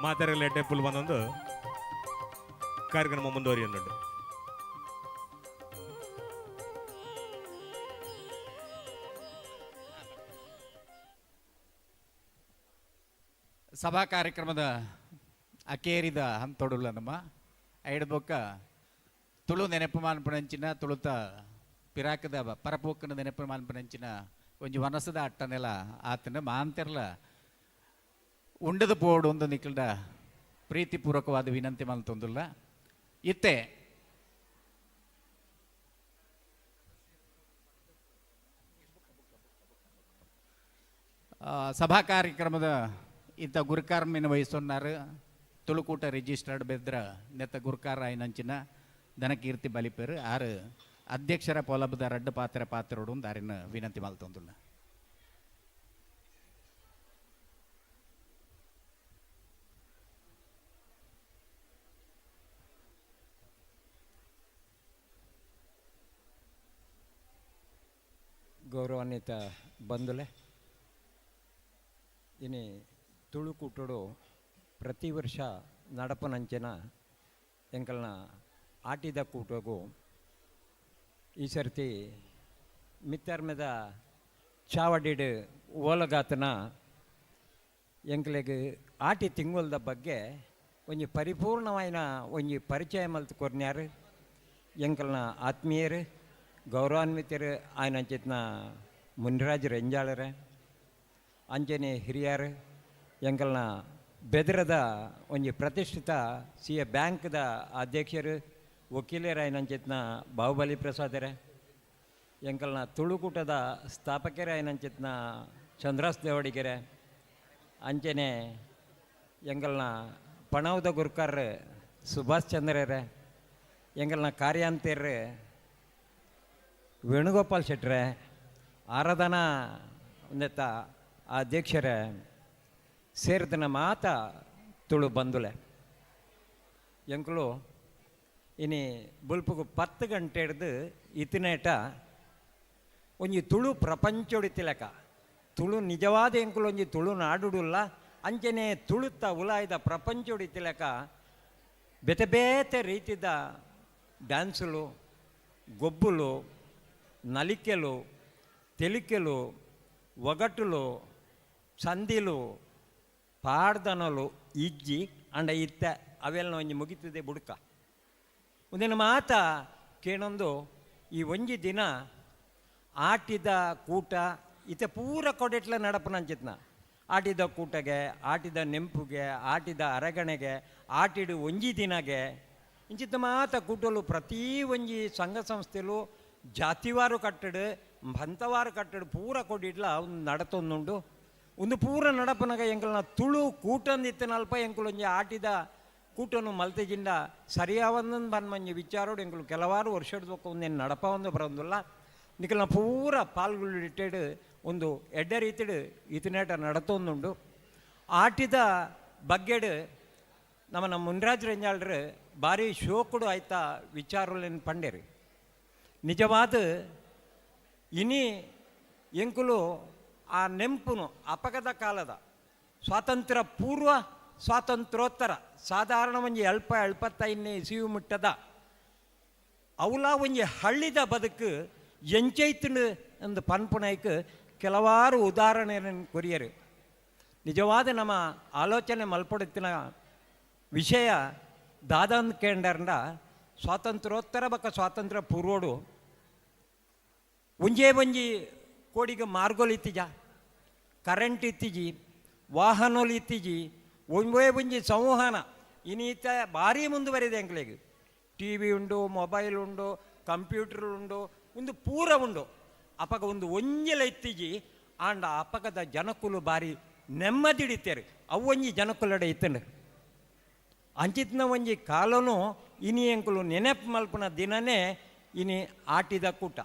ಮಾತಾಡಲ್ಲ ಟೆಂಪಲ್ ಬಂದೊಂದು ಕಾರ್ಯಕ್ರಮ ಮುಂದುವರಿಯುന്നുണ്ട്. ಸಭಾ ಕಾರ್ಯಕ್ರಮದ ಅಕೇರಿದ ಹಂತೊಡುಲ್ಲ ನಮ್ಮ ಐಡ್ಬೊಕ್ಕ ತುಳು ನೆನಪು ಮಾನ್ಪುಣಂಚಿನ ತುಳುತ ಪಿರಾಕದ ಪರಪೋಕ್ಕನ ನೆನಪು ಮಾನ್ಪುಣಂಚಿನ ಒಂಜಿ ವನಸದ ಅಟ್ಟನೆಲ ಆತನ ಮಾಂತೆರ್ಲ ಉಂಡದ ಪೋಡು ಒಂದು ನಿಕ್ಕಲ್ಡ ಪ್ರೀತಿಪೂರ್ವಕವಾದ ವಿನಂತಿ ಮಲ್ತೊಂದುಲ್ಲ. ಇತ್ತೆ ಸಭಾ ಕಾರ್ಯಕ್ರಮದ ಇಂಥ ಗುರುಕಾರ್ಮಿನ ವಹಿಸೊನ್ನಾರು ತುಳುಕೂಟ ರಿಜಿಸ್ಟರ್ಡ್ ಬೆದ್ರ ನೆತ್ತ ಗುರುಕಾರ ಆಯ್ನಂಚಿನ ಧನಕೀರ್ತಿ ಬಲಿಪೇರು ಆರು ಅಧ್ಯಕ್ಷರ ಪೊಲಬದ ರಡ್ಡು ಪಾತ್ರ ಪಾತ್ರೋಡು ದಾರಿನ ವಿನಂತಿ ಮಲ್ತೊಂದುಲ್ಲ. ಗೌರವಾನ್ವಿತ ಬಂಧುಲೆ, ಇನಿ ತುಳುಕೂಟಡು ಪ್ರತಿ ವರ್ಷ ನಡಪನಂಚಿನ ಎಂಕಲ್ನ ಆಟಿದ ಕೂಟಗು ಈ ಸರ್ತಿ ಮಿತ್ತರ್ಮೆದ ಚಾವಡಿಡು ಓಲಗಾತನ ಎಂಕ್ಲೆಗ್ ಆಟಿ ತಿಂಗೊಲ್ದ ಬಗ್ಗೆ ಒಂಜಿ ಪರಿಪೂರ್ಣವಾಯಿನ ಒಂಜಿ ಪರಿಚಯ ಮಲ್ತ್ ಕೊರ್ನ್ಯಾರು ಎಂಕಲ್ನ ಆತ್ಮೀಯರು ಗೌರವಾನ್ವಿತರು ಆಯ್ನಂಚಿತ್ನ ಮುನಿರಾಜ್ ರೆಂಜಾಳರೆ ಅಂಜನೆ ಹಿರಿಯರು ಎಂಕಲ್ನ ಬೆದರದ ಒಂಜಿ ಪ್ರತಿಷ್ಠಿತ ಸಿ ಎ ಬ್ಯಾಂಕ್ದ ಅಧ್ಯಕ್ಷರು ವಕೀಲರಾಯನಂಚಿತ್ನ ಬಾಹುಬಲಿ ಪ್ರಸಾದರೇ ಎಂಕಲ್ನ ತುಳುಕೂಟದ ಸ್ಥಾಪಕರಾಯನಂಚಿತ್ನ ಚಂದ್ರಾಸ್ ದೇವಡಿಗೆರೆ ಅಂಚನೆ ಎಂಕಲ್ನ ಪಣವದ ಗುರ್ಕಾರ್ ಸುಭಾಷ್ ಚಂದ್ರರೇ ಎಂಕಲ್ನ ಕಾರ್ಯಾಂತೇರ್ ವೇಣುಗೋಪಾಲ್ ಶೆಟ್ರೆ ಆರಾಧನಾ ಒಂದೆತ್ತ ಅಧ್ಯಕ್ಷರೇ ಸೇರಿದನ ಮಾತ ತುಳು ಬಂದುಲೆ ಎಂಕುಲು ಇನಿ ಬುಲ್ಪುಗು 10 ಗಂಟೆ ಹಿಡ್ದು ಇತ್ತಿನೇಟ ಒಂಜಿ ತುಳು ಪ್ರಪಂಚೊಡಿತಿಲೆಕ ತುಳು ನಿಜವಾದ ಎಂಕುಲು ಒಂಜಿ ತುಳು ನಾಡುಡುಲ್ಲ ಅಂಚನೆ ತುಳುತ್ತ ಉಲಾಯ್ದ ಪ್ರಪಂಚೊಡಿತಿಲೆಕ ಬೇತೆ ಬೇತೆ ರೀತಿದ ಡ್ಯಾನ್ಸುಲು ಗೊಬ್ಬುಲು ನಲಿಕೆಲು ತೆಲಿಕೆಲು ಒಗಟುಲು ಸಂದಿಲು ಪಾಡ್ದನಲು ಇಜ್ಜಿ ಅಂಡ ಇತ್ತ ಅವೆಲ್ಲ ಒಂಜಿ ಮುಗಿತದೆ ಬುಡ್ಕ. ಒಂದಿನ ಮಾತ ಕೇಣೊಂದು ಈ ಒಂಜಿ ದಿನ ಆಟಿದ ಕೂಟ ಇತ್ತೆ ಪೂರ ಕೊಡೆಟ್ಲ ನಡಪನಂಚಿತ್ನ ಆಟಿದ ಕೂಟಗೆ, ಆಟಿದ ನೆಂಪುಗೆ, ಆಟಿದ ಅರಗಣೆಗೆ, ಆಟಿಡು ಒಂಜಿ ದಿನಗೆ ಇಂಚಿತ್ತ ಮಾತ ಕೂಟಲು ಪ್ರತಿ ಒಂಜಿ ಸಂಘ ಸಂಸ್ಥೆಲು ಜಾತಿವಾರು ಕಟ್ಟಡು ಬಂತವಾರು ಕಟ್ಟಡು ಪೂರ ಕೊಡಿಟ್ಲ ಒಂದು ನಡತೊಂದುಂಡು. ಒಂದು ಪೂರ ನಡಪನಗ ಎಂಕಲ್ನ ತುಳು ಕೂಟಂದಿತ್ತನಲ್ಪ ಎಂಕುಲು ಒಂಜಿ ಆಟಿದ ಕೂಟನು ಮಲ್ತೆಜಿಂದ ಸರಿಯಾವಂದನ್ ಬನ್ಮಂಜಿ ವಿಚಾರೋಡು ಎಂಕುಲು ಕೆಲವಾರು ವರ್ಷದ ಒಂದೇನು ನಡಪ ಒಂದು ಬರೋದಿಲ್ಲ. ನಿಕಲ್ನ ಪೂರ ಪಾಲ್ಗೊಳ್ಳಿಟ್ಟೆಡು ಒಂದು ಎಡ್ಡೆ ರೀತಿಡು ಇತನೇಟ ನಡತೊಂದುಂಡು. ಆಟಿದ ಬಗ್ಗೆಡು ನಮ್ಮನ ಮುನ್ರಾಜ್ ರಂಜಾಳ್ರು ಭಾರಿ ಶೋಕುಡು ಆಯ್ತಾ ವಿಚಾರಲೇನು ಪಂಡೇರು. ನಿಜವಾದ ಇನಿ ಎಂಕುಲು ಆ ನೆಂಪುನು ಅಪಗದ ಕಾಲದ ಸ್ವಾತಂತ್ರ್ಯ ಪೂರ್ವ ಸ್ವಾತಂತ್ರ್ಯೋತ್ತರ ಸಾಧಾರಣ ಒಂಜಿ ಅಲ್ಪ ಎಲ್ಪತ್ತೈದನೇ ಇಸಿಯು ಮುಟ್ಟದ ಅವಲ ಒಂಜಿ ಹಳ್ಳಿದ ಬದುಕು ಎಂಚೈತುಂಡು ಎಂದು ಪನ್ಪುನೈಕ್ ಕೆಲವಾರು ಉದಾಹರಣೆಯನ್ನು ಕೊರಿಯರು. ನಿಜವಾದ ನಮ್ಮ ಆಲೋಚನೆ ಮಲ್ಪಡುತ್ತಿನ ವಿಷಯ ದಾದಂದ್ ಕೇಂಡರ್ನ ಸ್ವಾತಂತ್ರ್ಯೋತ್ತರ ಬಕ್ಕ ಸ್ವಾತಂತ್ರ್ಯ ಪೂರ್ವೋಡು ಒಂಜೇ ಒಂಜಿ ಕೋಡಿಗೆ ಮಾರ್ಗೋಲು ಇತ್ತೀಜ, ಕರೆಂಟ್ ಇತ್ತೀಜಿ, ವಾಹನೋಲು ಇತ್ತೀಜಿ, ಒಂದೇ ಒಂಜಿ ಸಂವಹನ ಇನ್ನೀತ ಭಾರಿ ಮುಂದುವರಿದೆ ಎಂಕ್ಲೆಗ್. ಟಿ ವಿ ಉಂಡು, ಮೊಬೈಲ್ ಉಂಡು, ಕಂಪ್ಯೂಟರ್ ಉಂಡು, ಒಂದು ಪೂರ ಉಂಡು. ಅಪಗ ಒಂದು ಒಂಜೆಲ ಇತ್ತೀಜಿ ಆಂಡ ಅಪಗದ ಜನಕುಲು ಭಾರಿ ನೆಮ್ಮದಿಡಿತೇರು ಅವು ಒಂಜಿ ಜನಕುಲಡೆ ಇತ್ತಂಡು. ಅಂಚಿತ್ನ ಒಂಜಿ ಕಾಲನು ಇನಿ ಎಂಕುಲು ನೆನಪು ಮಲ್ಪುನ ದಿನನೇ ಇನಿ ಆಟಿದ ಕೂಟ.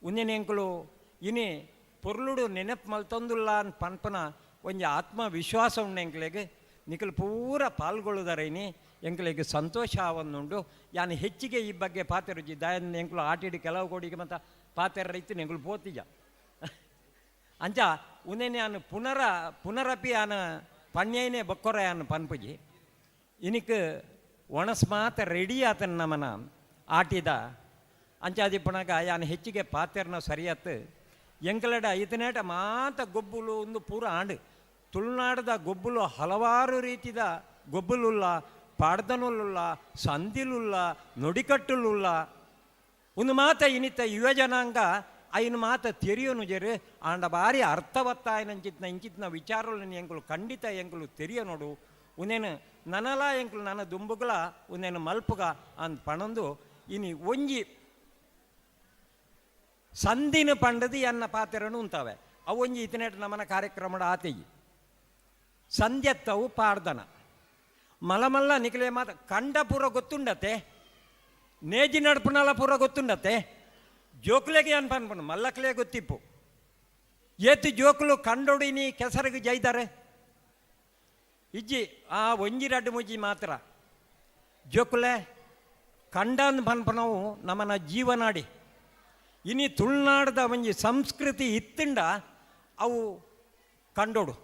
ಒಂದಿನ ಎಂಕುಲು ಇನಿ ಪೊರ್ಲುಡು ನೆನಪು ಮಲ್ತೊಂದುಲ್ಲ ಅನ್ ಪನ್ಪನ ಒಂಜಿ ಆತ್ಮವಿಶ್ವಾಸ ಉಂಡು ಎಂಕ್ಲೆಗ್. ನಿಕಲು ಪೂರ ಪಾಲ್ಗೊಳ್ಳುದಾರ ಇನಿ ಎಂಕ್ಲೆಗ್ ಸಂತೋಷ ಆವೊಂದುಂಡು. ಯಾನ್ ಹೆಚ್ಚಿಗೆ ಈ ಬಗ್ಗೆ ಪಾತೆರುಜಿ ದಾಯನ್ ಎಂಕುಲು ಆಟಿಡು ಕೆಲವು ಕೋಡಿಗೆ ಮತ್ತು ಪಾತೆರ ರೈತ ಎಂಕುಲು ಪೋತಿಜ ಅಂಚ ಉಂದೆನೆ ಯಾನ್ ಪುನರಪಿ ಯಾನ್ ಪಣ್ಯೈನೇ ಬೊಕ್ಕೊರ ಯಾನ್ ಪನ್ಪುಜಿ. ಇನಿಕ್ ಒಣಸ್ ಮಾತ ರೆಡಿ ಆತನ ನಮನ ಆಟಿದ ಅಂಚಾದಿಪ್ಪುನಗ ಯಾನ್ ಹೆಚ್ಚಿಗೆ ಪಾತೆರ್ನ ಸರಿಯತ್ತು. ಎಂಕಲಡ ಐತನೇಟ ಮಾತ ಗೊಬ್ಬುಲು ಒಂದು ಪೂರ ಆಂಡು. ತುಳುನಾಡದ ಗೊಬ್ಬುಲು ಹಲವಾರು ರೀತಿದ ಗೊಬ್ಬುಲುಲ್ಲ, ಪಾಡ್ದನುಲುಲ್ಲ, ಸಂದಿಲುಲ್ಲ, ನುಡಿಕಟ್ಟುಲುಲ್ಲ. ಒಂದು ಮಾತ ಇನಿತ ಯುವಜನಾಂಗ ಐನು ಮಾತ ತೆರಿಯೋನು ಜರು ಆಂಡ ಭಾರಿ ಅರ್ಥವತ್ತಾಯನಂಚಿತ್ನ ಇಂಚಿತ್ನ ವಿಚಾರలను ಎಂಕುಲು ಖಂಡಿತ ಎಂಕುಲು ತೆರಿಯ ನೋಡು. ಉನೇನು ನನಲ ಎಂಕುಲು ನನ್ನ ದುಂಬುಗಳ ಉನೇನು ಮಲ್ಪುಗ ಅಂದ್ ಪಣೊಂದು ಇನಿ ಒಂಜಿ ಸಂದಿನ ಪಂಡದು ಎನ್ನ ಪಾತೆರನು ಉಂತಾವೆ ಅವು ಒಂಜಿ ಇತನೇಟ ನಮನ ಕಾರ್ಯಕ್ರಮದ ಆತೆಯಿ ಸಂಧ್ಯತ್ತವು ಪಾಡ್ದನ ಮಲಮಲ್ಲ ನಿಕಲೆ ಮಾತ ಕಂಡ ಪೂರ ಗೊತ್ತುಂಡತೆ, ನೇಜಿ ನಡ್ಪುನಲ ಪೂರ ಗೊತ್ತುಂಡತೆ. ಜೋಕ್ಲೆಗೆ ಅನ್ಪನ್ಪನು ಮಲ್ಲಕ್ಲೆ ಗೊತ್ತಿಪ್ಪು ಏತು ಜೋಕುಲು ಕಂಡೊಡಿ ನೀ ಕೆಸರಿಗೆ ಜೈದಾರೆ ಇಜ್ಜಿ ಆ ಒಂಜಿ ರಡ್ಡು ಮುಜ್ಜಿ ಮಾತ್ರ ಜೋಕುಲೆ ಕಂಡನ್ ಪನ್ಪನವು ನಮನ ಜೀವನಾಡಿ. ಇನಿ ತುಳುನಾಡದ ಒಂಜಿ ಸಂಸ್ಕೃತಿ ಇತ್ತಿಂಡ ಅವು ಕಂಡೋಡು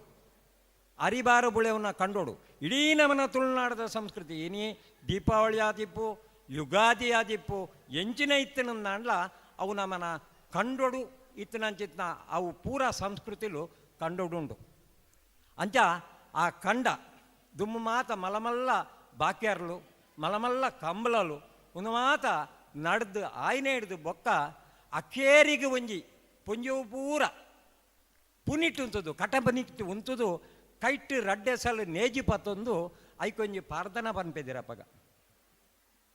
ಅರಿಬಾರ ಬುಳೆವನ್ನ ಕಂಡೋಡು. ಇಡೀ ನಮನ ತುಳುನಾಡದ ಸಂಸ್ಕೃತಿ ಇನಿ ದೀಪಾವಳಿ ಆದಿಪ್ಪು, ಯುಗಾದಿ ಆದಿಪ್ಪು, ಎಂಚಿನ ಇತ್ತಿನಂದಾಂಡ್ಲ ಅವು ನಮನ ಕಂಡೋಡು ಇತ್ತಿನಂಚಿತ್ನ ಅವು ಪೂರ ಸಂಸ್ಕೃತಿಲು ಕಂಡೋಡುಂಡು. ಅಂಚ ಆ ಕಂಡ ದುಮ್ಮು ಮಾತ ಮಲಮಲ್ಲ ಬಾಕ್ಯಾರ್ಲು ಮಲಮಲ್ಲ ಕಂಬಲಲು ಒಂದು ಮಾತ ನಡೆದು ಆಯ್ನೆ ಹಿಡ್ದು ಬೊಕ್ಕ ಅಕ್ಕೇರಿಗೆ ಒಂಜಿ ಪೊಂಜವು ಪೂರ ಪುನಿಟ್ಟು ಉಂತುದು ಕಟಬನಿಟ್ಟು ಉಂತುದು ಕೈಟ್ ರಡ್ಡೆ ಸಲ ನೇಜಿ ಪತ್ತೊಂದು ಐಕೊಂಜಿ ಪಾರ್ದನ ಪನ್ಪೆದಿರಪ್ಪಗ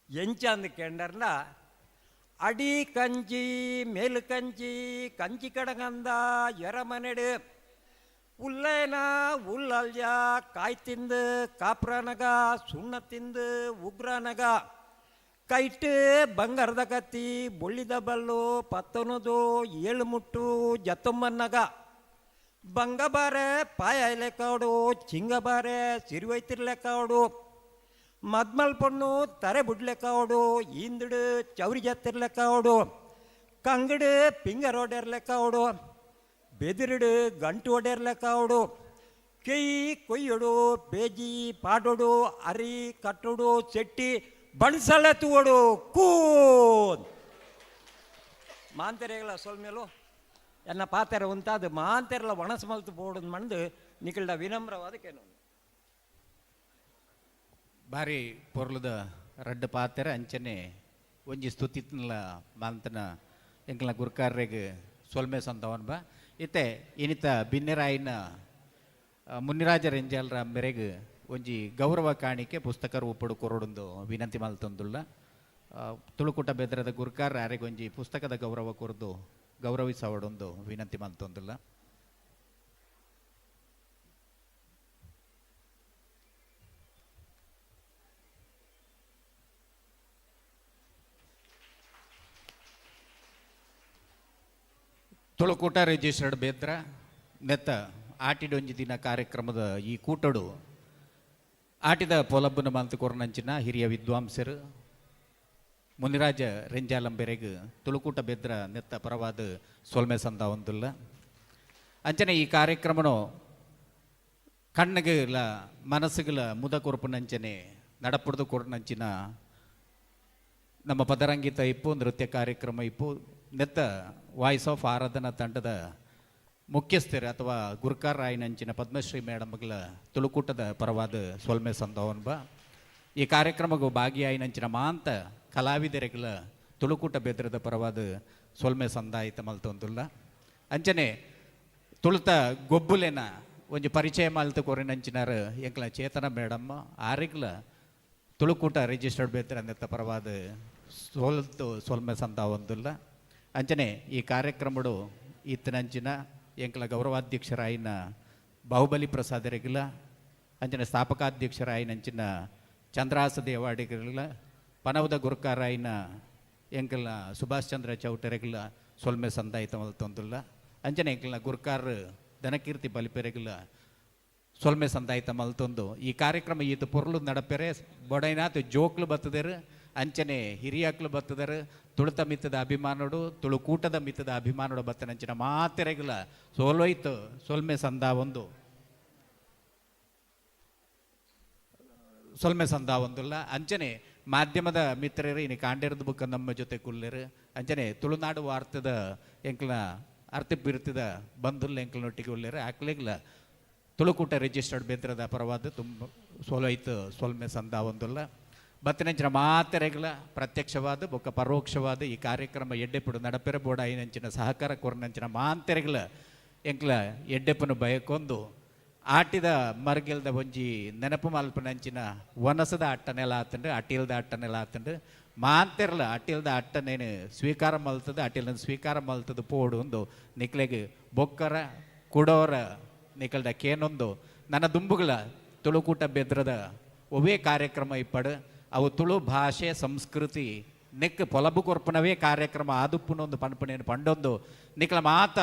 ಎಂಚ ಅಂದ್ ಕೆಂಡರ್ನ ಅಡಿ ಕಂಚಿ ಮೇಲು ಕಂಚಿ ಕಂಚಿ ಕಡಗಂದ ಎರಮನೆಡು ಉಲ್ಲೇನ ಉಲ್ಲಲ್ಯ ಕಾಯ್ ತಿಂದು ಕಾಪ್ರನಗ ಸುಣ್ಣ ತಿಂದು ಉಗ್ರನಗ ಕೈಟ್ ಬಂಗಾರದ ಕತ್ತಿ ಬೊಳ್ಳಿದ ಬಲ್ಲು ಪತ್ತನದು ಏಳು ಮುಟ್ಟು ಜತ್ತೊಮ್ಮನ್ನಗ ಬಂಗಬಾರೆ ಪಾಯ ಲೆಕ್ಕಾಡು ಚಿಂಗಬಾರೆ ಸಿರಿವೈತಿರ್ಲೆಕ್ಕಾಡು ಮದ್ಮಲ್ ಪೊಣ್ಣು ತರೆ ಬುಡ್ಲೆಕ್ಕಾವಡು ಈಂದುಡು ಚೌರಿ ಜತ್ತಿರ್ಲೆಕ್ಕಾವಡು ಕಂಗಡು ಪಿಂಗರ್ ಒಡೆರ್ಲೆಕ್ಕಾವಡು ಬೆದಿರುಡು ಗಂಟು ಒಡೆರ್ಲೆಕ್ಕಾವಡು ಕೆಯಿ ಕೊಯ್ಯಡು ಬೇಜಿ ಪಾಡೋಡು ಅರಿ ಕಟ್ಟುಡು ಚೆಟ್ಟಿ ಬಣಸಲ ತೂವಡು ಕೂ ಮಾಂತೆರೆಗಳ ಸೊಲ್ಮೇಲು ಎನ್ನ ಪಾತೆರ ಉಂತಾದ ಮಾಂತೆರಲ ಒಣಸು ಮಲ್ತು ಬೋಡು ಮಂದು ನಿಕಲ್ಡ ವಿನಮ್ರವಾದ ಕೇನು. ಬಾರಿ ಪೊರ್ಲುದ ರಡ್ಡ್ ಪಾತೆರ ಅಂಚನೆ ಒಂಜಿ ಸ್ತುತಿತ್ನಲ ಮಾಂತನ ಎಂಕಲ್ನ ಗುರ್ಕಾರ್ರೆಗ್ ಸೊಲ್ಮೆ ಸಂದವನ್ ಬಾ. ಇತ್ತೆ ಇನಿತ ಬಿನ್ನೆರಾಯಿನ ಮುನ್ನಿರಾಜ ರೆಂಜಾಲ್ರ ಮೇರೆಗ್ ಒಂಜಿ ಗೌರವ ಕಾಣಿಕೆ ಪುಸ್ತಕ ರೂಪಡು ಕೊರೊಡೊಂದು ವಿನಂತಿ ಮಲ್ತೊಂದುಲ್ಲ. ತುಳುಕೂಟ ಬೆದ್ರದ ಗುರ್ಕಾರ್ ಆರೆಗೊಂಜಿ ಪುಸ್ತಕದ ಗೌರವ ಕೊರ್ದು ಗೌರವಿಸವಡೊಂದು ವಿನಂತಿ ಮಲ್ತೊಂದುಲ್ಲ. ತುಳುಕೂಟ ರಿಜಿಸ್ಟರ್ಡ್ ಬೇದ್ರ ನೆತ್ತ ಆಟಿಡೊಂಜಿ ದಿನ ಕಾರ್ಯಕ್ರಮದ ಈ ಕೂಟಡು ಆಟಿದ ಪೊಲಬ್ಬನ ಮಲ್ತು ಕೊರ್ನಂಚಿನ ಹಿರಿಯ ವಿದ್ವಾಂಸರು ಮುನಿರಾಜ ರೆಂಜಾಲಂಬೆರೆಗ್ ತುಳುಕೂಟ ಬೆದ್ರ ನೆತ್ತ ಪರವಾದ ಸೊಲ್ಮೆ ಸಂದ ಒಂದುಲ್ಲ. ಅಂಚನೆ ಈ ಕಾರ್ಯಕ್ರಮನು ಕಣ್ಣುಗಳ ಮನಸ್ಸುಗಳ ಮುದ ಕೊರ್ಪುನಂಚನೆ ನಡಪುಡ್ದು ಕೊರ್ನಂಚಿನ ನಮ್ಮ ಪದರಂಗಿತ ಇಪ್ಪು ನೃತ್ಯ ಕಾರ್ಯಕ್ರಮ ಇಪ್ಪು ನೆತ್ತ ವಾಯ್ಸ್ ಆಫ್ ಆರಾಧನಾ ತಂಡದ ಮುಖ್ಯಸ್ಥರು ಅಥವಾ ಗುರ್ಕಾರ್ ರಾಯನಂಚಿನ ಪದ್ಮಶ್ರೀ ಮೇಡಮ್ಗಳ ತುಳುಕೂಟದ ಪರವಾದ ಸೊಲ್ಮೆ ಸಂದವನ್ಬ. ಈ ಕಾರ್ಯಕ್ರಮಕ್ಕೂ ಭಾಗಿಯಾಯಿನಂಚಿನ ಮಾಂತ ಕಲಾವಿದರಿಗಳ ತುಳುಕೂಟ ಬೆದ್ರದ ಪರವಾದ ಸೊಲ್ಮೆ ಸಂದಾಯಿತ ಮಲ್ತೊಂದುಲ್ಲ. ಅಂಚನೆ ತುಳುತ ಗೊಬ್ಬುಲೆನ ಒಂಜಿ ಪರಿಚಯ ಮಲ್ತು ಕೊರಿನಂಚಿನಾರು ಎಂಕ್ಲ ಚೇತನ ಮೇಡಮ್ಮ ಆರಿಗ್ಲ ತುಳುಕೂಟ ರಿಜಿಸ್ಟರ್ಡ್ ಬೇತ್ರ ನೆತ್ತ ಪರವಾದ ಸೋಲ್ತು ಸೊಲ್ಮೆ ಸಂದಾವೊಂದುಲ್ಲ. ಅಂಚನೆ ಈ ಕಾರ್ಯಕ್ರಮಡು ಇತ್ತನಂಚಿನ ಎಂಕ್ಲ ಗೌರವಾಧ್ಯಕ್ಷರಾಯಿನ ಬಾಹುಬಲಿ ಪ್ರಸಾದರಿಗಿಲ್ಲ, ಅಂಚನೆ ಸ್ಥಾಪಕಾಧ್ಯಕ್ಷರಾಯಿನಂಚಿನ ಚಂದ್ರಹಾಸ ದೇವಾಡಿಗರಿಲ್ಲ, ಪನವದ ಗುರುಕಾರಾಯಿನ ಎಂಕಲ್ನ ಸುಭಾಷ್ ಚಂದ್ರ ಚೌಟರಿಗಿಲ್ಲ ಸೊಲ್ಮೆ ಸಂದಾಯಿತ ಮಲ್ತೊಂದುಲ್ಲ. ಅಂಚನೆ ಎಂಕಲ್ನ ಗುರುಕಾರ್ ದನಕೀರ್ತಿ ಬಲಿಪೆರೆಗಿಲ್ಲ ಸೊಲ್ಮೆ ಸಂದಾಯಿತ ಮಲ್ತೊಂದು ಈ ಕಾರ್ಯಕ್ರಮ ಈತ ಪೊರ್ಲು ನಡಪೆರೆ ಬೊಡೈನಾತ್ ಜೋಕ್ಲು ಬತ್ತದೇರು, ಅಂಚನೆ ಹಿರಿಯಾಕ್ಲು ಬತ್ತದರು, ತುಳುತ ಮಿತ್ತದ ಅಭಿಮಾನೋಡು ತುಳುಕೂಟದ ಮಿತ್ತದ ಅಭಿಮಾನೋಡು ಬತ್ತನಂಚಿನ ಮಾತೆರೆಗಲ ಸೋಲೋಯ್ತು ಸೊಲ್ಮೆ ಸಂದ ಒಂದು ಸೊಲ್ಮೆ ಸಂದ ಒಂದುಲ್ಲ. ಅಂಚನೆ ಮಾಧ್ಯಮದ ಮಿತ್ರರು ಇನಿ ಕಾಂಡೇರದ ಬುಕ್ಕ ನಮ್ಮ ಜೊತೆ ಕುಲ್ಲೆರು. ಅಂಚನೆ ತುಳುನಾಡು ವಾರ್ತದ ಎಂಕ್ಲ ಅರ್ಥ ಬಿರ್ತದ ಬಂಧುಲ್ ಎಂಕ್ಲನೊಟ್ಟಿಗೆ ಉಲ್ಲೆರು. ಆಕ್ಲೆಗ್ಲ ತುಳುಕೂಟ ರಿಜಿಸ್ಟರ್ಡ್ ಬೆದ್ರದ ಪರವಾದ ತುಂಬ ಸೋಲೋಯ್ತು ಸೊಲ್ಮೆ ಸಂದ ಒಂದುಲ್ಲ. ಬತ್ತಿನಂಚಿನ ಮಾತೆರೆಗಳ ಪ್ರತ್ಯಕ್ಷವಾದ ಬೊಕ್ಕ ಪರೋಕ್ಷವಾದ ಈ ಕಾರ್ಯಕ್ರಮ ಎಡ್ಡೆಪುಡು ನಡಪೆರ ಬೋಡ ಐನಂಚಿನ ಸಹಕಾರ ಕೊರನಂಚಿನ ಮಾಂತೆರೆಗಳ ಎಂಕ್ಲ ಎಡ್ಡೆಪುನು ಬಯಕೊಂದು ಆಟಿದ ಮರ್ಗೆಲ್ದ ಒಂಜಿ ನೆನಪು ಮಲ್ಪನಂಚಿನ ವನಸದ ಅಟ್ಟನೆಲ ಆತಂಡು ಅಟಿಲ್ದ ಅಟ್ಟನೆಲ ಆತಂಡು ಮಾಂತೆರ್ಲ ಅಟಿಲ್ದ ಅಟ್ಟನೇನು ಸ್ವೀಕಾರ ಮಲ್ತದ ಅಟಿಲ್ನ ಸ್ವೀಕಾರ ಮಲ್ತದ ಪೋಡು ಒಂದು ನಿಕ್ಲೆಗ್ ಬೊಕ್ಕರ ಕುಡೋರ ನಿಕಲ್ದ ಕೇನೊಂದು ನನ್ನ ದುಂಬುಗಳ ತುಳುಕೂಟ ಬೆದ್ರದ ಒವೇ ಕಾರ್ಯಕ್ರಮ ಇಪ್ಪಡು ಅವು ತುಳು ಭಾಷೆ ಸಂಸ್ಕೃತಿ ನೆಕ್ ಪೊಲಬು ಕೊರ್ಪನವೇ ಕಾರ್ಯಕ್ರಮ ಆದುಪ್ಪುನೊಂದು ಪನ್ಪುನೇನು ಪಂಡೊಂದು ನಿಕ್ಲ ಮಾತ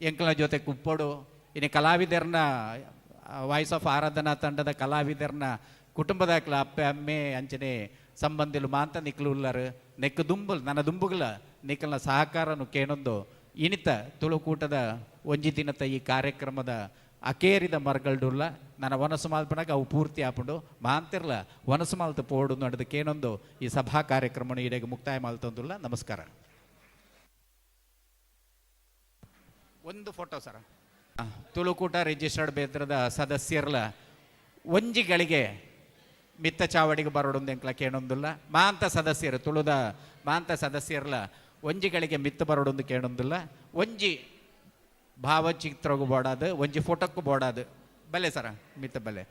ಎಂಕ್ಲ ಜೊತೆ ಕುಪ್ಪೊಡು ಇನ್ನು ಕಲಾವಿದರ್ನ ವಾಯ್ಸ್ ಆಫ್ ಆರಾಧನಾ ತಂಡದ ಕಲಾವಿದರ್ನ ಕುಟುಂಬದ ಅಪ್ಪೆ ಅಮ್ಮೆ ಅಂಚನೆ ಸಂಬಂಧಿಲು ಮಾಂತ ನಿಕ್ಲು ಉಲ್ಲರು ನೆಕ್ ದುಂಬುಲ್ ನನ್ನ ದುಂಬುಗಳ ನಿಕ್ಕಲ್ನ ಸಹಕಾರನು ಕೇನೊಂದು ಇನಿತ ತುಳುಕೂಟದ ಒಂಜಿ ದಿನತ ಈ ಕಾರ್ಯಕ್ರಮದ ಅಕೇರಿದ ಮರಗಲ್ಡುಲ್ಲ ನನ್ನ ವನಸು ಮಾಲ್ಪನಾಗ ಅವು ಪೂರ್ತಿ ಆಪುಂಡು ಮಾಂತಿರ್ಲ ವನಸು ಮಾಲ್ತ ಪೋಡು ನಡೆದಕ್ಕೇನೊಂದು ಈ ಸಭಾ ಕಾರ್ಯಕ್ರಮ ಈಡೆಗೆ ಮುಕ್ತಾಯ ಮಾಲ್ತೊಂದುಲ್ಲ. ನಮಸ್ಕಾರ. ಒಂದು ಫೋಟೋ ಸರ್. ತುಳುಕೂಟ ರಿಜಿಸ್ಟರ್ಡ್ ಬೇತ್ರದ ಸದಸ್ಯರ್ಲ ಒಂಜಿಗಳಿಗೆ ಮಿತ್ತ ಚಾವಡಿಗೆ ಬರೋಡೊಂದು ಎಂಕ್ಲ ಕೇಣೊಂದುಲ್ಲ. ಮಾಂತ ಸದಸ್ಯರು ತುಳುದ ಮಾಂತ ಸದಸ್ಯರ್ಲ ಒಂಜಿಗಳಿಗೆ ಮಿತ್ತ ಬರೋಡೊಂದು ಕೇಣೊಂದುಲ್ಲ. ಒಂಜಿ ಭಾವಚಿತ್ರಗೂ ಬೋಡಾದು ಒಂಜಿ ಫೋಟೋಕ್ಕೂ ಬೋಡಾದು ಬಲೆ ಸರ ಮಿತ್ತ ಬಲೆ.